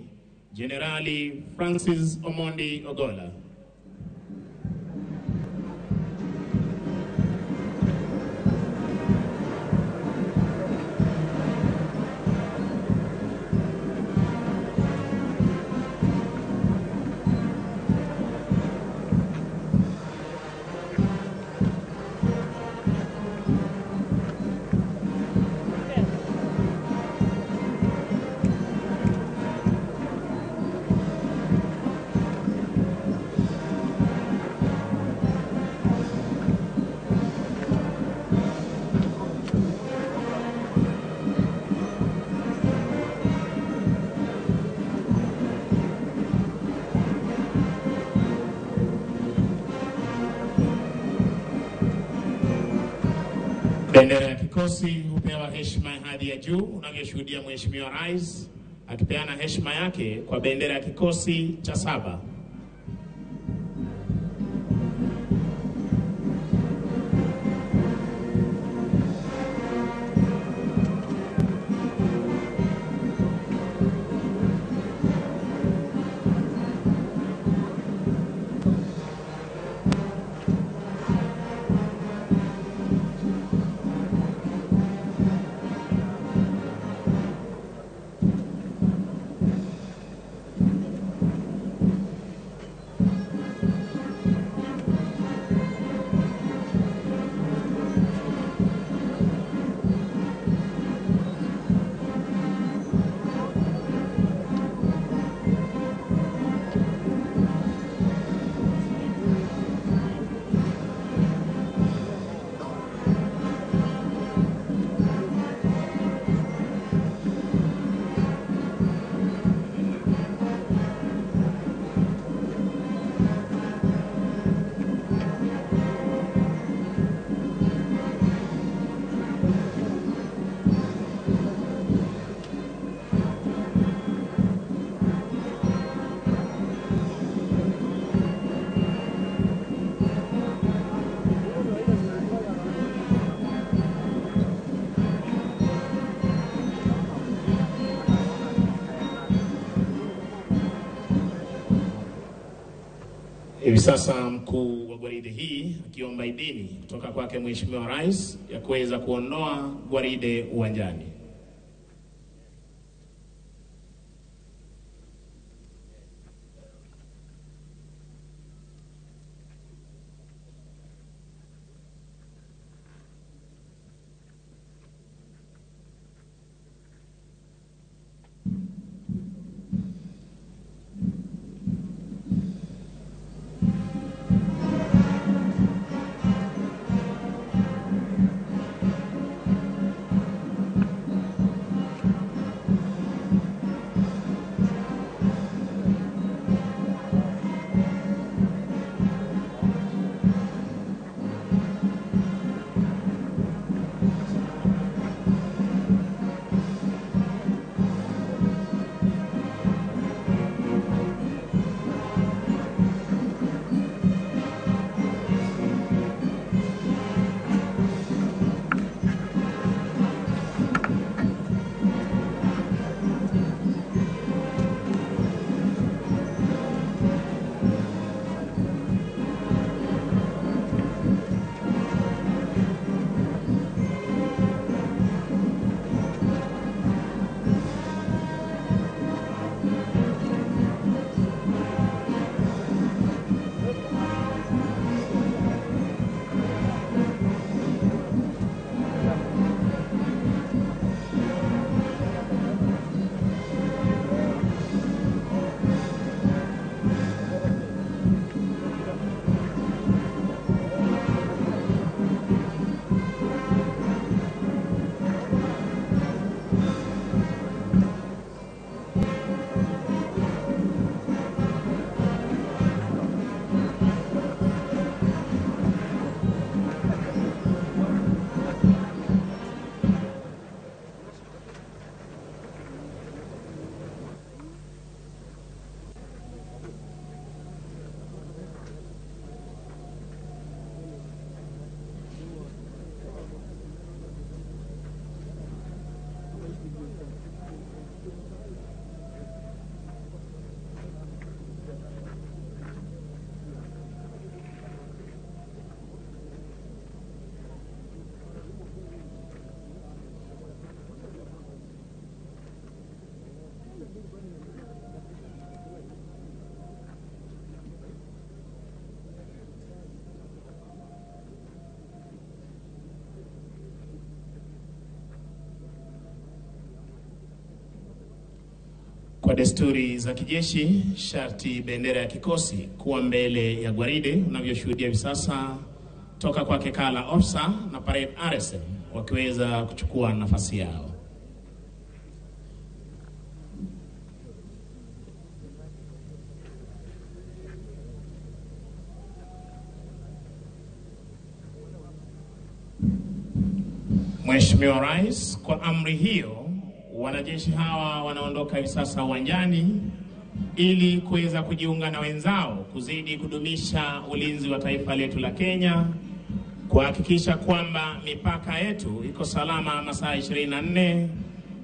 Speaker 5: Jenerali Francis Omondi Ogolla. Bendera ya kikosi hupewa heshima ya hadhi ya juu unavyoshuhudia Mheshimiwa Rais akipeana heshima yake kwa bendera ya kikosi cha 7. Hivi sasa mkuu wa gwaride hii akiomba idhini kutoka kwake Mheshimiwa Rais ya kuweza kuondoa gwaride uwanjani. Kwa desturi za kijeshi, sharti bendera ya kikosi kuwa mbele ya gwaride unavyoshuhudia hivi sasa toka kwake Kala Ofsa na Parade RSM wakiweza kuchukua nafasi yao. Mheshimiwa Rais, kwa amri hiyo wanajeshi hawa wanaondoka hivi sasa uwanjani ili kuweza kujiunga na wenzao kuzidi kudumisha ulinzi wa taifa letu la Kenya, kuhakikisha kwamba mipaka yetu iko salama masaa 24,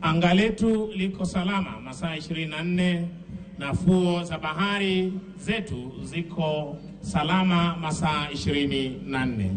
Speaker 5: anga letu liko salama masaa 24, na fuo za bahari zetu ziko salama masaa 24.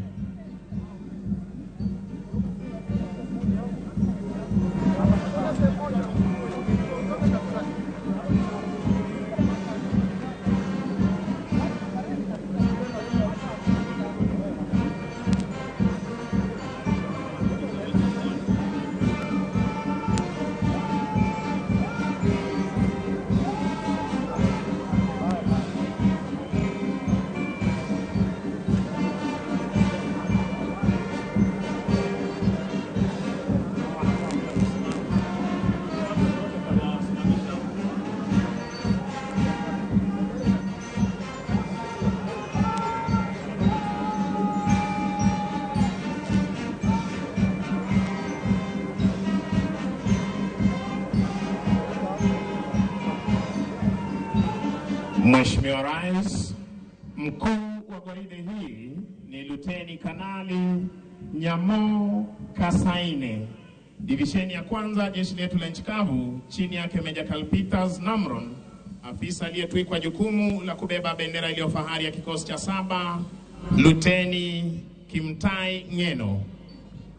Speaker 5: Mheshimiwa Rais, mkuu wa gwaride hii ni Luteni Kanali Nyamo Kasaine, divisheni ya kwanza jeshi letu la nchi kavu, chini yake Meja Karl Peters Namron Afisa aliyetwikwa jukumu la kubeba bendera iliyo fahari ya kikosi cha 7, Luteni Kimtai Ngeno.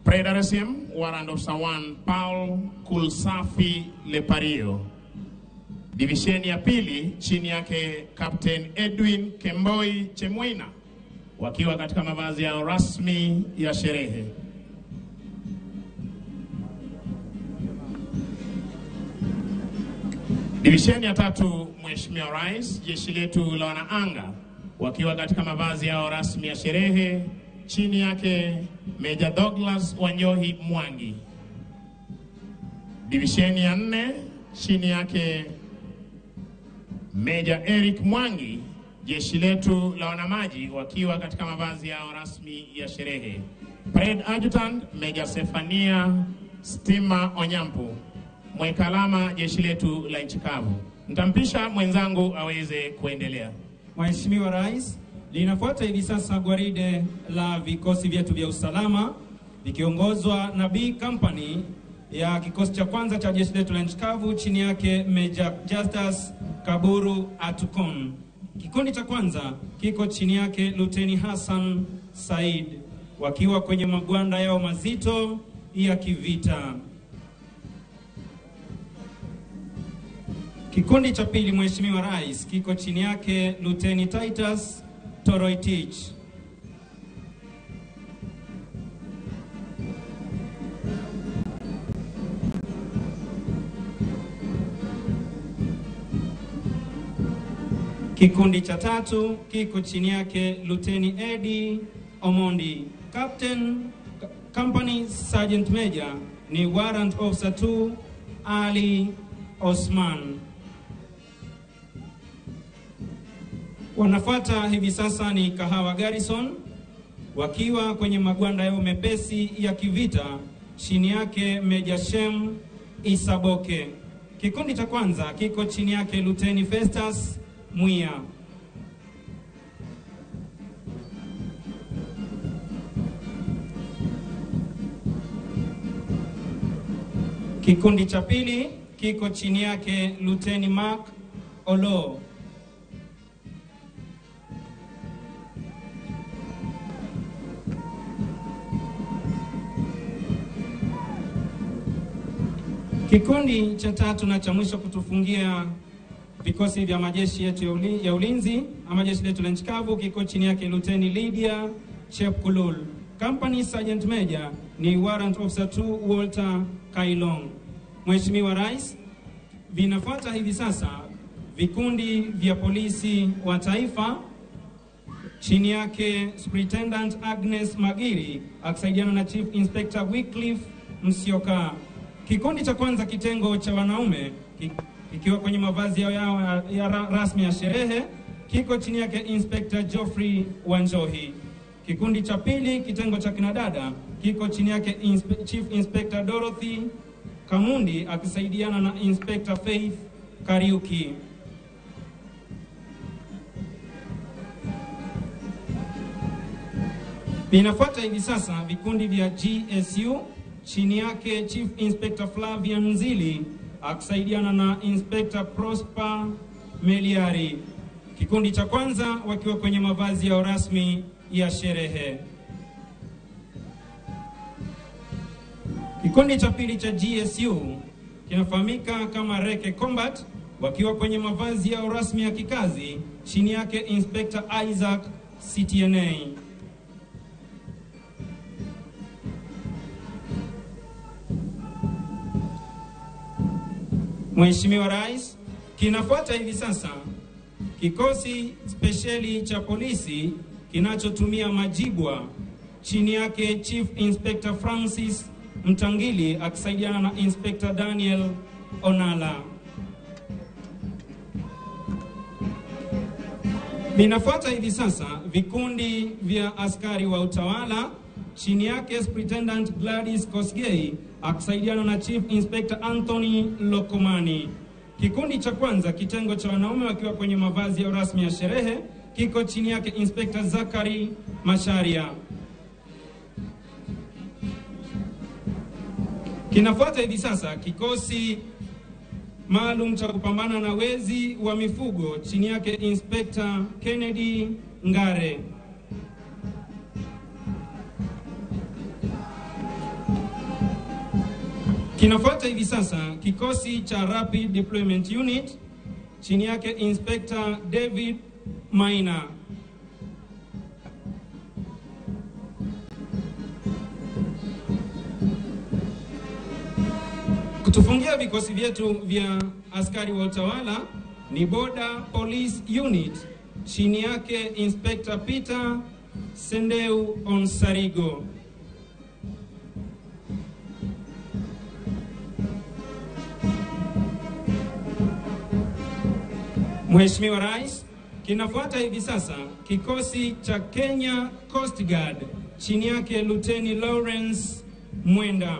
Speaker 5: Parade RSM, Warrant Officer 1 Paul Kulsafi Lepario. Divisheni ya pili chini yake Captain Edwin Kemboi Chemwina, wakiwa katika mavazi yao rasmi ya sherehe. Divisheni ya tatu, Mheshimiwa Rais, jeshi letu la wanaanga wakiwa katika mavazi yao rasmi ya sherehe, chini yake Major Douglas Wanjohi Mwangi. Divisheni ya 4 chini yake Major Eric Mwangi, jeshi letu la wanamaji wakiwa katika mavazi yao rasmi ya sherehe. Parade Adjutant Major Sefania Stima Onyampu, mweka alama jeshi letu la nchi kavu. Nitampisha mwenzangu aweze kuendelea.
Speaker 8: Mheshimiwa Rais, linafuata hivi sasa gwaride la vikosi vyetu vya usalama vikiongozwa na B Company ya kikosi cha kwanza cha jeshi letu la nchi kavu, chini yake Major Justus Kaburu Atukon. Kikundi cha kwanza kiko chini yake Luteni Hassan Said, wakiwa kwenye magwanda yao mazito ya kivita. Kikundi cha pili, Mheshimiwa Rais, kiko chini yake Luteni Titus Toroitich. Kikundi cha tatu kiko chini yake Luteni Eddie Omondi. Captain Company Sergeant Major ni Warrant Officer 2 Ali Osman. Wanafuata hivi sasa ni Kahawa Garrison wakiwa kwenye magwanda yao mepesi ya kivita, chini yake Major Shem Isaboke. Kikundi cha kwanza kiko chini yake Luteni Festus Mwia. Kikundi cha pili kiko chini yake Luteni Mark Olo. Kikundi cha tatu na cha mwisho kutufungia vikosi vya majeshi yetu ya ulinzi ama jeshi letu la nchi kavu kiko chini yake Luteni Lydia Chepkulul. Company Sergeant Major ni Warrant Officer 2 Walter Kailong. Mheshimiwa Rais, vinafuata hivi sasa vikundi vya polisi wa taifa chini yake Superintendent Agnes Magiri akisaidiana na Chief Inspector Wycliffe Msioka. Kikundi cha kwanza kitengo cha wanaume ikiwa kwenye mavazi yao ya rasmi ya sherehe kiko chini yake Inspector Geoffrey Wanjohi. Kikundi cha pili kitengo cha kinadada kiko chini yake Chief Inspector Dorothy Kamundi akisaidiana na Inspector Faith Kariuki. Vinafuata hivi sasa vikundi vya GSU chini yake Chief Inspector Flavian Nzili akisaidiana na Inspector Prosper Meliari. Kikundi cha kwanza wakiwa kwenye mavazi yao rasmi ya sherehe. Kikundi cha pili cha GSU kinafahamika kama Reke Combat wakiwa kwenye mavazi yao rasmi ya kikazi chini yake Inspector Isaac CTNA. Mheshimiwa Rais, kinafuata hivi sasa kikosi spesheli cha polisi kinachotumia majibwa chini yake Chief Inspector Francis Mtangili akisaidiana na Inspector Daniel Onala. Vinafuata hivi sasa vikundi vya askari wa utawala chini yake Superintendent Gladys Kosgei akisaidiana na Chief Inspector Anthony Lokomani. Kikundi cha kwanza kitengo cha wanaume wakiwa kwenye mavazi ya rasmi ya sherehe kiko chini yake Inspector Zachary Masharia. Kinafuata hivi sasa kikosi maalum cha kupambana na wezi wa mifugo chini yake Inspector Kennedy Ngare. Kinafuata hivi sasa kikosi cha Rapid Deployment Unit chini yake Inspector David Maina. Kutufungia vikosi vyetu vya askari wa utawala ni Border Police Unit chini yake Inspector Peter Sendeu Onsarigo. Mheshimiwa Rais, kinafuata hivi sasa kikosi cha Kenya Coast Guard chini yake Luteni Lawrence Mwenda.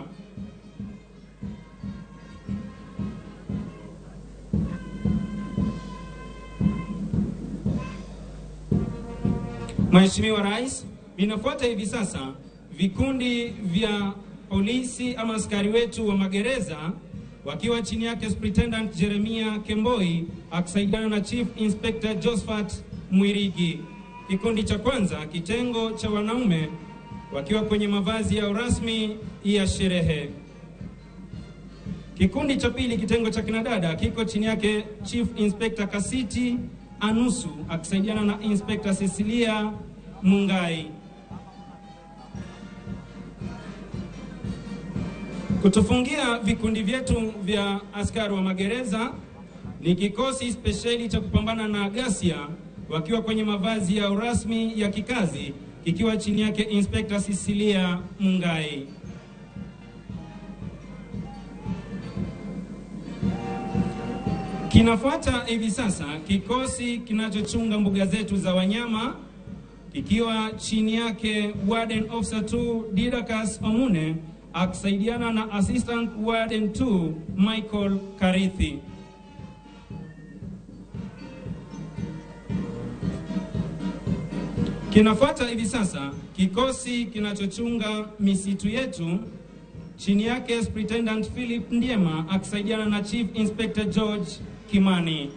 Speaker 8: Mheshimiwa Rais, vinafuata hivi sasa vikundi vya polisi ama askari wetu wa magereza wakiwa chini yake Superintendent Jeremia Kemboi akisaidiana na Chief Inspector Josephat Mwirigi. Kikundi cha kwanza, kitengo cha wanaume wakiwa kwenye mavazi yao rasmi ya sherehe. Kikundi cha pili, kitengo cha kinadada, kiko chini yake Chief Inspector Kasiti Anusu akisaidiana na Inspector Cecilia Mungai. Kutufungia vikundi vyetu vya askari wa magereza ni kikosi spesheli cha kupambana na ghasia wakiwa kwenye mavazi yao rasmi ya kikazi kikiwa chini yake Inspector Cecilia Mungai. Kinafuata hivi sasa kikosi kinachochunga mbuga zetu za wanyama kikiwa chini yake Warden Officer 2 Didakas Omune akisaidiana na Assistant Warden 2 Michael Karithi. Kinafuata hivi sasa kikosi kinachochunga misitu yetu chini yake Superintendent Philip Ndiema akisaidiana na Chief Inspector George Kimani.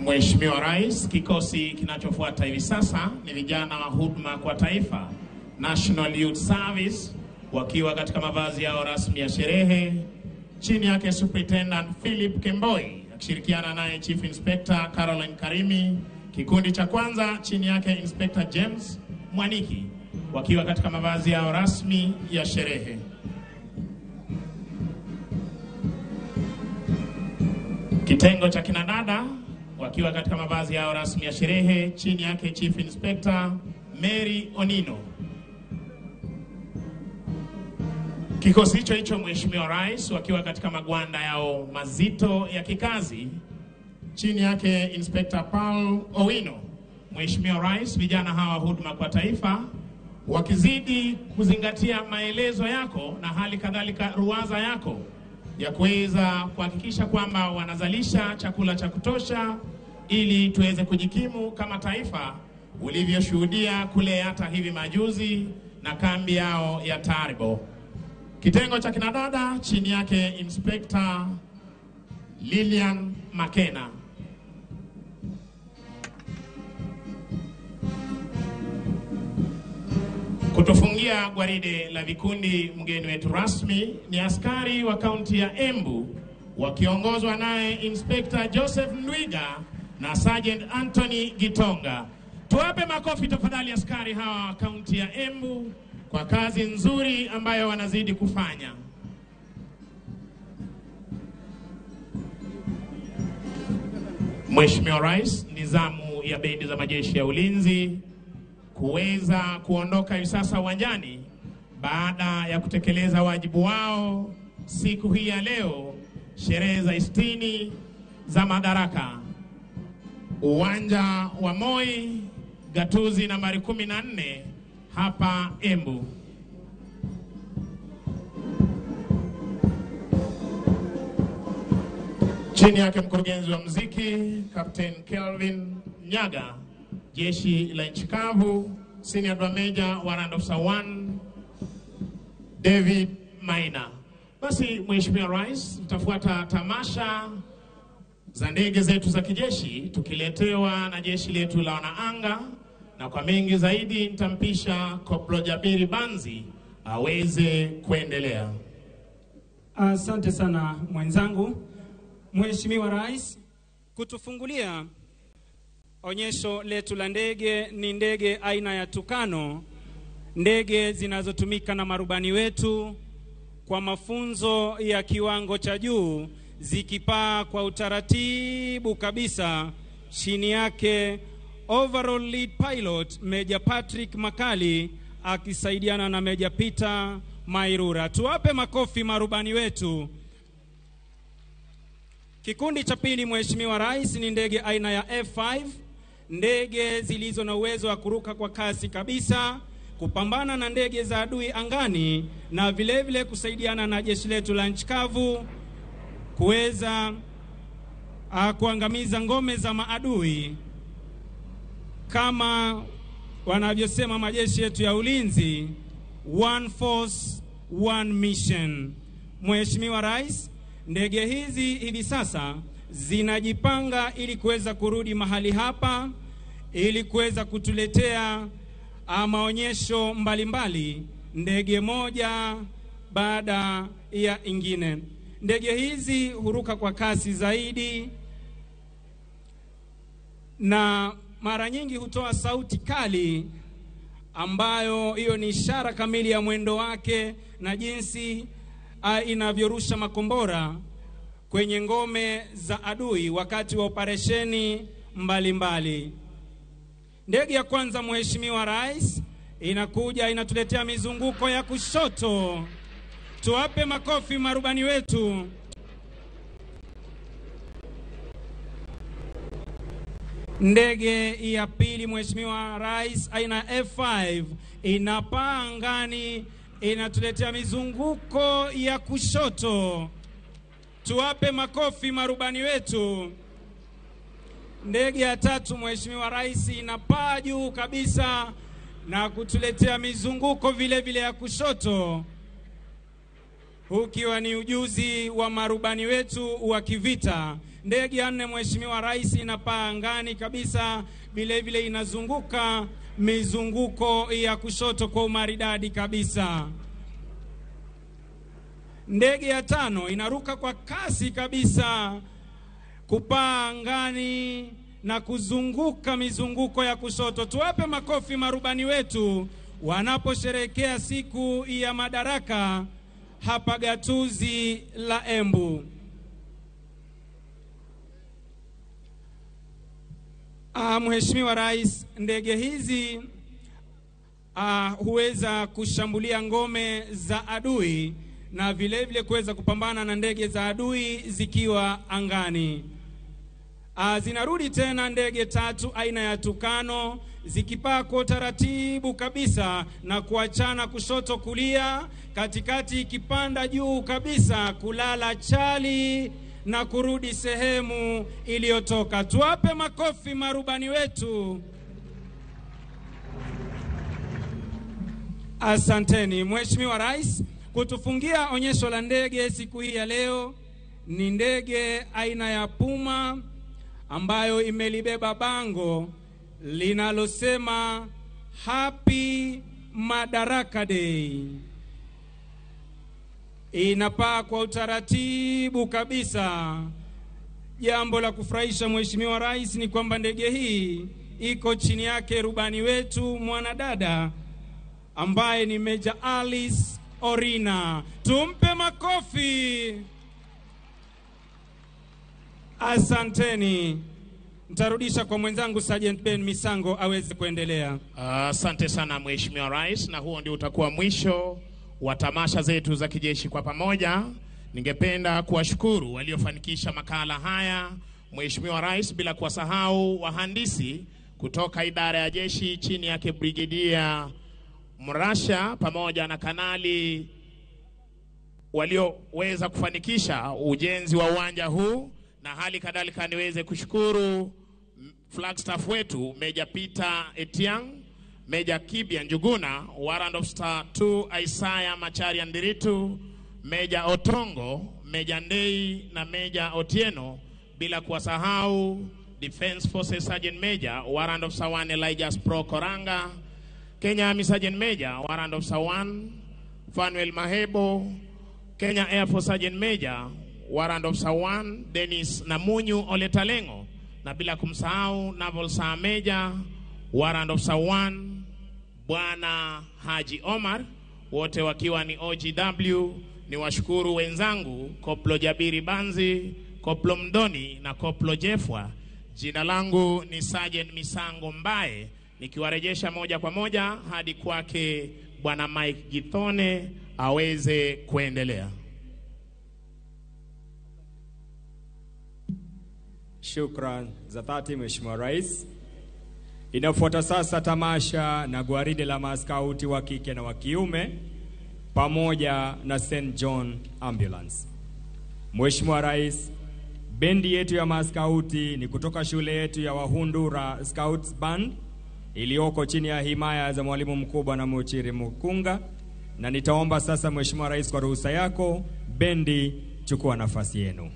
Speaker 5: Mheshimiwa Rais, kikosi kinachofuata hivi sasa ni vijana wa huduma kwa taifa, National Youth Service, wakiwa katika mavazi yao rasmi ya sherehe, chini yake Superintendent Philip Kemboi akishirikiana naye Chief Inspector Caroline Karimi. Kikundi cha kwanza chini yake Inspector James Mwaniki wakiwa katika mavazi yao rasmi ya sherehe. Kitengo cha kinadada wakiwa katika mavazi yao rasmi ya sherehe, chini yake Chief Inspector Mary Onino. Kikosi hicho hicho, Mheshimiwa Rais, wakiwa katika magwanda yao mazito ya kikazi, chini yake Inspector Paul Owino. Mheshimiwa Rais, vijana hawa huduma kwa taifa wakizidi kuzingatia maelezo yako na hali kadhalika ruwaza yako ya kuweza kuhakikisha kwamba wanazalisha chakula cha kutosha ili tuweze kujikimu kama taifa, ulivyoshuhudia kule hata hivi majuzi na kambi yao ya Taribo. Kitengo cha kinadada chini yake Inspector Lilian Makena. Kutufungia gwaride la vikundi, mgeni wetu rasmi ni askari wa kaunti ya Embu wakiongozwa naye Inspector Joseph Ndwiga na Sergeant Anthony Gitonga. Tuwape makofi tafadhali askari hawa wa kaunti ya Embu kwa kazi nzuri ambayo wanazidi kufanya. Mheshimiwa Rais, ni zamu ya bendi za majeshi ya ulinzi kuweza kuondoka hivi sasa uwanjani baada ya kutekeleza wajibu wao siku hii ya leo, sherehe za 60 za Madaraka, uwanja wa Moi, gatuzi nambari 14 hapa Embu. Chini yake mkurugenzi wa muziki Captain Kelvin Nyaga, jeshi la nchi kavu, Senior Drum Major Warrant Officer 1 David Maina. Basi Mheshimiwa Rais, tutafuata tamasha za ndege zetu za kijeshi tukiletewa na jeshi letu la wanaanga, na kwa mengi zaidi nitampisha Koplo Jabiri Banzi aweze kuendelea.
Speaker 8: Asante sana mwenzangu. Mheshimiwa Rais, kutufungulia onyesho letu la ndege ni ndege aina ya Tukano, ndege zinazotumika na marubani wetu kwa mafunzo ya kiwango cha juu, zikipaa kwa utaratibu kabisa. Chini yake overall lead pilot Major Patrick Makali akisaidiana na Major Peter Mairura. Tuwape makofi marubani wetu. Kikundi cha pili, Mheshimiwa Rais, ni ndege aina ya F5, ndege zilizo na uwezo wa kuruka kwa kasi kabisa, kupambana na ndege za adui angani na vile vile kusaidiana na jeshi letu la nchi kavu kuweza kuangamiza ngome za maadui kama wanavyosema majeshi yetu ya ulinzi, one force one mission. Mheshimiwa Rais, ndege hizi hivi sasa zinajipanga ili kuweza kurudi mahali hapa ili kuweza kutuletea maonyesho mbalimbali, ndege moja baada ya ingine. Ndege hizi huruka kwa kasi zaidi na mara nyingi hutoa sauti kali, ambayo hiyo ni ishara kamili ya mwendo wake na jinsi inavyorusha makombora kwenye ngome za adui wakati wa operesheni mbalimbali. Ndege ya kwanza, Mheshimiwa Rais, inakuja inatuletea mizunguko ya kushoto. Tuwape makofi marubani wetu. Ndege ya pili, Mheshimiwa Rais, aina ya F5 inapaa angani, inatuletea mizunguko ya kushoto. Tuwape makofi marubani wetu. Ndege ya tatu, Mheshimiwa Rais, inapaa juu kabisa na kutuletea mizunguko vile vile ya kushoto, ukiwa ni ujuzi wa marubani wetu wa kivita. Ndege ya nne, Mheshimiwa Rais, inapaa angani kabisa, vile vile inazunguka mizunguko ya kushoto kwa umaridadi kabisa. Ndege ya tano inaruka kwa kasi kabisa, kupaa angani na kuzunguka mizunguko ya kushoto. Tuwape makofi marubani wetu wanaposherehekea siku ya Madaraka hapa gatuzi la Embu. Mheshimiwa Rais, ndege hizi huweza kushambulia ngome za adui na vile vile kuweza kupambana na ndege za adui zikiwa angani. Zinarudi tena ndege tatu aina ya Tukano zikipaa kwa utaratibu kabisa na kuachana kushoto kulia, katikati ikipanda juu kabisa kulala chali na kurudi sehemu iliyotoka. Tuwape makofi marubani wetu. Asanteni. Mheshimiwa Rais, kutufungia onyesho la ndege siku hii ya leo ni ndege aina ya Puma ambayo imelibeba bango linalosema Happy Madaraka Day. Inapaa kwa utaratibu kabisa. Jambo la kufurahisha Mheshimiwa Rais ni kwamba ndege hii iko chini yake rubani wetu mwanadada ambaye ni Major Alice Orina. Tumpe makofi. Asanteni. Nitarudisha kwa mwenzangu Sergeant Ben Misango aweze kuendelea.
Speaker 5: Asante sana Mheshimiwa Rais, na huo ndio utakuwa mwisho wa tamasha zetu za kijeshi kwa pamoja. Ningependa kuwashukuru waliofanikisha makala haya, Mheshimiwa Rais, bila kuwasahau wahandisi kutoka idara ya jeshi chini yake Brigedia Mrasha pamoja na kanali walioweza kufanikisha ujenzi wa uwanja huu, na hali kadhalika niweze kushukuru flagstaff wetu Major Peter Etiang, Major Kibia Njuguna, Warrant Officer 2 Isaiah Macharia Ndiritu, Meja Otongo, Meja Ndei na Meja Otieno, bila kuwasahau Defense Forces Sergeant Major Warrant Officer 1 Elijah Spro Koranga, Kenya Army Sergeant Major Warrant Officer 1 Fanuel Mahebo, Kenya Air Force Sergeant Major Warrant Officer 1 Dennis Namunyu Oletalengo, na bila kumsahau Naval Sir Major Warrant Officer 1 Bwana Haji Omar, wote wakiwa ni OGW. Ni washukuru wenzangu Koplo Jabiri Banzi, Koplo Mdoni na Koplo Jefwa. Jina langu ni Sergeant Misango Mbae, nikiwarejesha moja kwa moja hadi kwake Bwana Mike Githone aweze kuendelea.
Speaker 9: Shukran za dhati Mheshimiwa Rais. Inafuata sasa tamasha na gwaride la maskauti wa kike na wa kiume pamoja na St. John Ambulance. Mheshimiwa Rais, bendi yetu ya maskauti ni kutoka shule yetu ya Wahundura Scouts Band iliyoko chini ya himaya za mwalimu mkuu Bwana Muchiri Mukunga, na nitaomba sasa Mheshimiwa Rais, kwa ruhusa yako, bendi chukua nafasi yenu.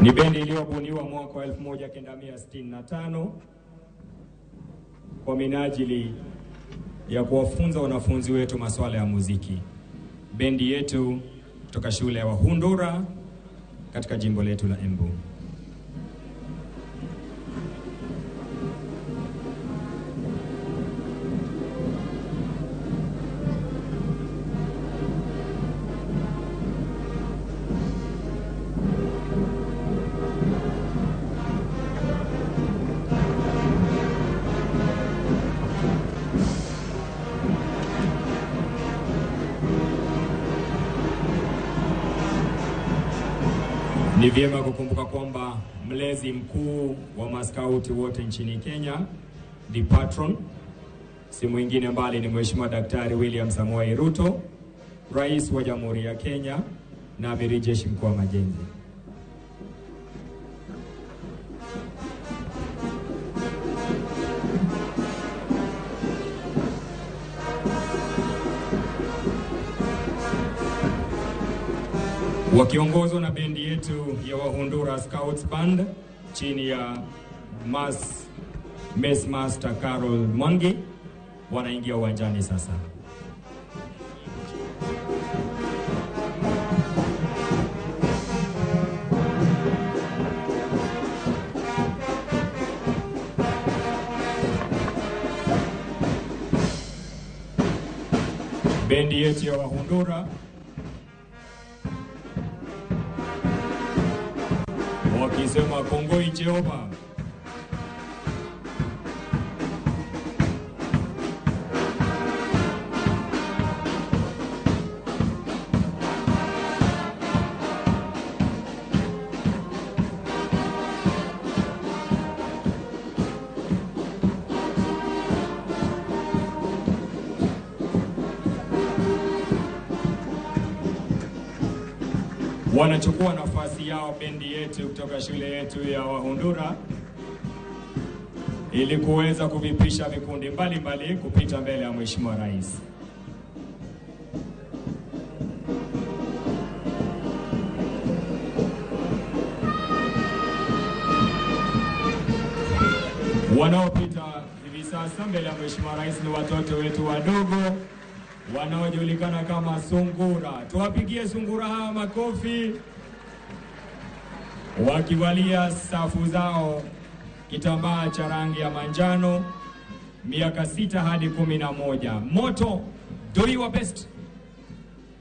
Speaker 9: Ni bendi iliyobuniwa mwaka wa 1965 kwa minajili ya kuwafunza wanafunzi wetu masuala ya muziki. Bendi yetu kutoka shule ya Wahundura katika jimbo letu la Embu. Ni vyema kukumbuka kwamba mlezi mkuu wa maskauti wote nchini Kenya, the patron, si mwingine mbali ni Mheshimiwa Daktari William Samoei Ruto, Rais wa Jamhuri ya Kenya na Amiri Jeshi Mkuu wa Majenzi. Wakiongozwa na bendi yetu ya Wahundura Scouts Band chini ya Mess Master Carol Mwangi, wanaingia uwanjani sasa. Bendi yetu ya Wahundura wakisema Kongoi Jehova. Wanachukua nafasi yao bendi yetu kutoka shule yetu ya Wahundura ili kuweza kuvipisha vikundi mbalimbali kupita mbele ya Mheshimiwa Rais. Wanaopita hivi sasa mbele ya Mheshimiwa Rais ni watoto wetu wadogo wanaojulikana kama sungura. Tuwapigie sungura hawa makofi, wakivalia safu zao kitambaa cha rangi ya manjano, miaka 6 hadi 11. Moto, do your best.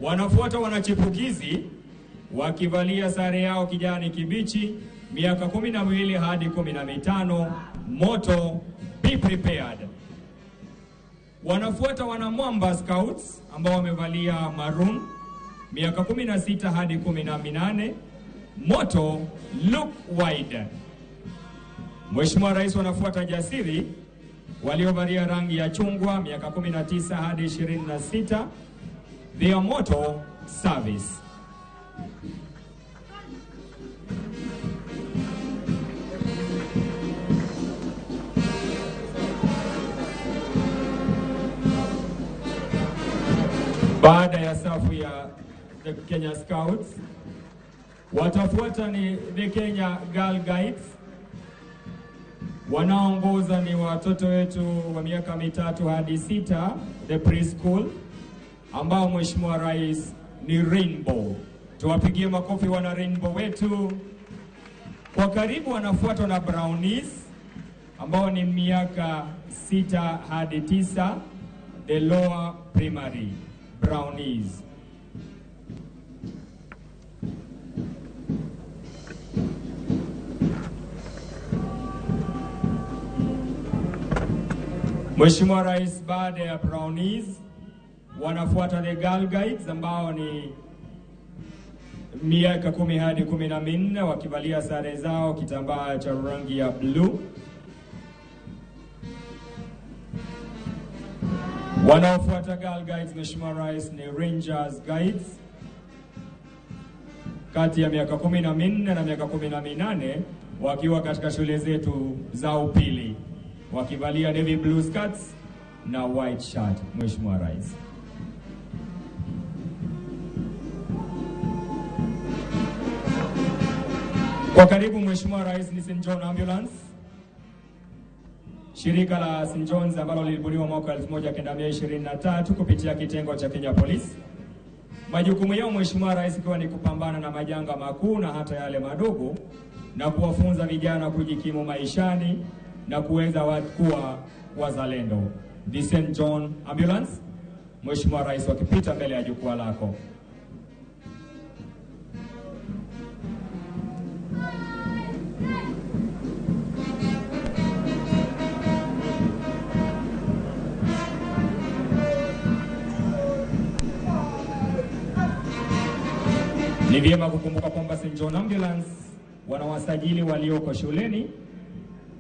Speaker 9: Wanafuata wanachipukizi wakivalia sare yao kijani kibichi, miaka 12 hadi 15. Moto, be prepared. Wanafuata wanamwamba Scouts ambao wamevalia maroon, miaka 16 hadi 18. Moto, look wide. Mheshimiwa Rais, wanafuata jasiri waliovalia rangi ya chungwa, miaka 19 hadi 26. Their motto, service. Baada ya safu ya the Kenya Scouts, watafuata ni the Kenya Girl Guides. Wanaoongoza ni watoto wetu wa miaka 3 hadi 6, the preschool, ambao Mheshimiwa Rais ni Rainbow. Tuwapigie makofi wana Rainbow wetu. Kwa karibu wanafuatwa na Brownies ambao ni miaka 6 hadi 9, the lower primary Brownies. Mheshimiwa Rais, baada ya Brownies wanafuata the Girl Guides ambao ni miaka 10 hadi 14 wakivalia sare zao kitambaa cha rangi ya blue. Wanaofuata Girl Guides, Mheshimiwa Rais, ni Rangers Guides kati ya miaka 14 na miaka 18 wakiwa katika shule zetu za upili wakivalia navy blue skirts na white shirt. Mheshimiwa Rais. Kwa karibu Mheshimiwa Rais ni St. John Ambulance, shirika la St. John's ambalo lilibuniwa mwaka 1923 kupitia kitengo cha Kenya Police. Majukumu yao Mheshimiwa Rais ikiwa ni kupambana na majanga makuu na hata yale madogo na kuwafunza vijana kujikimu maishani na kuweza kuwa wazalendo. The St. John Ambulance, Mheshimiwa Rais wakipita mbele ya jukwaa lako. Ni vyema kukumbuka kwamba St. John Ambulance wanawasajili walioko shuleni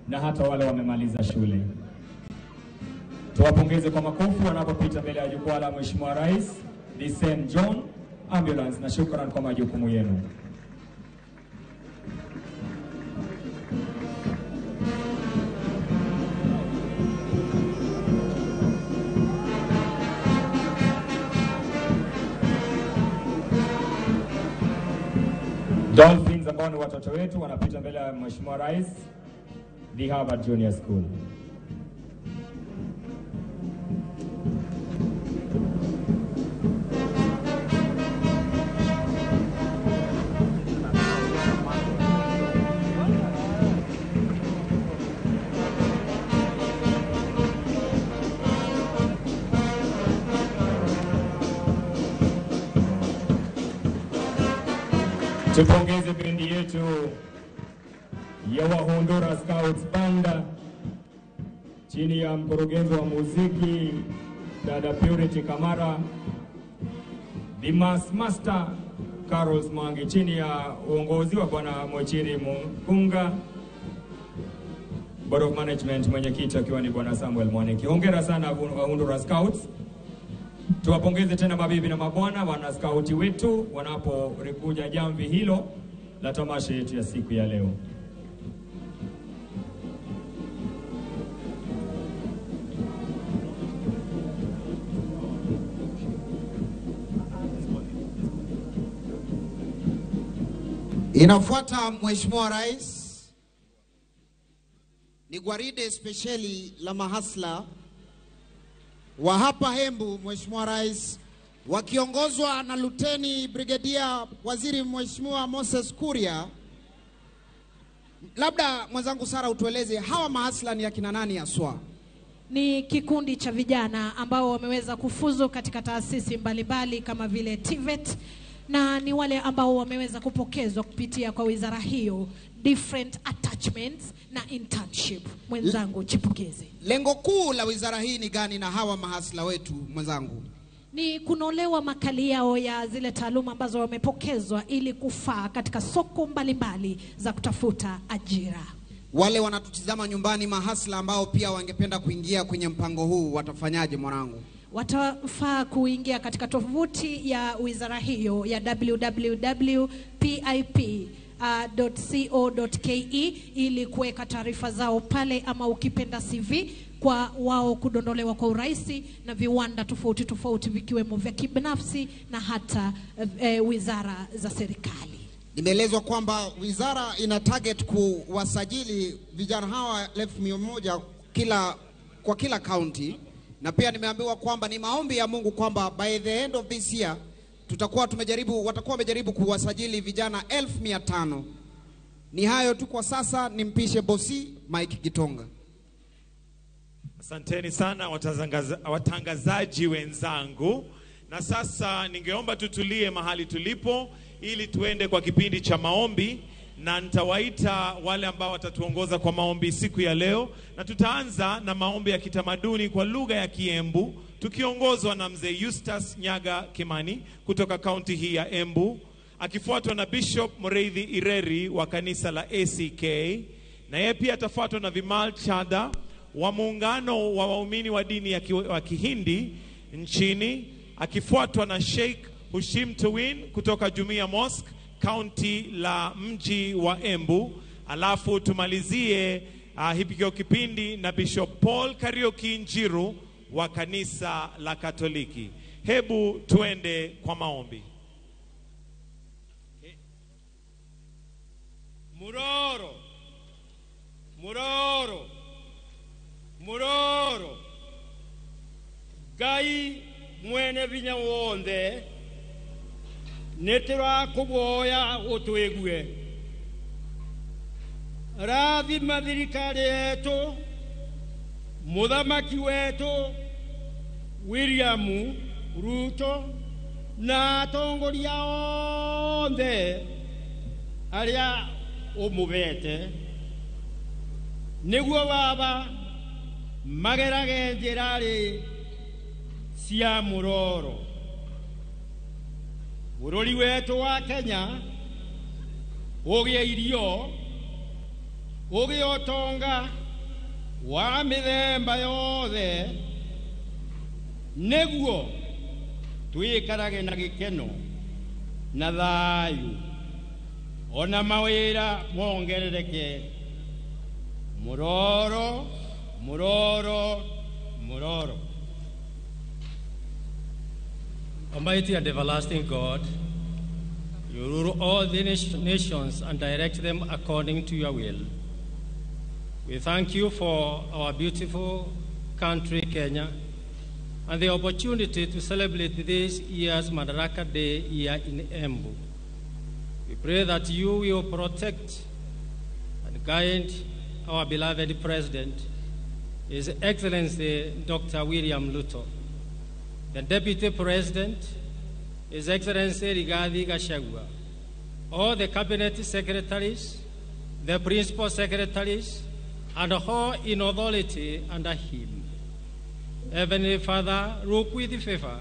Speaker 9: na hata wale wamemaliza shule. Tuwapongeze kwa makofi wanapopita mbele ya jukwaa la Mheshimiwa Rais, the St. John Ambulance, na shukrani kwa majukumu yenu. Dolphins ambao ni watoto wetu wanapita mbele ya Mheshimiwa Rais, the Harvard Junior School. Tupongeze bendi yetu ya Wahundura Scouts Banda chini ya mkurugenzi wa muziki Dada Purity Kamara, the Mass Master Carlos Mwangi chini ya uongozi wa Bwana Mochiri Mukunga, Board of Management mwenyekiti akiwa ni Bwana Samuel Mwaniki. Hongera sana Wahundura Scouts. Tuwapongeze tena mabibi na mabwana wana skauti wetu wanapolikuja jamvi hilo la tamasha yetu ya siku ya leo.
Speaker 10: Inafuata Mheshimiwa Rais ni gwaride spesheli la mahasla wa hapa Embu, Mheshimiwa Rais, wakiongozwa na Luteni Brigedia Waziri Mheshimiwa Moses Kuria. Labda mwenzangu Sara utueleze hawa mahasla ni akina nani haswa?
Speaker 22: Ni kikundi cha vijana ambao wameweza kufuzu katika taasisi mbalimbali kama vile TVET, na ni wale ambao wameweza kupokezwa kupitia kwa wizara hiyo different attachments na internship. Mwenzangu Chipukizi,
Speaker 10: lengo kuu la wizara hii ni gani na hawa mahasla wetu mwenzangu?
Speaker 22: Ni kunolewa makali yao ya zile taaluma ambazo wamepokezwa ili kufaa katika soko mbalimbali za kutafuta ajira.
Speaker 10: Wale wanatutizama nyumbani mahasla ambao pia wangependa kuingia kwenye mpango huu watafanyaje mwanangu?
Speaker 22: Watafaa kuingia katika tovuti ya wizara hiyo ya www.pip.co.ke ili kuweka taarifa zao pale, ama ukipenda CV kwa wao kudondolewa kwa urahisi na viwanda tofauti tofauti vikiwemo vya kibinafsi na hata wizara za serikali.
Speaker 10: Nimeelezwa kwamba wizara ina target kuwasajili vijana hawa 100,000 kwa kila county, na pia nimeambiwa kwamba ni maombi ya Mungu kwamba by the end of this year tutakuwa tumejaribu, watakuwa wamejaribu kuwasajili vijana 500,000. Ni hayo tu kwa sasa, nimpishe bosi Mike Gitonga.
Speaker 7: Asanteni sana watangazaji wenzangu. Na sasa ningeomba tutulie mahali tulipo ili tuende kwa kipindi cha maombi, na nitawaita wale ambao watatuongoza kwa maombi siku ya leo, na tutaanza na maombi ya kitamaduni kwa lugha ya Kiembu tukiongozwa na mzee Eustace Nyaga Kimani kutoka kaunti hii ya Embu, akifuatwa na Bishop Mureithi Ireri wa kanisa la ACK, na yeye pia atafuatwa na Vimal Chada wa muungano wa waumini wa dini ya Kihindi nchini, akifuatwa na Sheikh Hushim Tuwin kutoka Jumia Mosque kaunti la mji wa Embu. Alafu tumalizie hiki kipindi na Bishop Paul Kariuki Njiru wa kanisa la Katoliki. Hebu tuende kwa maombi.
Speaker 11: Muroro, muroro, muroro. Ngai mwene vinya wonthe nĩtũrakũboya ũtwĩgue. Rathima thirikari yetu, mũthamaki wetu William Ruto na atongoria othe arĩa ũmũbete, nĩguo baba magerage njĩra-rĩ cia mũroro. Bũrũri wetu wa Kenya ũgĩe irio, ũgĩe ũtonga wa mĩthemba yothe, nĩguo twĩkarage na gĩkeno na thayũ, ona mawĩra mongerereke. Mũroro, mũroro, mũroro.
Speaker 12: Almighty and everlasting God, you rule all the nations and direct them according to your will. We thank you for our beautiful country, Kenya, and the opportunity to celebrate this year's Madaraka Day here in Embu. We pray that you will protect and guide our beloved President, His Excellency Dr. William Ruto, the Deputy President, His Excellency Rigathi Gachagua, all the Cabinet Secretaries, the Principal Secretaries, and all in authority under him. Heavenly Father, look with favor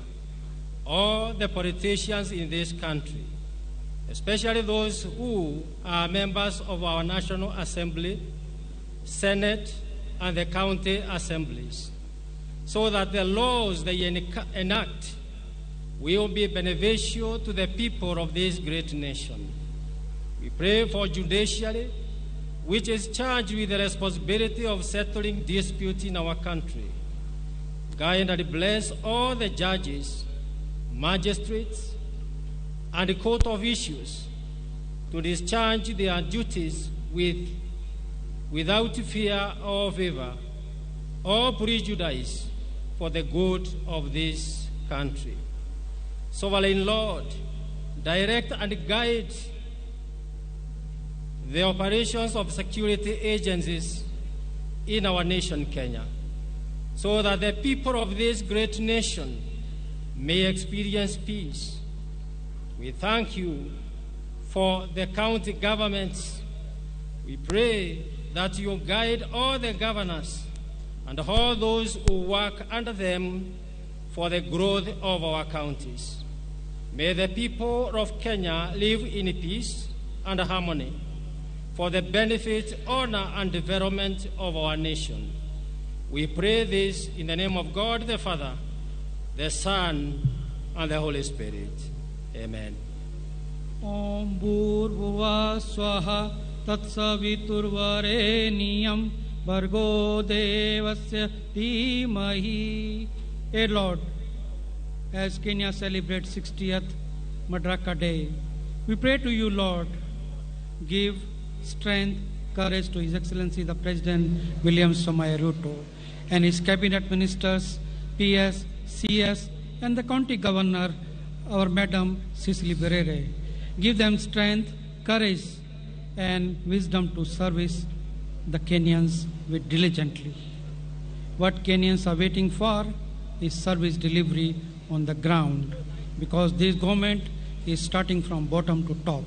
Speaker 12: all the politicians in this country, especially those who are members of our National Assembly, Senate, and the county assemblies, so that the laws they enact will be beneficial to the people of this great nation. We pray for judiciary, which is charged with the responsibility of settling disputes in our country. Guide and bless all the judges, magistrates, and the court of issues to discharge their duties without fear or favor or prejudice for the good of this country. Sovereign Lord, direct and guide the operations of security agencies in our nation, Kenya, so that the people of this great nation may experience peace. We thank you for the county governments. We pray that you guide all the governors and all those who work under them for the growth of our counties. May the people of Kenya live in peace and harmony for the benefit, honor, and development of our nation. We pray this in the name of God the Father, the Son, and the Holy Spirit. Amen.
Speaker 8: Om Bhurbuva Swaha Tatsaviturvareniyam
Speaker 12: Bhargo Devasya Dhimahi. Hey Lord, as Kenya celebrates 60th Madaraka Day, we pray to you, Lord, give strength, courage to His Excellency the President William Samoei Ruto and his cabinet ministers, PS, CS, and the county governor, our Madam Cecily Berere. Give them strength, courage, and wisdom to service the Kenyans with diligently. What Kenyans are waiting for is service delivery on the ground, because this government is starting from bottom to top.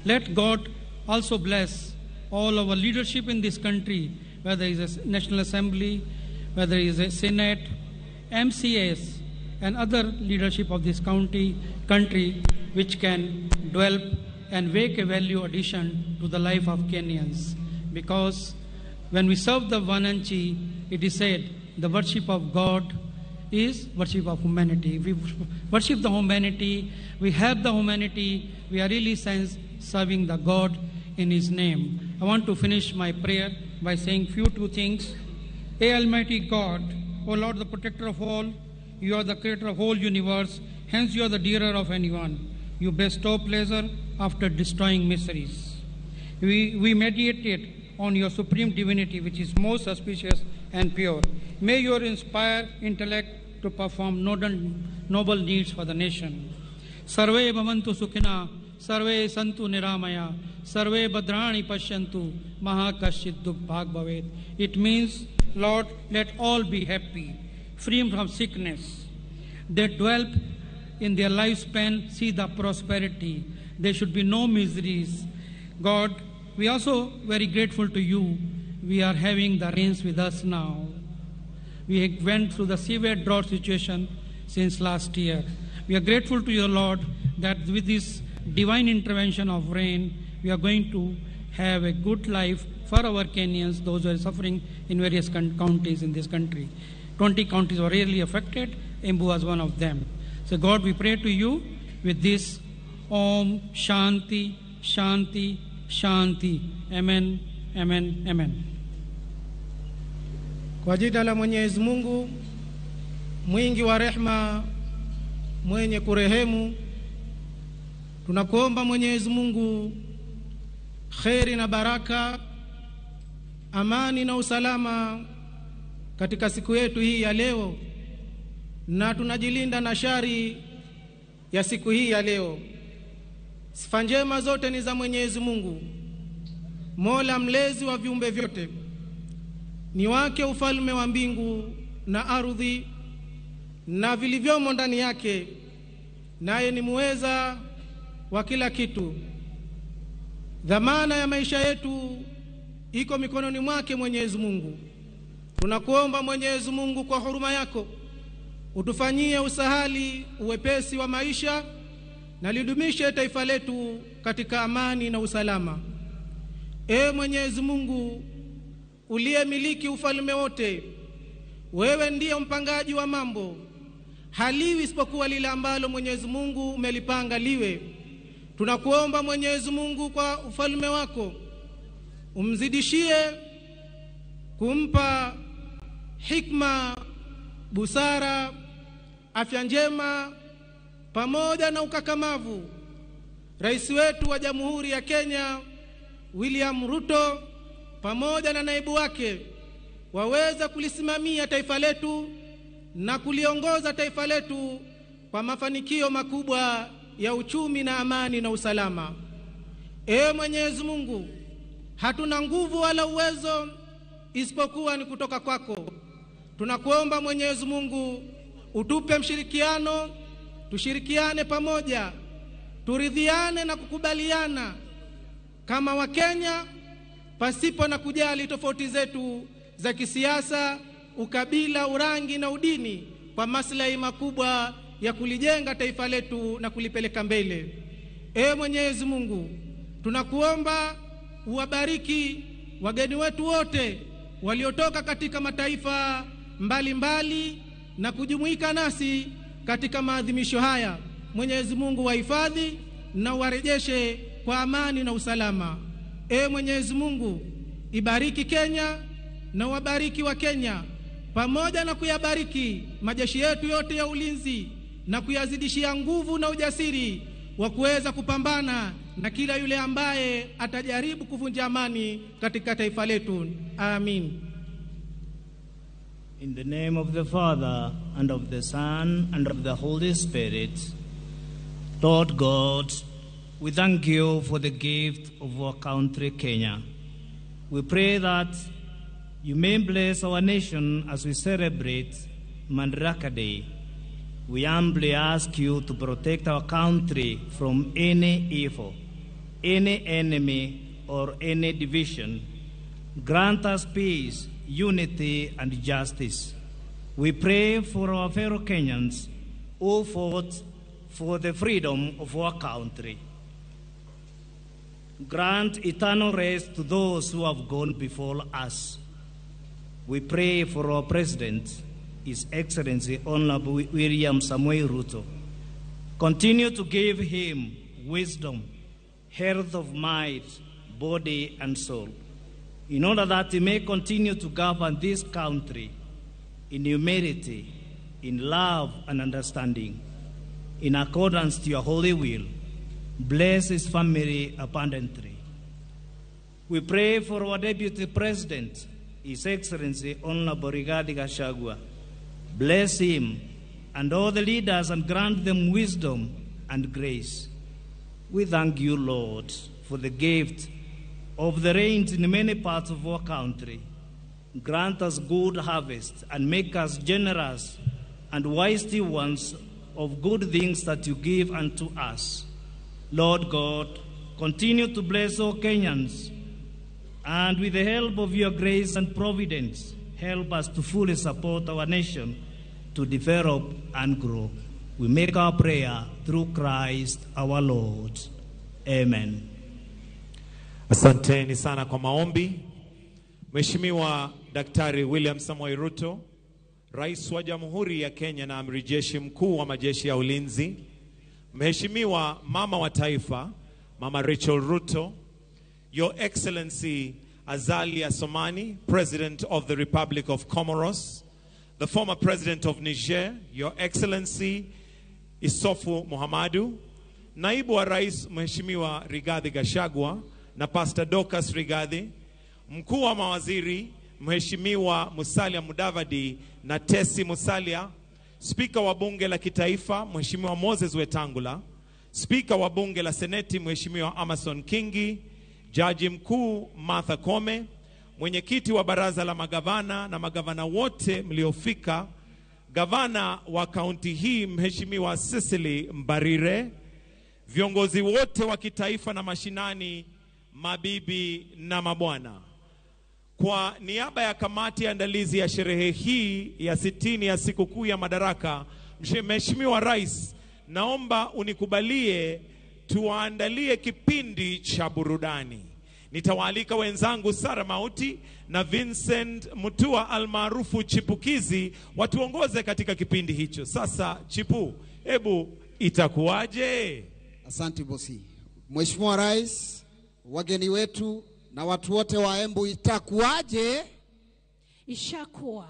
Speaker 12: Let God also bless all our leadership in this country, whether it is a National Assembly, whether it is a Senate, MCAs, and other leadership of this country, which can develop and make a value addition to the life of Kenyans. Because when we serve the Wananchi, it is said the worship of God is worship of humanity. We worship the humanity, we help the humanity, we are really sense serving the God in His name. I want to finish my prayer by saying few two things. A Almighty God, O Lord, the protector of all, you are the creator of whole universe, hence you are the dearer of anyone. You bestow pleasure after destroying miseries. We meditate on your supreme divinity, which is most auspicious and pure. May your inspire intellect to perform noble needs for the nation. Sarve bhavantu sukhina, sarve santu niramaya, sarve bhadrani pashyantu, mahakashit dukh bhag bhavet. It means, Lord, let all be happy, free from sickness. They dwell in their lifespan, see the prosperity. There should be no miseries. God, we are also very grateful to you. We are having the rains with us now. We went through the severe drought situation since last year. We are grateful to your Lord that with this divine intervention of rain, we are going to have a good life for our Kenyans, those who are suffering in various counties in this country. 20 counties were really affected. Embu was one of them. So God, we pray to you with this Om Shanti, Shanti, Shanti. Amen, amen, amen.
Speaker 8: Kwa jina la Mwenyezi Mungu mwingi wa rehma, mwenye kurehemu, tunakuomba Mwenyezi Mungu kheri na baraka, amani na usalama katika siku yetu hii ya leo, na tunajilinda na shari ya siku hii ya leo. Sifa njema zote ni za Mwenyezi Mungu, Mola mlezi wa viumbe vyote. Ni wake ufalme wa mbingu na ardhi na vilivyomo ndani yake, naye ni muweza wa kila kitu. Dhamana ya maisha yetu iko mikononi mwake Mwenyezi Mungu. Tunakuomba Mwenyezi Mungu kwa huruma yako utufanyie usahali, uwepesi wa maisha, na lidumishe taifa letu katika amani na usalama. E Mwenyezi Mungu uliyemiliki ufalme wote, wewe ndiye mpangaji wa mambo, haliwi isipokuwa lile ambalo Mwenyezi Mungu umelipanga liwe. Tunakuomba Mwenyezi Mungu kwa ufalme wako umzidishie kumpa hikma, busara, afya njema pamoja na ukakamavu rais wetu wa Jamhuri ya Kenya William Ruto pamoja na naibu wake, waweza kulisimamia taifa letu na kuliongoza taifa letu kwa mafanikio makubwa ya uchumi na amani na usalama. Ee Mwenyezi Mungu, hatuna nguvu wala uwezo isipokuwa ni kutoka kwako. Tunakuomba Mwenyezi Mungu utupe mshirikiano, tushirikiane pamoja, turidhiane na kukubaliana kama Wakenya pasipo na kujali tofauti zetu za kisiasa, ukabila, urangi na udini, kwa maslahi makubwa ya kulijenga taifa letu na kulipeleka mbele. Ee Mwenyezi Mungu, tunakuomba uwabariki wageni wetu wote waliotoka katika mataifa mbalimbali mbali na kujumuika nasi katika maadhimisho haya. Mwenyezi Mungu wahifadhi na uwarejeshe kwa amani na usalama. Ee Mwenyezi Mungu, ibariki Kenya, na wabariki wa Kenya, pamoja na kuyabariki majeshi yetu yote ya ulinzi na kuyazidishia nguvu na ujasiri wa kuweza kupambana na kila yule ambaye atajaribu kuvunja amani katika taifa letu. Amin.
Speaker 13: In the name of the Father, and of the Son, and of the Holy Spirit, Lord God, we thank you for the gift of our country, Kenya. We pray that you may bless our nation as we celebrate Madaraka Day. We humbly ask you to protect our country from any evil, any enemy, or any division. Grant us peace, unity, and justice. We pray for our fellow Kenyans who fought for the freedom of our country. Grant eternal rest to those who have gone before us. We pray for our President, His Excellency Honorable William Samoei Ruto. Continue to give him wisdom, health of mind, body, and soul, in order that he may continue to govern this country in humility, in love and understanding, in accordance to your holy will. Bless his family abundantly. We pray for our Deputy President, His Excellency Honorable Rigathi Gachagua. Bless him and all the leaders and grant them wisdom and grace. We thank you, Lord, for the gift of the rains in many parts of our country. Grant us good harvest and make us generous and wise stewards of good things that you give unto us. Lord God, continue to bless all Kenyans, and with the help of your grace and providence, help us to fully support our nation to develop and grow. We make our prayer through Christ our Lord. Amen.
Speaker 7: Asanteni sana kwa maombi. Mheshimiwa Daktari William Samoei Ruto, Rais wa Jamhuri ya Kenya na Amiri Jeshi Mkuu wa Majeshi ya Ulinzi, Mheshimiwa Mama wa Taifa, Mama Rachel Ruto, Your Excellency Azali Assoumani, President of the Republic of Comoros, the former President of Niger, Your Excellency Issoufou Muhammadu, Naibu wa Rais Mheshimiwa Rigathi Gachagua na Pastor Dorcas Rigathi, Mkuu wa Mawaziri Mheshimiwa Musalia Mudavadi na Tesi Musalia, Spika wa Bunge la Kitaifa Mheshimiwa Moses Wetangula, Spika wa Bunge la Seneti Mheshimiwa Amason Kingi, Jaji Mkuu Martha Koome, Mwenyekiti wa Baraza la Magavana na magavana wote mliofika, Gavana wa kaunti hii Mheshimiwa Cecily Mbarire, viongozi wote wa kitaifa na mashinani, mabibi na mabwana. Kwa niaba ya kamati ya andalizi ya sherehe hii ya 60 ya sikukuu ya Madaraka, Mheshimiwa Rais, naomba unikubalie tuwaandalie kipindi cha burudani. Nitawaalika wenzangu Sara Mauti na Vincent Mutua almaarufu Chipukizi watuongoze katika kipindi hicho. Sasa Chipu, hebu itakuwaje?
Speaker 10: Asante bosi. Mheshimiwa Rais, wageni wetu na watu wote wa Embu, itakuwaje?
Speaker 22: Ishakuwa.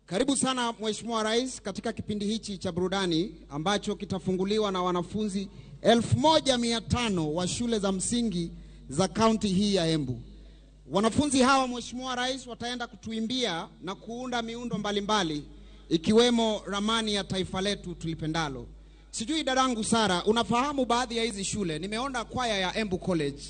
Speaker 10: Karibu sana Mheshimiwa Rais katika kipindi hichi cha burudani ambacho kitafunguliwa na wanafunzi 1500 wa shule za msingi za kaunti hii ya Embu. Wanafunzi hawa Mheshimiwa Rais wataenda kutuimbia na kuunda miundo mbalimbali ikiwemo ramani ya taifa letu tulipendalo. Sijui dadangu Sara, unafahamu baadhi ya hizi shule? Nimeona kwaya ya Embu College.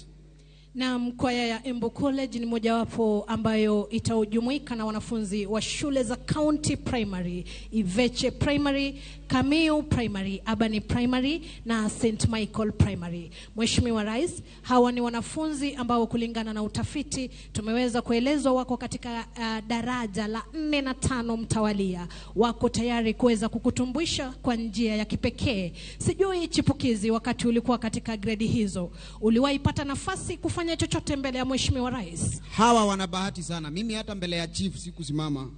Speaker 22: Naam, kwaya ya Embu College ni mojawapo ambayo itajumuika na wanafunzi wa shule za County Primary, Iveche Primary, Kamiu Primary, Abani Primary na St. Michael Primary. Mheshimiwa Rais, hawa ni wanafunzi ambao kulingana na utafiti tumeweza kuelezwa wako katika daraja la 4 na 5 mtawalia. Wako tayari kuweza kukutumbuisha kwa njia ya kipekee. Sijui Chipukizi, wakati ulikuwa katika gredi hizo, uliwahi pata nafasi kufanya chochote mbele ya Mheshimiwa Rais?
Speaker 10: Hawa wana bahati sana. Mimi hata mbele ya chief sikusimama.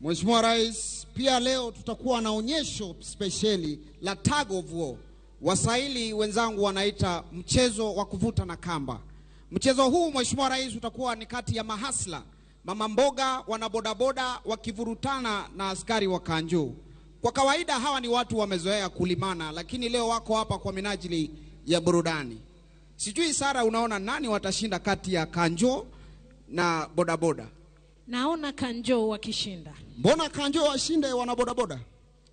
Speaker 10: Mheshimiwa Rais, pia leo tutakuwa na onyesho spesheli la tug of war. Waswahili wenzangu wanaita mchezo wa kuvuta na kamba. Mchezo huu Mheshimiwa Rais utakuwa ni kati ya mahasla mama mboga, wanabodaboda wakivurutana na askari wa Kanjo. Kwa kawaida hawa ni watu wamezoea kulimana, lakini leo wako hapa kwa minajili ya burudani. Sijui Sara, unaona nani watashinda kati ya Kanjo na bodaboda?
Speaker 22: Naona Kanjo wakishinda.
Speaker 10: Mbona Kanjo washinde wanabodaboda?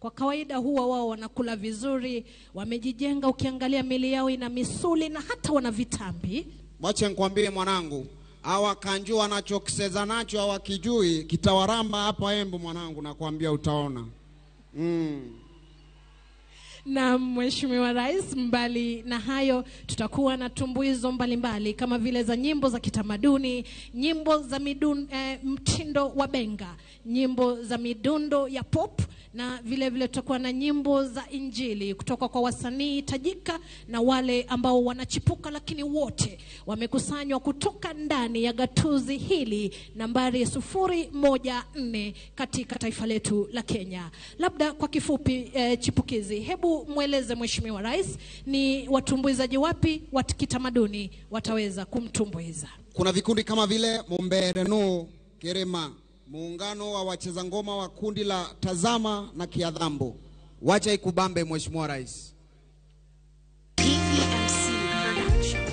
Speaker 22: Kwa kawaida huwa wao wanakula vizuri, wamejijenga, ukiangalia mili yao ina misuli na hata wana vitambi.
Speaker 10: Wache nikwambie mwanangu, hawa Kanjo wanachokiseza nacho hawakijui, kitawaramba hapa Embu mwanangu, nakwambia utaona.
Speaker 22: Na Mheshimiwa Rais, mbali na hayo tutakuwa na tumbuizo mbalimbali kama vile za nyimbo za kitamaduni, nyimbo za mtindo wa benga, nyimbo za midundo ya pop, na vile vile tutakuwa na nyimbo za injili kutoka kwa wasanii tajika na wale ambao wanachipuka, lakini wote wamekusanywa kutoka ndani ya gatuzi hili nambari 014 katika taifa letu la Kenya. Labda kwa kifupi, Chipukizi, hebu mweleze Mheshimiwa Rais ni watumbuizaji wapi wa kitamaduni wataweza kumtumbuiza.
Speaker 10: Kuna vikundi kama vile Mombereno Kerema, muungano wa wacheza ngoma wa kundi la Tazama na Kiadhambo. Wacha ikubambe Mheshimiwa Rais.
Speaker 2: PVMC Production.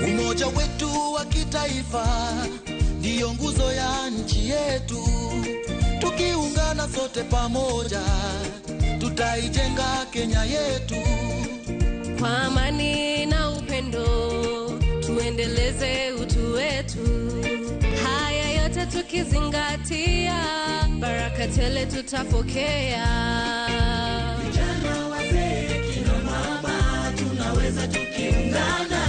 Speaker 14: Umoja wetu wa kitaifa ndiyo nguzo ya nchi yetu. Tukiungana sote pamoja tutaijenga Kenya yetu.
Speaker 23: Kwa amani na upendo tuendeleze utu wetu. Haya yote tukizingatia, baraka tele tutapokea.
Speaker 14: Vijana, wazee, kina mama, tunaweza tukiungana.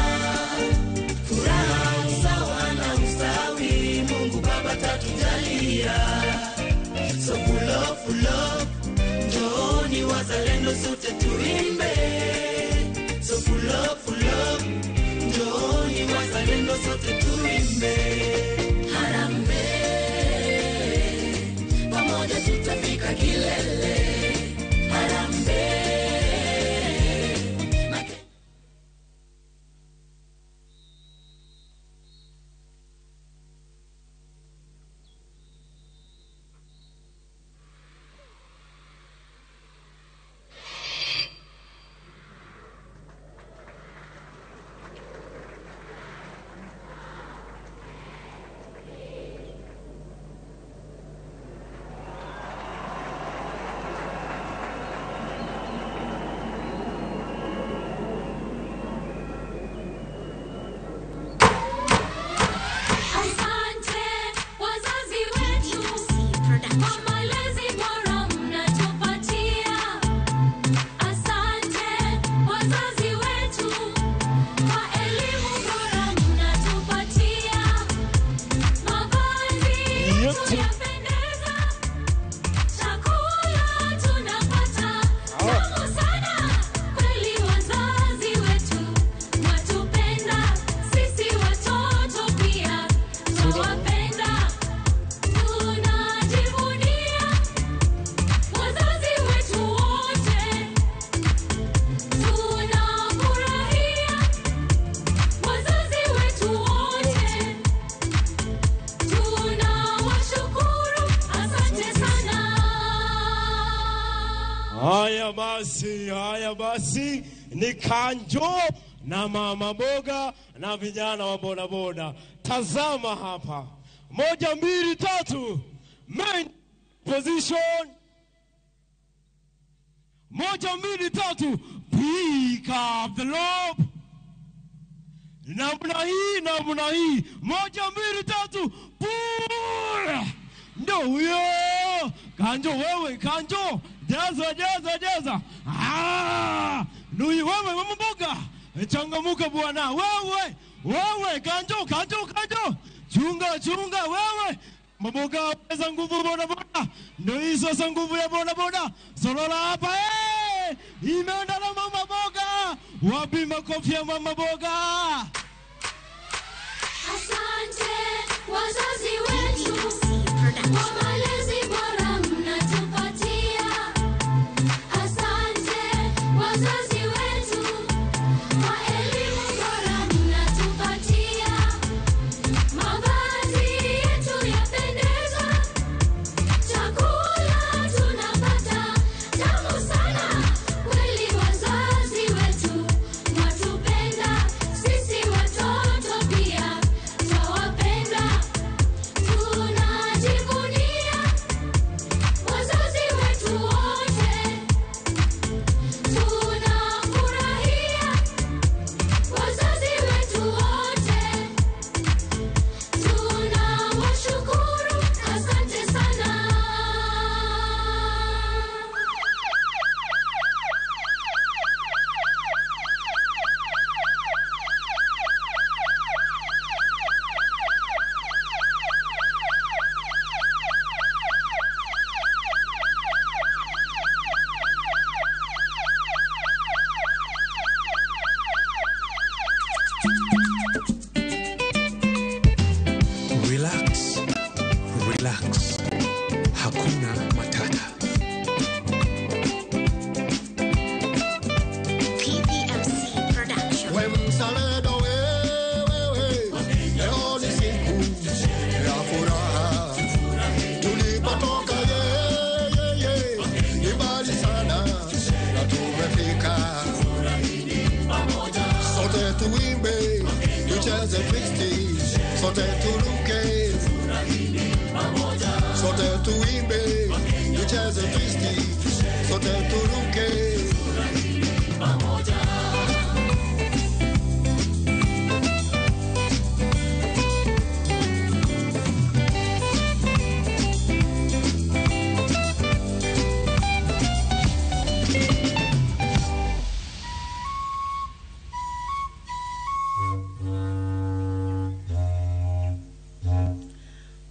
Speaker 14: Furaha, usawa na ustawi, Mungu Baba tatujalia. So full of love, njooni wazalendo sote tuimbe. So full of love, njooni wazalendo sote tuimbe. Harambee, pamoja tutafika kilele. Harambee.
Speaker 23: Asante wazazi wetu kwa malezi bora mnatupatia. Asante wazazi wetu kwa elimu bora mnatupatia. Mavazi yetu yapendeza, chakula tunapata tamu sana. Kweli wazazi wetu mwatupenda, sisi watoto pia twawapenda. Tunajivunia wazazi wetu wote, tunafurahia wazazi wetu wote, tunawashukuru, asante sana.
Speaker 24: Haya basi, ni Kanjo na mama boga na vijana wa bodaboda. Tazama hapa, 1 2 3, main position. 1 2 3, pick up the rope. Namna hii, namna hii. 1 2 3, pull. Ndio huyo Kanjo, wewe Kanjo, jaza jaza jaza. Nui wewe mama mboga, changamuka bwana. Wewe wewe Kanjo, Kanjo, Kanjo, chunga chunga wewe. Maboga weza nguvu boda boda. Ndio hizo sasa nguvu ya boda boda. Solola hapa imeenda na mama boga. Wapi makofi ya mama boga?
Speaker 23: Asante wazazi wetu kwa malezi bora mnatupatia.
Speaker 2: Relax, relax, hakuna matata.
Speaker 16: PPMC Production.
Speaker 17: We mzalendo wewe, leo ni siku ya furaha. Tulipotoka yeye ni mbali sana na tumefika. Sote tuimbe, tucheze twisti, sote turuke. Sote tuimbe, tucheze twisti, sote turuke.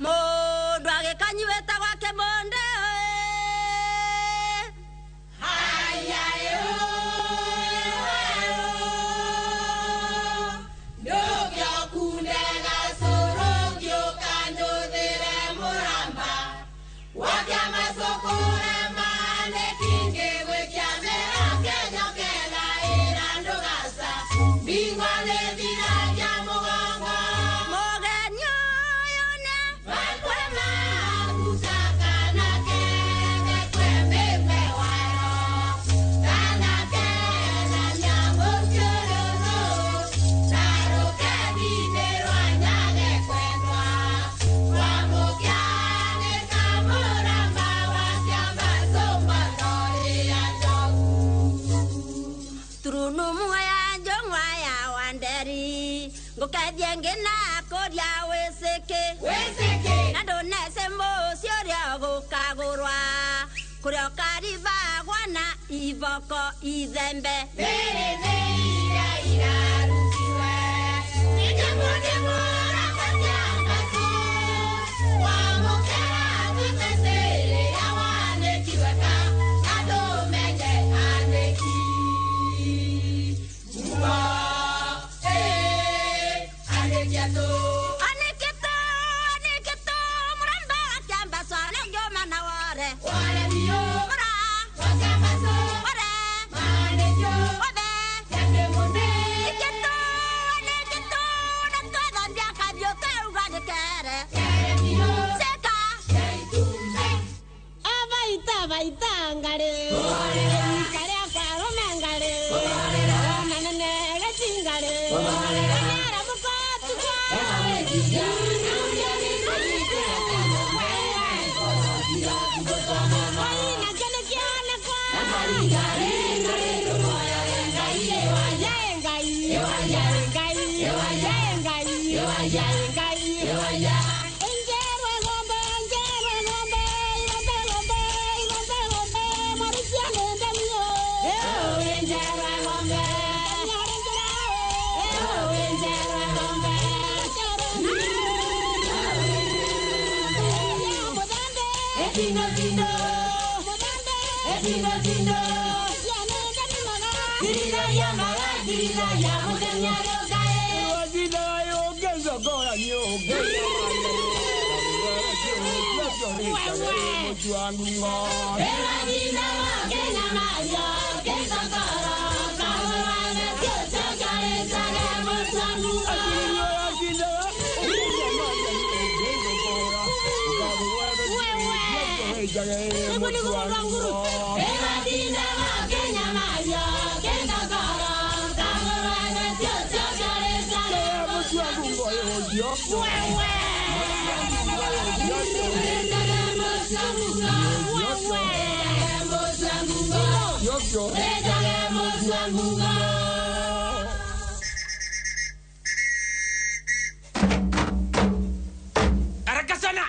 Speaker 18: Mundu agĩkanyuĩte gwake mũndĩ. Ngukathiĩ kũrĩa wĩcĩkĩ na ndũnece mũciĩ ũrĩa ũgũkagũrwa kũrĩa ũkaribagwa na iboko ithembe.
Speaker 25: Haraka sana!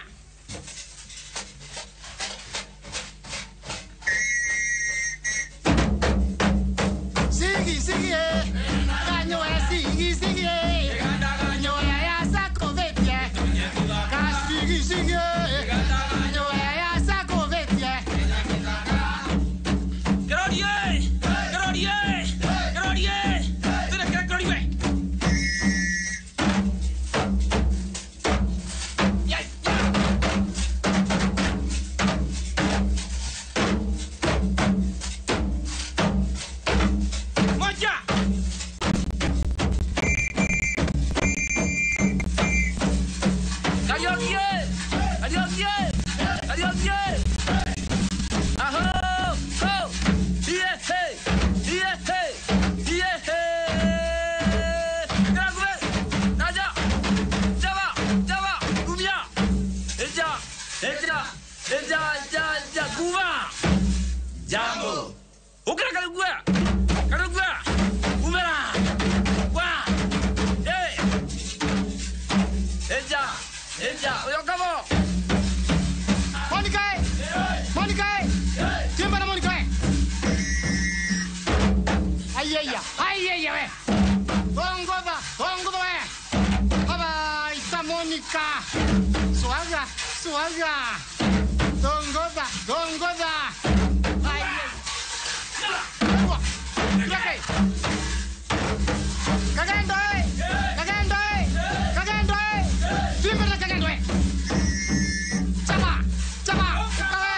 Speaker 10: Sigi, sigi, kanyo sigi, sigi, kanyo ya sakovetie, ka sigi, sigi, kanyo ya sakovetie.
Speaker 25: Glorie! Glorie! Glorie!
Speaker 15: Kariuki, Kariuki. Aho, ho, iye, hey, iye, hey, iye, hey. Karakume, naja, jaba, jaba, kumia. Eja, eja, eja, eja, eja, kuma. Jambo. Ukra Kariuki, Kariuki, umera. Wa, eh. Eja, eja, oyokamo.
Speaker 10: Monica, Monica, Timba na Monica. Ayaya, ayaya we. Ongoza, ongoza we. Baba ita Monica. Suaga, suaga. Ongoza, ongoza. Ayaya. Kagendo, kagendo, kagendo. Timba na kagendo. Chama. Chama, ukawe,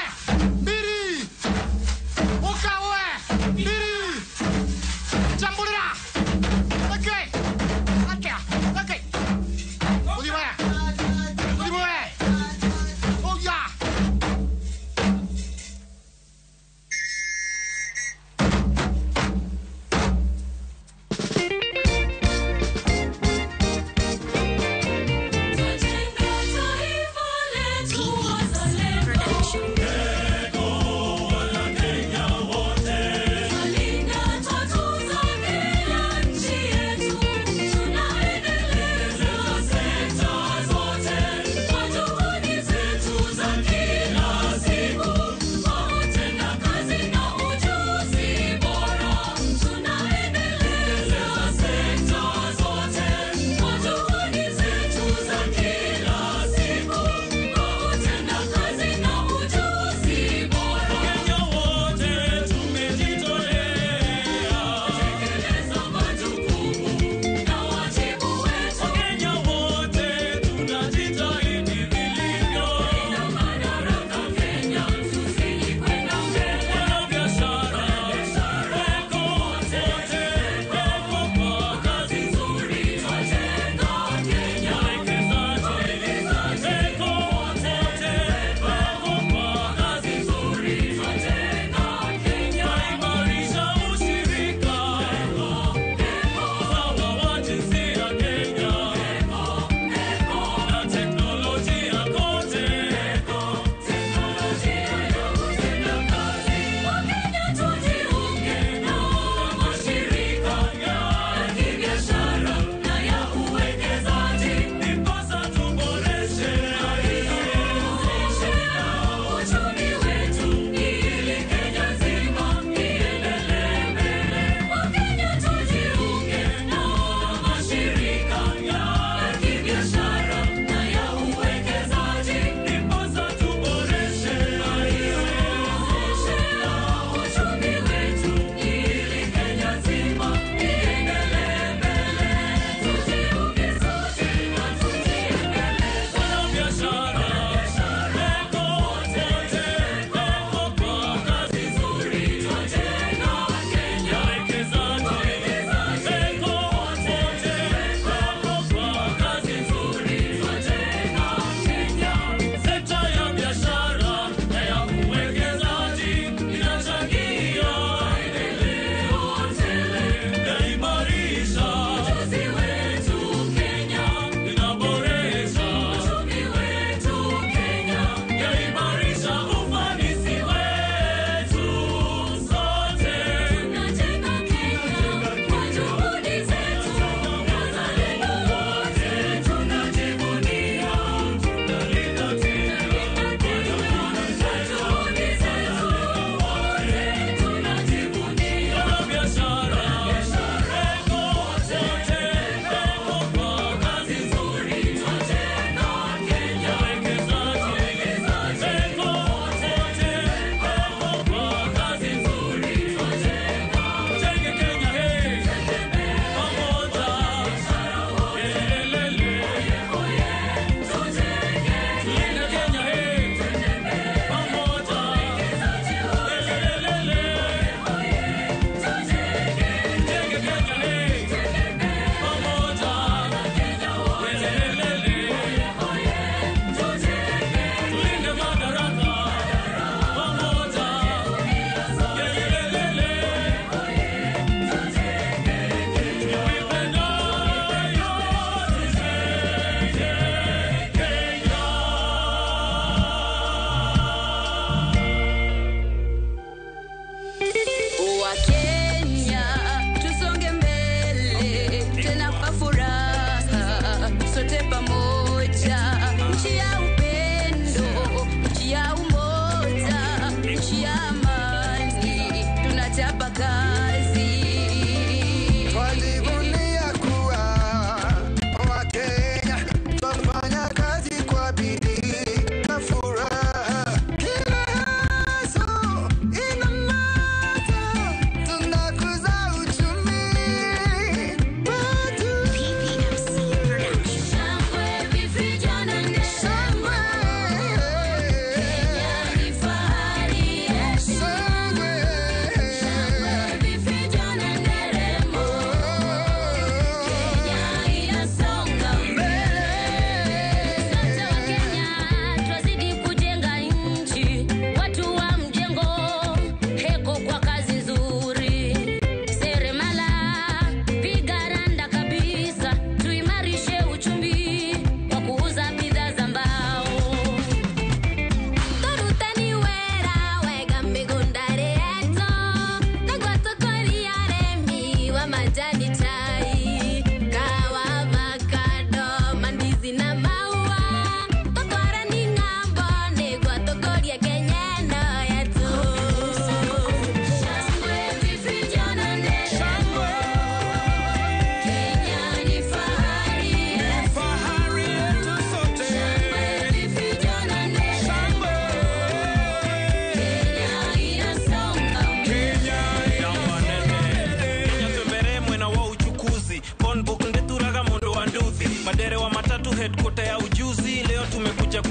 Speaker 10: mbili, ukawe, mbili, chambulira, okay, okay, okay, udiwe, udiwe, oh yeah.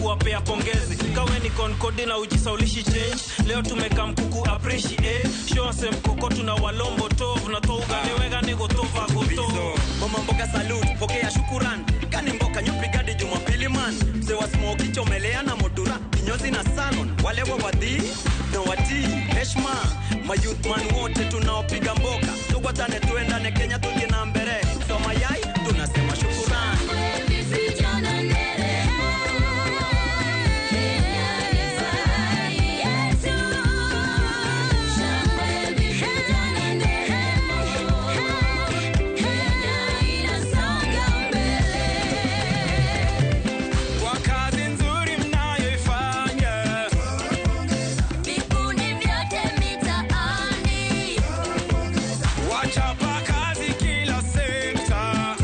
Speaker 3: kuwapea pongezi. Kawe ni konkodi na ujisaulishi change. Leo tumeka mkuku appreciate. Show us mkoko tuna walombo tovu na touga niwega ni gotova goto.
Speaker 19: Mama mboga salute, pokea shukuran. Kani mboka nyupi Jumapili man. Mzee wa smoky chomelea na modura, kinyozi na salon. Wale wa wadhi na watii, heshma. Ma youth man wote tunaopiga mboka. Tukwatane tuendane Kenya tuje na mbere. Soma yai tunasema shukuran.
Speaker 3: Kwa kazi nzuri mnayoifanya.
Speaker 23: Vikundi vyote mitaani.
Speaker 3: Wachapa kazi kila sekta.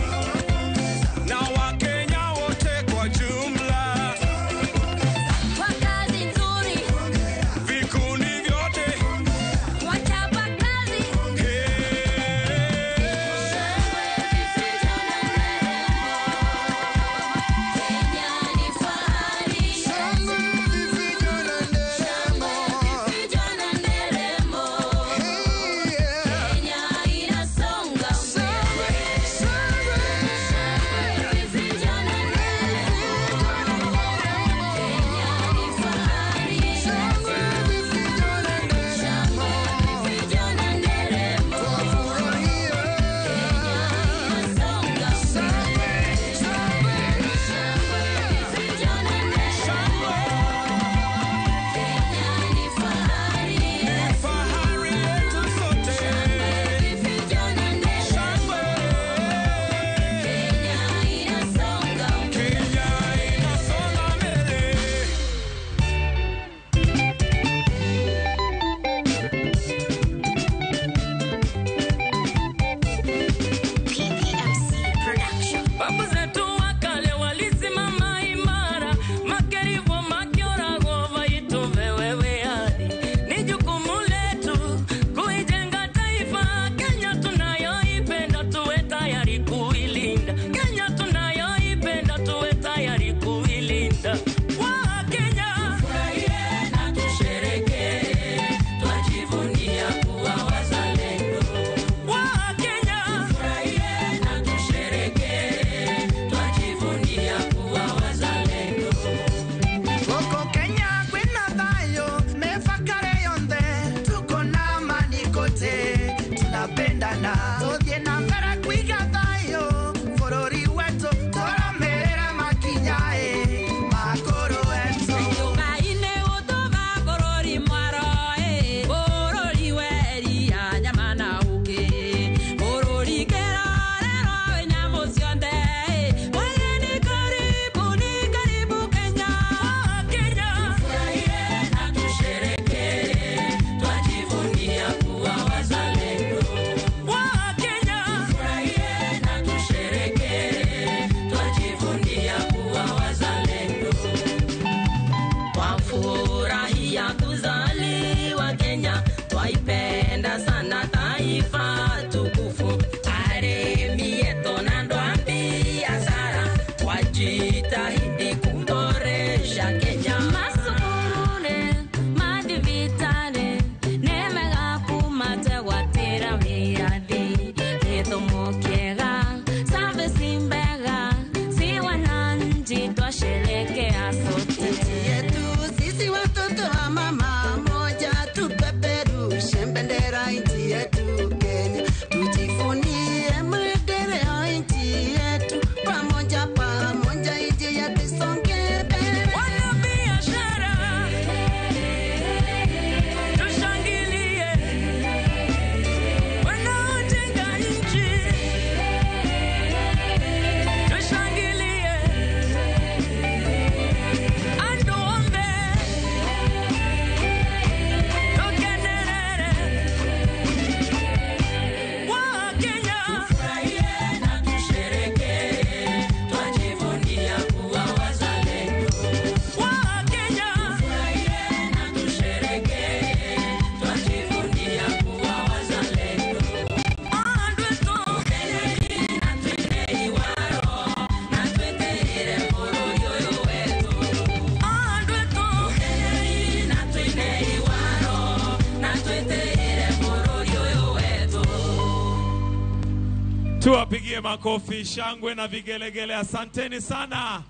Speaker 7: Tuwapigie makofi, shangwe na vigelegele. Asanteni sana,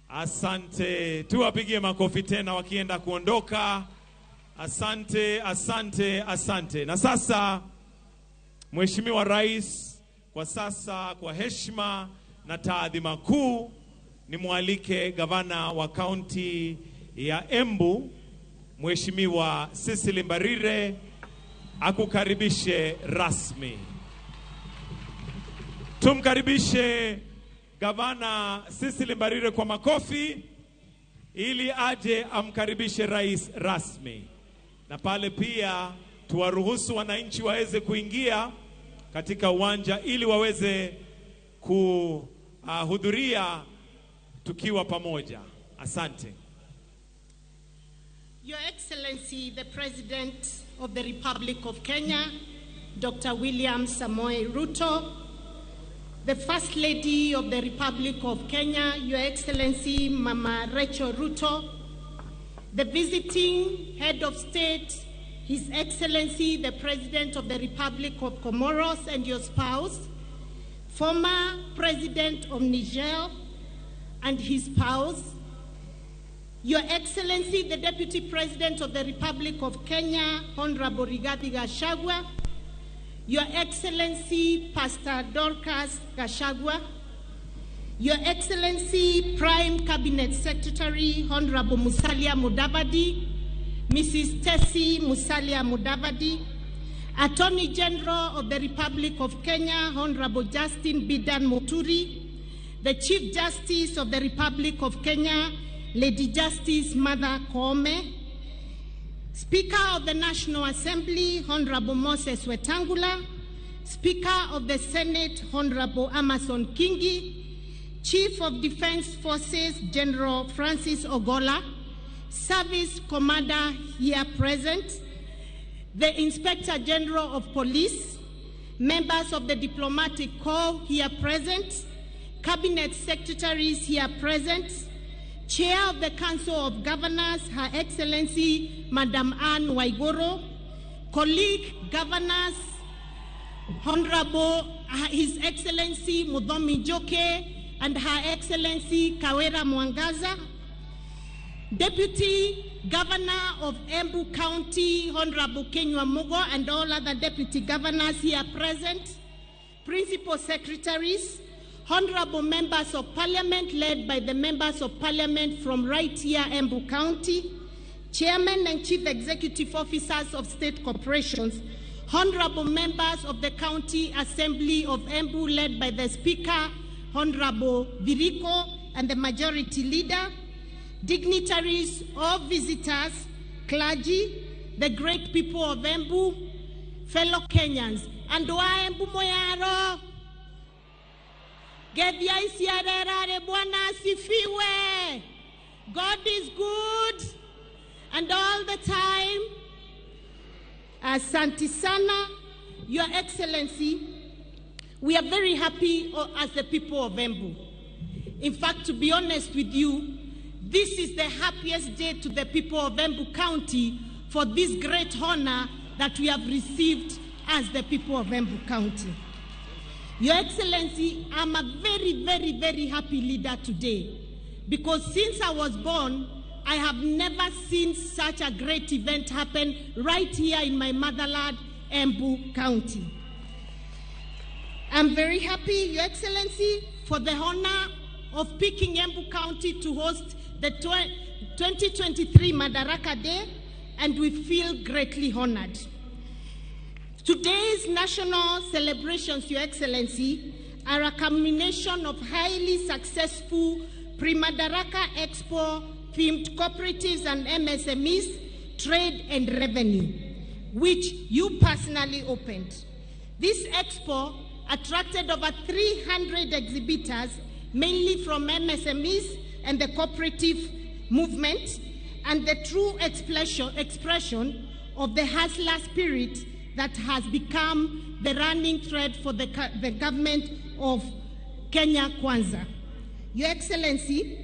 Speaker 7: asante. Tuwapigie makofi tena wakienda kuondoka. Asante, asante, asante. Na sasa, Mheshimiwa Rais, kwa sasa, kwa heshima na taadhima kuu, nimwalike gavana wa kaunti ya Embu, Mheshimiwa Cecily Mbarire, akukaribishe rasmi. Tumkaribishe gavana Cecily Mbarire kwa makofi ili aje amkaribishe rais rasmi. Na pale pia tuwaruhusu wananchi waweze kuingia katika uwanja ili waweze kuhudhuria tukiwa pamoja. Asante.
Speaker 1: Your Excellency, the President of the Republic of Kenya, Dr. William Samoei Ruto, the First Lady of the Republic of Kenya, Your Excellency, Mama Rachel Ruto, the visiting Head of State, His Excellency, the President of the Republic of Comoros and your spouse, former President of Niger and his spouse, Your Excellency, the Deputy President of the Republic of Kenya, Honorable Rigathi Gachagua, Your Excellency, Pastor Dorcas Gachagua, Your Excellency, Prime Cabinet Secretary, Honorable Musalia Mudavadi, Mrs. Tessie Musalia Mudavadi, Attorney General of the Republic of Kenya, Honorable Justin Bidan Muturi, the Chief Justice of the Republic of Kenya, Lady Justice Martha Koome, Speaker of the National Assembly, Honorable Moses Wetangula, Speaker of the Senate, Honorable Amason Kingi, Chief of Defense Forces, General Francis Ogolla, Service Commander here present, the Inspector General of Police, members of the Diplomatic Corps here present, Cabinet Secretaries here present, Chair of the Council of Governors, Her Excellency, Madam Anne Waiguru, colleague governors, Honorable His Excellency Muthomi Njoki and Her Excellency Kawira Mwangaza, Deputy Governor of Embu County, Honorable Kinyua Mugo, and all other deputy governors here present, principal secretaries, honorable members of parliament led by the members of parliament from right here, Embu County, chairman and chief executive officers of state corporations, honorable members of the County Assembly of Embu led by the Speaker, Honorable Viriko, and the majority leader, dignitaries, all visitors, clergy, the great people of Embu, fellow Kenyans, and wa Embu moyaro. Gethia isiarerare, Bwana asifiwe. God is good and all the time. Asante sana, Your Excellency. We are very happy as the people of Embu. In fact, to be honest with you, this is the happiest day to the people of Embu County for this great honor that we have received as the people of Embu County. Your Excellency, I'm a very, very, very happy leader today because since I was born, I have never seen such a great event happen right here in my motherland, Embu County. I'm very happy, Your Excellency, for the honor of picking Embu County to host the 2023 Madaraka Day, and we feel greatly honored. Today's national celebrations, Your Excellency, are a culmination of highly successful pre-Madaraka Expo themed cooperatives and MSMEs, trade and revenue, which you personally opened. This expo attracted over 300 exhibitors, mainly from MSMEs and the cooperative movement, and the true expression of the hustler spirit that has become the running thread for the government of Kenya Kwanza. Your Excellency,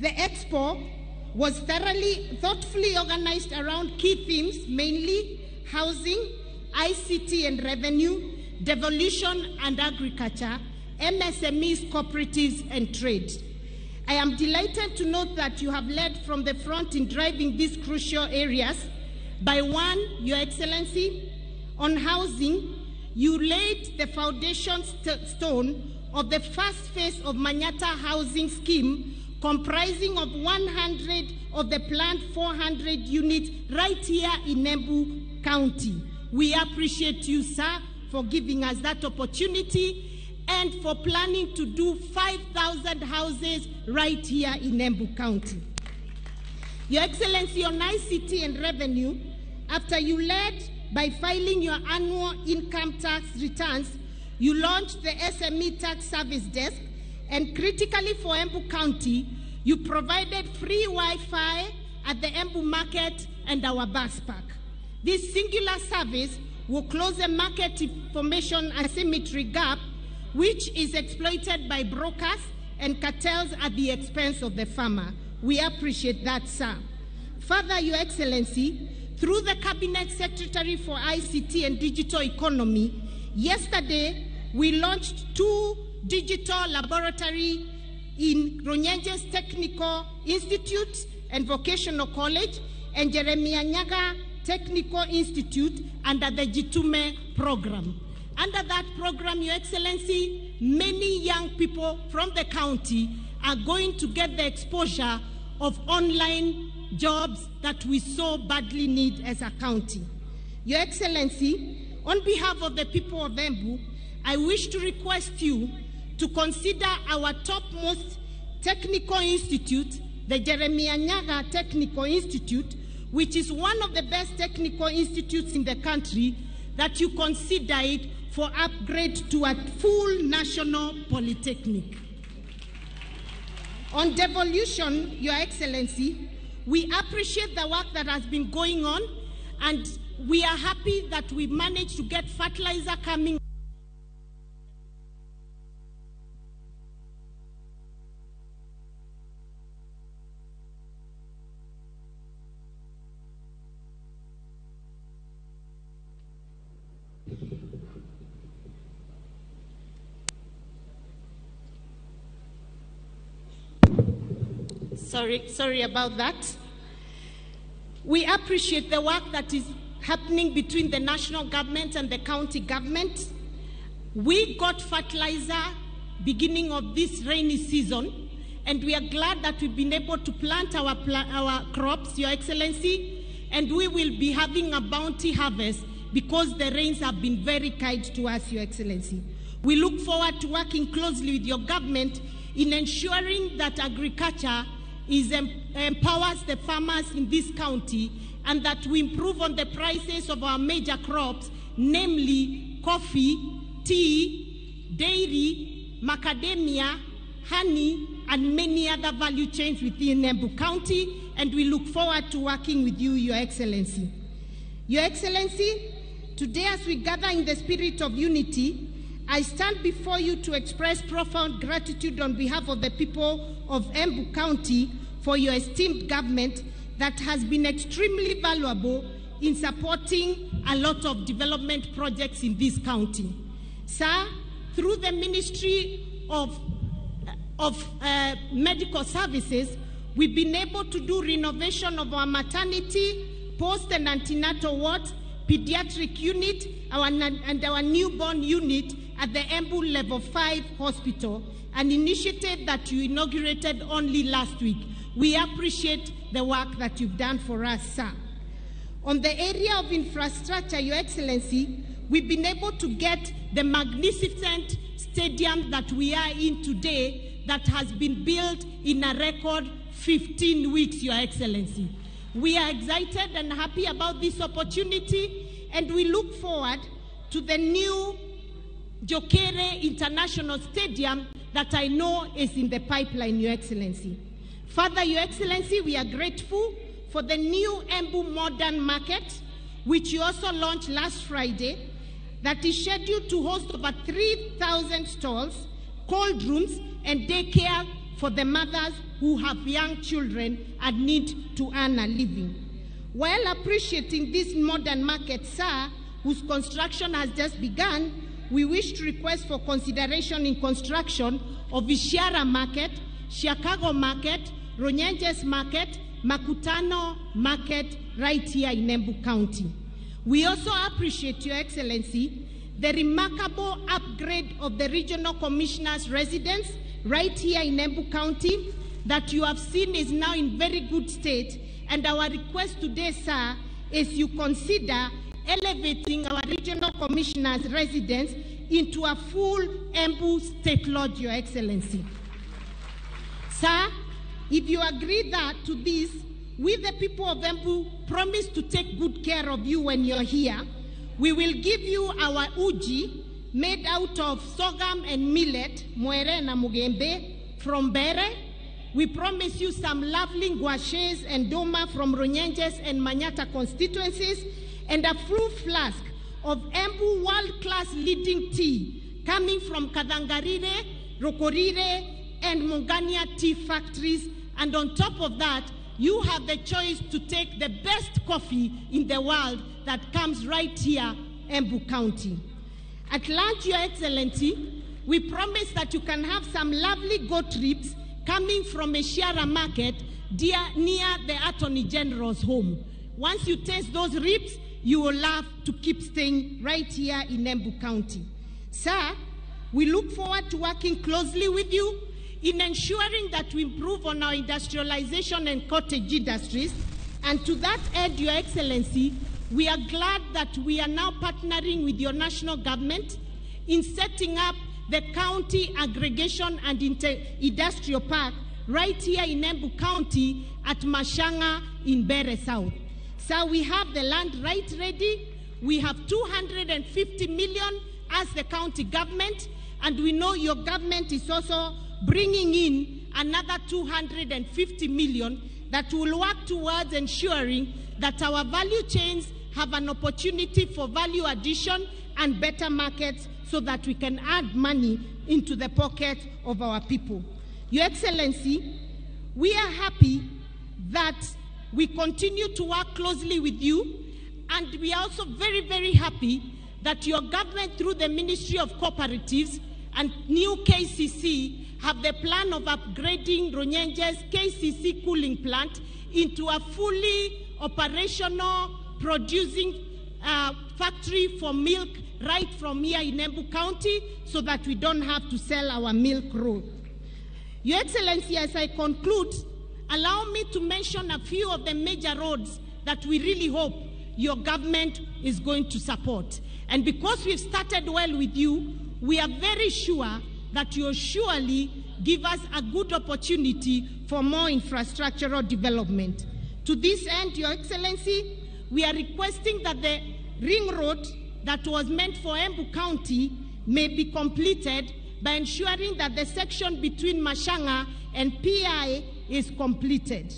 Speaker 1: the expo was thoughtfully organized around key themes, mainly housing, ICT and Revenue, Devolution and Agriculture, MSMEs, Cooperatives and Trade. I am delighted to note that you have led from the front in driving these crucial areas. By one, Your Excellency, on housing, you laid the foundation stone of the first phase of Manyatta housing scheme, comprising of 100 of the planned 400 units right here in Embu County. We appreciate you, sir, for giving us that opportunity and for planning to do 5,000 houses right here in Embu County. Your Excellency, on ICT and Revenue, after you led by filing your annual income tax returns, you launched the SME Tax Service Desk, and critically for Embu County, you provided free Wi-Fi at the Embu Market and our bus park. This singular service will close the market information asymmetry gap, which is exploited by brokers and cartels at the expense of the farmer. We appreciate that, sir. Further, Your Excellency, through the Cabinet Secretary for ICT and Digital Economy, yesterday we launched 2 digital laboratories in Runyenjes Technical Institute and Vocational College and Jeremiah Nyaga Technical Institute under the Jitume program. Under that program, Your Excellency, many young people from the county are going to get the exposure of online jobs that we so badly need as a county. Your Excellency, on behalf of the people of Embu, I wish to request you to consider our topmost technical institute, the Jeremiah Nyaga Technical Institute, which is one of the best technical institutes in the country, that you consider it for upgrade to a full national polytechnic. On devolution, Your Excellency, we appreciate the work that has been going on, and we are happy that we managed to get fertilizer coming. Sorry about that. We appreciate the work that is happening between the national government and the county government. We got fertilizer beginning of this rainy season, and we are glad that we've been able to plant our crops, Your Excellency, and we will be having a bounty harvest because the rains have been very kind to us, Your Excellency. We look forward to working closely with your government in ensuring that agriculture empowers the farmers in this county and that we improve on the prices of our major crops, namely coffee, tea, dairy, macadamia, honey, and many other value chains within Embu County, and we look forward to working with you, Your Excellency. Your Excellency, today as we gather in the spirit of unity, I stand before you to express profound gratitude on behalf of the people of Embu County for your esteemed government that has been extremely valuable in supporting a lot of development projects in this county. Sir, through the Ministry of Medical Services, we've been able to do renovation of our maternity, post and antenatal wards, pediatric unit, and our newborn unit at the Embu Level 5 Hospital, an initiative that you inaugurated only last week. We appreciate the work that you've done for us, sir. On the area of infrastructure, Your Excellency, we've been able to get the magnificent stadium that we are in today that has been built in a record 15 weeks, Your Excellency. We are excited and happy about this opportunity, and we look forward to the new Jokere International Stadium that I know is in the pipeline, Your Excellency. Further, Your Excellency, we are grateful for the new Embu Modern Market, which you also launched last Friday, that is scheduled to host over 3,000 stalls, cold rooms, and daycare for the mothers who have young children and need to earn a living. While appreciating this modern market, sir, whose construction has just begun, we wish to request for consideration in construction of Ishiara Market, Chicago Market, Runyenjes Market, Makutano Market, right here in Embu County. We also appreciate, Your Excellency, the remarkable upgrade of the Regional Commissioner's residence right here in Embu County that you have seen is now in very good state. And our request today, sir, is you consider elevating our Regional Commissioner's residence into a full Embu State Lodge, Your Excellency. Sir, if you agree that to this, we the people of Embu promise to take good care of you when you're here. We will give you our uji made out of sorghum and millet, mwere na mugembe, from Bere. We promise you some lovely guaches and doma from Runyenjes and Manyata constituencies, and a full flask of Embu world-class leading tea coming from Kathangarire, Rokorire, and Mungania tea factories. And on top of that, you have the choice to take the best coffee in the world that comes right here, Embu County. At lunch, Your Excellency, we promise that you can have some lovely goat ribs coming from Ishiara Market near the Attorney General's home. Once you taste those ribs, you will love to keep staying right here in Embu County. Sir, we look forward to working closely with you in ensuring that we improve on our industrialization and cottage industries. And to that end, Your Excellency, we are glad that we are now partnering with your national government in setting up the County Aggregation and Industrial Park right here in Embu County at Mashanga in Bere South. So we have the land right ready. We have 250 million as the county government, and we know your government is also bringing in another 250 million that will work towards ensuring that our value chains have an opportunity for value addition and better markets so that we can add money into the pocket of our people. Your Excellency, we are happy that we continue to work closely with you, and we are also very, very happy that your government, through the Ministry of Cooperatives and new KCC, have the plan of upgrading Runyenjes KCC cooling plant into a fully operational producing factory for milk right from here in Embu County, so that we don't have to sell our milk raw. Your Excellency, as I conclude, allow me to mention a few of the major roads that we really hope your government is going to support. And because we've started well with you, we are very sure that you'll surely give us a good opportunity for more infrastructural development. To this end, Your Excellency, we are requesting that the ring road that was meant for Embu County may be completed by ensuring that the section between Mashanga and PI is completed.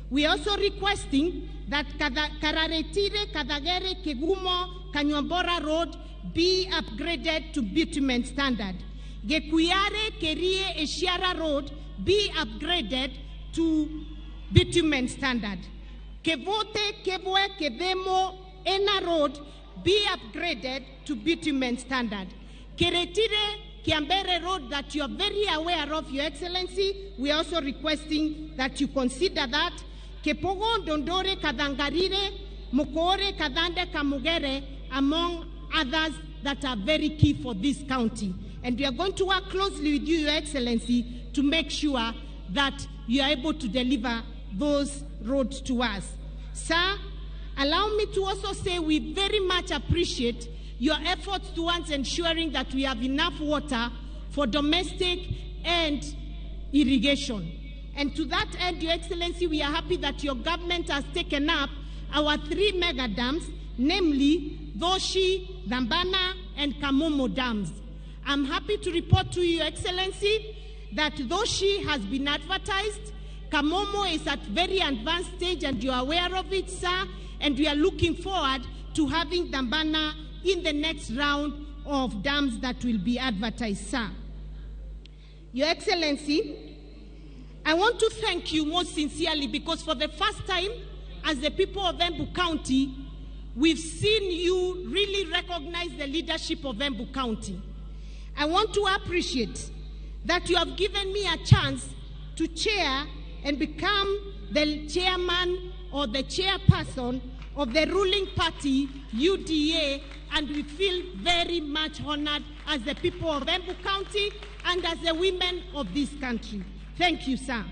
Speaker 1: We are also requesting that Kararetire, Kathagere, Kegumo, Kanyuambora Road be upgraded to bitumen standard. Gekuyare, Kerie, Eshiara Road be upgraded to bitumen standard. Kevote, Kebwe, Kebemo, Ena Road be upgraded to bitumen standard. Keretire, Kiambere Road that you are very aware of, Your Excellency, we are also requesting that you consider that. Kepogo, Dondore, Kathangarire, Mukore, Kathande, Kamugere, among others that are very key for this county. And we are going to work closely with you, Your Excellency, to make sure that you are able to deliver those roads to us. Sir, allow me to also say we very much appreciate your efforts towards ensuring that we have enough water for domestic and irrigation. And to that end, Your Excellency, we are happy that your government has taken up our 3 mega dams, namely Doshi, Dambana, and Kamomo dams. I'm happy to report to you, Your Excellency, that Doshi has been advertised. Kamomo is at very advanced stage, and you are aware of it, sir, and we are looking forward to having Dambana in the next round of dams that will be advertised, sir. Your Excellency, I want to thank you most sincerely because for the first time, as the people of Embu County, We've seen you really recognize the leadership of Embu County. I want to appreciate that you have given me a chance to chair and become the chairman or the chairperson of the ruling party, UDA, and we feel very much honored as the people of Embu County and as the women of this country. Thank you, sir.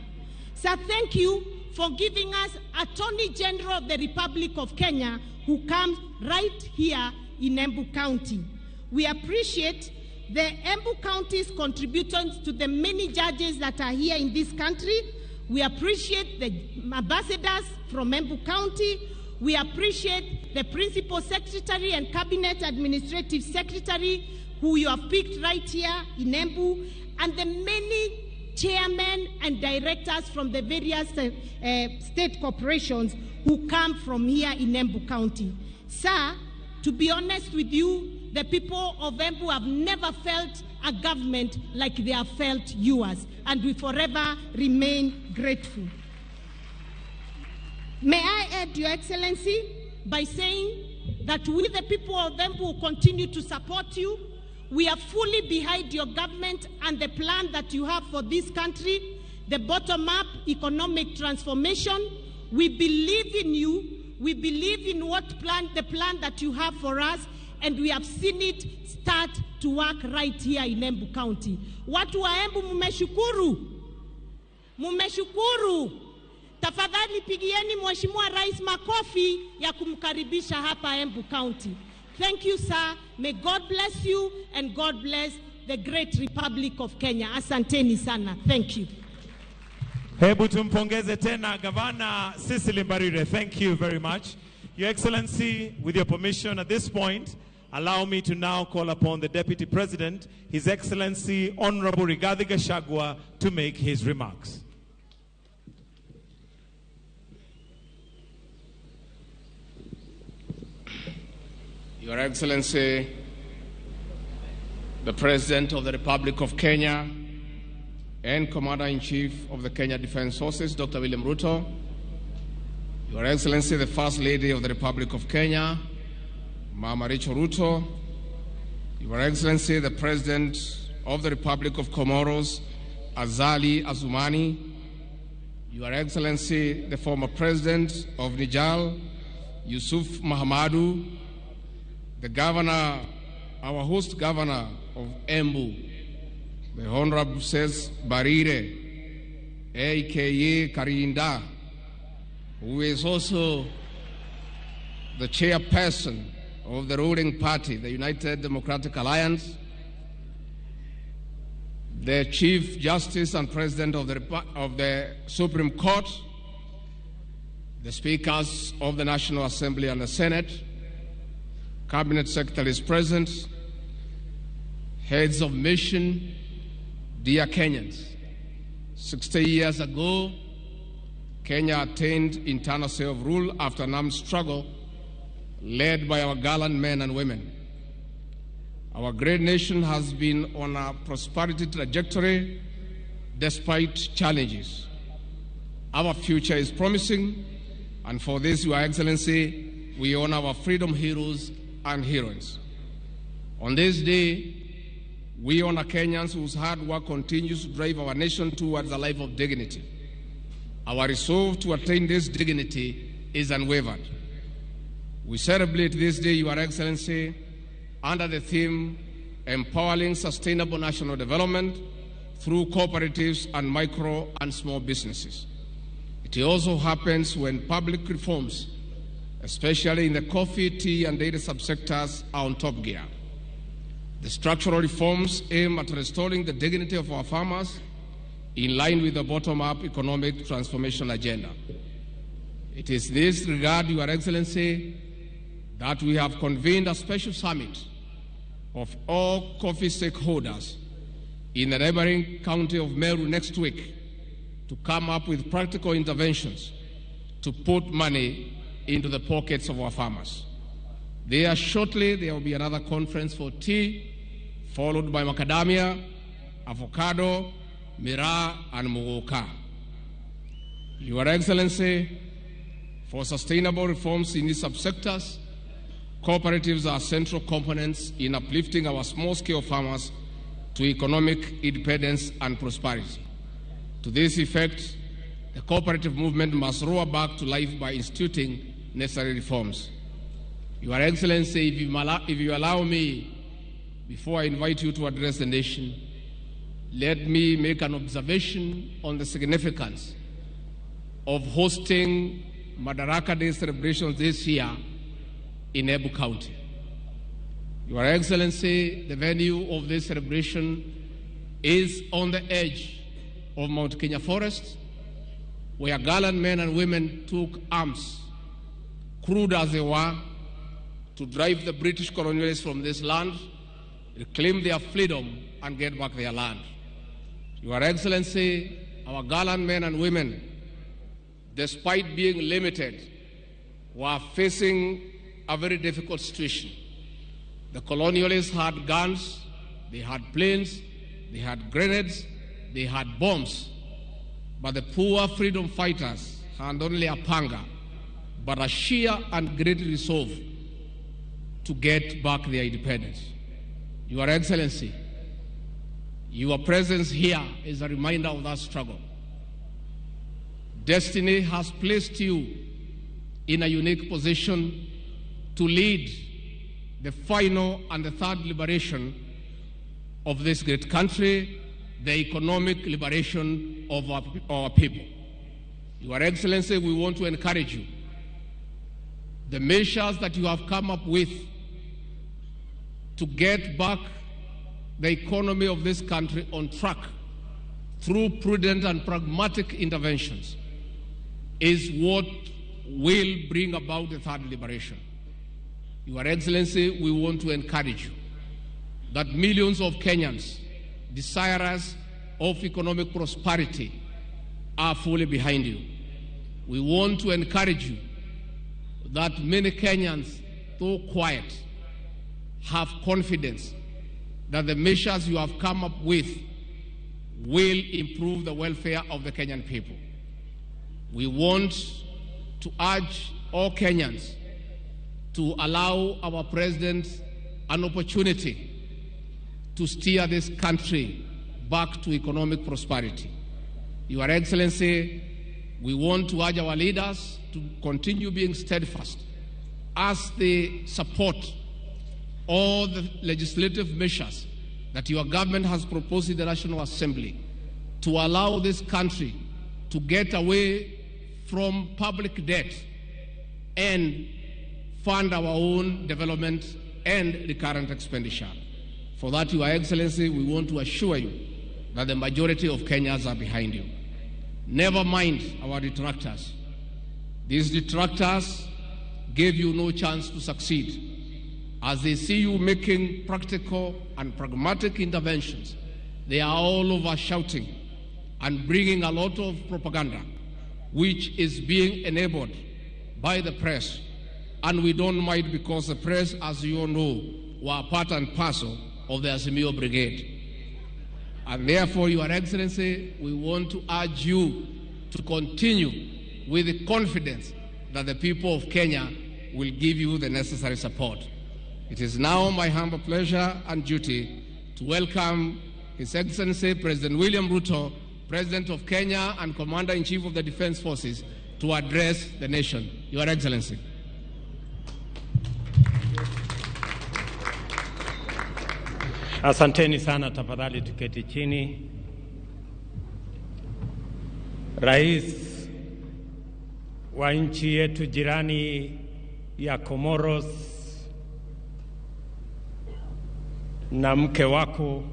Speaker 1: Sir, thank you for giving us Attorney General of the Republic of Kenya, who comes right here in Embu County. We appreciate the Embu County's contributions to the many judges that are here in this country. We appreciate the ambassadors from Embu County. We appreciate the Principal Secretary and Cabinet Administrative Secretary who you have picked right here in Embu, and the many chairmen and directors from the various state corporations who come from here in Embu County. Sir, to be honest with you, the people of Embu have never felt a government like they have felt yours, and we forever remain grateful. May I add, Your Excellency, by saying that we, the people of Embu, will continue to support you. We are fully behind your government and the plan that you have for this country, the bottom-up economic transformation. We believe in you. We believe in the plan that you have for us, and we have seen it start to work right here in Embu County. Watu wa Embu, mumeshukuru. Mumeshukuru. Tafadhali pigieni Mheshimiwa Rais makofi ya kumkaribisha hapa Embu County. Thank you, sir. May God bless you and God bless the great Republic of Kenya. Asanteni sana. Thank you.
Speaker 7: Hebu tumpongeze tena Gavana Cecily Mbarire. Thank you very much. Your Excellency, with your permission at this point, allow me to now call upon the Deputy President, His Excellency Honorable Rigathi Gachagua, to make his remarks.
Speaker 4: Your Excellency, the President of the Republic of Kenya and Commander-in-Chief of the Kenya Defense Forces, Dr. William Ruto, Your Excellency, the First Lady of the Republic of Kenya, Mama Rachel Ruto, Your Excellency, the President of the Republic of Comoros, Azali Assoumani, Your Excellency, the former President of Niger, Yusuf Mahamadou, the governor, our host governor of Embu, the Honorable Seth Mbarire, aka Karinda, who is also the chairperson of the ruling party, the United Democratic Alliance, the Chief Justice and President of the Supreme Court, the Speakers of the National Assembly and the Senate, Cabinet Secretaries present, heads of mission, dear Kenyans. 60 years ago, Kenya attained internal self-rule after an armed struggle led by our gallant men and women. Our great nation has been on a prosperity trajectory despite challenges. Our future is promising, and for this, Your Excellency, we honor our freedom heroes and heroines. On this day, we honor Kenyans whose hard work continues to drive our nation towards a life of dignity. Our resolve to attain this dignity is unwavered. We celebrate this day, Your Excellency, under the theme, Empowering Sustainable National Development through Cooperatives and Micro and Small Businesses. It also happens when public reforms, especially in the coffee, tea, and dairy subsectors, are on top gear. The structural reforms aim at restoring the dignity of our farmers in line with the bottom-up economic transformation agenda. It is in this regard, Your Excellency, that we have convened a special summit of all coffee stakeholders in the neighboring county of Meru next week to come up with practical interventions to put money into the pockets of our farmers. There shortly, there will be another conference for tea, followed by macadamia, avocado, miraa, and muguka. Your Excellency, for sustainable reforms in these subsectors, Cooperatives are central components in uplifting our small-scale farmers to economic independence and prosperity. To this effect, the cooperative movement must roar back to life by instituting necessary reforms. Your Excellency, if you allow me, before I invite you to address the nation, let me make an observation on the significance of hosting Madaraka Day celebrations this year in Embu County. Your Excellency, the venue of this celebration is on the edge of Mount Kenya Forest, where gallant men and women took arms, crude as they were, to drive the British colonialists from this land, reclaim their freedom, and get back their land. Your Excellency, our gallant men and women, despite being limited, were facing a very difficult situation. The colonialists had guns, they had planes, they had grenades, they had bombs, but the poor freedom fighters had only a panga, but a sheer and great resolve to get back their independence. Your Excellency, your presence here is a reminder of that struggle. Destiny has placed you in a unique position to lead the final and the third liberation of this great country, the economic liberation of our people. Your Excellency, we want to encourage you. The measures that you have come up with to get back the economy of this country on track through prudent and pragmatic interventions is what will bring about the third liberation. Your Excellency, we want to encourage you that millions of Kenyans desirous of economic prosperity are fully behind you. We want to encourage you that many Kenyans, though quiet, have confidence that the measures you have come up with will improve the welfare of the Kenyan people. We want to urge all Kenyans to allow our president an opportunity to steer this country back to economic prosperity. Your Excellency, we want to urge our leaders to continue being steadfast as they support all the legislative measures that your government has proposed in the National Assembly to allow this country to get away from public debt and fund our own development and recurrent expenditure. For that, Your Excellency, we want to assure you that the majority of Kenyans are behind you. Never mind our detractors. These detractors gave you no chance to succeed. As they see you making practical and pragmatic interventions, they are all over shouting and bringing a lot of propaganda, which is being enabled by the press. And we don't mind, because the press, as you all know, were part and parcel of the Azimio Brigade. And therefore, Your Excellency, we want to urge you to continue with the confidence that the people of Kenya will give you the necessary support. It is now my humble pleasure and duty to welcome His Excellency President William Ruto, President of Kenya and Commander-in-Chief of the Defense Forces, to address the nation. Your Excellency.
Speaker 11: Asanteni sana, tafadhali tuketi chini. Rais wa nchi yetu jirani ya Comoros na mke wako,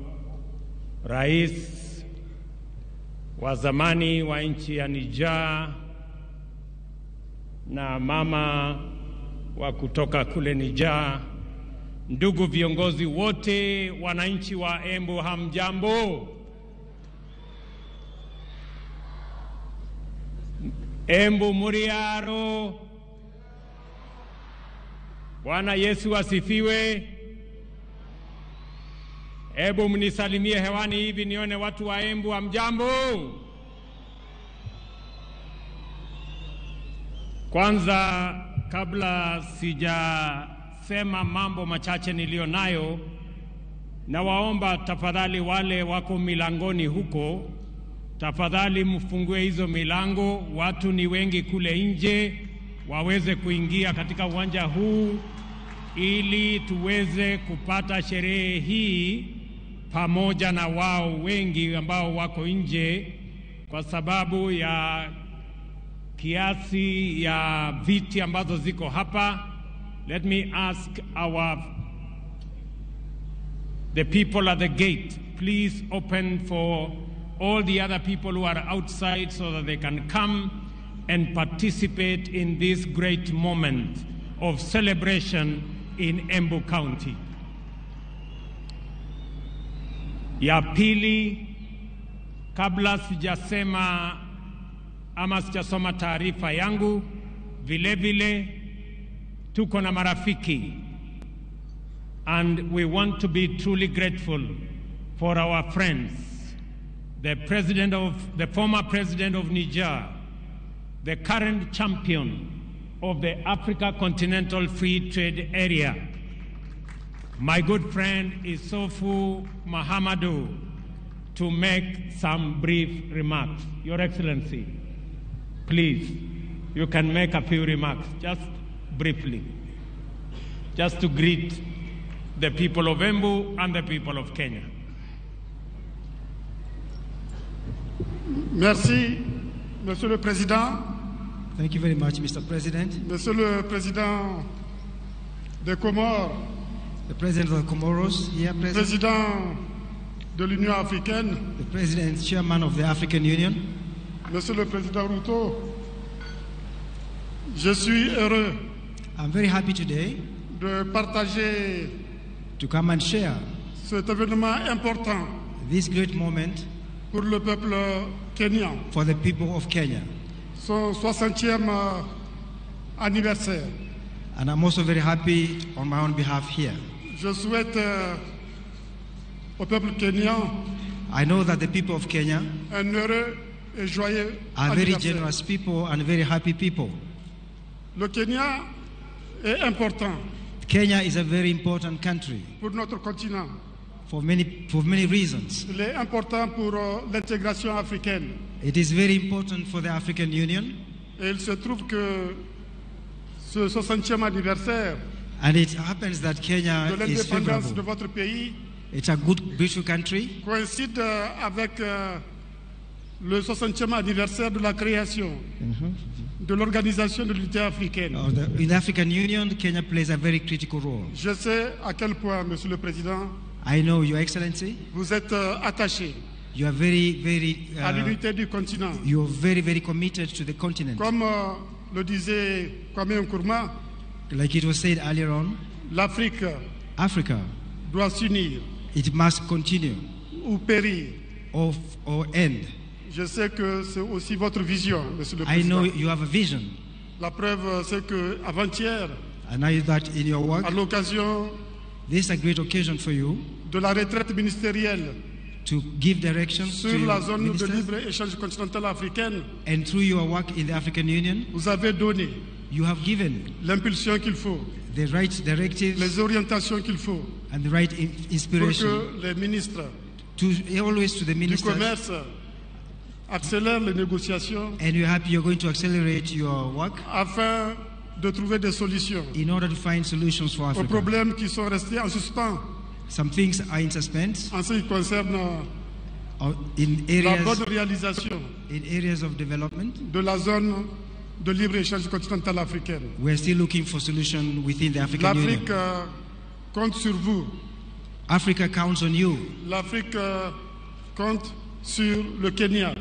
Speaker 11: rais wa zamani wa nchi ya Niger na mama wa kutoka kule Niger, ndugu viongozi wote, wananchi wa Embu, hamjambo? Embu muriaro. Bwana Yesu asifiwe. Hebu mnisalimie hewani hivi nione watu wa Embu, hamjambo? Kwanza kabla sijasema sijasema mambo machache niliyo nayo, nawaomba tafadhali wale wako milangoni huko, tafadhali mfungue hizo milango. Watu ni wengi kule nje, waweze kuingia katika uwanja huu ili tuweze kupata sherehe hii pamoja na wao wengi ambao wako nje, kwa sababu ya kiasi ya viti ambazo ziko hapa. Let me ask the people at the gate, please open for all the other people who are outside so that they can come and participate in this great moment of celebration in Embu County. Ya pili, kabla sijasema ama sijasoma taarifa yangu, vile vile tuko na marafiki, and we want to be truly grateful for our friends, the former president of Niger, the current champion of the Africa Continental Free Trade Area, my good friend Issoufou Mahamadou, to make some brief remarks. Your Excellency, please, you can make a few remarks, just briefly, just to greet the people of Embu and the people of Kenya.
Speaker 5: Merci, Monsieur le Président.
Speaker 6: Thank you very much, Mr. President.
Speaker 5: Monsieur le Président des Comores,
Speaker 6: The President of the Comoros here present.
Speaker 5: Président de l'Union africaine,
Speaker 6: The President, Chairman of the African Union.
Speaker 5: Monsieur le Président Ruto, je suis heureux
Speaker 6: I'm very happy today
Speaker 5: de partager
Speaker 6: to come and share
Speaker 5: cet événement important
Speaker 6: this great moment
Speaker 5: pour le peuple kenyan,
Speaker 6: for the people of Kenya.
Speaker 5: Son 60e anniversaire.
Speaker 6: And I'm also very happy on my own behalf here.
Speaker 5: Je souhaite au peuple kenyan
Speaker 6: I know that the people of Kenya
Speaker 5: un heureux et joyeux
Speaker 6: are very
Speaker 5: anniversaire.
Speaker 6: Generous people and very happy people.
Speaker 5: Le Kenya est important
Speaker 6: Kenya is a very important country
Speaker 5: pour notre continent.
Speaker 6: for many reasons.
Speaker 5: Il est important pour l'intégration africaine.
Speaker 6: It is very important for the African Union,
Speaker 5: Et il se trouve que ce 60e anniversaire
Speaker 6: and it happens that Kenya
Speaker 5: de
Speaker 6: is
Speaker 5: l'indépendance de
Speaker 6: favorable.
Speaker 5: Votre pays
Speaker 6: It's a good, beautiful country,
Speaker 5: coïncide avec le 60e anniversaire de la création de l'Organisation de l'Unité africaine.
Speaker 6: In the African Union, Kenya plays a very critical role.
Speaker 5: Je sais à quel point, Monsieur le Président,
Speaker 6: I know, Your Excellency,
Speaker 5: vous êtes attaché
Speaker 6: you are very, very,
Speaker 5: à l'unité du continent.
Speaker 6: You are very, very committed to the continent.
Speaker 5: Comme le disait Kwame Nkrumah,
Speaker 6: Like it was said earlier on,
Speaker 5: l'Afrique
Speaker 6: Africa,
Speaker 5: doit s'unir
Speaker 6: it must continue
Speaker 5: ou périr.
Speaker 6: or end.
Speaker 5: Je sais que c'est aussi votre vision, Monsieur le
Speaker 6: I
Speaker 5: Président.
Speaker 6: know you have a vision.
Speaker 5: La preuve, c'est que avant-hier,
Speaker 6: And I know that in your work,
Speaker 5: à l'occasion
Speaker 6: this is a great occasion for you
Speaker 5: de la retraite ministérielle
Speaker 6: to give directions to
Speaker 5: sur la
Speaker 6: your
Speaker 5: zone de
Speaker 6: ministers,
Speaker 5: libre-échange continentale africaine,
Speaker 6: and through your work in the African Union,
Speaker 5: vous avez donné
Speaker 6: you have given
Speaker 5: l'impulsion qu'il faut,
Speaker 6: the right directives
Speaker 5: les orientations qu'il faut
Speaker 6: and the right
Speaker 5: pour
Speaker 6: inspiration
Speaker 5: que les ministres
Speaker 6: to always to the
Speaker 5: du
Speaker 6: ministers.
Speaker 5: Commerce accélèrent les négociations
Speaker 6: And we're happy you're going to accelerate your work
Speaker 5: afin de trouver des solutions
Speaker 6: in order to find solutions for
Speaker 5: aux
Speaker 6: Africa.
Speaker 5: Problèmes qui sont restés en suspens
Speaker 6: Some things are in suspense
Speaker 5: en ce qui concerne
Speaker 6: in
Speaker 5: la
Speaker 6: areas
Speaker 5: bonne réalisation
Speaker 6: in areas of development.
Speaker 5: De la zone de libre-échange continentale africaine.
Speaker 6: We're still looking for solution within the African Union.
Speaker 5: L'Afrique compte sur vous.
Speaker 6: Africa counts on you.
Speaker 5: L'Afrique compte sur le Kenya.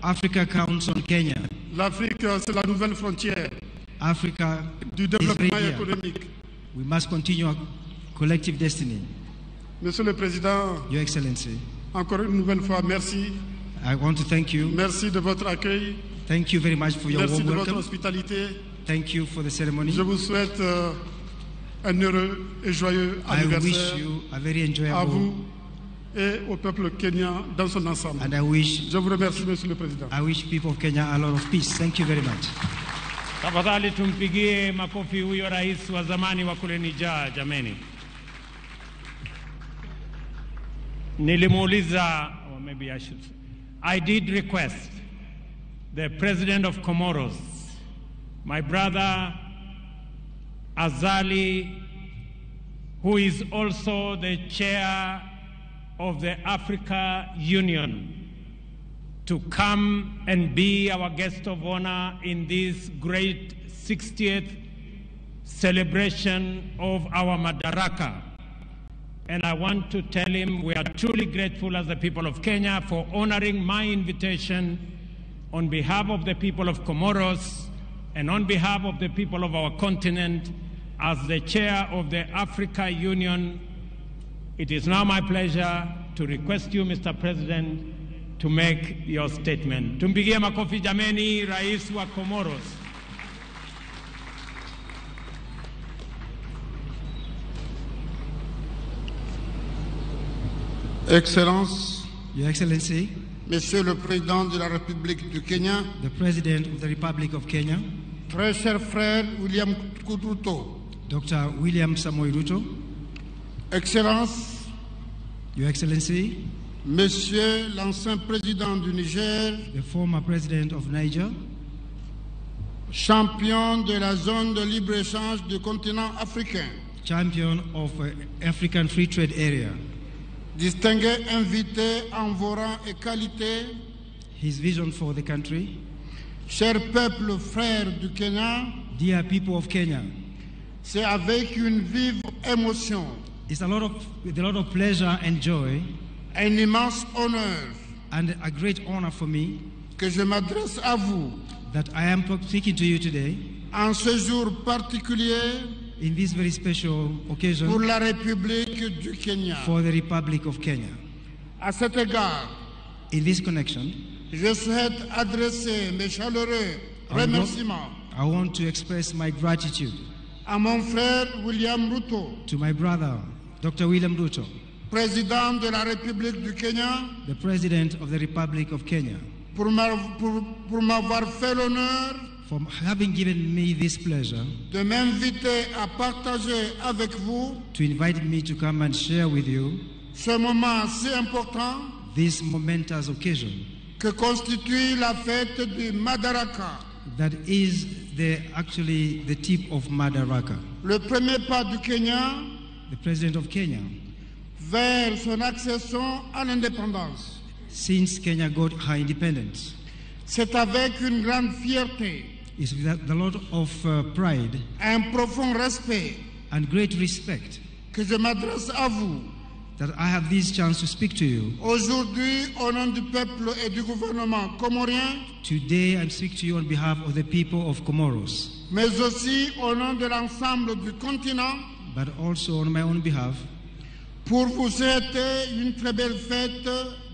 Speaker 6: Africa counts on Kenya.
Speaker 5: L'Afrique, c'est la nouvelle frontière
Speaker 6: Africa
Speaker 5: du
Speaker 6: is
Speaker 5: développement
Speaker 6: ready.
Speaker 5: Économique.
Speaker 6: We must continue our collective destiny.
Speaker 5: Monsieur le Président,
Speaker 6: Your Excellency,
Speaker 5: encore une nouvelle fois, merci.
Speaker 6: I want to thank you.
Speaker 5: Merci de votre accueil.
Speaker 6: Thank you very much for your
Speaker 5: Merci
Speaker 6: warm
Speaker 5: de votre
Speaker 6: welcome.
Speaker 5: Hospitalité.
Speaker 6: Thank you for the ceremony.
Speaker 5: Je vous souhaite un heureux et joyeux
Speaker 6: I wish
Speaker 5: anniversaire
Speaker 6: you a very
Speaker 5: à
Speaker 6: enjoyable
Speaker 5: vous et au peuple kenyan dans son ensemble.
Speaker 6: And I wish
Speaker 5: Je vous remercie, Monsieur le Président.
Speaker 6: I wish people of Kenya a lot of peace. Thank you very much.
Speaker 11: Tafadhali tumpigie makofi huyo rais wa zamani wa kule Niger, jameni. Nilimuuliza, or maybe I should, I did request the president of Comoros, my brother Azali, who is also the chair of the Africa Union, to come and be our guest of honor in this great 60th celebration of our Madaraka. And I want to tell him we are truly grateful as the people of Kenya for honoring my invitation on behalf of the people of Comoros and on behalf of the people of our continent. As the chair of the Africa Union, it is now my pleasure to request you, Mr. President, to make your statement. Tumpigie makofi jameni, Rais wa Comoros.
Speaker 17: Excellence,
Speaker 6: Your Excellency,
Speaker 17: Monsieur le Président de la République du Kenya,
Speaker 6: the President of the Republic of Kenya,
Speaker 17: très cher frère William Ruto,
Speaker 6: Dr. William Samoei Ruto,
Speaker 17: Excellence,
Speaker 6: Your Excellency,
Speaker 17: Monsieur l'ancien président du Niger,
Speaker 6: the former President of Niger,
Speaker 17: champion de la zone de libre-échange du continent africain,
Speaker 6: champion of African Free Trade Area,
Speaker 17: distingué invité en vos rangs et qualités,
Speaker 6: his vision for the country,
Speaker 17: cher peuple frère du Kenya,
Speaker 6: dear people of Kenya,
Speaker 17: c'est avec une vive émotion,
Speaker 6: it's a lot of, with a lot of pleasure and joy,
Speaker 17: un immense honneur
Speaker 6: and a great honor for me
Speaker 17: que je m'adresse à vous
Speaker 6: that I am speaking to you today
Speaker 17: en ce jour particulier
Speaker 6: in this very special occasion
Speaker 17: pour la République du Kenya.
Speaker 6: for the Republic of Kenya.
Speaker 17: À cet égard,
Speaker 6: In this connection,
Speaker 17: je souhaite adresser mes chaleureux remerciements
Speaker 6: I want to express my gratitude
Speaker 17: à mon frère William Ruto,
Speaker 6: to my brother, Dr. William Ruto,
Speaker 17: président de la République du Kenya,
Speaker 6: the President of the Republic of Kenya,
Speaker 17: pour m'avoir fait l'honneur
Speaker 6: for having given me this pleasure
Speaker 17: de m'inviter à partager avec vous
Speaker 6: to invite me to come and share with you
Speaker 17: ce moment si important
Speaker 6: this momentous occasion
Speaker 17: que constitue la fête du Madaraka,
Speaker 6: that is actually the tip of Madaraka,
Speaker 17: le premier pas du Kenya
Speaker 6: the President of Kenya,
Speaker 17: vers son accession à l'indépendance.
Speaker 6: Since Kenya got her independence.
Speaker 17: C'est avec une grande fierté,
Speaker 6: It's with a lot of pride,
Speaker 17: un profond respect,
Speaker 6: and great respect
Speaker 17: que je m'adresse à vous
Speaker 6: that I have this chance to speak to you.
Speaker 17: Aujourd'hui, au nom du peuple et du gouvernement comorien,
Speaker 6: Today I speak to you on behalf of the people of Comoros,
Speaker 17: mais aussi au nom de l'ensemble du continent,
Speaker 6: but also on my own behalf,
Speaker 17: pour vous souhaiter une très belle fête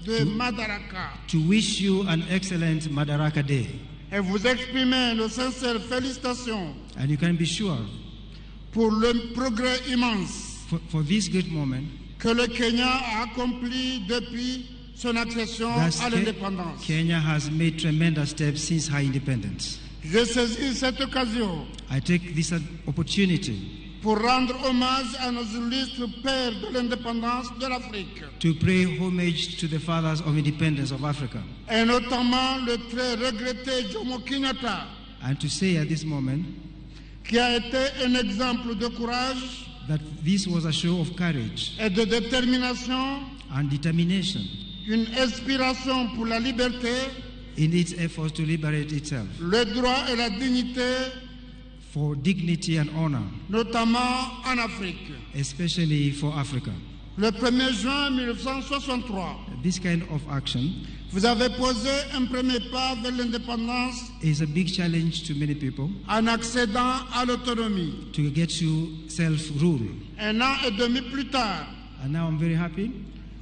Speaker 17: de Madaraka
Speaker 6: to wish you an excellent Madaraka Day.
Speaker 17: et vous exprimer nos sincères félicitations
Speaker 6: And you can be sure
Speaker 17: pour le progrès immense
Speaker 6: for this great moment
Speaker 17: que le Kenya a accompli depuis son accession à l'indépendance.
Speaker 6: Kenya has made tremendous steps since her independence.
Speaker 17: Je saisis cette occasion
Speaker 6: I take this opportunity
Speaker 17: pour rendre hommage à nos illustres pères de l'indépendance de l'Afrique,
Speaker 6: to pay homage to the fathers of independence of Africa,
Speaker 17: et notamment le très regretté Jomo Kenyatta,
Speaker 6: and to say at this moment
Speaker 17: qui a été un exemple de courage
Speaker 6: that this was a show of courage
Speaker 17: et de détermination
Speaker 6: and determination
Speaker 17: une inspiration pour la liberté,
Speaker 6: in its efforts to liberate itself,
Speaker 17: le droit et la dignité,
Speaker 6: for dignity and honor,
Speaker 17: notamment en Afrique.
Speaker 6: especially for Africa.
Speaker 17: Le 1er juin 1963,
Speaker 6: This kind of action
Speaker 17: vous avez posé un premier pas vers l'indépendance
Speaker 6: is a big challenge to many people
Speaker 17: en accédant à l'autonomie.
Speaker 6: to get to self-rule.
Speaker 17: Un an et demi plus tard,
Speaker 6: And now I'm very happy.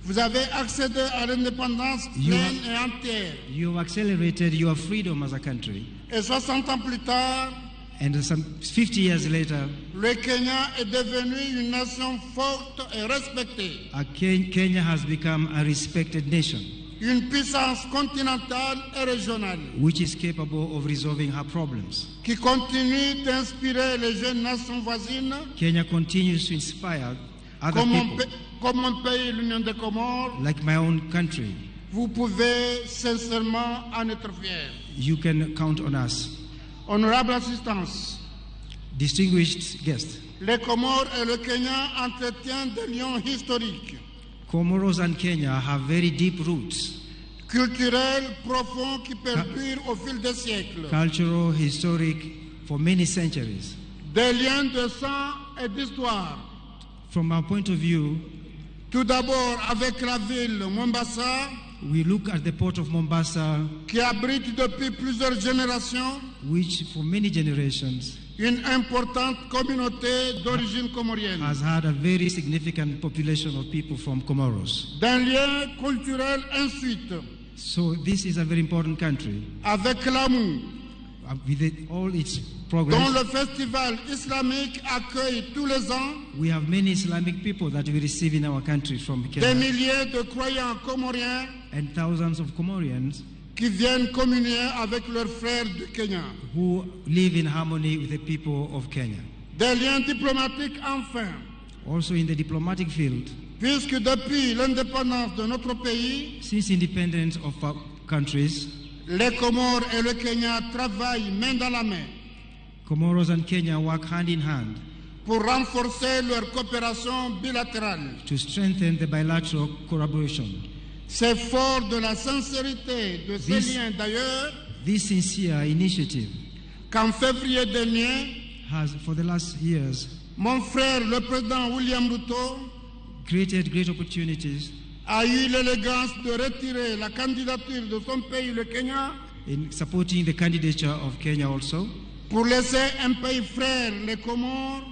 Speaker 17: vous avez accédé à l'indépendance pleine et entière.
Speaker 6: You have accelerated your freedom as a country.
Speaker 17: Et 60 ans plus tard,
Speaker 6: And some 50 years later,
Speaker 17: le Kenya est devenu une nation forte et respectée.
Speaker 6: Kenya has become a respected nation.
Speaker 17: une puissance continentale et régionale,
Speaker 6: which is capable of resolving her problems.
Speaker 17: Qui continue d'inspirer les jeunes nations voisines,
Speaker 6: Kenya continues to inspire other
Speaker 17: comme
Speaker 6: people,
Speaker 17: comme mon pays, l'Union des Comores.
Speaker 6: Like my own country.
Speaker 17: Vous pouvez sincèrement en être fiers.
Speaker 6: You can count on us.
Speaker 17: Honorable assistance,
Speaker 6: Distinguished guests,
Speaker 17: les Comores et le Kenya entretiennent des liens historiques,
Speaker 6: Comoros and Kenya have very deep roots,
Speaker 17: culturels profonds qui perdurent au fil des siècles,
Speaker 6: cultural, historic, for many centuries.
Speaker 17: Des liens de sang et d'histoire.
Speaker 6: From our point of view,
Speaker 17: Tout d'abord avec la ville Mombasa,
Speaker 6: we look at the port of Mombasa,
Speaker 17: qui abrite depuis plusieurs générations
Speaker 6: which for many generations
Speaker 17: une importante communauté d'origine comorienne,
Speaker 6: has had a very significant population of people from Comoros.
Speaker 17: D'un lien culturel ensuite
Speaker 6: So this is a very important country
Speaker 17: avec Lamu,
Speaker 6: with all its progress.
Speaker 17: Dont le festival islamique accueille tous les ans
Speaker 6: We have many Islamic people that we receive in our country from
Speaker 17: des
Speaker 6: Kenya,
Speaker 17: milliers de croyants comoriens
Speaker 6: and thousands of Comorians
Speaker 17: qui viennent communier avec leurs frères du Kenya.
Speaker 6: Who live in harmony with the people of Kenya.
Speaker 17: Des liens diplomatiques enfin,
Speaker 6: Also in the diplomatic field,
Speaker 17: puisque depuis l'indépendance de notre pays,
Speaker 6: since independence of our countries,
Speaker 17: les Comores et le Kenya travaillent main dans la main
Speaker 6: Comoros and Kenya work hand in hand
Speaker 17: pour renforcer leur coopération bilatérale.
Speaker 6: To strengthen the bilateral collaboration.
Speaker 17: C'est fort de la sincérité de ces liens d'ailleurs
Speaker 6: This sincere initiative
Speaker 17: qu'en février dernier,
Speaker 6: has, for the last years,
Speaker 17: mon frère, le président William Ruto,
Speaker 6: created great opportunities
Speaker 17: a eu l'élégance de retirer la candidature de son pays, le Kenya,
Speaker 6: in supporting the candidature of Kenya also,
Speaker 17: pour laisser un pays frère, les Comores,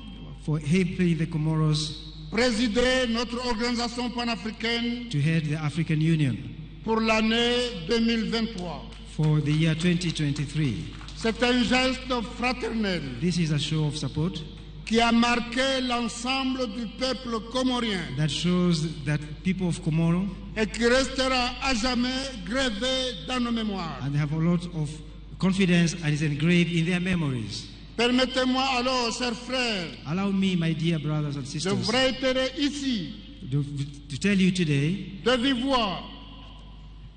Speaker 6: for helping the Comoros
Speaker 17: présider notre organisation panafricaine
Speaker 6: to head the African Union
Speaker 17: pour l'année 2023.
Speaker 6: For the year 2023.
Speaker 17: C'est un geste fraternel
Speaker 6: This is a show of support
Speaker 17: qui a marqué l'ensemble du peuple comorien
Speaker 6: that shows that people of Comoro
Speaker 17: et qui restera à jamais gravé dans nos mémoires.
Speaker 6: And they have a lot of confidence and is engraved in their memories.
Speaker 17: Permettez-moi alors, chers frères,
Speaker 6: Allow me, my dear brothers and
Speaker 17: de
Speaker 6: sisters,
Speaker 17: vous réitérer ici,
Speaker 6: to tell you today,
Speaker 17: de vive voix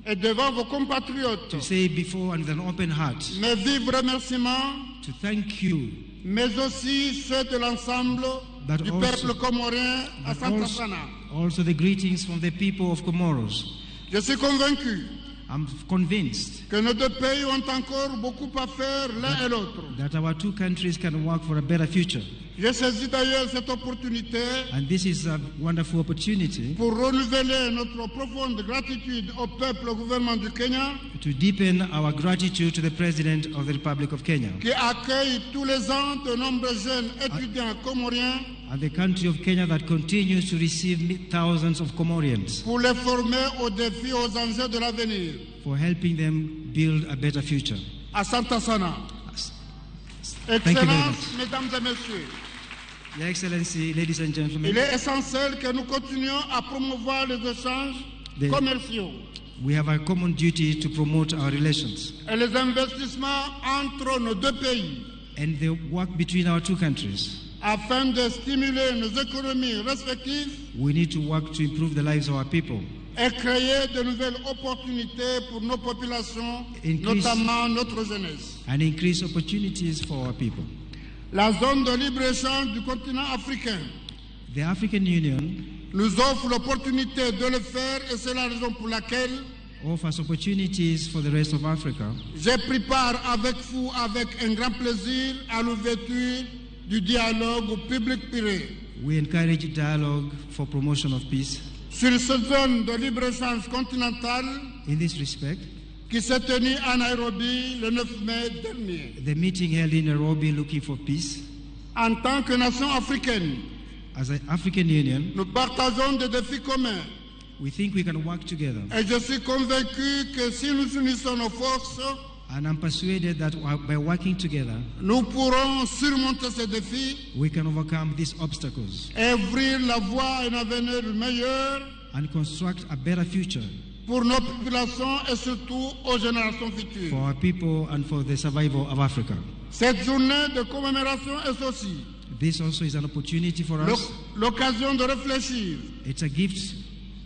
Speaker 17: et devant vos compatriotes,
Speaker 6: to say before and with an open heart,
Speaker 17: mes vifs remerciements,
Speaker 6: to thank you,
Speaker 17: mais aussi ceux de l'ensemble
Speaker 6: but
Speaker 17: du
Speaker 6: also,
Speaker 17: peuple comorien à
Speaker 6: but also,
Speaker 17: Santana.
Speaker 6: Also the greetings from the people of Comoros.
Speaker 17: Je suis convaincu
Speaker 6: I'm convinced
Speaker 17: que nos deux pays ont encore beaucoup à faire l'un et l'autre.
Speaker 6: That our two countries can work for a better future.
Speaker 17: Je saisis d'ailleurs cette opportunité
Speaker 6: And this is a wonderful opportunity
Speaker 17: pour renouveler notre profonde gratitude au peuple et au gouvernement du Kenya
Speaker 6: to deepen our gratitude to the President of the Republic of Kenya
Speaker 17: qui accueille tous les ans de nombreux jeunes étudiants comoriens
Speaker 6: and the country of Kenya that continues to receive thousands of Comorians
Speaker 17: pour les former aux défis, aux enjeux de l'avenir.
Speaker 6: For helping them build a better future.
Speaker 17: Asante sana.
Speaker 6: Thank you very
Speaker 17: Excellences,
Speaker 6: much.
Speaker 17: Mesdames et Messieurs,
Speaker 6: Your Excellency, ladies and gentlemen,
Speaker 17: il est essentiel que nous continuions à promouvoir les échanges commerciaux
Speaker 6: we have a common duty to promote our relations
Speaker 17: et les investissements entre nos deux pays
Speaker 6: and the work between our two countries.
Speaker 17: Afin de stimuler nos économies respectives
Speaker 6: We need to work to improve the lives of our people,
Speaker 17: et créer de nouvelles opportunités pour nos populations, notamment notre jeunesse.
Speaker 6: And increase opportunities for our people.
Speaker 17: La zone de libre-échange du continent africain
Speaker 6: The African Union
Speaker 17: nous offre l'opportunité de le faire et c'est la raison pour laquelle
Speaker 6: offers opportunities for the rest of Africa.
Speaker 17: J'ai pris part avec vous, avec un grand plaisir, à l'ouverture du dialogue public-privé
Speaker 6: We encourage dialogue for promotion of peace.
Speaker 17: Sur cette zone de libre-échange continentale
Speaker 6: In this respect,
Speaker 17: qui s'est tenue à Nairobi le 9 mai dernier.
Speaker 6: The meeting held in Nairobi looking for peace,
Speaker 17: En tant que nation africaine,
Speaker 6: as an African Union,
Speaker 17: nous partageons des défis communs
Speaker 6: we think we can work together.
Speaker 17: Et je suis convaincu que si nous unissons nos forces,
Speaker 6: And I'm persuaded that by working together,
Speaker 17: nous pourrons surmonter ces défis
Speaker 6: we can overcome these obstacles
Speaker 17: et ouvrir la voie à un avenir meilleur
Speaker 6: and construct a better future
Speaker 17: pour nos populations et surtout aux générations futures.
Speaker 6: For our people and for the survival of Africa.
Speaker 17: Cette journée de commémoration est aussi
Speaker 6: This also is an opportunity for us.
Speaker 17: l'occasion de réfléchir
Speaker 6: It's a gift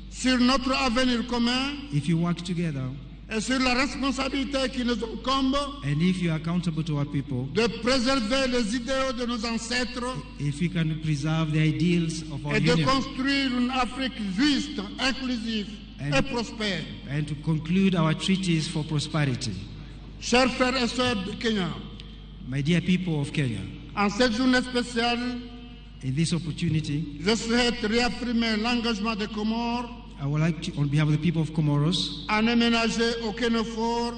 Speaker 17: sur notre avenir commun
Speaker 6: if you work together
Speaker 17: et sur la responsabilité qui nous incombe
Speaker 6: and if you are accountable to our people,
Speaker 17: de préserver les idéaux de nos ancêtres
Speaker 6: if we can preserve the ideals of our
Speaker 17: et de
Speaker 6: union
Speaker 17: construire une Afrique juste, inclusive et prospère.
Speaker 6: And to conclude our treaties for prosperity.
Speaker 17: Chers frères et sœurs du Kenya,
Speaker 6: My dear people of Kenya,
Speaker 17: en cette journée spéciale,
Speaker 6: in this opportunity,
Speaker 17: je souhaite réaffirmer l'engagement des Comores
Speaker 6: I would like to, on behalf of the people of Comoros,
Speaker 17: à ne ménager aucun effort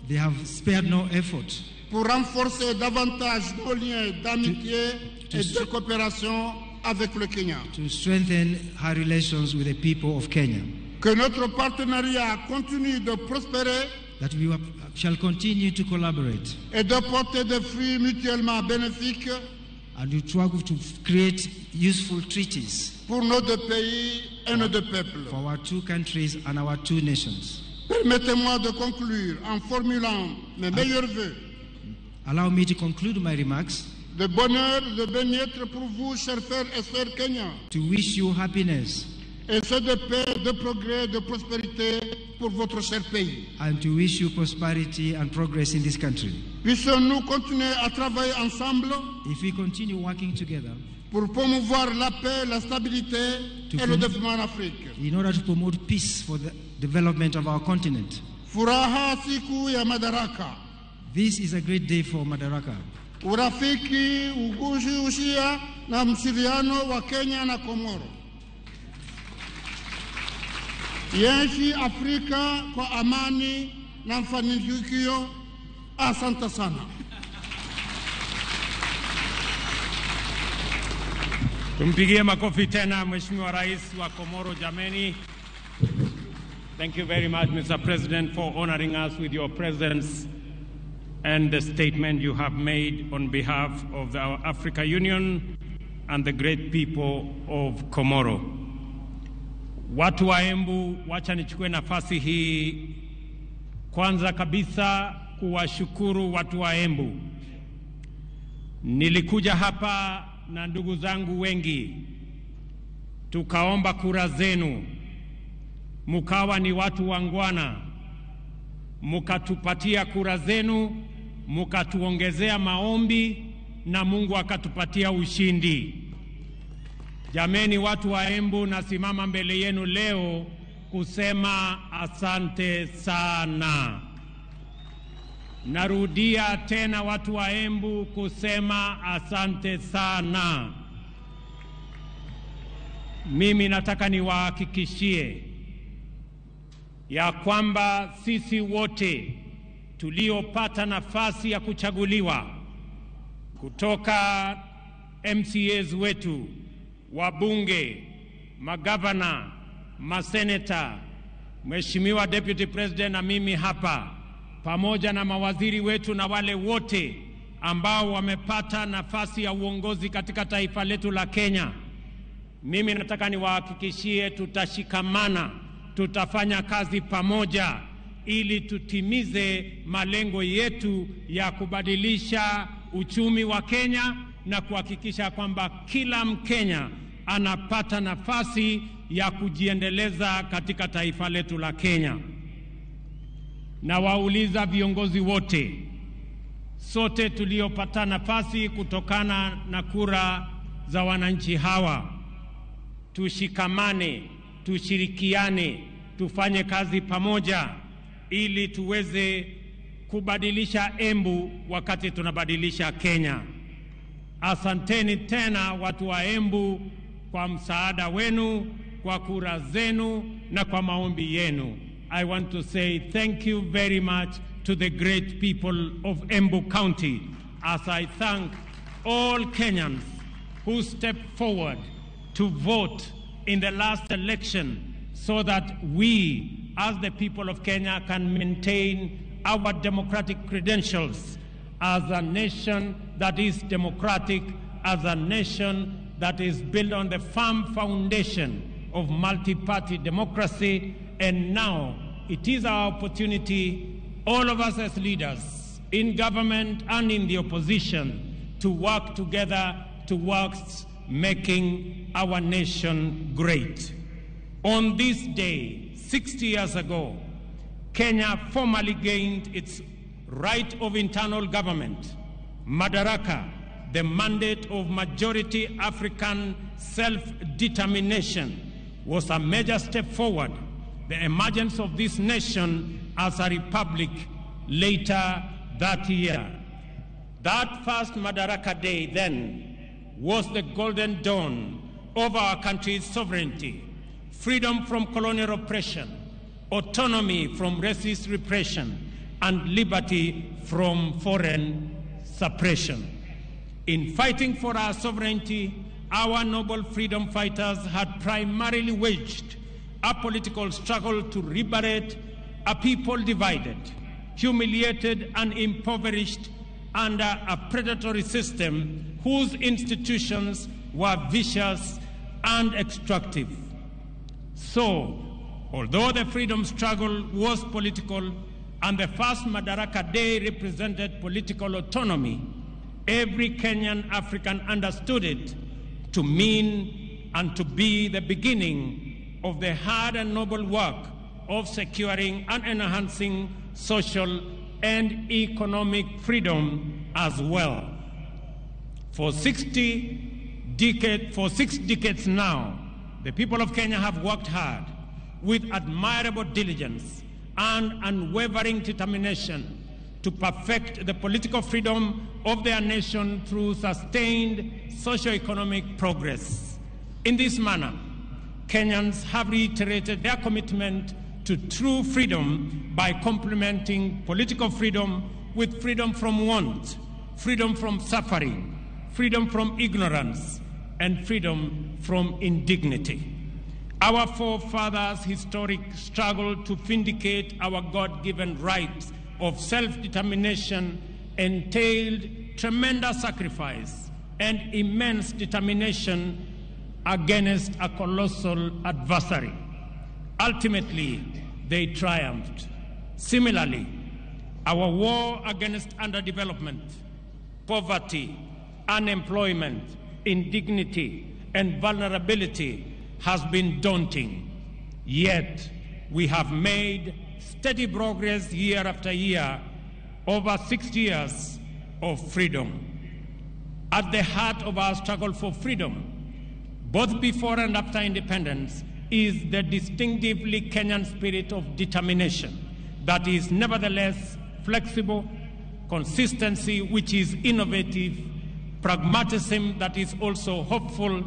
Speaker 6: they have spared no effort
Speaker 17: pour renforcer davantage nos liens d'amitié et de coopération avec le Kenya.
Speaker 6: To strengthen our relations with the people of Kenya,
Speaker 17: Que notre partenariat continue de prospérer
Speaker 6: that we shall continue to collaborate
Speaker 17: et de porter des fruits mutuellement bénéfiques
Speaker 6: and to try to create useful treaties
Speaker 17: pour nos deux pays et nos deux peuples.
Speaker 6: For our two countries and our two nations.
Speaker 17: Permettez-moi de conclure en formulant mes meilleurs vœux
Speaker 6: Allow me to conclude my remarks
Speaker 17: de bonheur, de bien-être pour vous, chers frères et sœurs kenyans,
Speaker 6: to wish you happiness
Speaker 17: et ceux de paix, de progrès, de prospérité pour votre cher pays.
Speaker 6: And to wish you prosperity and progress in this country.
Speaker 17: Puissions-nous continuer à travailler ensemble
Speaker 6: If we continue working together
Speaker 17: pour promouvoir la paix, la stabilité et le développement en Afrique.
Speaker 6: In order to promote peace for the development of our continent.
Speaker 17: Furaha siku ya Madaraka.
Speaker 6: This is a great day for Madaraka.
Speaker 17: Urafiki, ugushi, ushia na mshiriano wa Kenya na Komoro. Yeshi Afrika kwa amani na mafanikio. Asante sana.
Speaker 11: Tumpigie makofi tena Mheshimiwa Rais wa Komoro jameni. Thank you very much, Mr. President, for honoring us with your presence and the statement you have made on behalf of our Africa Union and the great people of Komoro. Watu wa Embu, wacha nichukue nafasi hii kwanza kabisa kuwashukuru watu wa Embu. Nilikuja hapa na ndugu zangu wengi, tukaomba kura zenu, mukawa ni watu wangwana, mukatupatia kura zenu, mukatuongezea maombi na Mungu akatupatia ushindi. Jameni, watu wa Embu, nasimama mbele yenu leo kusema asante sana. Narudia tena, watu wa Embu, kusema asante sana. Mimi nataka niwahakikishie ya kwamba sisi wote tuliopata nafasi ya kuchaguliwa kutoka MCAs wetu, wabunge, magavana, maseneta, Mheshimiwa Deputy President na mimi hapa, pamoja na mawaziri wetu na wale wote ambao wamepata nafasi ya uongozi katika taifa letu la Kenya, mimi nataka niwahakikishie tutashikamana, tutafanya kazi pamoja ili tutimize malengo yetu ya kubadilisha uchumi wa Kenya na kuhakikisha kwamba kila Mkenya anapata nafasi ya kujiendeleza katika taifa letu la Kenya. Na wauliza viongozi wote, sote tuliopata nafasi kutokana na kura za wananchi hawa, tushikamane, tushirikiane, tufanye kazi pamoja ili tuweze kubadilisha Embu wakati tunabadilisha Kenya. Asanteni tena watu wa Embu kwa msaada wenu, kwa kura zenu na kwa maombi yenu. I want to say thank you very much to the great people of Embu County as I thank all Kenyans who stepped forward to vote in the last election so that we, as the people of Kenya, can maintain our democratic credentials as a nation that is democratic, as a nation that is built on the firm foundation of multi-party democracy, and now it is our opportunity, all of us as leaders, in government and in the opposition, to work together towards making our nation great. On this day, 60 years ago, Kenya formally gained its right of internal government, Madaraka, the mandate of majority African self-determination, was a major step forward. The emergence of this nation as a republic later that year. That first Madaraka Day then was the golden dawn of our country's sovereignty, freedom from colonial oppression, autonomy from racist repression, and liberty from foreign suppression. In fighting for our sovereignty, our noble freedom fighters had primarily waged a political struggle to liberate a people divided, humiliated, and impoverished under a predatory system whose institutions were vicious and extractive. So, although the freedom struggle was political and the first Madaraka Day represented political autonomy, every Kenyan African understood it to mean and to be the beginning of the hard and noble work of securing and enhancing social and economic freedom as well. For 6 decades now, the people of Kenya have worked hard with admirable diligence and unwavering determination to perfect the political freedom of their nation through sustained socio-economic progress. In this manner, Kenyans have reiterated their commitment to true freedom by complementing political freedom with freedom from want, freedom from suffering, freedom from ignorance, and freedom from indignity. Our forefathers' historic struggle to vindicate our God-given rights of self-determination entailed tremendous sacrifice and immense determination against a colossal adversary. Ultimately, they triumphed. Similarly, our war against underdevelopment, poverty, unemployment, indignity, and vulnerability has been daunting. Yet, we have made steady progress year after year over 60 years of freedom. At the heart of our struggle for freedom, both before and after independence, is the distinctively Kenyan spirit of determination that is nevertheless flexible, consistency which is innovative, pragmatism that is also hopeful,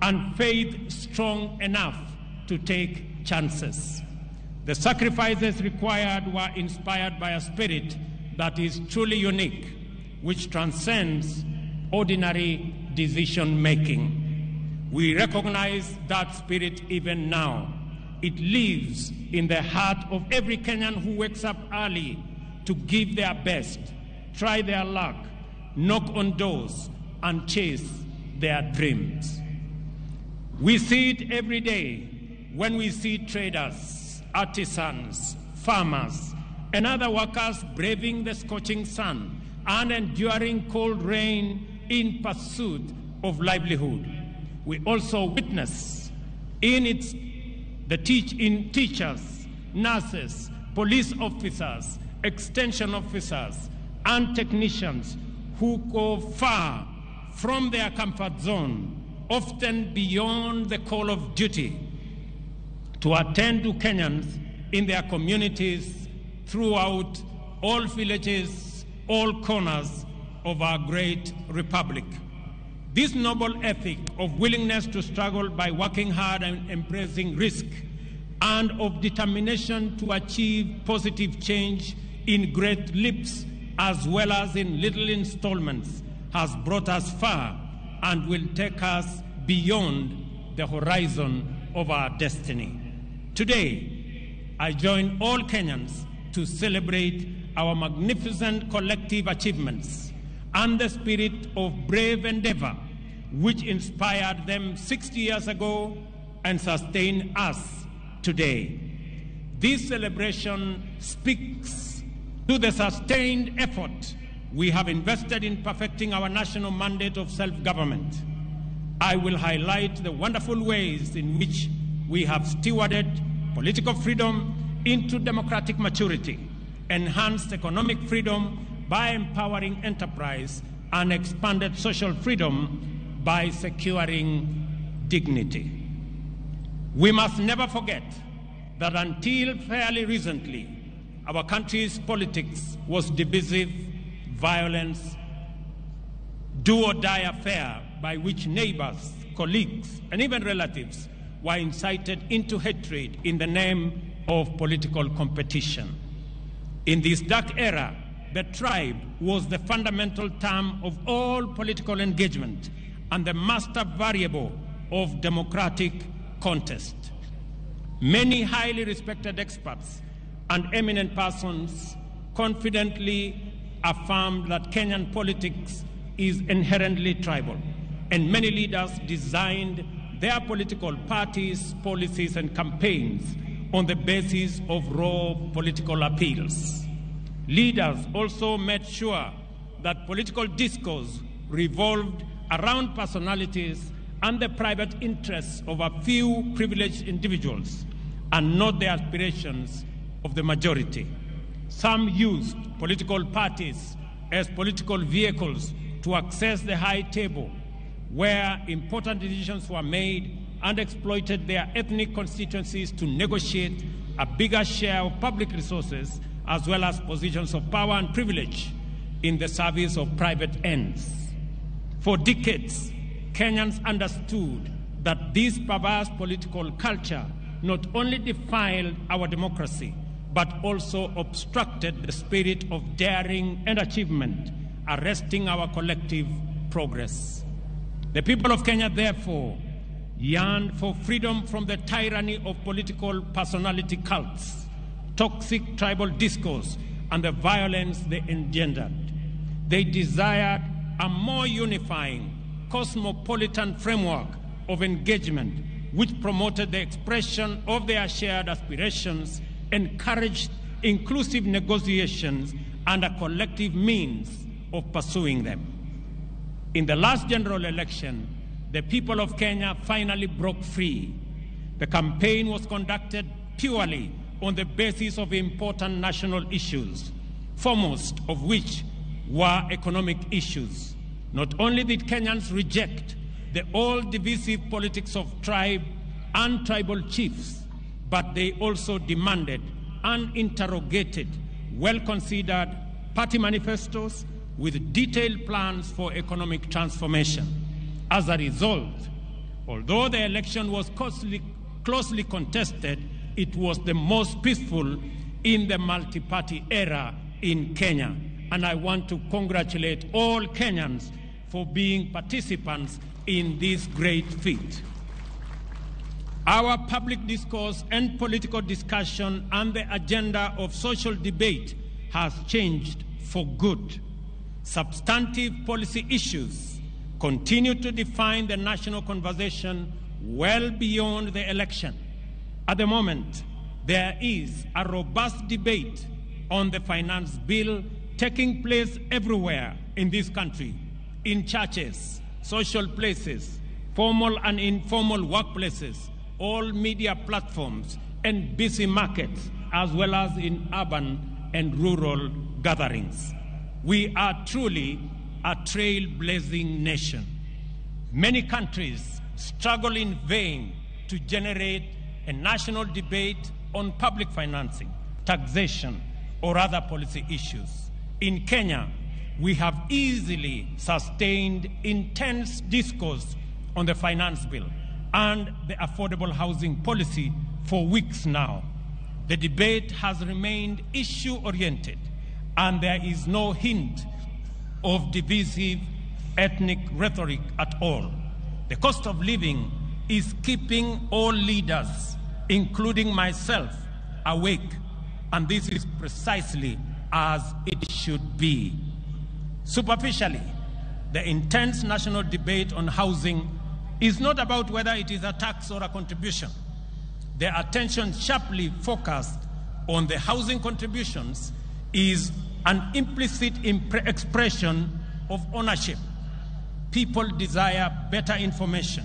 Speaker 11: and faith strong enough to take chances. The sacrifices required were inspired by a spirit that is truly unique, which transcends ordinary decision-making. We recognize that spirit even now. It lives in the heart of every Kenyan who wakes up early to give their best, try their luck, knock on doors, and chase their dreams. We see it every day when we see traders, artisans, farmers, and other workers braving the scorching sun and enduring cold rain in pursuit of livelihood. We also witness in teachers, nurses, police officers, extension officers, and technicians who go far from their comfort zone, often beyond the call of duty, to attend to Kenyans in their communities throughout all villages, all corners of our great republic. This noble ethic of willingness to struggle by working hard and embracing risk, and of determination to achieve positive change in great leaps as well as in little installments, has brought us far and will take us beyond the horizon of our destiny. Today, I join all Kenyans to celebrate our magnificent collective achievements and the spirit of brave endeavor which inspired them 60 years ago and sustain us today. This celebration speaks to the sustained effort we have invested in perfecting our national mandate of self-government. I will highlight the wonderful ways in which we have stewarded political freedom into democratic maturity, enhanced economic freedom by empowering enterprise, and expanded social freedom by securing dignity. We must never forget that until fairly recently, our country's politics was divisive, violence, do-or-die affair by which neighbors, colleagues, and even relatives were incited into hatred in the name of political competition. In this dark era, the tribe was the fundamental term of all political engagement and the master variable of democratic contest. Many highly respected experts and eminent persons confidently affirmed that Kenyan politics is inherently tribal, and many leaders designed their political parties, policies, and campaigns on the basis of raw political appeals. Leaders also made sure that political discourse revolved around personalities and the private interests of a few privileged individuals and not the aspirations of the majority. Some used political parties as political vehicles to access the high table where important decisions were made and exploited their ethnic constituencies to negotiate a bigger share of public resources as well as positions of power and privilege in the service of private ends. For decades, Kenyans understood that this perverse political culture not only defiled our democracy, but also obstructed the spirit of daring and achievement, arresting our collective progress. The people of Kenya, therefore, yearned for freedom from the tyranny of political personality cults, toxic tribal discourse, and the violence they engendered. They desired a more unifying, cosmopolitan framework of engagement which promoted the expression of their shared aspirations, encouraged inclusive negotiations, and a collective means of pursuing them. In the last general election, the people of Kenya finally broke free. The campaign was conducted purely on the basis of important national issues, foremost of which were economic issues. Not only did Kenyans reject the old divisive politics of tribe and tribal chiefs, but they also demanded and interrogated well-considered party manifestos with detailed plans for economic transformation. As a result, although the election was closely contested, it was the most peaceful in the multi-party era in Kenya. And I want to congratulate all Kenyans for being participants in this great feat. Our public discourse and political discussion and the agenda of social debate has changed for good. Substantive policy issues continue to define the national conversation well beyond the election. At the moment, there is a robust debate on the finance bill taking place everywhere in this country, in churches, social places, formal and informal workplaces, all media platforms, and busy markets, as well as in urban and rural gatherings. We are truly a trailblazing nation. Many countries struggle in vain to generate a national debate on public financing, taxation, or other policy issues. In Kenya, we have easily sustained intense discourse on the finance bill and the affordable housing policy for weeks now. The debate has remained issue-oriented, and there is no hint of divisive ethnic rhetoric at all. The cost of living is keeping all leaders, including myself, awake, and this is precisely as it should be. Superficially, the intense national debate on housing is not about whether it is a tax or a contribution. The attention sharply focused on the housing contributions is an implicit expression of ownership. People desire better information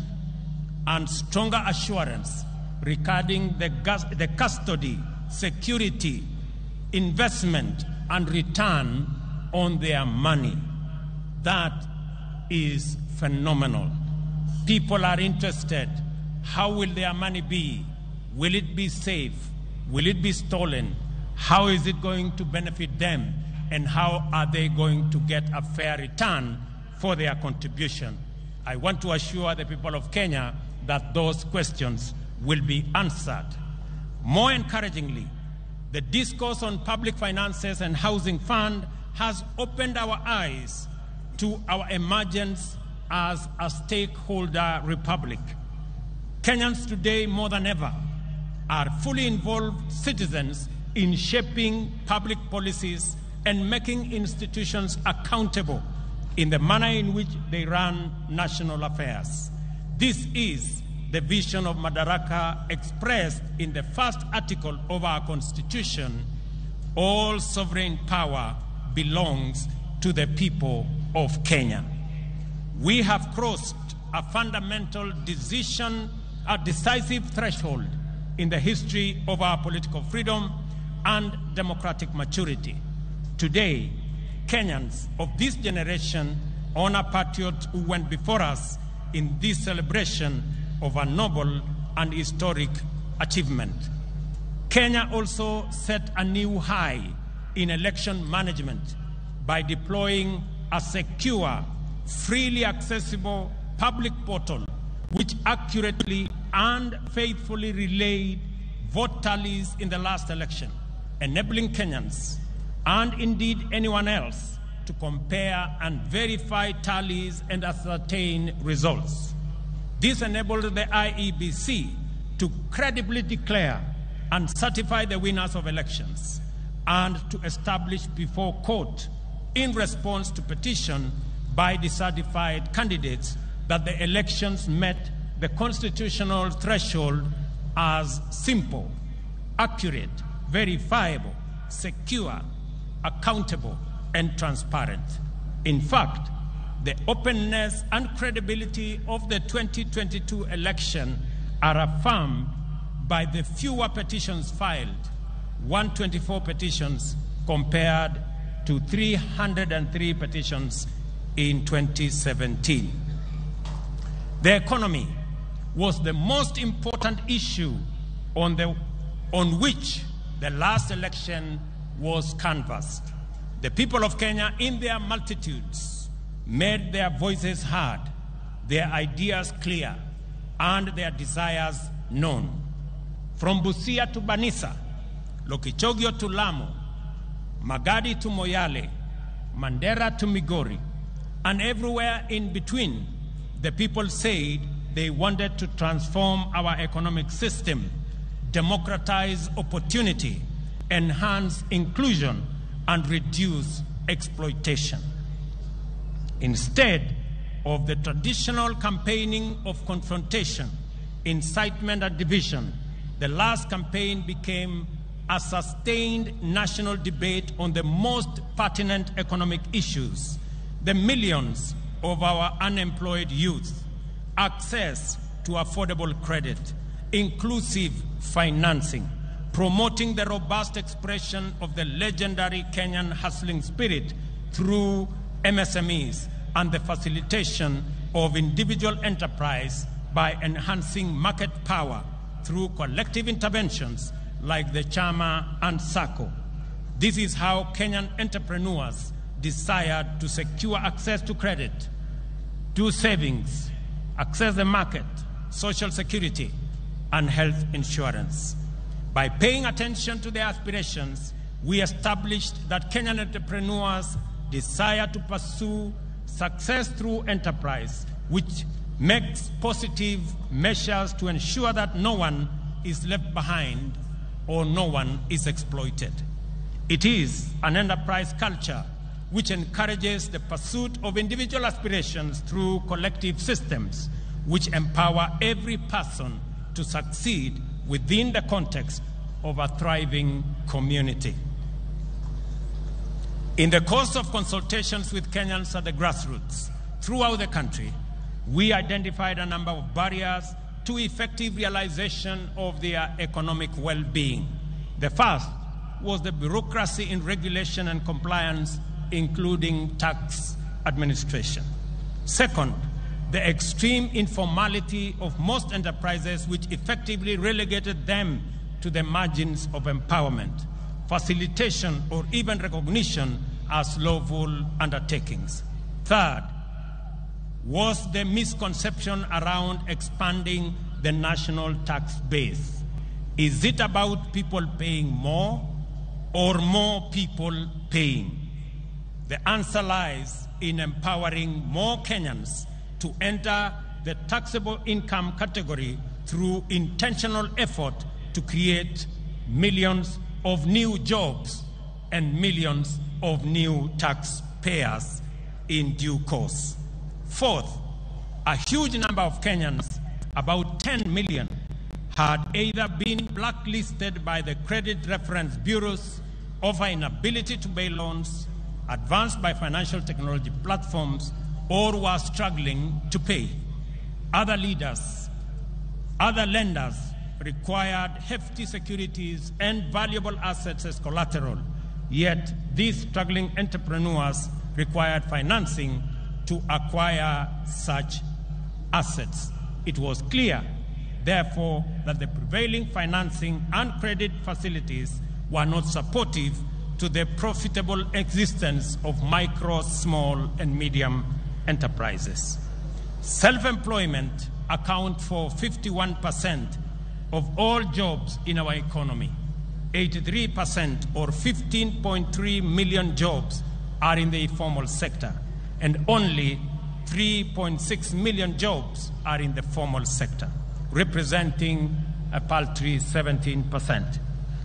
Speaker 11: and stronger assurance regarding the custody, security, investment, and return on their money. That is phenomenal. People are interested. How will their money be? Will it be safe? Will it be stolen? How is it going to benefit them? And how are they going to get a fair return for their contribution? I want to assure the people of Kenya that those questions will be answered. More encouragingly, the discourse on public finances and housing fund has opened our eyes to our emergence as a stakeholder republic. Kenyans today, more than ever, are fully involved citizens in shaping public policies and making institutions accountable in the manner in which they run national affairs. This is the vision of Madaraka expressed in the first article of our Constitution. All sovereign power belongs to the people of Kenya. We have crossed a fundamental decision, a decisive threshold in the history of our political freedom and democratic maturity. Today, Kenyans of this generation honor patriots who went before us in this celebration of a noble and historic achievement. Kenya also set a new high in election management by deploying a secure, freely accessible public portal which accurately and faithfully relayed vote tallies in the last election, enabling Kenyans and indeed anyone else to compare and verify tallies and ascertain results. This enabled the IEBC to credibly declare and certify the winners of elections and to establish before court, in response to petition by dissatisfied candidates, that the elections met the constitutional threshold as simple, accurate, verifiable, secure, accountable, and transparent. In fact, the openness and credibility of the 2022 election are affirmed by the fewer petitions filed, 124 petitions compared to 303 petitions in 2017. The economy was the most important issue on which the last election was canvassed. The people of Kenya, in their multitudes, made their voices heard, their ideas clear, and their desires known. From Busia to Banissa, Lokichogio to Lamu, Magadi to Moyale, Mandera to Migori, and everywhere in between, the people said they wanted to transform our economic system, democratize opportunity, enhance inclusion, and reduce exploitation. Instead of the traditional campaigning of confrontation, incitement, and division, the last campaign became a sustained national debate on the most pertinent economic issues, the millions of our unemployed youth, access to affordable credit, inclusive financing, promoting the robust expression of the legendary Kenyan hustling spirit through MSMEs, and the facilitation of individual enterprise by enhancing market power through collective interventions like the Chama and SACCO. This is how Kenyan entrepreneurs desired to secure access to credit, do savings, access the market, social security, and health insurance. By paying attention to their aspirations, we established that Kenyan entrepreneurs desire to pursue success through enterprise, which makes positive measures to ensure that no one is left behind or no one is exploited. It is an enterprise culture which encourages the pursuit of individual aspirations through collective systems, which empower every person to succeed within the context of a thriving community. In the course of consultations with Kenyans at the grassroots throughout the country, we identified a number of barriers to effective realization of their economic well-being. The first was the bureaucracy in regulation and compliance, including tax administration. Second, the extreme informality of most enterprises, which effectively relegated them to the margins of empowerment, facilitation, or even recognition as lawful undertakings. Third, was the misconception around expanding the national tax base. Is it about people paying more or more people paying? The answer lies in empowering more Kenyans to enter the taxable income category through intentional effort to create millions of new jobs and millions of new taxpayers in due course. Fourth, a huge number of Kenyans, about 10 million, had either been blacklisted by the credit reference bureaus over inability to pay loans, advanced by financial technology platforms, or were struggling to pay. Other lenders required hefty securities and valuable assets as collateral, yet these struggling entrepreneurs required financing to acquire such assets. It was clear, therefore, that the prevailing financing and credit facilities were not supportive to the profitable existence of micro, small, and medium enterprises. Self-employment accounts for 51% of all jobs in our economy. 83% or 15.3 million jobs are in the informal sector, and only 3.6 million jobs are in the formal sector, representing a paltry 17%.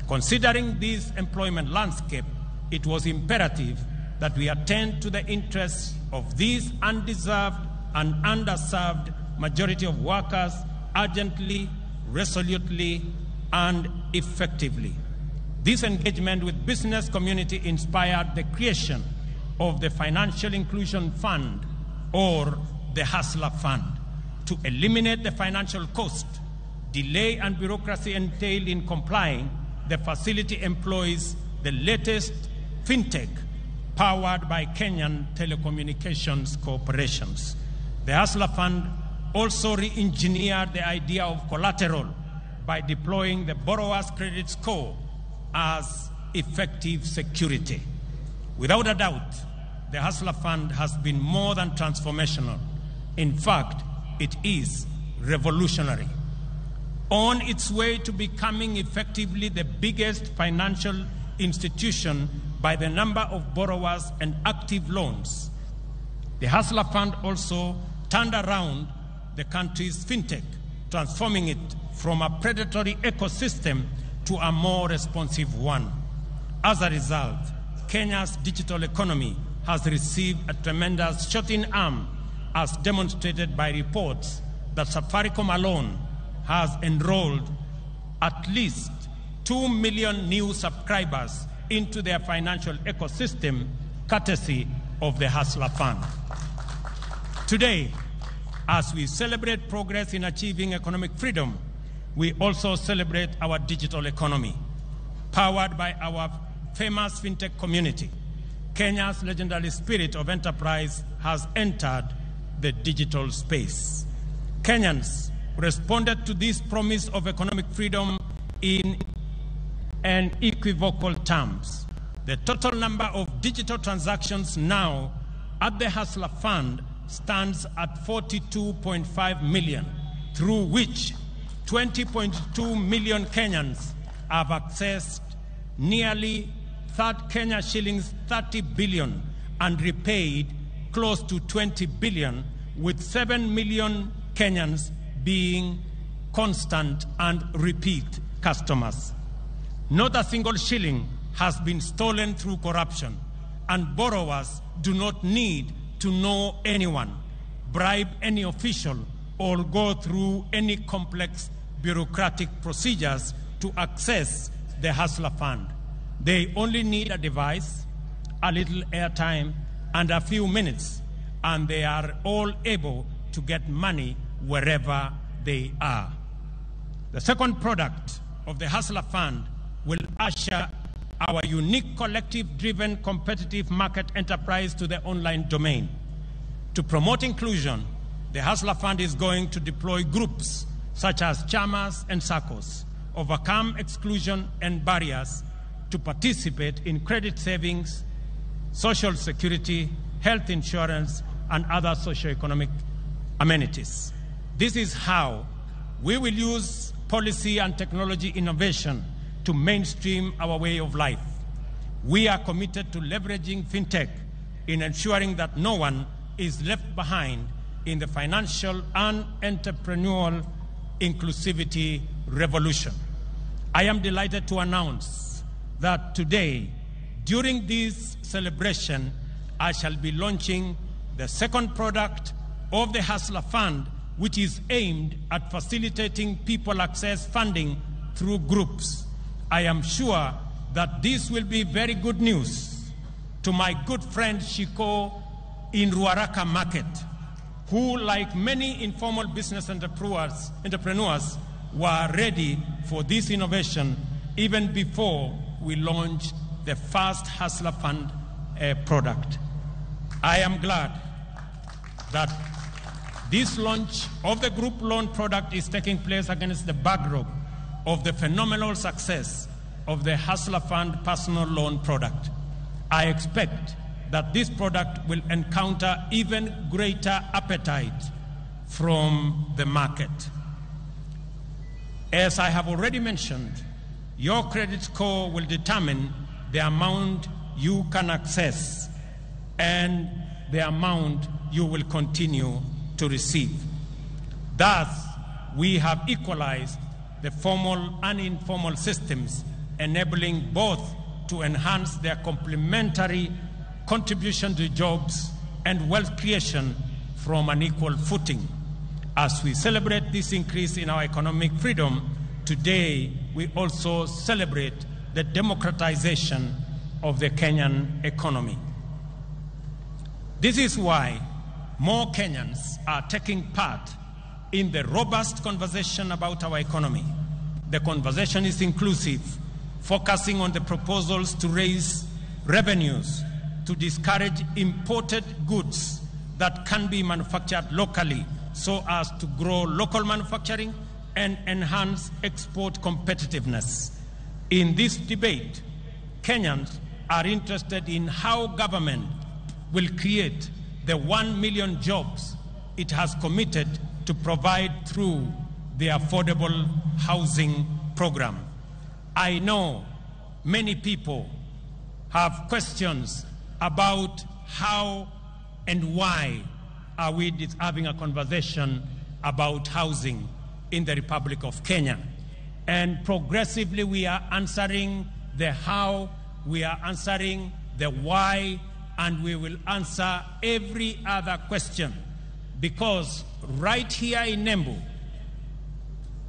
Speaker 11: Considering this employment landscape, it was imperative that we attend to the interests of these undeserved and underserved majority of workers urgently, resolutely, and effectively. This engagement with business community inspired the creation of the Financial Inclusion Fund, or the Hustler Fund, to eliminate the financial cost, delay, and bureaucracy entailed in complying. The facility employs the latest fintech powered by Kenyan telecommunications corporations. The Hustler Fund also re-engineered the idea of collateral by deploying the borrower's credit score as effective security. Without a doubt, the Hustler Fund has been more than transformational. In fact, it is revolutionary. On its way to becoming effectively the biggest financial institution by the number of borrowers and active loans, the Hustler Fund also turned around the country's fintech, transforming it from a predatory ecosystem to a more responsive one. As a result, Kenya's digital economy has received a tremendous shot-in arm, as demonstrated by reports that Safaricom alone has enrolled at least 2 million new subscribers into their financial ecosystem, courtesy of the Hustler Fund. Today, as we celebrate progress in achieving economic freedom, we also celebrate our digital economy, powered by our famous fintech community. Kenya's legendary spirit of enterprise has entered the digital space. Kenyans responded to this promise of economic freedom in unequivocal terms. The total number of digital transactions now at the Hustler Fund stands at 42.5 million, through which 20.2 million Kenyans have accessed nearly Kenya shillings 30 billion and repaid close to 20 billion, with 7 million Kenyans being constant and repeat customers. Not a single shilling has been stolen through corruption, and borrowers do not need to know anyone, bribe any official, or go through any complex bureaucratic procedures to access the Hustler Fund. They only need a device, a little airtime, and a few minutes, and they are all able to get money wherever they are. The second product of the Hustler Fund will usher our unique collective-driven competitive market enterprise to the online domain. To promote inclusion, the Hustler Fund is going to deploy groups such as chamas and SACCOs, overcome exclusion and barriers to participate in credit savings, social security, health insurance, and other socioeconomic amenities. This is how we will use policy and technology innovation to mainstream our way of life. We are committed to leveraging fintech in ensuring that no one is left behind in the financial and entrepreneurial inclusivity revolution. I am delighted to announce that today, during this celebration, I shall be launching the second product of the Hustler Fund, which is aimed at facilitating people access funding through groups. I am sure that this will be very good news to my good friend Shiko in Ruaraka Market, who, like many informal business entrepreneurs, were ready for this innovation even before we launched the first Hustler Fund product. I am glad that this launch of the group loan product is taking place against the backdrop of the phenomenal success of the Hustler Fund personal loan product. I expect that this product will encounter even greater appetite from the market. As I have already mentioned, your credit score will determine the amount you can access and the amount you will continue to receive. Thus, we have equalized the formal and informal systems, enabling both to enhance their complementary contribution to jobs and wealth creation from an equal footing. As we celebrate this increase in our economic freedom, today we also celebrate the democratization of the Kenyan economy. This is why more Kenyans are taking part in the robust conversation about our economy. The conversation is inclusive, focusing on the proposals to raise revenues, to discourage imported goods that can be manufactured locally so as to grow local manufacturing and enhance export competitiveness. In this debate, Kenyans are interested in how government will create the 1 million jobs it has committed to provide through the affordable housing program. I know many people have questions about how and why are we having a conversation about housing in the Republic of Kenya. And progressively we are answering the how, we are answering the why, and we will answer every other question. Because right here in Embu,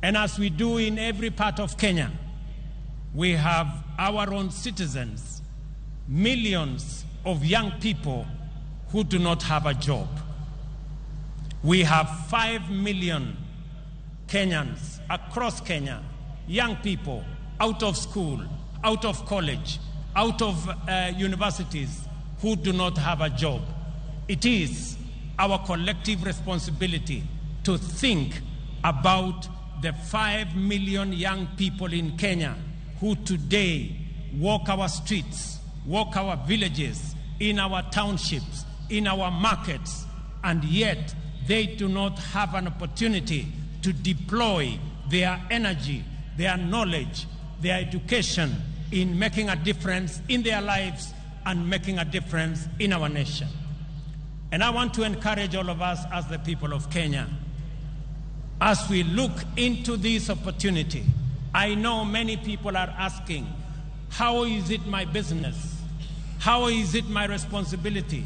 Speaker 11: and as we do in every part of Kenya, we have our own citizens, millions of young people who do not have a job. We have 5 million Kenyans across Kenya, young people out of school, out of college, out of universities who do not have a job. It is our collective responsibility to think about the 5 million young people in Kenya who today walk our streets, walk our villages, in our townships, in our markets, and yet they do not have an opportunity to deploy their energy, their knowledge, their education in making a difference in their lives and making a difference in our nation. And I want to encourage all of us as the people of Kenya, as we look into this opportunity, I know many people are asking, how is it my business? How is it my responsibility?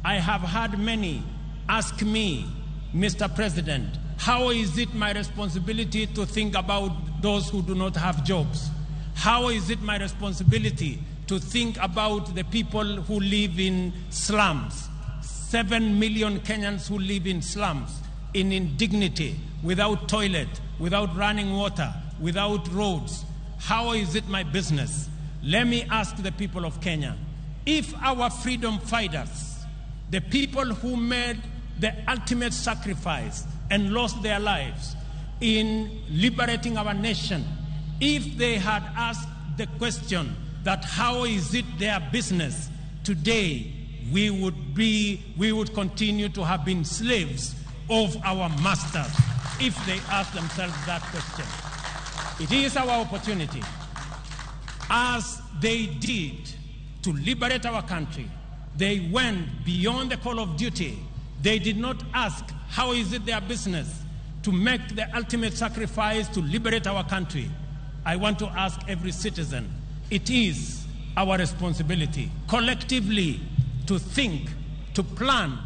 Speaker 11: I have had many ask me, Mr. President, how is it my responsibility to think about those who do not have jobs? How is it my responsibility to think about the people who live in slums? 7 million Kenyans who live in slums, in indignity, without toilet, without running water, without roads. How is it my business? Let me ask the people of Kenya, if our freedom fighters, the people who made the ultimate sacrifice and lost their lives in liberating our nation, if they had asked the question that how is it their business, today we would continue to have been slaves of our masters if they asked themselves that question. It is our opportunity, as they did to liberate our country. They went beyond the call of duty. They did not ask, how is it their business to make the ultimate sacrifice to liberate our country? I want to ask every citizen, it is our responsibility collectively to think, to plan,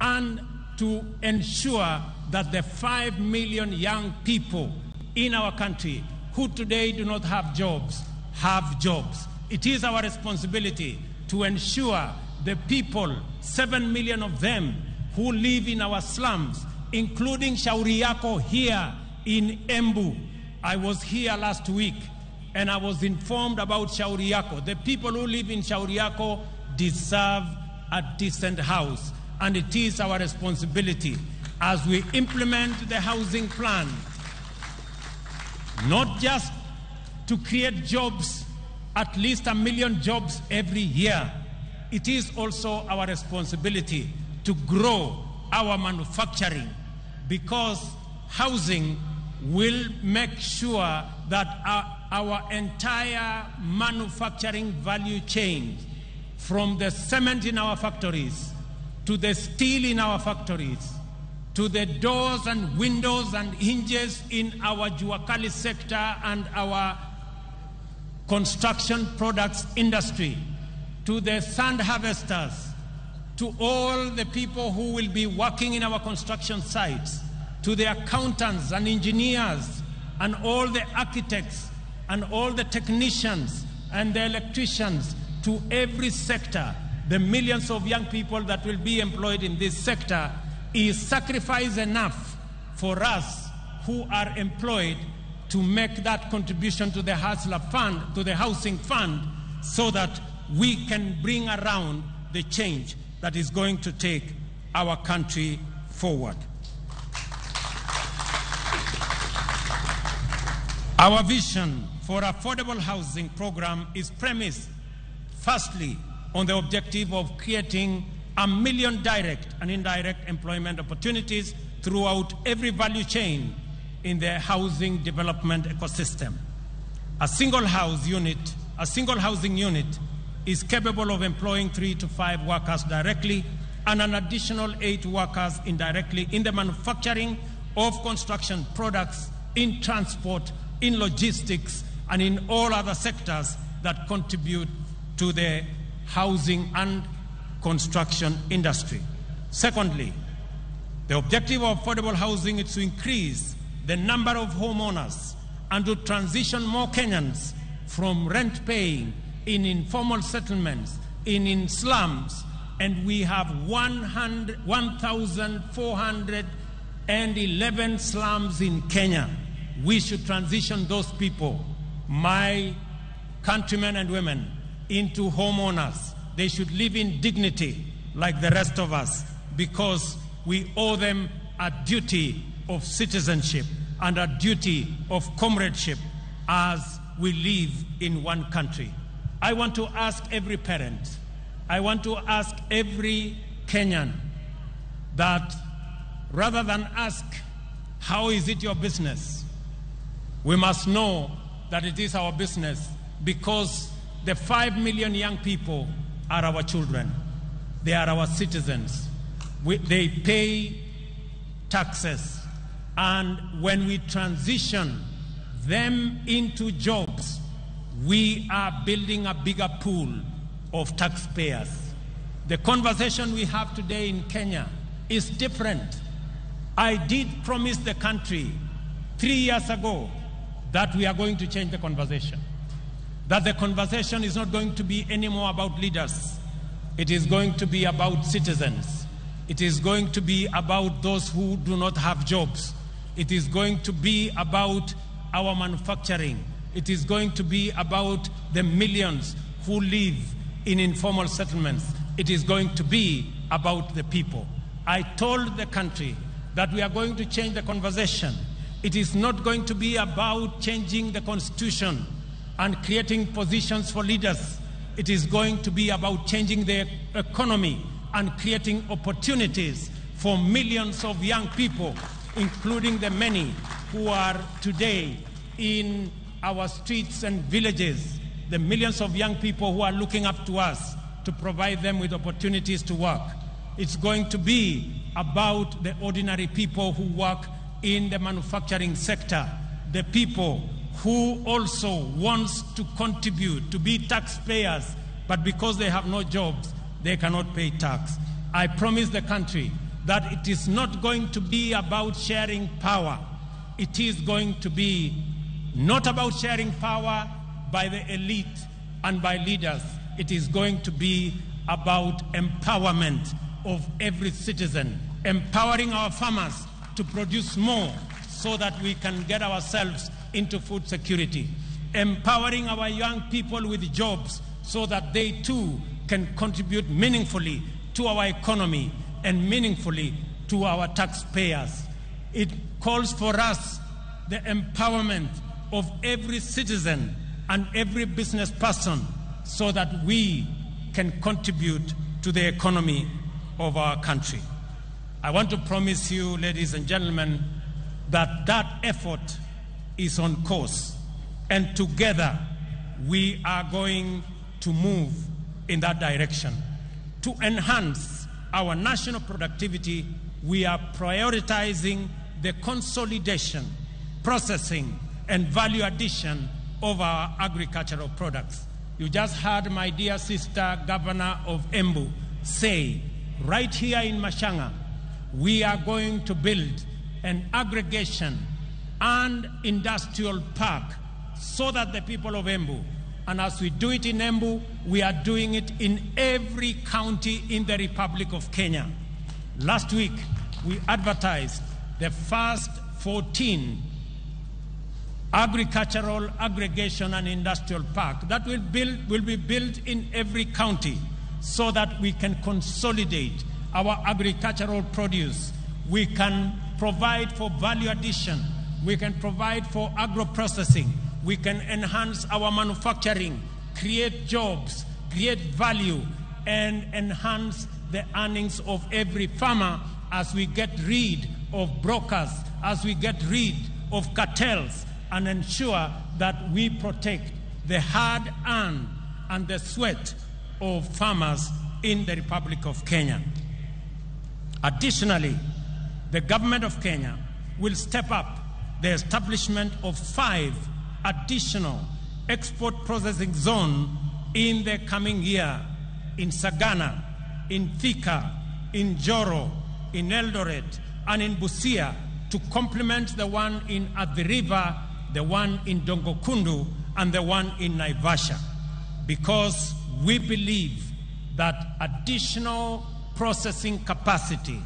Speaker 11: and to ensure that the 5 million young people in our country who today do not have jobs, have jobs. It is our responsibility to ensure the people, 7 million of them, who live in our slums, including Shauri Yako here in Embu. I was here last week and I was informed about Shauri Yako. The people who live in Shauri Yako deserve a decent house, and it is our responsibility as we implement the housing plan, not just to create jobs, at least 1 million jobs every year. It is also our responsibility to grow our manufacturing, because housing will make sure that our entire manufacturing value chain, from the cement in our factories, to the steel in our factories, to the doors and windows and hinges in our Juakali sector and our construction products industry, to the sand harvesters, to all the people who will be working in our construction sites, to the accountants and engineers and all the architects and all the technicians and the electricians, to every sector, the millions of young people that will be employed in this sector, is sacrifice enough for us who are employed to make that contribution to the Hustler Fund, to the housing fund, so that we can bring around the change that is going to take our country forward. Our vision for affordable housing program is premised, firstly, on the objective of creating 1 million direct and indirect employment opportunities throughout every value chain in the housing development ecosystem. A single housing unit is capable of employing 3 to 5 workers directly and an additional 8 workers indirectly in the manufacturing of construction products, in transport, in logistics, and in all other sectors that contribute to the housing and construction industry. Secondly, the objective of affordable housing is to increase the number of homeowners and to transition more Kenyans from rent paying in informal settlements, in slums, and we have 1,411 slums in Kenya. We should transition those people, my countrymen and women, into homeowners. They should live in dignity like the rest of us, because we owe them a duty of citizenship and a duty of comradeship as we live in one country. I want to ask every parent, I want to ask every Kenyan that rather than ask, how is it your business? We must know that it is our business, because the 5 million young people are our children. They are our citizens. They pay taxes. And when we transition them into jobs, we are building a bigger pool of taxpayers. The conversation we have today in Kenya is different. I did promise the country 3 years ago that we are going to change the conversation. that the conversation is not going to be anymore about leaders. It is going to be about citizens. It is going to be about those who do not have jobs. It is going to be about our manufacturing. It is going to be about the millions who live in informal settlements. It is going to be about the people. I told the country that we are going to change the conversation. It is not going to be about changing the constitution and creating positions for leaders. It is going to be about changing the economy and creating opportunities for millions of young people, including the many who are today in our streets and villages, the millions of young people who are looking up to us to provide them with opportunities to work. It's going to be about the ordinary people who work in the manufacturing sector, the people who also wants to contribute, to be taxpayers, but because they have no jobs, they cannot pay tax. I promise the country that it is not going to be about sharing power. It is going to be not about sharing power by the elite and by leaders. It is going to be about empowerment of every citizen, empowering our farmers to produce more so that we can get ourselves into food security, empowering our young people with jobs so that they too can contribute meaningfully to our economy and meaningfully to our taxpayers. It calls for us the empowerment of every citizen and every business person so that we can contribute to the economy of our country. I want to promise you, ladies and gentlemen, that that effort is on course, and together we are going to move in that direction. To enhance our national productivity, we are prioritizing the consolidation, processing, and value addition of our agricultural products. You just heard my dear sister, Governor of Embu, say, right here in Machanga, we are going to build an aggregation and industrial park so that the people of Embu, and as we do it in Embu, we are doing it in every county in the Republic of Kenya. Last week, we advertised the first 14 agricultural aggregation and industrial park that will be built in every county so that we can consolidate our agricultural produce. We can provide for value addition. We can provide for agro-processing. We can enhance our manufacturing, create jobs, create value, and enhance the earnings of every farmer as we get rid of brokers, as we get rid of cartels, and ensure that we protect the hard-earned and the sweat of farmers in the Republic of Kenya. Additionally, the government of Kenya will step up the establishment of 5 additional export processing zones in the coming year in Sagana, in Thika, in Joro, in Eldoret, and in Busia, to complement the one in Athi River, the one in Dongokundu, and the one in Naivasha, because we believe that additional processing capacity,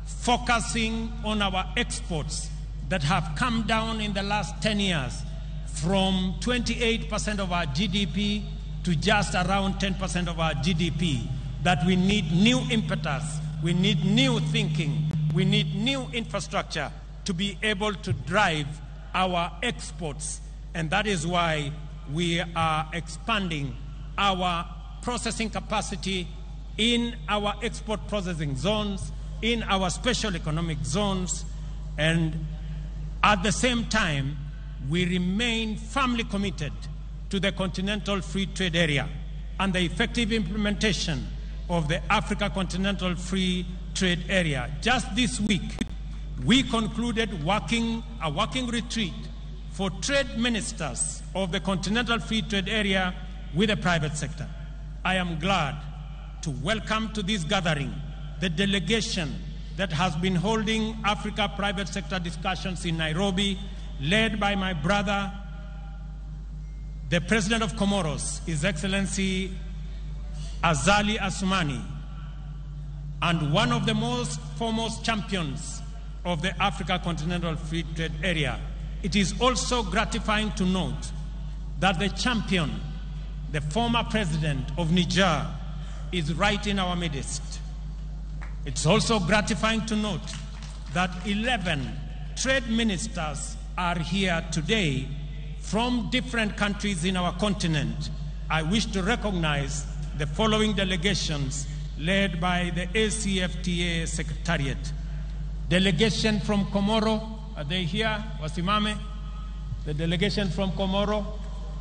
Speaker 11: focusing on our exports that have come down in the last 10 years from 28% of our GDP to just around 10% of our GDP, that we need new impetus, we need new thinking, we need new infrastructure to be able to drive our exports. And that is why we are expanding our processing capacity in our export processing zones, in our special economic zones, and at the same time, we remain firmly committed to the Continental Free Trade Area and the effective implementation of the Africa Continental Free Trade Area. Just this week, we concluded a working retreat for trade ministers of the Continental Free Trade Area with the private sector. I am glad to welcome to this gathering the delegation that has been holding Africa private sector discussions in Nairobi, led by my brother, The President of Comoros, His Excellency Azali Assoumani, and one of the most foremost champions of the Africa Continental Free Trade Area. It is also gratifying to note that the champion, the former president of Niger, is right in our midst. It's also gratifying to note that 11 trade ministers are here today from different countries in our continent. I wish to recognize the following delegations led by the ACFTA Secretariat. Delegation from Comoro, are they here? Wasimame. The delegation from Comoro,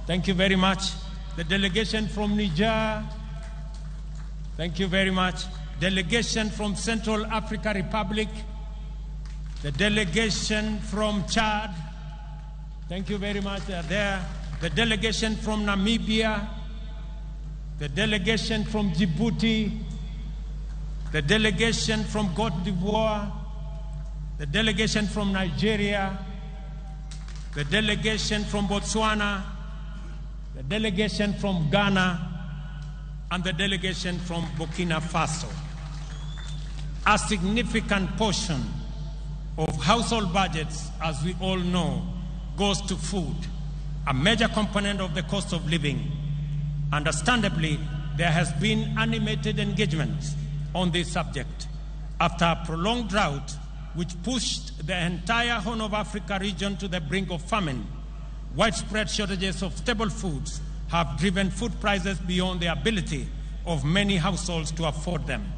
Speaker 11: thank you very much. The delegation from Niger, thank you very much. Delegation from Central Africa Republic, the delegation from Chad, thank you very much, they are there. The delegation from Namibia, the delegation from Djibouti, the delegation from Cote d'Ivoire, the delegation from Nigeria, the delegation from Botswana, the delegation from Ghana, and the delegation from Burkina Faso. A significant portion of household budgets, as we all know, goes to food, a major component of the cost of living. Understandably, there has been animated engagement on this subject. After a prolonged drought, which pushed the entire Horn of Africa region to the brink of famine, widespread shortages of staple foods have driven food prices beyond the ability of many households to afford them.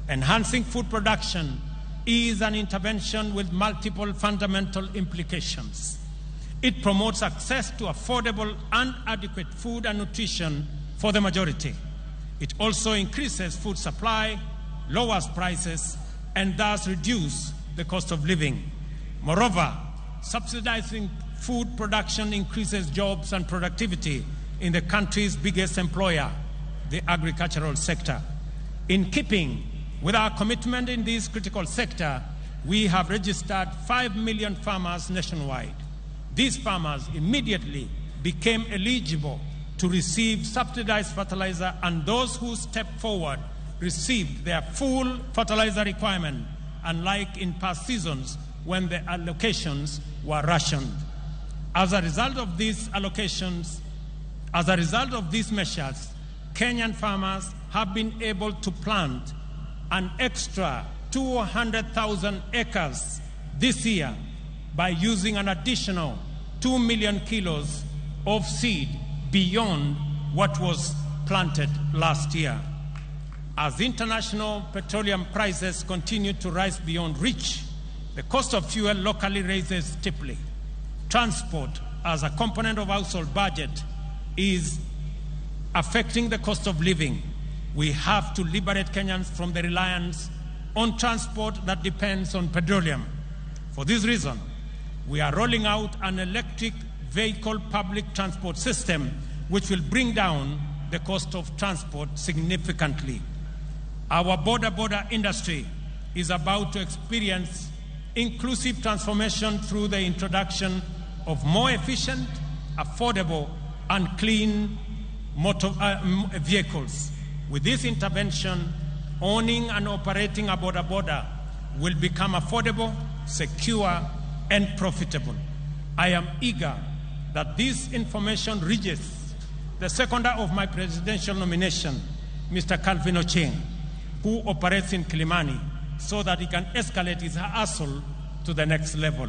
Speaker 11: Enhancing food production is an intervention with multiple fundamental implications. It promotes access to affordable and adequate food and nutrition for the majority. It also increases food supply, lowers prices, and thus reduces the cost of living. Moreover, subsidizing food production increases jobs and productivity in the country's biggest employer, the agricultural sector. In keeping with our commitment in this critical sector, we have registered 5 million farmers nationwide. These farmers immediately became eligible to receive subsidized fertilizer, and those who stepped forward received their full fertilizer requirement, unlike in past seasons when the allocations were rationed. As a result of these allocations, as a result of these measures, Kenyan farmers have been able to plant an extra 200,000 acres this year by using an additional 2 million kilos of seed beyond what was planted last year. As international petroleum prices continue to rise beyond reach, the cost of fuel locally raises steeply. Transport, as a component of household budget, is affecting the cost of living. We have to liberate Kenyans from the reliance on transport that depends on petroleum. For this reason, we are rolling out an electric vehicle public transport system which will bring down the cost of transport significantly. Our border industry is about to experience inclusive transformation through the introduction of more efficient, affordable, and clean motor vehicles. With this intervention, owning and operating a border will become affordable, secure, and profitable. I am eager that this information reaches the seconder of my presidential nomination, Mr. Calvin Ochieng, who operates in Kilimani, so that he can escalate his hustle to the next level.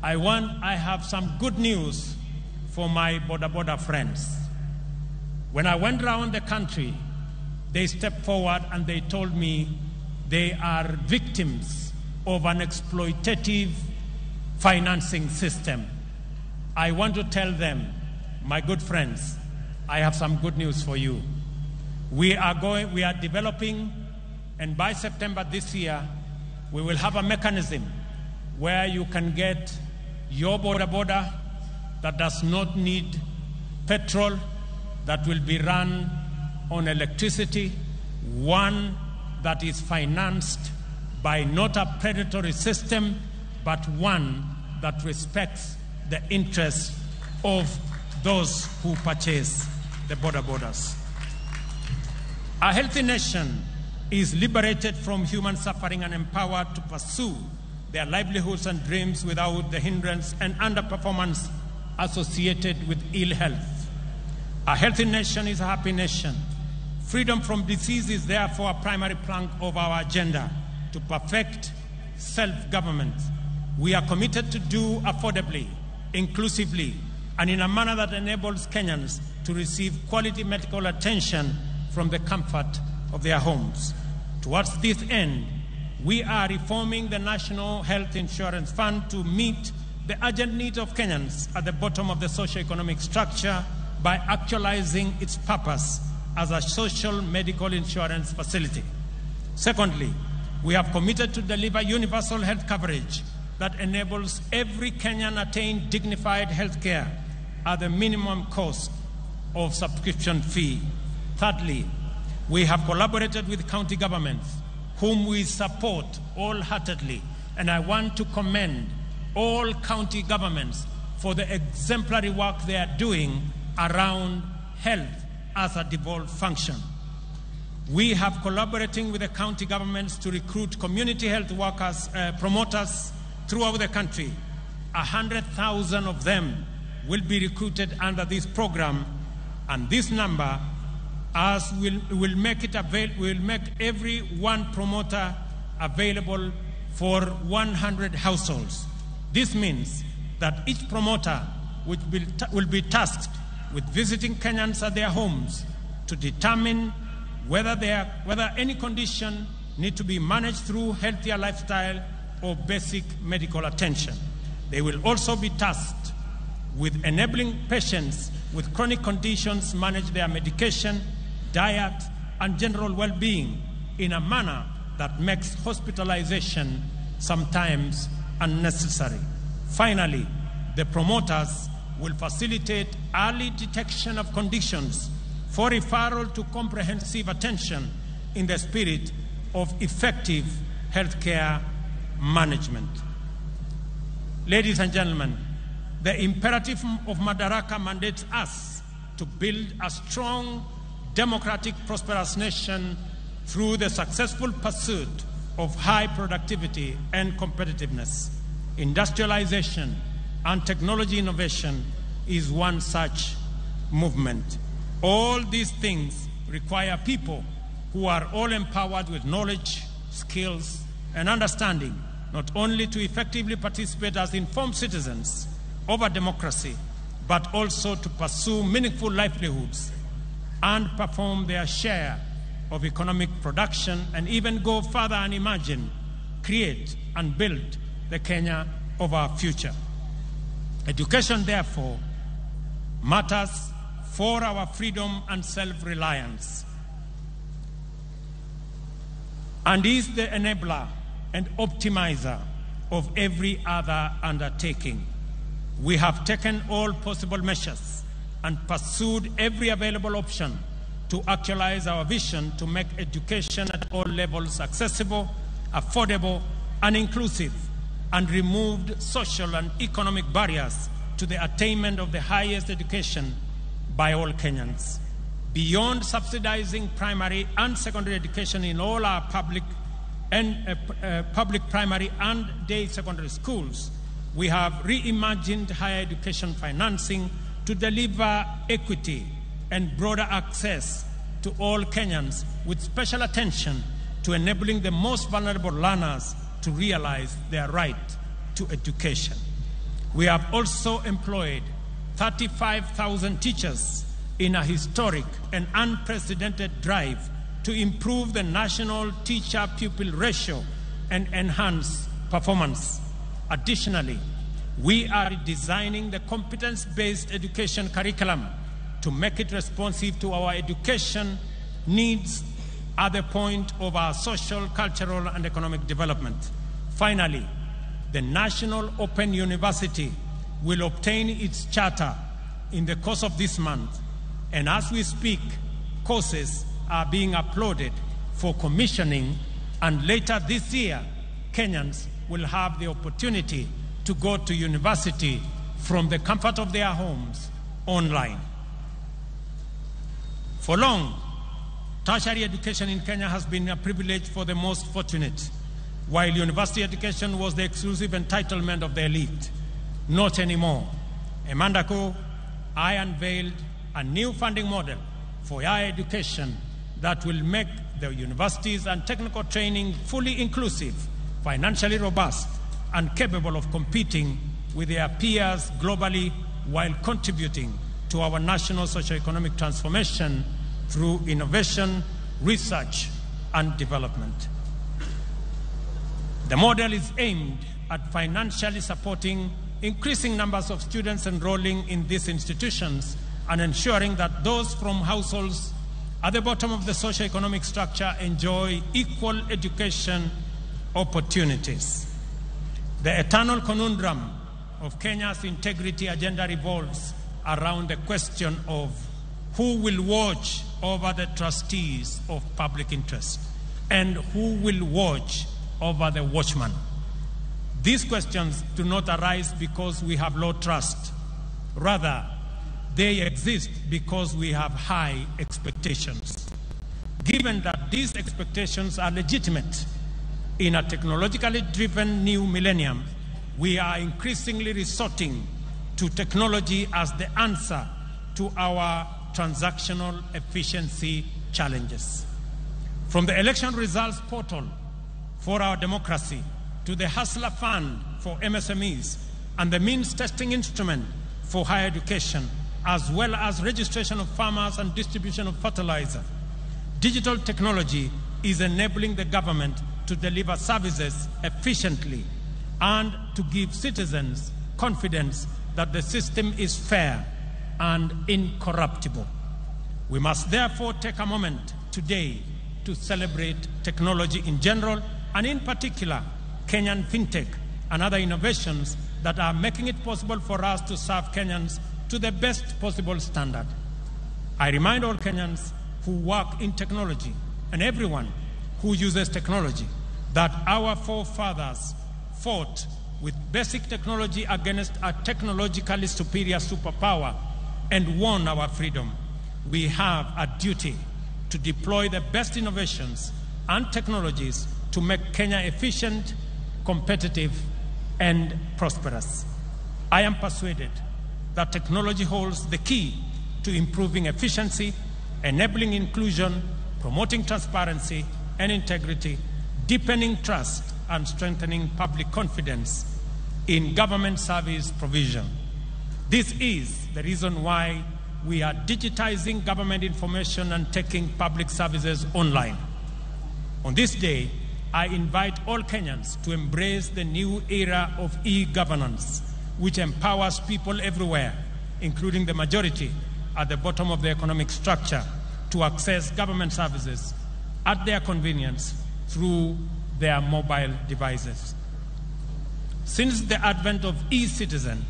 Speaker 11: I have some good news for my border friends. When I went around the country, they stepped forward and they told me they are victims of an exploitative financing system. I want to tell them, my good friends, I have some good news for you. We are developing, and by September this year, we will have a mechanism where you can get your border that does not need petrol, that will be run on electricity, one that is financed by not a predatory system, but one that respects the interests of those who purchase the boda bodas. A healthy nation is liberated from human suffering and empowered to pursue their livelihoods and dreams without the hindrance and underperformance associated with ill health. A healthy nation is a happy nation. Freedom from disease is therefore a primary plank of our agenda to perfect self-government. We are committed to do affordably, inclusively, and in a manner that enables Kenyans to receive quality medical attention from the comfort of their homes. Towards this end, we are reforming the National Health Insurance Fund to meet the urgent needs of Kenyans at the bottom of the socio-economic structure by actualizing its purpose as a social medical insurance facility. Secondly, we have committed to deliver universal health coverage that enables every Kenyan attain dignified health care at the minimum cost of subscription fee. Thirdly, we have collaborated with county governments, whom we support wholeheartedly, and I want to commend all county governments for the exemplary work they are doing around health as a devolved function. We have collaborating with the county governments to recruit community health workers, promoters throughout the country. 100,000 of them will be recruited under this program, and this number as will make it will make every one promoter available for 100 households. This means that each promoter will be tasked with visiting Kenyans at their homes to determine whether any condition need to be managed through healthier lifestyle or basic medical attention. They will also be tasked with enabling patients with chronic conditions manage their medication, diet, and general well-being in a manner that makes hospitalization sometimes unnecessary. Finally, the promoters will facilitate early detection of conditions for referral to comprehensive attention in the spirit of effective healthcare management. Ladies and gentlemen, the imperative of Madaraka mandates us to build a strong, democratic, prosperous nation through the successful pursuit of high productivity and competitiveness. Industrialization and technology innovation is one such movement. All these things require people who are all empowered with knowledge, skills, and understanding, not only to effectively participate as informed citizens of a democracy, but also to pursue meaningful livelihoods and perform their share of economic production, and even go further and imagine, create, and build the Kenya of our future. Education, therefore, matters for our freedom and self-reliance, and is the enabler and optimizer of every other undertaking. We have taken all possible measures and pursued every available option to actualize our vision to make education at all levels accessible, affordable, and inclusive, and removed social and economic barriers to the attainment of the highest education by all Kenyans. Beyond subsidizing primary and secondary education in all our public and public primary and day secondary schools, we have reimagined higher education financing to deliver equity and broader access to all Kenyans, with special attention to enabling the most vulnerable learners to realize their right to education. We have also employed 35,000 teachers in a historic and unprecedented drive to improve the national teacher-pupil ratio and enhance performance. Additionally, we are redesigning the competence-based education curriculum to make it responsive to our education needs at the point of our social, cultural, and economic development. Finally, the National Open University will obtain its charter in the course of this month, and as we speak, courses are being uploaded for commissioning, and later this year, Kenyans will have the opportunity to go to university from the comfort of their homes online. For long, tertiary education in Kenya has been a privilege for the most fortunate, while university education was the exclusive entitlement of the elite. Not anymore. Emandako, I unveiled a new funding model for higher education that will make the universities and technical training fully inclusive, financially robust, and capable of competing with their peers globally while contributing to our national socio-economic transformation through innovation, research, and development. The model is aimed at financially supporting increasing numbers of students enrolling in these institutions and ensuring that those from households at the bottom of the socio-economic structure enjoy equal education opportunities. The eternal conundrum of Kenya's integrity agenda revolves around the question of who will watch over the trustees of public interest and who will watch over the watchman. These questions do not arise because we have low trust. Rather, they exist because we have high expectations. Given that these expectations are legitimate, in a technologically driven new millennium, we are increasingly resorting to technology as the answer to our transactional efficiency challenges. From the election results portal for our democracy to the Hustler Fund for MSMEs and the means testing instrument for higher education, as well as registration of farmers and distribution of fertilizer, digital technology is enabling the government to deliver services efficiently and to give citizens confidence that the system is fair and incorruptible. We must therefore take a moment today to celebrate technology in general and in particular Kenyan fintech and other innovations that are making it possible for us to serve Kenyans to the best possible standard. I remind all Kenyans who work in technology and everyone who uses technology that our forefathers fought with basic technology against a technologically superior superpower and won our freedom. We have a duty to deploy the best innovations and technologies to make Kenya efficient, competitive, and prosperous. I am persuaded that technology holds the key to improving efficiency, enabling inclusion, promoting transparency and integrity, deepening trust, and strengthening public confidence in government service provision. This is the reason why we are digitizing government information and taking public services online. On this day, I invite all Kenyans to embrace the new era of e-governance, which empowers people everywhere, including the majority at the bottom of the economic structure, to access government services at their convenience through their mobile devices. Since the advent of e-citizen,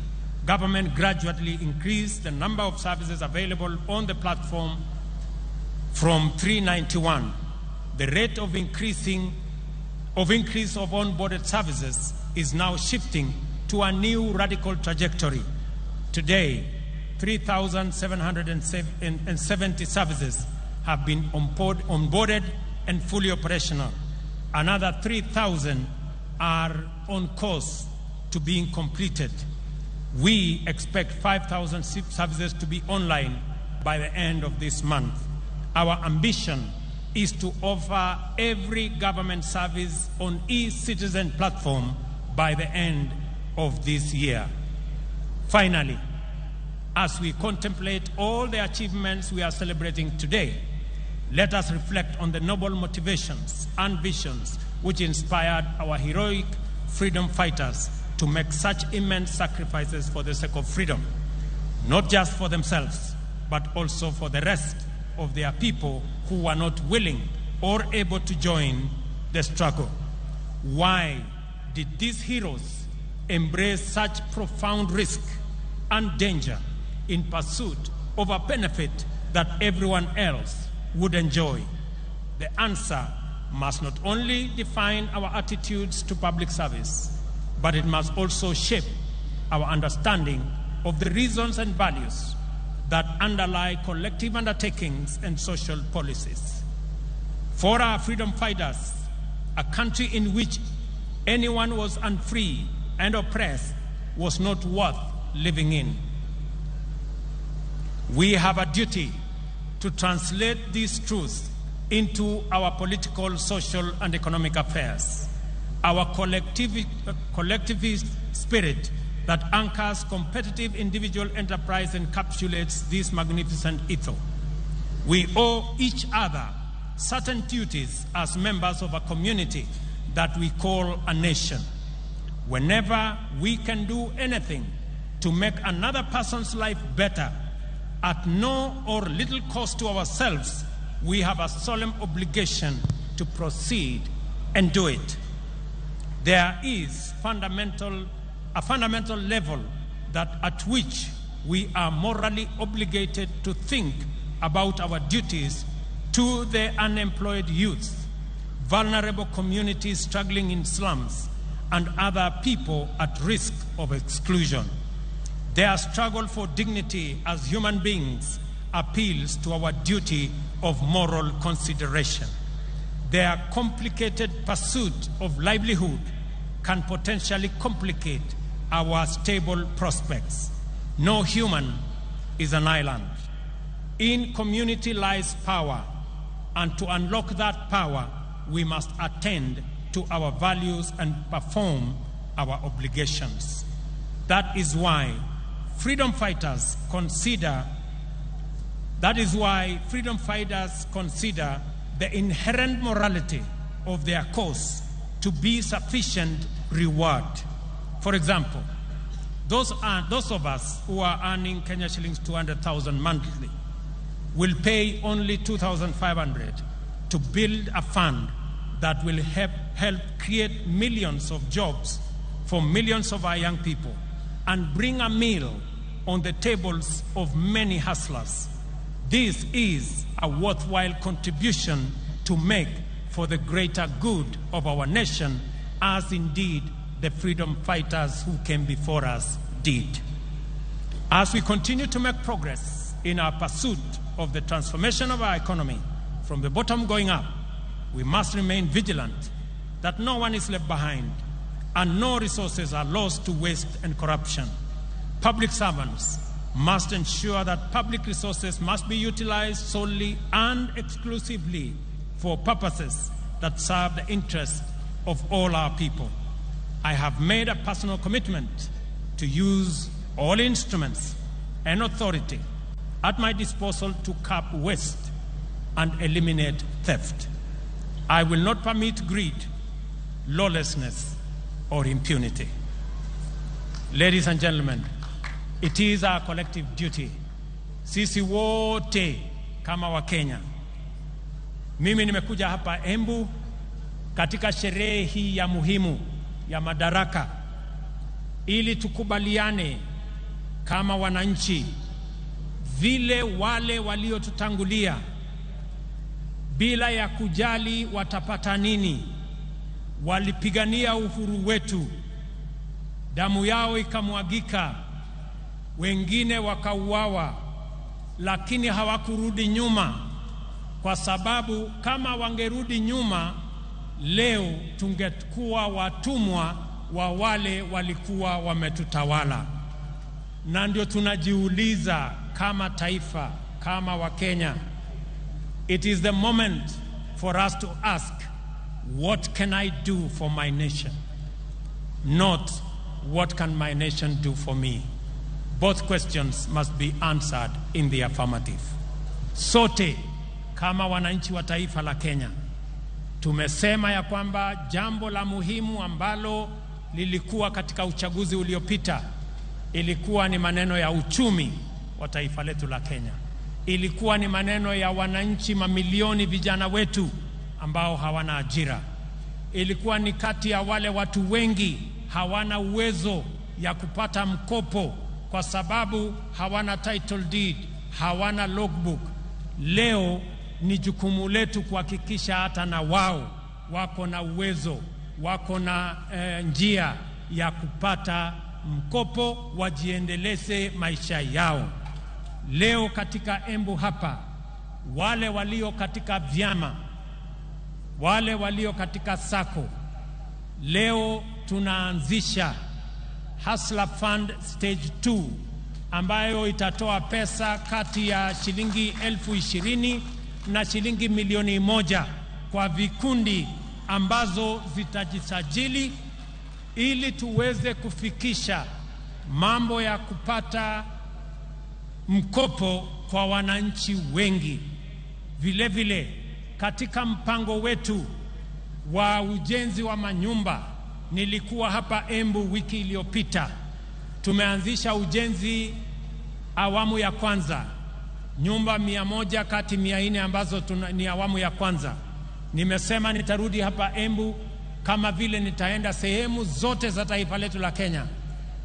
Speaker 11: government gradually increased the number of services available on the platform from 391. The rate of increase of onboarded services is now shifting to a new radical trajectory. Today, 3,770 services have been onboarded and fully operational. Another 3,000 are on course to being completed. We expect 5,000 services to be online by the end of this month. Our ambition is to offer every government service on e-citizen platform by the end of this year. Finally, as we contemplate all the achievements we are celebrating today, let us reflect on the noble motivations and visions which inspired our heroic freedom fighters to make such immense sacrifices for the sake of freedom, not just for themselves, but also for the rest of their people who were not willing or able to join the struggle. Why did these heroes embrace such profound risk and danger in pursuit of a benefit that everyone else would enjoy? The answer must not only define our attitudes to public service, but it must also shape our understanding of the reasons and values that underlie collective undertakings and social policies. For our freedom fighters, a country in which anyone was unfree and oppressed was not worth living in. We have a duty to translate these truths into our political, social, and economic affairs. Our collectivist spirit that anchors competitive individual enterprise encapsulates this magnificent ethos. We owe each other certain duties as members of a community that we call a nation. Whenever we can do anything to make another person's life better, at no or little cost to ourselves, we have a solemn obligation to proceed and do it. There is a fundamental level that at which we are morally obligated to think about our duties to the unemployed youth, vulnerable communities struggling in slums, and other people at risk of exclusion. Their struggle for dignity as human beings appeals to our duty of moral consideration. Their complicated pursuit of livelihood can potentially complicate our stable prospects. No human is an island. In community lies power, and to unlock that power, we must attend to our values and perform our obligations. That is why freedom fighters consider the inherent morality of their cause to be sufficient reward. For example, those of us who are earning Kenya shillings 200,000 monthly will pay only 2,500 to build a fund that will help create millions of jobs for millions of our young people and bring a meal on the tables of many hustlers. This is a worthwhile contribution to make for the greater good of our nation, as indeed the freedom fighters who came before us did. As we continue to make progress in our pursuit of the transformation of our economy from the bottom going up, we must remain vigilant that no one is left behind and no resources are lost to waste and corruption. Public servants must ensure that public resources must be utilized solely and exclusively for purposes that serve the interests of all our people. I have made a personal commitment to use all instruments and authority at my disposal to curb waste and eliminate theft. I will not permit greed, lawlessness, or impunity. Ladies and gentlemen, it is our collective duty. Sisi wote kama wa Kenya. Mimi nimekuja hapa Embu katika sherehe hii ya muhimu ya Madaraka ili tukubaliane kama wananchi vile wale waliotutangulia bila ya kujali watapata nini, walipigania uhuru wetu, damu yao ikamwagika, wengine wakauawa, lakini hawakurudi nyuma, kwa sababu kama wangerudi nyuma leo tungekuwa watumwa wa wale walikuwa wametutawala. Na ndio tunajiuliza kama taifa, kama Wakenya, it is the moment for us to ask, what can I do for my nation? Not what can my nation do for me? Both questions must be answered in the affirmative. Sote kama wananchi wa taifa la Kenya tumesema ya kwamba jambo la muhimu ambalo lilikuwa katika uchaguzi uliopita ilikuwa ni maneno ya uchumi wa taifa letu la Kenya. Ilikuwa ni maneno ya wananchi mamilioni vijana wetu ambao hawana ajira. Ilikuwa ni kati ya wale watu wengi hawana uwezo ya kupata mkopo kwa sababu hawana title deed, hawana logbook. Leo ni jukumu letu kuhakikisha hata na wao wako na uwezo, wako na njia ya kupata mkopo wajiendeleze maisha yao. Leo katika Embu hapa, wale walio katika vyama, wale walio katika sako, leo tunaanzisha Hustler Fund Stage 2 ambayo itatoa pesa kati ya shilingi 20,000 na shilingi 1,000,000 kwa vikundi ambazo zitajisajili ili tuweze kufikisha mambo ya kupata mkopo kwa wananchi wengi. Vile vile katika mpango wetu wa ujenzi wa manyumba, nilikuwa hapa Embu wiki iliyopita, tumeanzisha ujenzi awamu ya kwanza, nyumba 100 kati 400 ambazo ni awamu ya kwanza. Nimesema nitarudi hapa Embu kama vile nitaenda sehemu zote za taifa letu la Kenya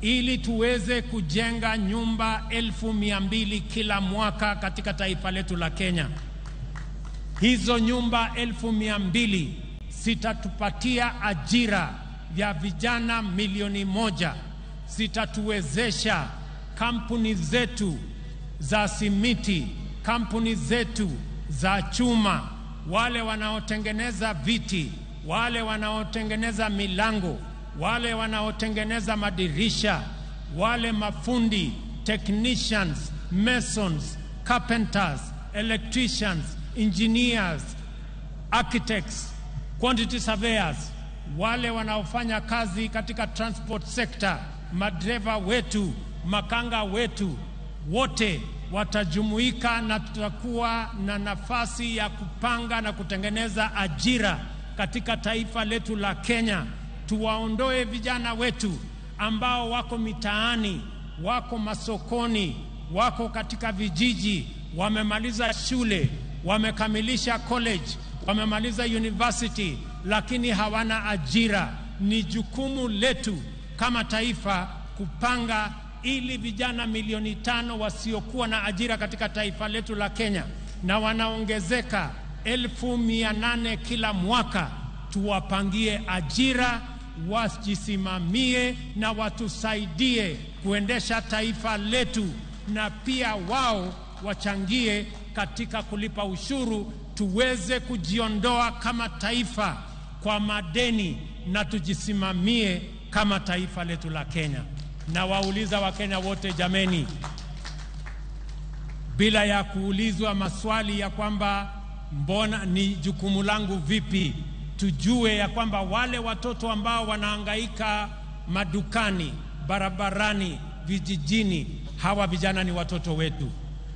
Speaker 11: ili tuweze kujenga nyumba 200,000 kila mwaka katika taifa letu la Kenya. Hizo nyumba 200,000 zitatupatia ajira ya vijana 1,000,000, zitatuwezesha kampuni zetu za simiti, kampuni zetu za chuma, wale wanaotengeneza viti, wale wanaotengeneza milango, wale wanaotengeneza madirisha, wale mafundi, technicians, masons, carpenters, electricians, engineers, architects, quantity surveyors, wale wanaofanya kazi katika transport sector, madereva wetu, makanga wetu, wote watajumuika na tutakuwa na nafasi ya kupanga na kutengeneza ajira katika taifa letu la Kenya. Tuwaondoe vijana wetu ambao wako mitaani, wako masokoni, wako katika vijiji, wamemaliza shule, wamekamilisha college, wamemaliza university, lakini hawana ajira. Ni jukumu letu kama taifa kupanga ili vijana 5,000,000 wasiokuwa na ajira katika taifa letu la Kenya, na wanaongezeka 800,000 kila mwaka, tuwapangie ajira, wajisimamie na watusaidie kuendesha taifa letu, na pia wao wachangie katika kulipa ushuru, tuweze kujiondoa kama taifa kwa madeni na tujisimamie kama taifa letu la Kenya. Na wauliza Wakenya wote, jameni, bila ya kuulizwa maswali ya kwamba mbona ni jukumu langu vipi, tujue ya kwamba wale watoto ambao wanahangaika madukani, barabarani, vijijini, hawa vijana ni watoto wetu,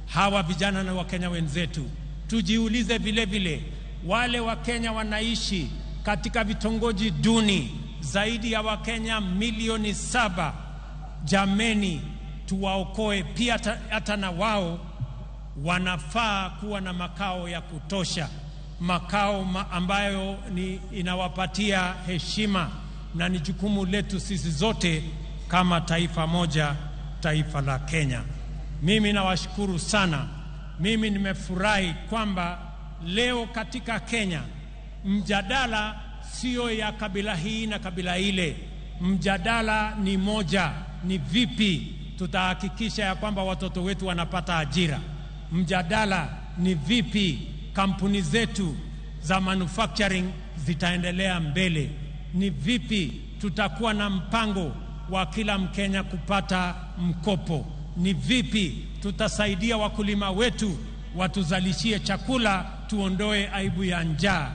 Speaker 11: hawa vijana ni Wakenya wenzetu. Tujiulize vile vile, wale Wakenya wanaishi katika vitongoji duni, zaidi ya Wakenya 7,000,000, jameni, tuwaokoe pia, hata na wao wanafaa kuwa na makao ya kutosha, makao ambayo ni inawapatia heshima, na ni jukumu letu sisi zote kama taifa moja, taifa la Kenya. Mimi nawashukuru sana. Mimi nimefurahi kwamba leo katika Kenya mjadala sio ya kabila hii na kabila ile. Mjadala ni moja, ni vipi tutahakikisha ya kwamba watoto wetu wanapata ajira. Mjadala ni vipi kampuni zetu za manufacturing zitaendelea mbele, ni vipi tutakuwa na mpango wa kila Mkenya kupata mkopo, ni vipi tutasaidia wakulima wetu watuzalishie chakula, tuondoe aibu ya njaa.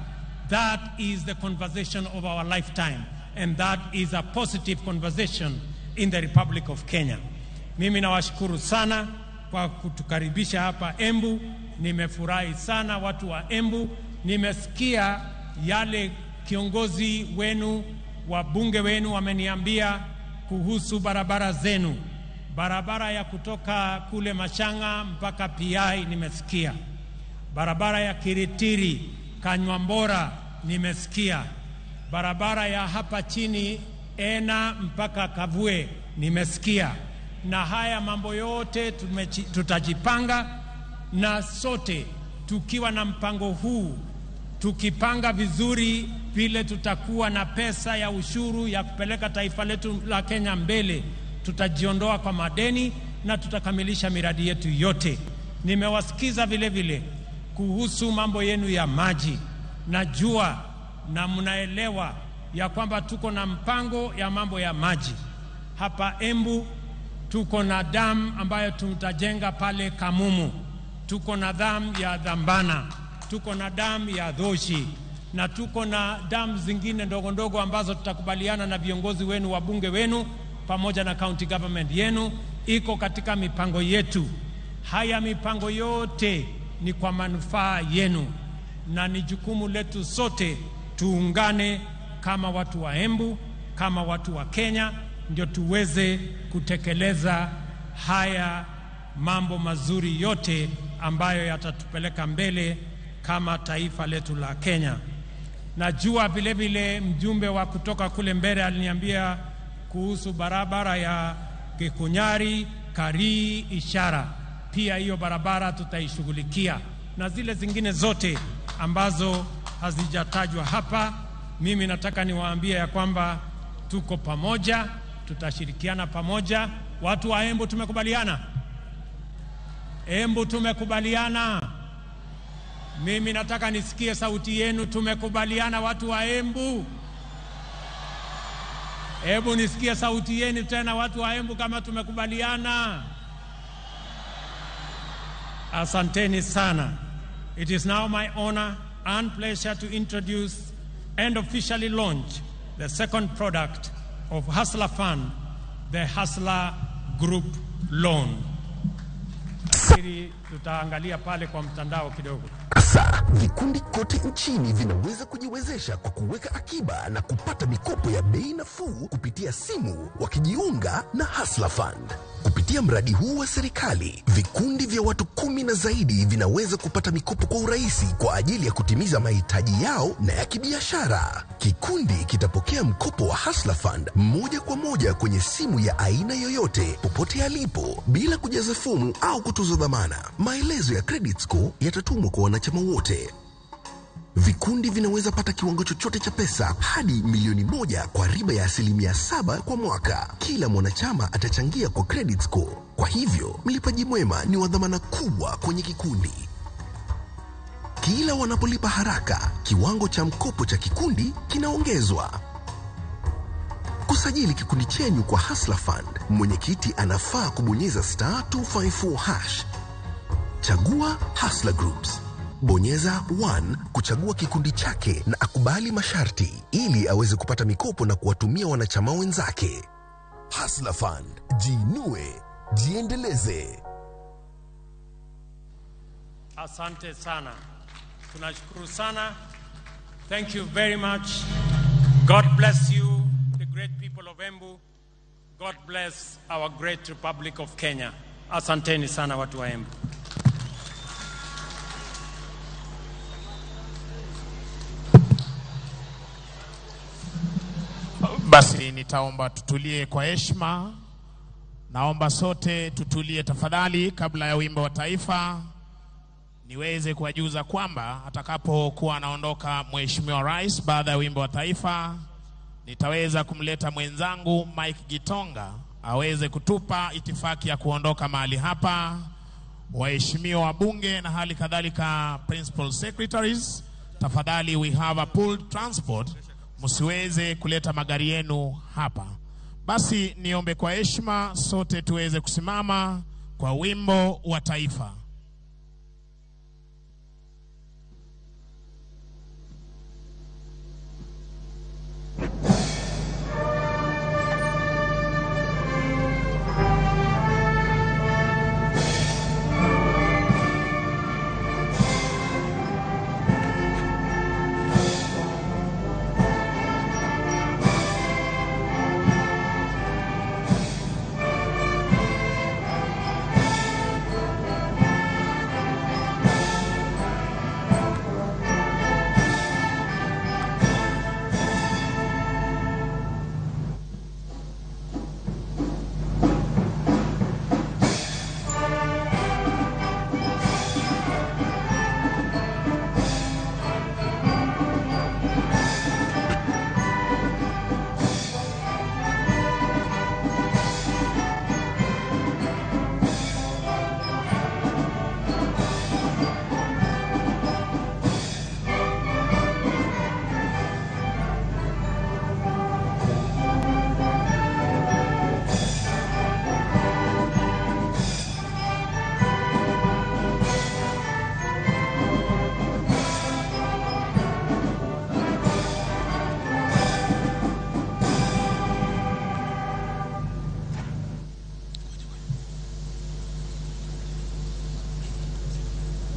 Speaker 11: That is the conversation of our lifetime, and that is a positive conversation in the Republic of Kenya. Mimi nawashukuru sana kwa kutukaribisha hapa Embu. Nimefurahi sana watu wa Embu. Nimesikia yale kiongozi wenu, wabunge wenu wameniambia kuhusu barabara zenu. Barabara ya kutoka kule Machanga mpaka PI nimesikia. Barabara ya Kiritiri Kanywambora nimesikia. Barabara ya hapa chini Ena mpaka Kavue nimesikia. Na haya mambo yote tutajipanga, na sote tukiwa na mpango huu, tukipanga vizuri vile tutakuwa na pesa ya ushuru ya kupeleka taifa letu la Kenya mbele, tutajiondoa kwa madeni na tutakamilisha miradi yetu yote. Nimewasikiza vile vile kuhusu mambo yenu ya maji. Najua na mnaelewa ya kwamba tuko na mpango ya mambo ya maji hapa Embu. Tuko na damu ambayo tutajenga pale Kamumu, tuko na damu ya Dhambana, tuko na damu ya Dhoshi na tuko na damu zingine ndogo ndogo ambazo tutakubaliana na viongozi wenu, wabunge wenu pamoja na county government yenu. Iko katika mipango yetu. Haya mipango yote ni kwa manufaa yenu, na ni jukumu letu sote tuungane kama watu wa Embu, kama watu wa Kenya, ndio tuweze kutekeleza haya mambo mazuri yote ambayo yatatupeleka mbele kama taifa letu la Kenya. Najua vile vile mjumbe wa kutoka kule mbele aliniambia kuhusu barabara ya Gikunyari Karii Ishara. Pia hiyo barabara tutaishughulikia na zile zingine zote ambazo hazijatajwa hapa. Mimi nataka niwaambie ya kwamba tuko pamoja, tutashirikiana pamoja. Watu wa Embu tumekubaliana, Embu tumekubaliana. Mimi nataka nisikie sauti yenu. Tumekubaliana watu wa Embu? Hebu nisikie sauti yenu tena watu wa Embu kama tumekubaliana. Asanteni sana. It is now my honor and pleasure to introduce and officially launch the second product of Hustler Fund, the Hustler Group Loan. Nafikiri tutaangalia pale kwa mtandao kidogo.
Speaker 9: Sasa vikundi kote nchini vinaweza kujiwezesha kwa kuweka akiba na kupata mikopo ya bei nafuu kupitia simu wakijiunga na Hustler Fund. Kupitia mradi huu wa serikali, vikundi vya watu 10 na zaidi vinaweza kupata mikopo kwa urahisi kwa ajili ya kutimiza mahitaji yao na ya kibiashara. Kikundi kitapokea mkopo wa Hustler Fund moja kwa moja kwenye simu ya aina yoyote popote alipo bila kujaza fomu au kutozwa dhamana. Maelezo ya credit score yatatumwa kwa wanachama wote. Vikundi vinaweza pata kiwango chochote cha pesa hadi 1,000,000 kwa riba ya 7% kwa mwaka. Kila mwanachama atachangia kwa credit score. Kwa hivyo, mlipaji mwema ni wa dhamana kubwa kwenye kikundi. Kila wanapolipa haraka, kiwango cha mkopo cha kikundi kinaongezwa. Kusajili kikundi chenyu kwa Hustler Fund, mwenyekiti anafaa kubonyeza *254#. Chagua Hustler Groups. Bonyeza 1 kuchagua kikundi chake na akubali masharti ili aweze kupata mikopo na kuwatumia wanachama wenzake. Hustler Fund, jiinue, jiendeleze.
Speaker 11: Asante sana. Tunashukuru sana. Thank you very much. God bless you, the great people of Embu. God bless our great Republic of Kenya. Asanteni sana watu wa Embu.
Speaker 7: Basi nitaomba tutulie kwa heshima. Naomba sote tutulie tafadhali kabla ya wimbo wa taifa. Niweze kuwajuza kwamba atakapokuwa anaondoka Mheshimiwa Rais baada ya wimbo wa taifa, nitaweza kumleta mwenzangu Mike Gitonga aweze kutupa itifaki ya kuondoka mahali hapa. Waheshimiwa wabunge na hali kadhalika principal secretaries, tafadhali we have a pooled transport, msiweze kuleta magari yenu hapa. Basi niombe kwa heshima sote tuweze kusimama kwa wimbo wa taifa.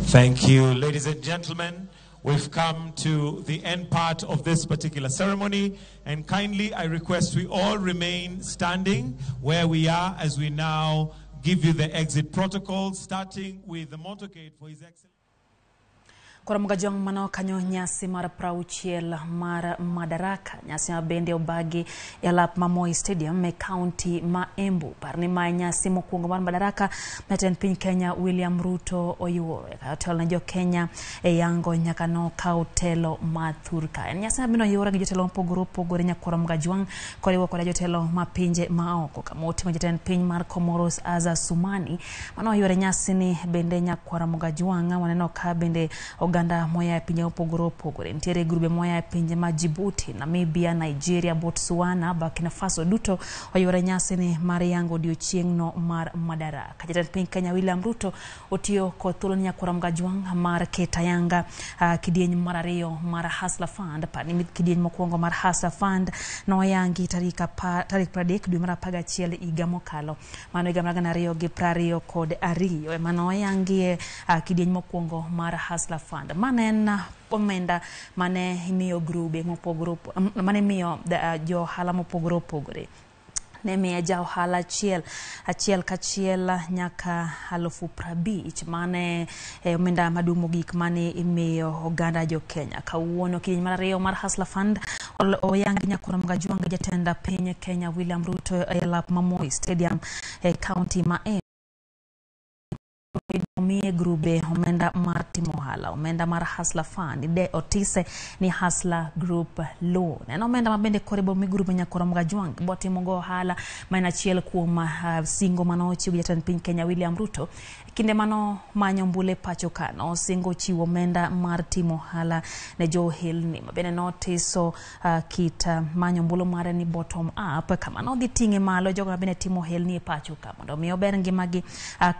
Speaker 7: Thank you, ladies and gentlemen. We've come to the end part of this particular ceremony, and kindly I request we all remain standing where we are as we now give you the exit protocol, starting with the motorcade for His Excellency.
Speaker 8: Koro Mgajwang' mano kanyo nyasi mar 60 mar Madaraka, nyasi ma bende obagi e alap ma Moi Stadium e kaunti ma Embu. Par ni mae nyasi mokwongo mar Madaraka jatend piny Kenya William Ruto oyuoro ka otelo ne jo Kenya e yango nyaka nokaw telo ma thurka. En nyasi ma bende oyuore gi jotelo mopogore opogore nyakwar Mgajwang' koriwo koda jotelo ma pinje ma oko kama oting'o jatend piny mar Comoros Azza Sumani mano oyuore nyasi ni bende nyakwar Mgajwang' waneno ka bende oganda moya e pinje mopogore opogore. Nitiere grube moya e pinje ma Djibouti, Namibia, Nigeria, Botswana, Burkina Faso duto oyuore nyasi ni mar yango odiochieng'no mar Madaraka. Jatend piny Kenya William Ruto otiyo kod thuolo ni nyakwar Mgajwang' mar keto ayanga kidieny mar ariyo mar Hustler Fund. Par ni kidieny mokwongo mar Hustler Fund noyangi tarik 30 dwe mar 11 higa mokalo, mano higa mar 2022 ema noyangie kidieny mokwongo mar Hustler Fund. Mano en omenda mane imiyo grube mopogore, mane imiyo jo ohala mopogore opogore. Ne miye ja ohala achiel achiel kachiel nyaka 50,000 mane omenda maduong' mogik mane imiyo oganda jo Kenya. Kawuono kidieny mar ariyo mar Hustler Fund oyangi nyakwar Mgajwang' jatend piny Kenya William Ruto e lap ma Moi Stadium e kaunti ma Embu. Omiye grube omenda mar timo ohala, omenda mar Hustler Fund de otise ni Hustler Group Loan. En omenda ma bende kore bomi grube nyakwar Mgajwang' botimo go ohala ma en achiel kuom singo mano ochiwo gi jatend piny Kenya William Ruto kinde mano manyo ombulu e pacho ka. Nosingo chiwo omenda mar timo ohala ne jo ohelni ma bende notiso kit manyo ombulu mare ni bottom up, kama nodhi ting'e malo jogo ma bende timo ohelni e pacho ka mondo omi ober ngimagi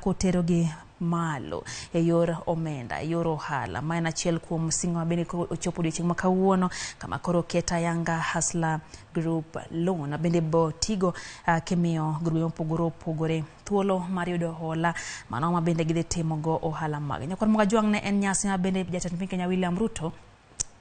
Speaker 8: koterogi malo e yor omenda, e yor ohala. Ma en achiel kuom singo ma bende ochopo odiochieng' ma kawuono kama koro oket ayanga Hustler Group Loan bende bo tigo kimiyo grube mopogore opogore thuolo mar yudo hola mano ma bende gidhi timo go ohala mag. Nyakwar Mgajwang' ne en nyasi ma bende jatend piny Kenya William Ruto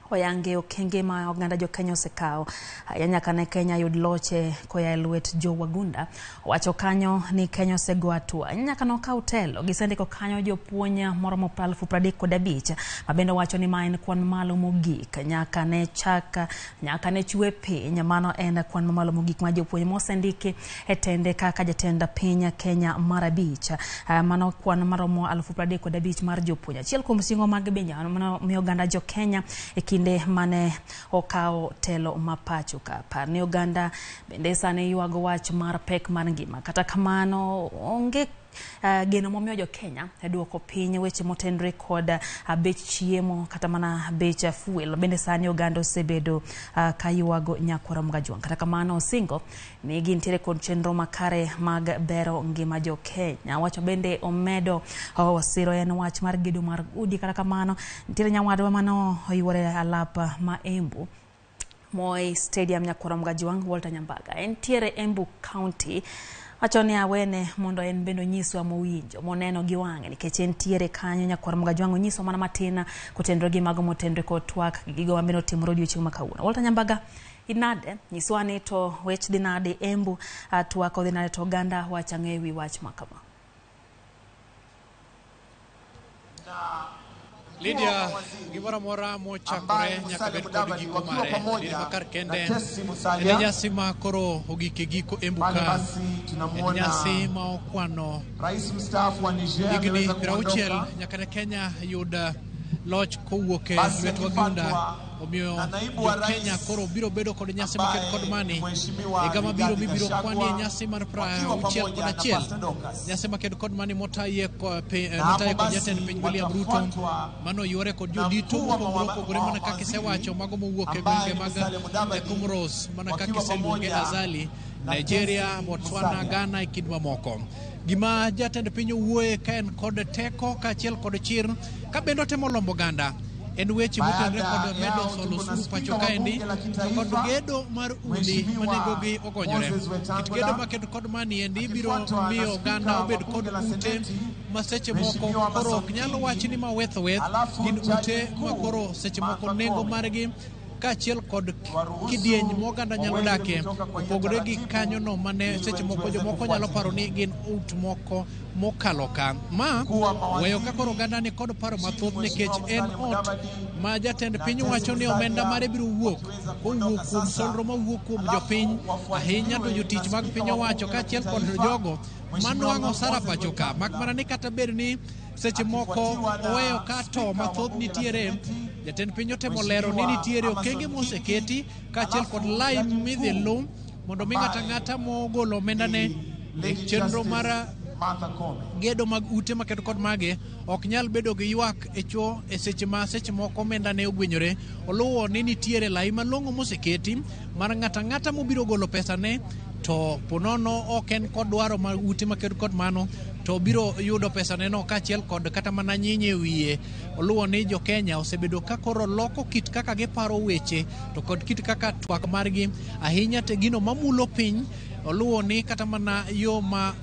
Speaker 8: oyange okenge ma oganda jo Kenya osekawo ahinya nyaka ne Kenya yud loche koya e lwet jo wagunda. Owacho kanyo ni Kenya osego hatua nyaka nokaw telo. Gisendiko kanyo jopuonj moromo 35,000 ma bende owacho ni ma en kwan malo mogik nyaka ne chak nyaka ne chwe piny. Mano en kwan mamalo mogik ma jopuonj mosendiki e tende kaka jatend piny Kenya mar abich. Mano kwan maromo 35,000 mar jopuonj. Achiel kuom singo mag bende mano miyo oganda jo Kenya e kinde mane okawo telo ma pacho ka. Par ni oganda bende sani ywago wach mar pek mar ngima. Kata kamano onge geno momiyo jo Kenya e duoko piny weche motenore kod bech chiemo kata mana bech fuel. Bende sani oganda osebedo ka ywago nyakwar Mgajwang'. Kata kamano osingo ni gintiere kod chenro makare mag bero ngima jo Kenya. Wacho bende omedo osiro en wach mar gedo mar udi. Kata kamano nitiere nyawadwa mano oyuore alap ma Embu Moi Stadium nyakwar Mgajwang' Walter Nyambaga. Entiere Embu County. Wacho ni awene mondo en bende onyiswa mowinjo moneno gi wang'e nikech entiere kanyo nyakwar Mgajwang' onyiswa mana matin kotenore gi mago motenore kod twak gigo ma bende otimore odiochieng' ma kawuono. Walter Nyambaga, inade? Nyiswa ni to wech dhi nade Embu, twak odhi nade to oganda wach ang'e ewi wach ma kama?
Speaker 12: Lydia, gimoro amora mochakore nyaka bed kod giko mare. Lydia makar kende en nyasi ma koro ogik e giko Embu ka. En nyasi ma okwano higni 60 nyaka ne Kenya yud loch kowuok e lwet wagunda. Omiyo jo Kenya koro biro bedo kod nyasi maked kod mani higa mabiro mibiro kwanie nyasi mar 61 nyasi maked kod mani motaye kod jatend piny William Ruto mano yuore kod jodito mopogore opogore mana kaka isewacho mago mowuok e gwenge mag Comoros mana kaka iseluonge Azali, Nigeria, Botswana, Ghana e kind mamoko. Gima jatend piny owuoye ka en kod teko kaachiel kod chir ka bende otemo lombo oganda En weche motenore
Speaker 13: Baada
Speaker 12: kod medo
Speaker 13: yao
Speaker 12: solo
Speaker 13: tuko na
Speaker 12: osuru pacho
Speaker 13: spika wa
Speaker 12: kaendi
Speaker 13: bunge la
Speaker 12: to kod
Speaker 13: kitaifa
Speaker 12: gedo mar udi
Speaker 13: Mheshimiwa
Speaker 12: manengogi ogonyore.
Speaker 13: Moses
Speaker 12: Kit
Speaker 13: Wetangula,
Speaker 12: gedo makedo kod mani endi biro
Speaker 13: akifuatwa na
Speaker 12: miyo
Speaker 13: spika
Speaker 12: oganda
Speaker 13: wa
Speaker 12: obed kod
Speaker 13: bunge la
Speaker 12: ute
Speaker 13: Seneti
Speaker 12: ma seche moko
Speaker 13: Mheshimiwa
Speaker 12: koro
Speaker 13: Amason
Speaker 12: ok nyal
Speaker 13: Kingi,
Speaker 12: wachi ni maweth weth
Speaker 13: alafu
Speaker 12: gin
Speaker 13: jaji
Speaker 12: ute ma
Speaker 13: mkuu
Speaker 12: koro seche moko
Speaker 13: Martha
Speaker 12: nengo
Speaker 13: Koome.
Speaker 12: margi kaachiel kod
Speaker 13: Waruhusu
Speaker 12: kidieny moganda nyalo
Speaker 13: waweze
Speaker 12: dakie
Speaker 13: kutoka kwa hiyo
Speaker 12: opogore gi
Speaker 13: taratibu
Speaker 12: kanyono mane
Speaker 13: ili
Speaker 12: seche moko
Speaker 13: tuweze
Speaker 12: jomoko nyalo paro ni
Speaker 13: kufuatilia.
Speaker 12: gin ut moko mokalo ka ma
Speaker 13: Mkuu wa mawaziri
Speaker 12: weyo ka koro oganda ni kod paro
Speaker 13: nchini
Speaker 12: mathoth nikech
Speaker 13: Mheshimiwa
Speaker 12: en
Speaker 13: Musalia
Speaker 12: ot
Speaker 13: Mudavadi
Speaker 12: ma jatend
Speaker 13: na
Speaker 12: piny
Speaker 13: Tesi
Speaker 12: wacho ni omenda
Speaker 13: Musalia
Speaker 12: mare biro wuok
Speaker 13: wakiweza
Speaker 12: kowuok
Speaker 13: kuondoka
Speaker 12: kuom
Speaker 13: sasa,
Speaker 12: solro mawuok kuom
Speaker 13: alafu
Speaker 12: jopiny ahinya to
Speaker 13: wafuatiliwe na
Speaker 12: jotich mag
Speaker 13: spika
Speaker 12: piny
Speaker 13: wa
Speaker 12: owacho
Speaker 13: bunge la
Speaker 12: kaachiel kod
Speaker 13: kitaifa
Speaker 12: jogo
Speaker 13: Mheshimiwa
Speaker 12: manwang'o osara
Speaker 13: Moses
Speaker 12: pacho ka mak
Speaker 13: Wetangula
Speaker 12: mana ni kata bed ni seche moko
Speaker 13: akifuatiwa na
Speaker 12: oweyo ka to
Speaker 13: spika wa
Speaker 12: mathoth
Speaker 13: bunge la
Speaker 12: nitiere
Speaker 13: Seneti
Speaker 12: jatend piny otemo lero ni
Speaker 13: Mheshimiwa
Speaker 12: nitiere
Speaker 13: Amason
Speaker 12: okenge
Speaker 13: Kingi,
Speaker 12: moseketi kaachiel kod
Speaker 13: alafu
Speaker 12: lai
Speaker 13: jaji
Speaker 12: midhi
Speaker 13: mkuu
Speaker 12: luw mondo mi ng'ato
Speaker 13: ambaye
Speaker 12: ang'ata mogolo omendane
Speaker 13: ni
Speaker 12: e
Speaker 13: Lady
Speaker 12: chenro mar
Speaker 13: Justice Martha Koome.
Speaker 12: gedo mag ute maketo kod mage ok nyal bedo gi ywak e cho e seche ma seche moko omenda ne ogwenyore. Oluwo ni nitiere lai malong'o moseketi mar ng'ato ang'ata mobiro golo pesane to ponono ok en kod dwaro mar ute maketo kod mano to biro yudo pesane no kaachiel kod kata mana nyinyo e wiye. Oluwo ni jo Kenya osebedo ka koro loko kit kaka giparo weche to kod kit kaka twak margi ahinya te gino mamulo piny. Oluwo ni kata mana yo ma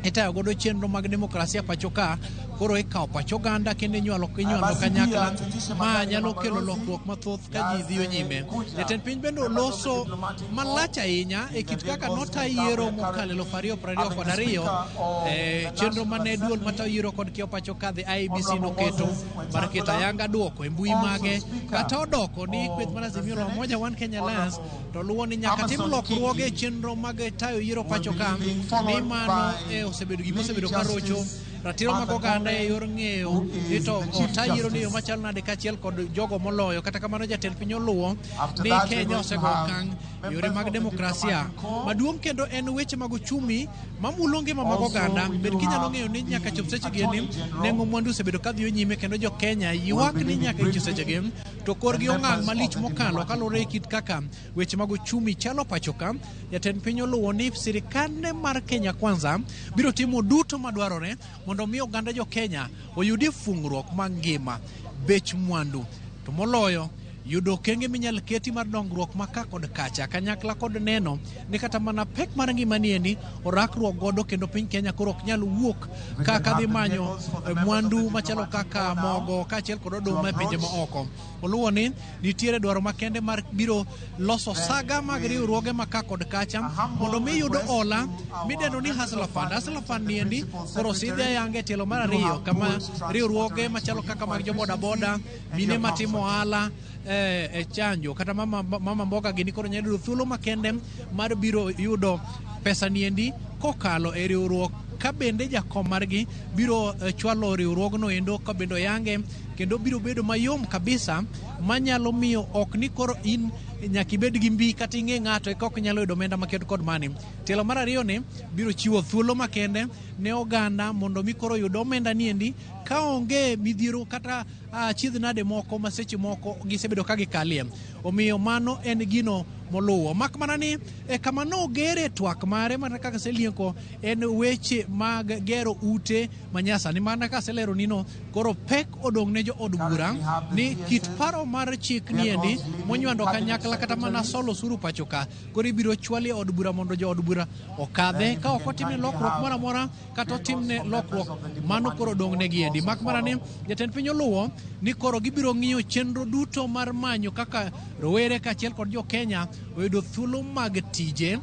Speaker 12: itayo godo chenro mag demokrasia pacho ka koro ikawo pach oganda kendo inywalo
Speaker 13: Haya basi, pia
Speaker 12: kanyakla
Speaker 13: tuitishe
Speaker 12: ma
Speaker 13: magari ya
Speaker 12: nyalo kelo
Speaker 13: mabalozi
Speaker 12: lokruok mathoth ka ji dhiyo
Speaker 13: yaanze
Speaker 12: nyime.
Speaker 13: kuja.
Speaker 12: Jatend piny bende
Speaker 13: Members of the
Speaker 12: oloso
Speaker 13: diplomatic corps
Speaker 12: malach ahinya e
Speaker 13: in the
Speaker 12: kit kaka
Speaker 13: vehicles
Speaker 12: nota
Speaker 13: can
Speaker 12: yiero
Speaker 13: come. We are
Speaker 12: mokalo
Speaker 13: currently
Speaker 12: 2022
Speaker 13: having the Speaker of the
Speaker 12: chenro
Speaker 13: National
Speaker 12: mane duol
Speaker 13: Assembly,
Speaker 12: matayo yiero kod kiewo pacho ka the IEBC
Speaker 13: Honorable
Speaker 12: noketo
Speaker 13: Moses
Speaker 12: mar keto
Speaker 13: Wetangula,
Speaker 12: ayanga duoko e mbui
Speaker 13: also
Speaker 12: mage
Speaker 13: Speaker
Speaker 12: kata odoko ni kweth mar
Speaker 13: of the
Speaker 12: Azimio la
Speaker 13: Senate,
Speaker 12: Umoja One Kenya Alliance
Speaker 13: Honorable
Speaker 12: to luwo ni nyaka tim
Speaker 13: Amason
Speaker 12: lokruoge e
Speaker 13: Kingi
Speaker 12: chenro mag tayo yiero
Speaker 13: will
Speaker 12: pacho
Speaker 13: be
Speaker 12: ka
Speaker 13: leaving,
Speaker 12: ni
Speaker 13: followed
Speaker 12: mano
Speaker 13: by
Speaker 12: osebedo gima
Speaker 13: Lady
Speaker 12: osebedo ka rocho
Speaker 13: Justice
Speaker 12: ratiro mag
Speaker 13: Martha
Speaker 12: oganda e
Speaker 13: Koome,
Speaker 12: yor ng'eyo
Speaker 13: who
Speaker 12: ni
Speaker 13: is
Speaker 12: to
Speaker 13: the Chief
Speaker 12: ota yiero ni yo
Speaker 13: Justice.
Speaker 12: machalo nade kaachiel kod jogo moloyo. Kata kamano jatend piny oluwo
Speaker 13: After
Speaker 12: ni
Speaker 13: that, we're
Speaker 12: Kenya
Speaker 13: going to
Speaker 12: osego
Speaker 13: have
Speaker 12: okang' e yore
Speaker 13: members
Speaker 12: mag
Speaker 13: of the
Speaker 12: demokrasia
Speaker 13: diplomatic corps.
Speaker 12: maduong' kendo en weche mag uchumi mamulo ngima mag
Speaker 13: Also,
Speaker 12: oganda.
Speaker 13: we
Speaker 12: Bed
Speaker 13: do
Speaker 12: kinyalo
Speaker 13: have
Speaker 12: ng'eyo ni nyaka chop
Speaker 13: the
Speaker 12: seche gi endi
Speaker 13: Attorney General
Speaker 12: nengo mwandu osebedo ka dhiyo nyime kendo jo Kenya
Speaker 13: will
Speaker 12: ywak
Speaker 13: be
Speaker 12: ni
Speaker 13: leaving
Speaker 12: nyaka e
Speaker 13: briefly
Speaker 12: sechegi to korgi
Speaker 13: the
Speaker 12: ong'ang'
Speaker 13: members of
Speaker 12: malich
Speaker 13: the
Speaker 12: mokalo
Speaker 13: diplomatic
Speaker 12: kaluwore gi
Speaker 13: corps.
Speaker 12: kit kaka weche mag uchumi chalo pacho ka. Jatend piny oluwo ni sirikande mar Kenya Kwanza biro timo duto madwarore mondo mi oganda jo Kenya oyudi fungruok mag ngima, bech mwandu to moloyo yudo okenge minyal keti mar dongruok ma ka kod kacha kanyakla kod neno ni kata mana pek mar ngima niendi orakruok godo kendo piny Kenya koro ok nyal wuok
Speaker 13: We can
Speaker 12: kaka
Speaker 13: have
Speaker 12: dhi
Speaker 13: the
Speaker 12: manyo
Speaker 13: vehicles for the members of the
Speaker 12: mwandu machalo
Speaker 13: diplomatic
Speaker 12: kaka
Speaker 13: corps now
Speaker 12: mogo kaachiel kod
Speaker 13: to
Speaker 12: oduma e pinje
Speaker 13: approach.
Speaker 12: maoko. Oluwo ni nitiere dwaro makende mar biro loso
Speaker 13: Then
Speaker 12: saga mag
Speaker 13: with
Speaker 12: riwruoge ma ka kod kacha
Speaker 13: a humble
Speaker 12: mondo mi yudo
Speaker 13: request
Speaker 12: hola
Speaker 13: to our
Speaker 12: midendo ni
Speaker 13: members
Speaker 12: Hustler
Speaker 13: of
Speaker 12: Fund. Hustler
Speaker 13: Parliament
Speaker 12: Fund
Speaker 13: and the
Speaker 12: niendi
Speaker 13: Principal
Speaker 12: koro sidhi
Speaker 13: Secretary,
Speaker 12: ayanga e tielo
Speaker 13: we
Speaker 12: mar
Speaker 13: do
Speaker 12: ariyo
Speaker 13: have
Speaker 12: kama
Speaker 13: good transport
Speaker 12: riwruoge
Speaker 13: arranged
Speaker 12: machalo
Speaker 13: for you
Speaker 12: kaka
Speaker 13: for
Speaker 12: mag jo bodaboda,
Speaker 13: efficiency and
Speaker 12: mine
Speaker 13: your
Speaker 12: matimo
Speaker 13: comfort.
Speaker 12: ohala e chanjo kata mama mboga gini koro nyalo yudo thuolo makende mar biro yudo pesa niendi kokalo e riwruok ka bende jakom margi biro chwalo riwruogno endo ka bende oyange kendo biro bedo mayom kabisa manyalo miyo ok ni koro in nyaka ibed gi mbi kata ing'e ng'ato eka ok inyalo yudo omenda maket kod mani. Tielo mar ariyo ni biro chiwo thuolo makende ne oganda mondo mi koro yud omenda niendi kaonge midhiero kata achiedh nade moko ma seche moko gisebedo ka gikalie. Omiyo mano en gino moluwo. Mak mana ni kama nogere twak mare mana kaka aselieko en weche mag gero ute manyasani mana kaka aselero nino koro pek odong' ne jo od bura
Speaker 13: Currently have the
Speaker 12: ni kit
Speaker 13: CSs,
Speaker 12: paro mar chik niendi
Speaker 13: vehicles leaving
Speaker 12: monywando
Speaker 13: cabinet
Speaker 12: kanyakla kata mana
Speaker 13: secretaries.
Speaker 12: solo osuru pacho ka koro ibiro chwali e od bura mondo jo od bura
Speaker 13: Then
Speaker 12: okadhe
Speaker 13: if
Speaker 12: ka
Speaker 13: we
Speaker 12: ok
Speaker 13: can
Speaker 12: otimne
Speaker 13: kindly
Speaker 12: lokruok
Speaker 13: have
Speaker 12: moro amora kata
Speaker 13: vehicles
Speaker 12: otimne
Speaker 13: for members
Speaker 12: lokruok
Speaker 13: of the
Speaker 12: mano koro
Speaker 13: diplomatic
Speaker 12: odong'
Speaker 13: corps
Speaker 12: ne
Speaker 13: to
Speaker 12: giendi.
Speaker 13: also
Speaker 12: Mak mana ni
Speaker 13: follow.
Speaker 12: jatend piny oluwo ni koro gibiro ng'iyo chenro duto mar manyo kaka rowere kaachiel kod jo Kenya oyudo thuolo mag tije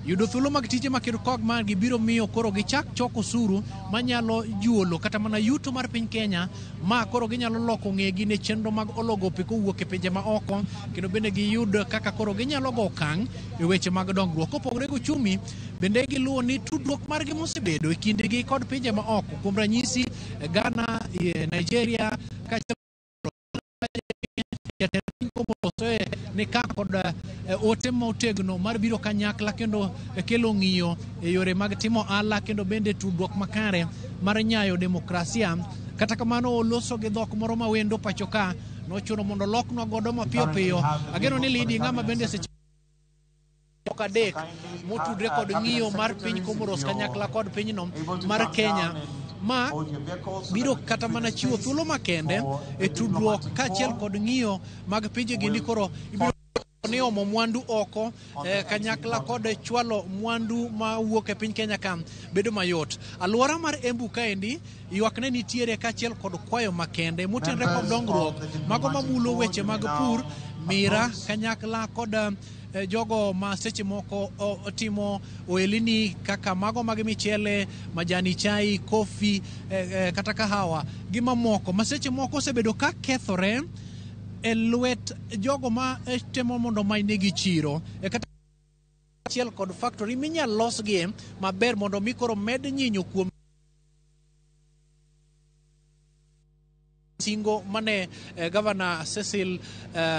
Speaker 12: yudo thuolo mag tije makedo kod margi biro miyo koro gichak choko osuru manyalo juolo kata mana yuto mar piny Kenya ma koro ginyalo loko ng'egi ne chenro mag olo gope kowuok e pinje maoko kendo bende giyud kaka koro ginyalo go okang' e weche mag dongruok. Kopogore gi uchumi bende giluwo ni tudruok margi mosebedo e kindgi kod pinje maoko kuom ranyisi Ghana, Nigeria kaachiel jatend piny Komoro ni ka kod ote motegno mar biro kanyakla kendo kelo ng'iyo e yore mag timo ohala kendo bende tudruok makare mar nyayo demokrasia. Kata kamano oloso gi dhok moro mawendo pacho ka nochuno mondo oloknwa godo mapiyo
Speaker 13: Currently
Speaker 12: piyo.
Speaker 13: have the
Speaker 12: Ageno ni
Speaker 13: vehicles for
Speaker 12: Lidi
Speaker 13: the
Speaker 12: ng'ama
Speaker 13: cabinet
Speaker 12: bende seche
Speaker 13: secretary.
Speaker 12: moko adek
Speaker 13: Kindly,
Speaker 12: motudre kod
Speaker 13: cabinet
Speaker 12: ng'iyo mar piny
Speaker 13: secretaries, if
Speaker 12: Comoros
Speaker 13: you're
Speaker 12: kanyakla kod pinyno
Speaker 13: able to
Speaker 12: mar
Speaker 13: come
Speaker 12: Kenya
Speaker 13: down and
Speaker 12: Ma biro kata mana chiwo thuolo makende e tudruok kaachiel kod ng'iyo mag pinje gi ni koro ibiro ni omo mwandu oko kanyakla kod chwalo mwandu ma wuok e piny Kenya ka bedo mayot. Alwora mar Embu kaendi ywak ne nitiere kaachiel kod kwayo makende motenre kod dongruok mago mamulo weche mag pur, mira kanyakla kod jogo ma seche moko otimo ohelni kaka mago mag michele, majani chai, kofi, kata kahawa gi mamoko ma seche moko osebedo ka kethore e lwet jogo ma temo mondo omany chiro kata achiel kod factory minyal losgie maber mondo mi koro med nyinyo kuom singo mane Governor Cecil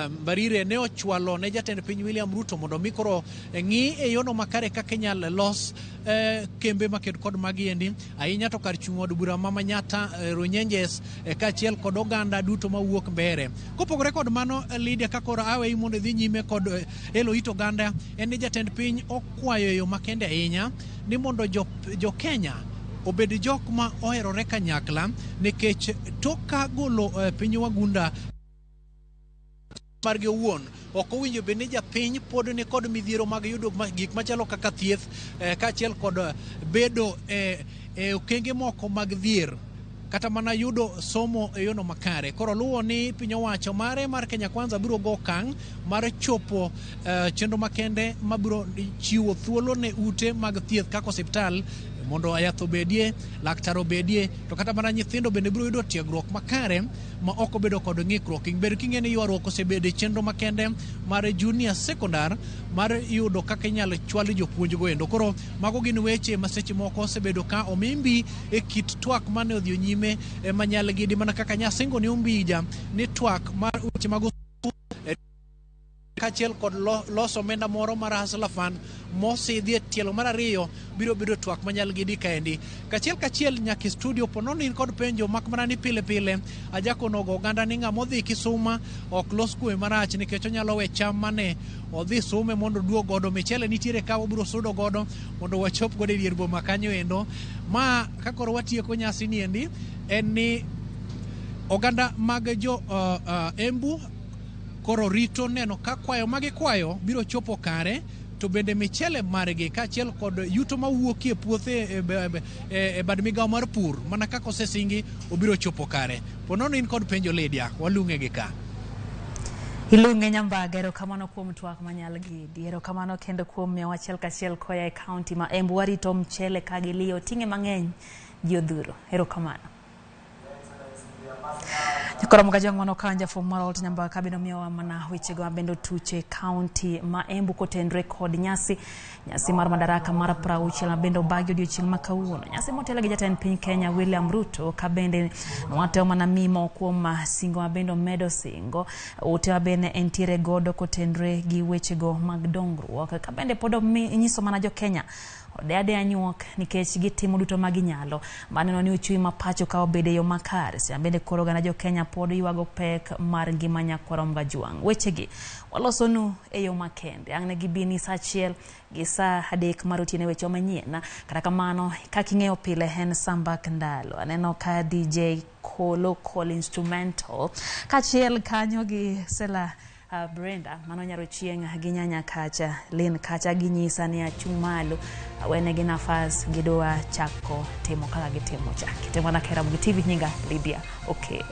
Speaker 12: Mbarire ne ochwalo ne jatend piny William Ruto mondo mi koro ng'i e yono makare kaka inyal los kembe maked kod magi endi ahinya to kar chung' od bura ma Manyatta Runyenjes kaachiel kod oganda duto mawuok Mbere. Kopogore kod mano, Lydia, ka koro aweyi mondo idhi nyime kod elo it oganda, en ni jatend piny okwayo e yo makende ahinya ni mondo jo Kenya obed jok ma oherore kanyakla nikech tok ka golo piny wagunda margi owuon ok owinjo bed ni japiny pod ni kod midhiero mag yudo gik machalo kaka thieth kaachiel kod bedo e okenge moko mag dhier kata mana yudo somo e yono makare. Koro luwo ni piny owacho mare mar Kenya Kwanza biro go okang' mar chopo chenro makende mabiro chiwo thuolo ne ute mag thieth kaka osiptal mondo yath obedie, laktar obedie, to kata mana nyithindo bende biro yudo tiegruok makare ma ok obedo kod ng'ikruok. Bed king'e ni ywaruok osebedo e chenro makende mar junior secondary mar yudo kaka inyalo chwal jopuonj go endo. Koro mago gin weche ma seche moko osebedo ka omimbi e kit twak mane odhi nyime manyal gidi mana kaka nyasingo ni Umbija ni twak mar weche mag kaachiel kod loso omenda moro mar Hustler Fund mosidhi e tielo mar ariyo biro bedo twak manyal gidi kaendi. Kachiel kachiel nyaka e studio ponono in kod penjo mak mana ni pile pile ajako nogo oganda ni ng'ama odhi Kisuma ok los kwe marach nikech onyalo we cham mane odhi sume mondo oduog godo. Michele nitiere ka wabiro sudo godo mondo wachop godo e dier boma kanyo endo. Ma ka koro watieko nyasi ni endi en ni oganda mag jo Embu koro rito neno ka kwayo magikwayo biro chopo kare, to bende michele margi kaachiel kod yuto mawuok e puothe e bad migawo mar pur mana kaka osesingi obiro chopo kare. Ponono in kod penjo Lydia, walung'e gi ka.
Speaker 8: Ilung'e Nyambaga, erokamano kuom twak manyal gidi. Erokamano kendo kuom miyowa achiel kachiel koya e kaunti ma Embu. Warito mchele ka giliyo ting'e mang'eny ji odhuro. Erokamano. Koro mukajwang' mano kanja fom mar Alt Nyambaga kabino miyowa mana wechego mabende otuche kaunti ma Embu kotenre kod nyasi mar Madaraka mar 60 mabende obagi odiochieng' ma kawuono. Nyasi motelo gi jatend piny Kenya William Ruto kabende nwateo mana mimo kuom singo mabende omedo singo ute mabende entiere godo kotenre gi wechego mag dongruok kabende pod onyiso mana jo Kenya ode anyuok nikech gitimo duto maginyalo maneno ni uchumi ma pacho ka obede yo makare. Sama bende koro oganda jo Kenya pod ywago pek mar ngima nyakwar Mgajwang'. Wechegi walosonu e yo makende ang' ne gibini saa 1 gi saa 3 mar otieno weche manyien. Kata kamano kaka ing'eyo pile en sambak ndalo. Aneno ka DJ Kolo Call Instrumental kaachiel kanyo gi Sela Brenda mano nyaro chieng' gi nyanya kacha Lin kacha ginyisa ni achung' malo awenegi nafas gidwa chako timo kaka gitimo cha. Kitimo na Keramogi TV, nyinga Lydia Okeyo.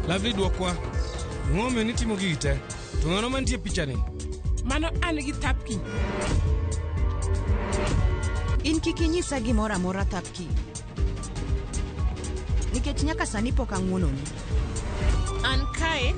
Speaker 4: Lovely dwokwa.
Speaker 14: Ang'o momiyo nitimo gigi te? To ng'ano mantie e pichani?
Speaker 20: Mano an gi Thapki.
Speaker 21: In kik inyisa gimoro amora Thapki. Nikech nyaka sani pok ang'wononi.
Speaker 20: An kae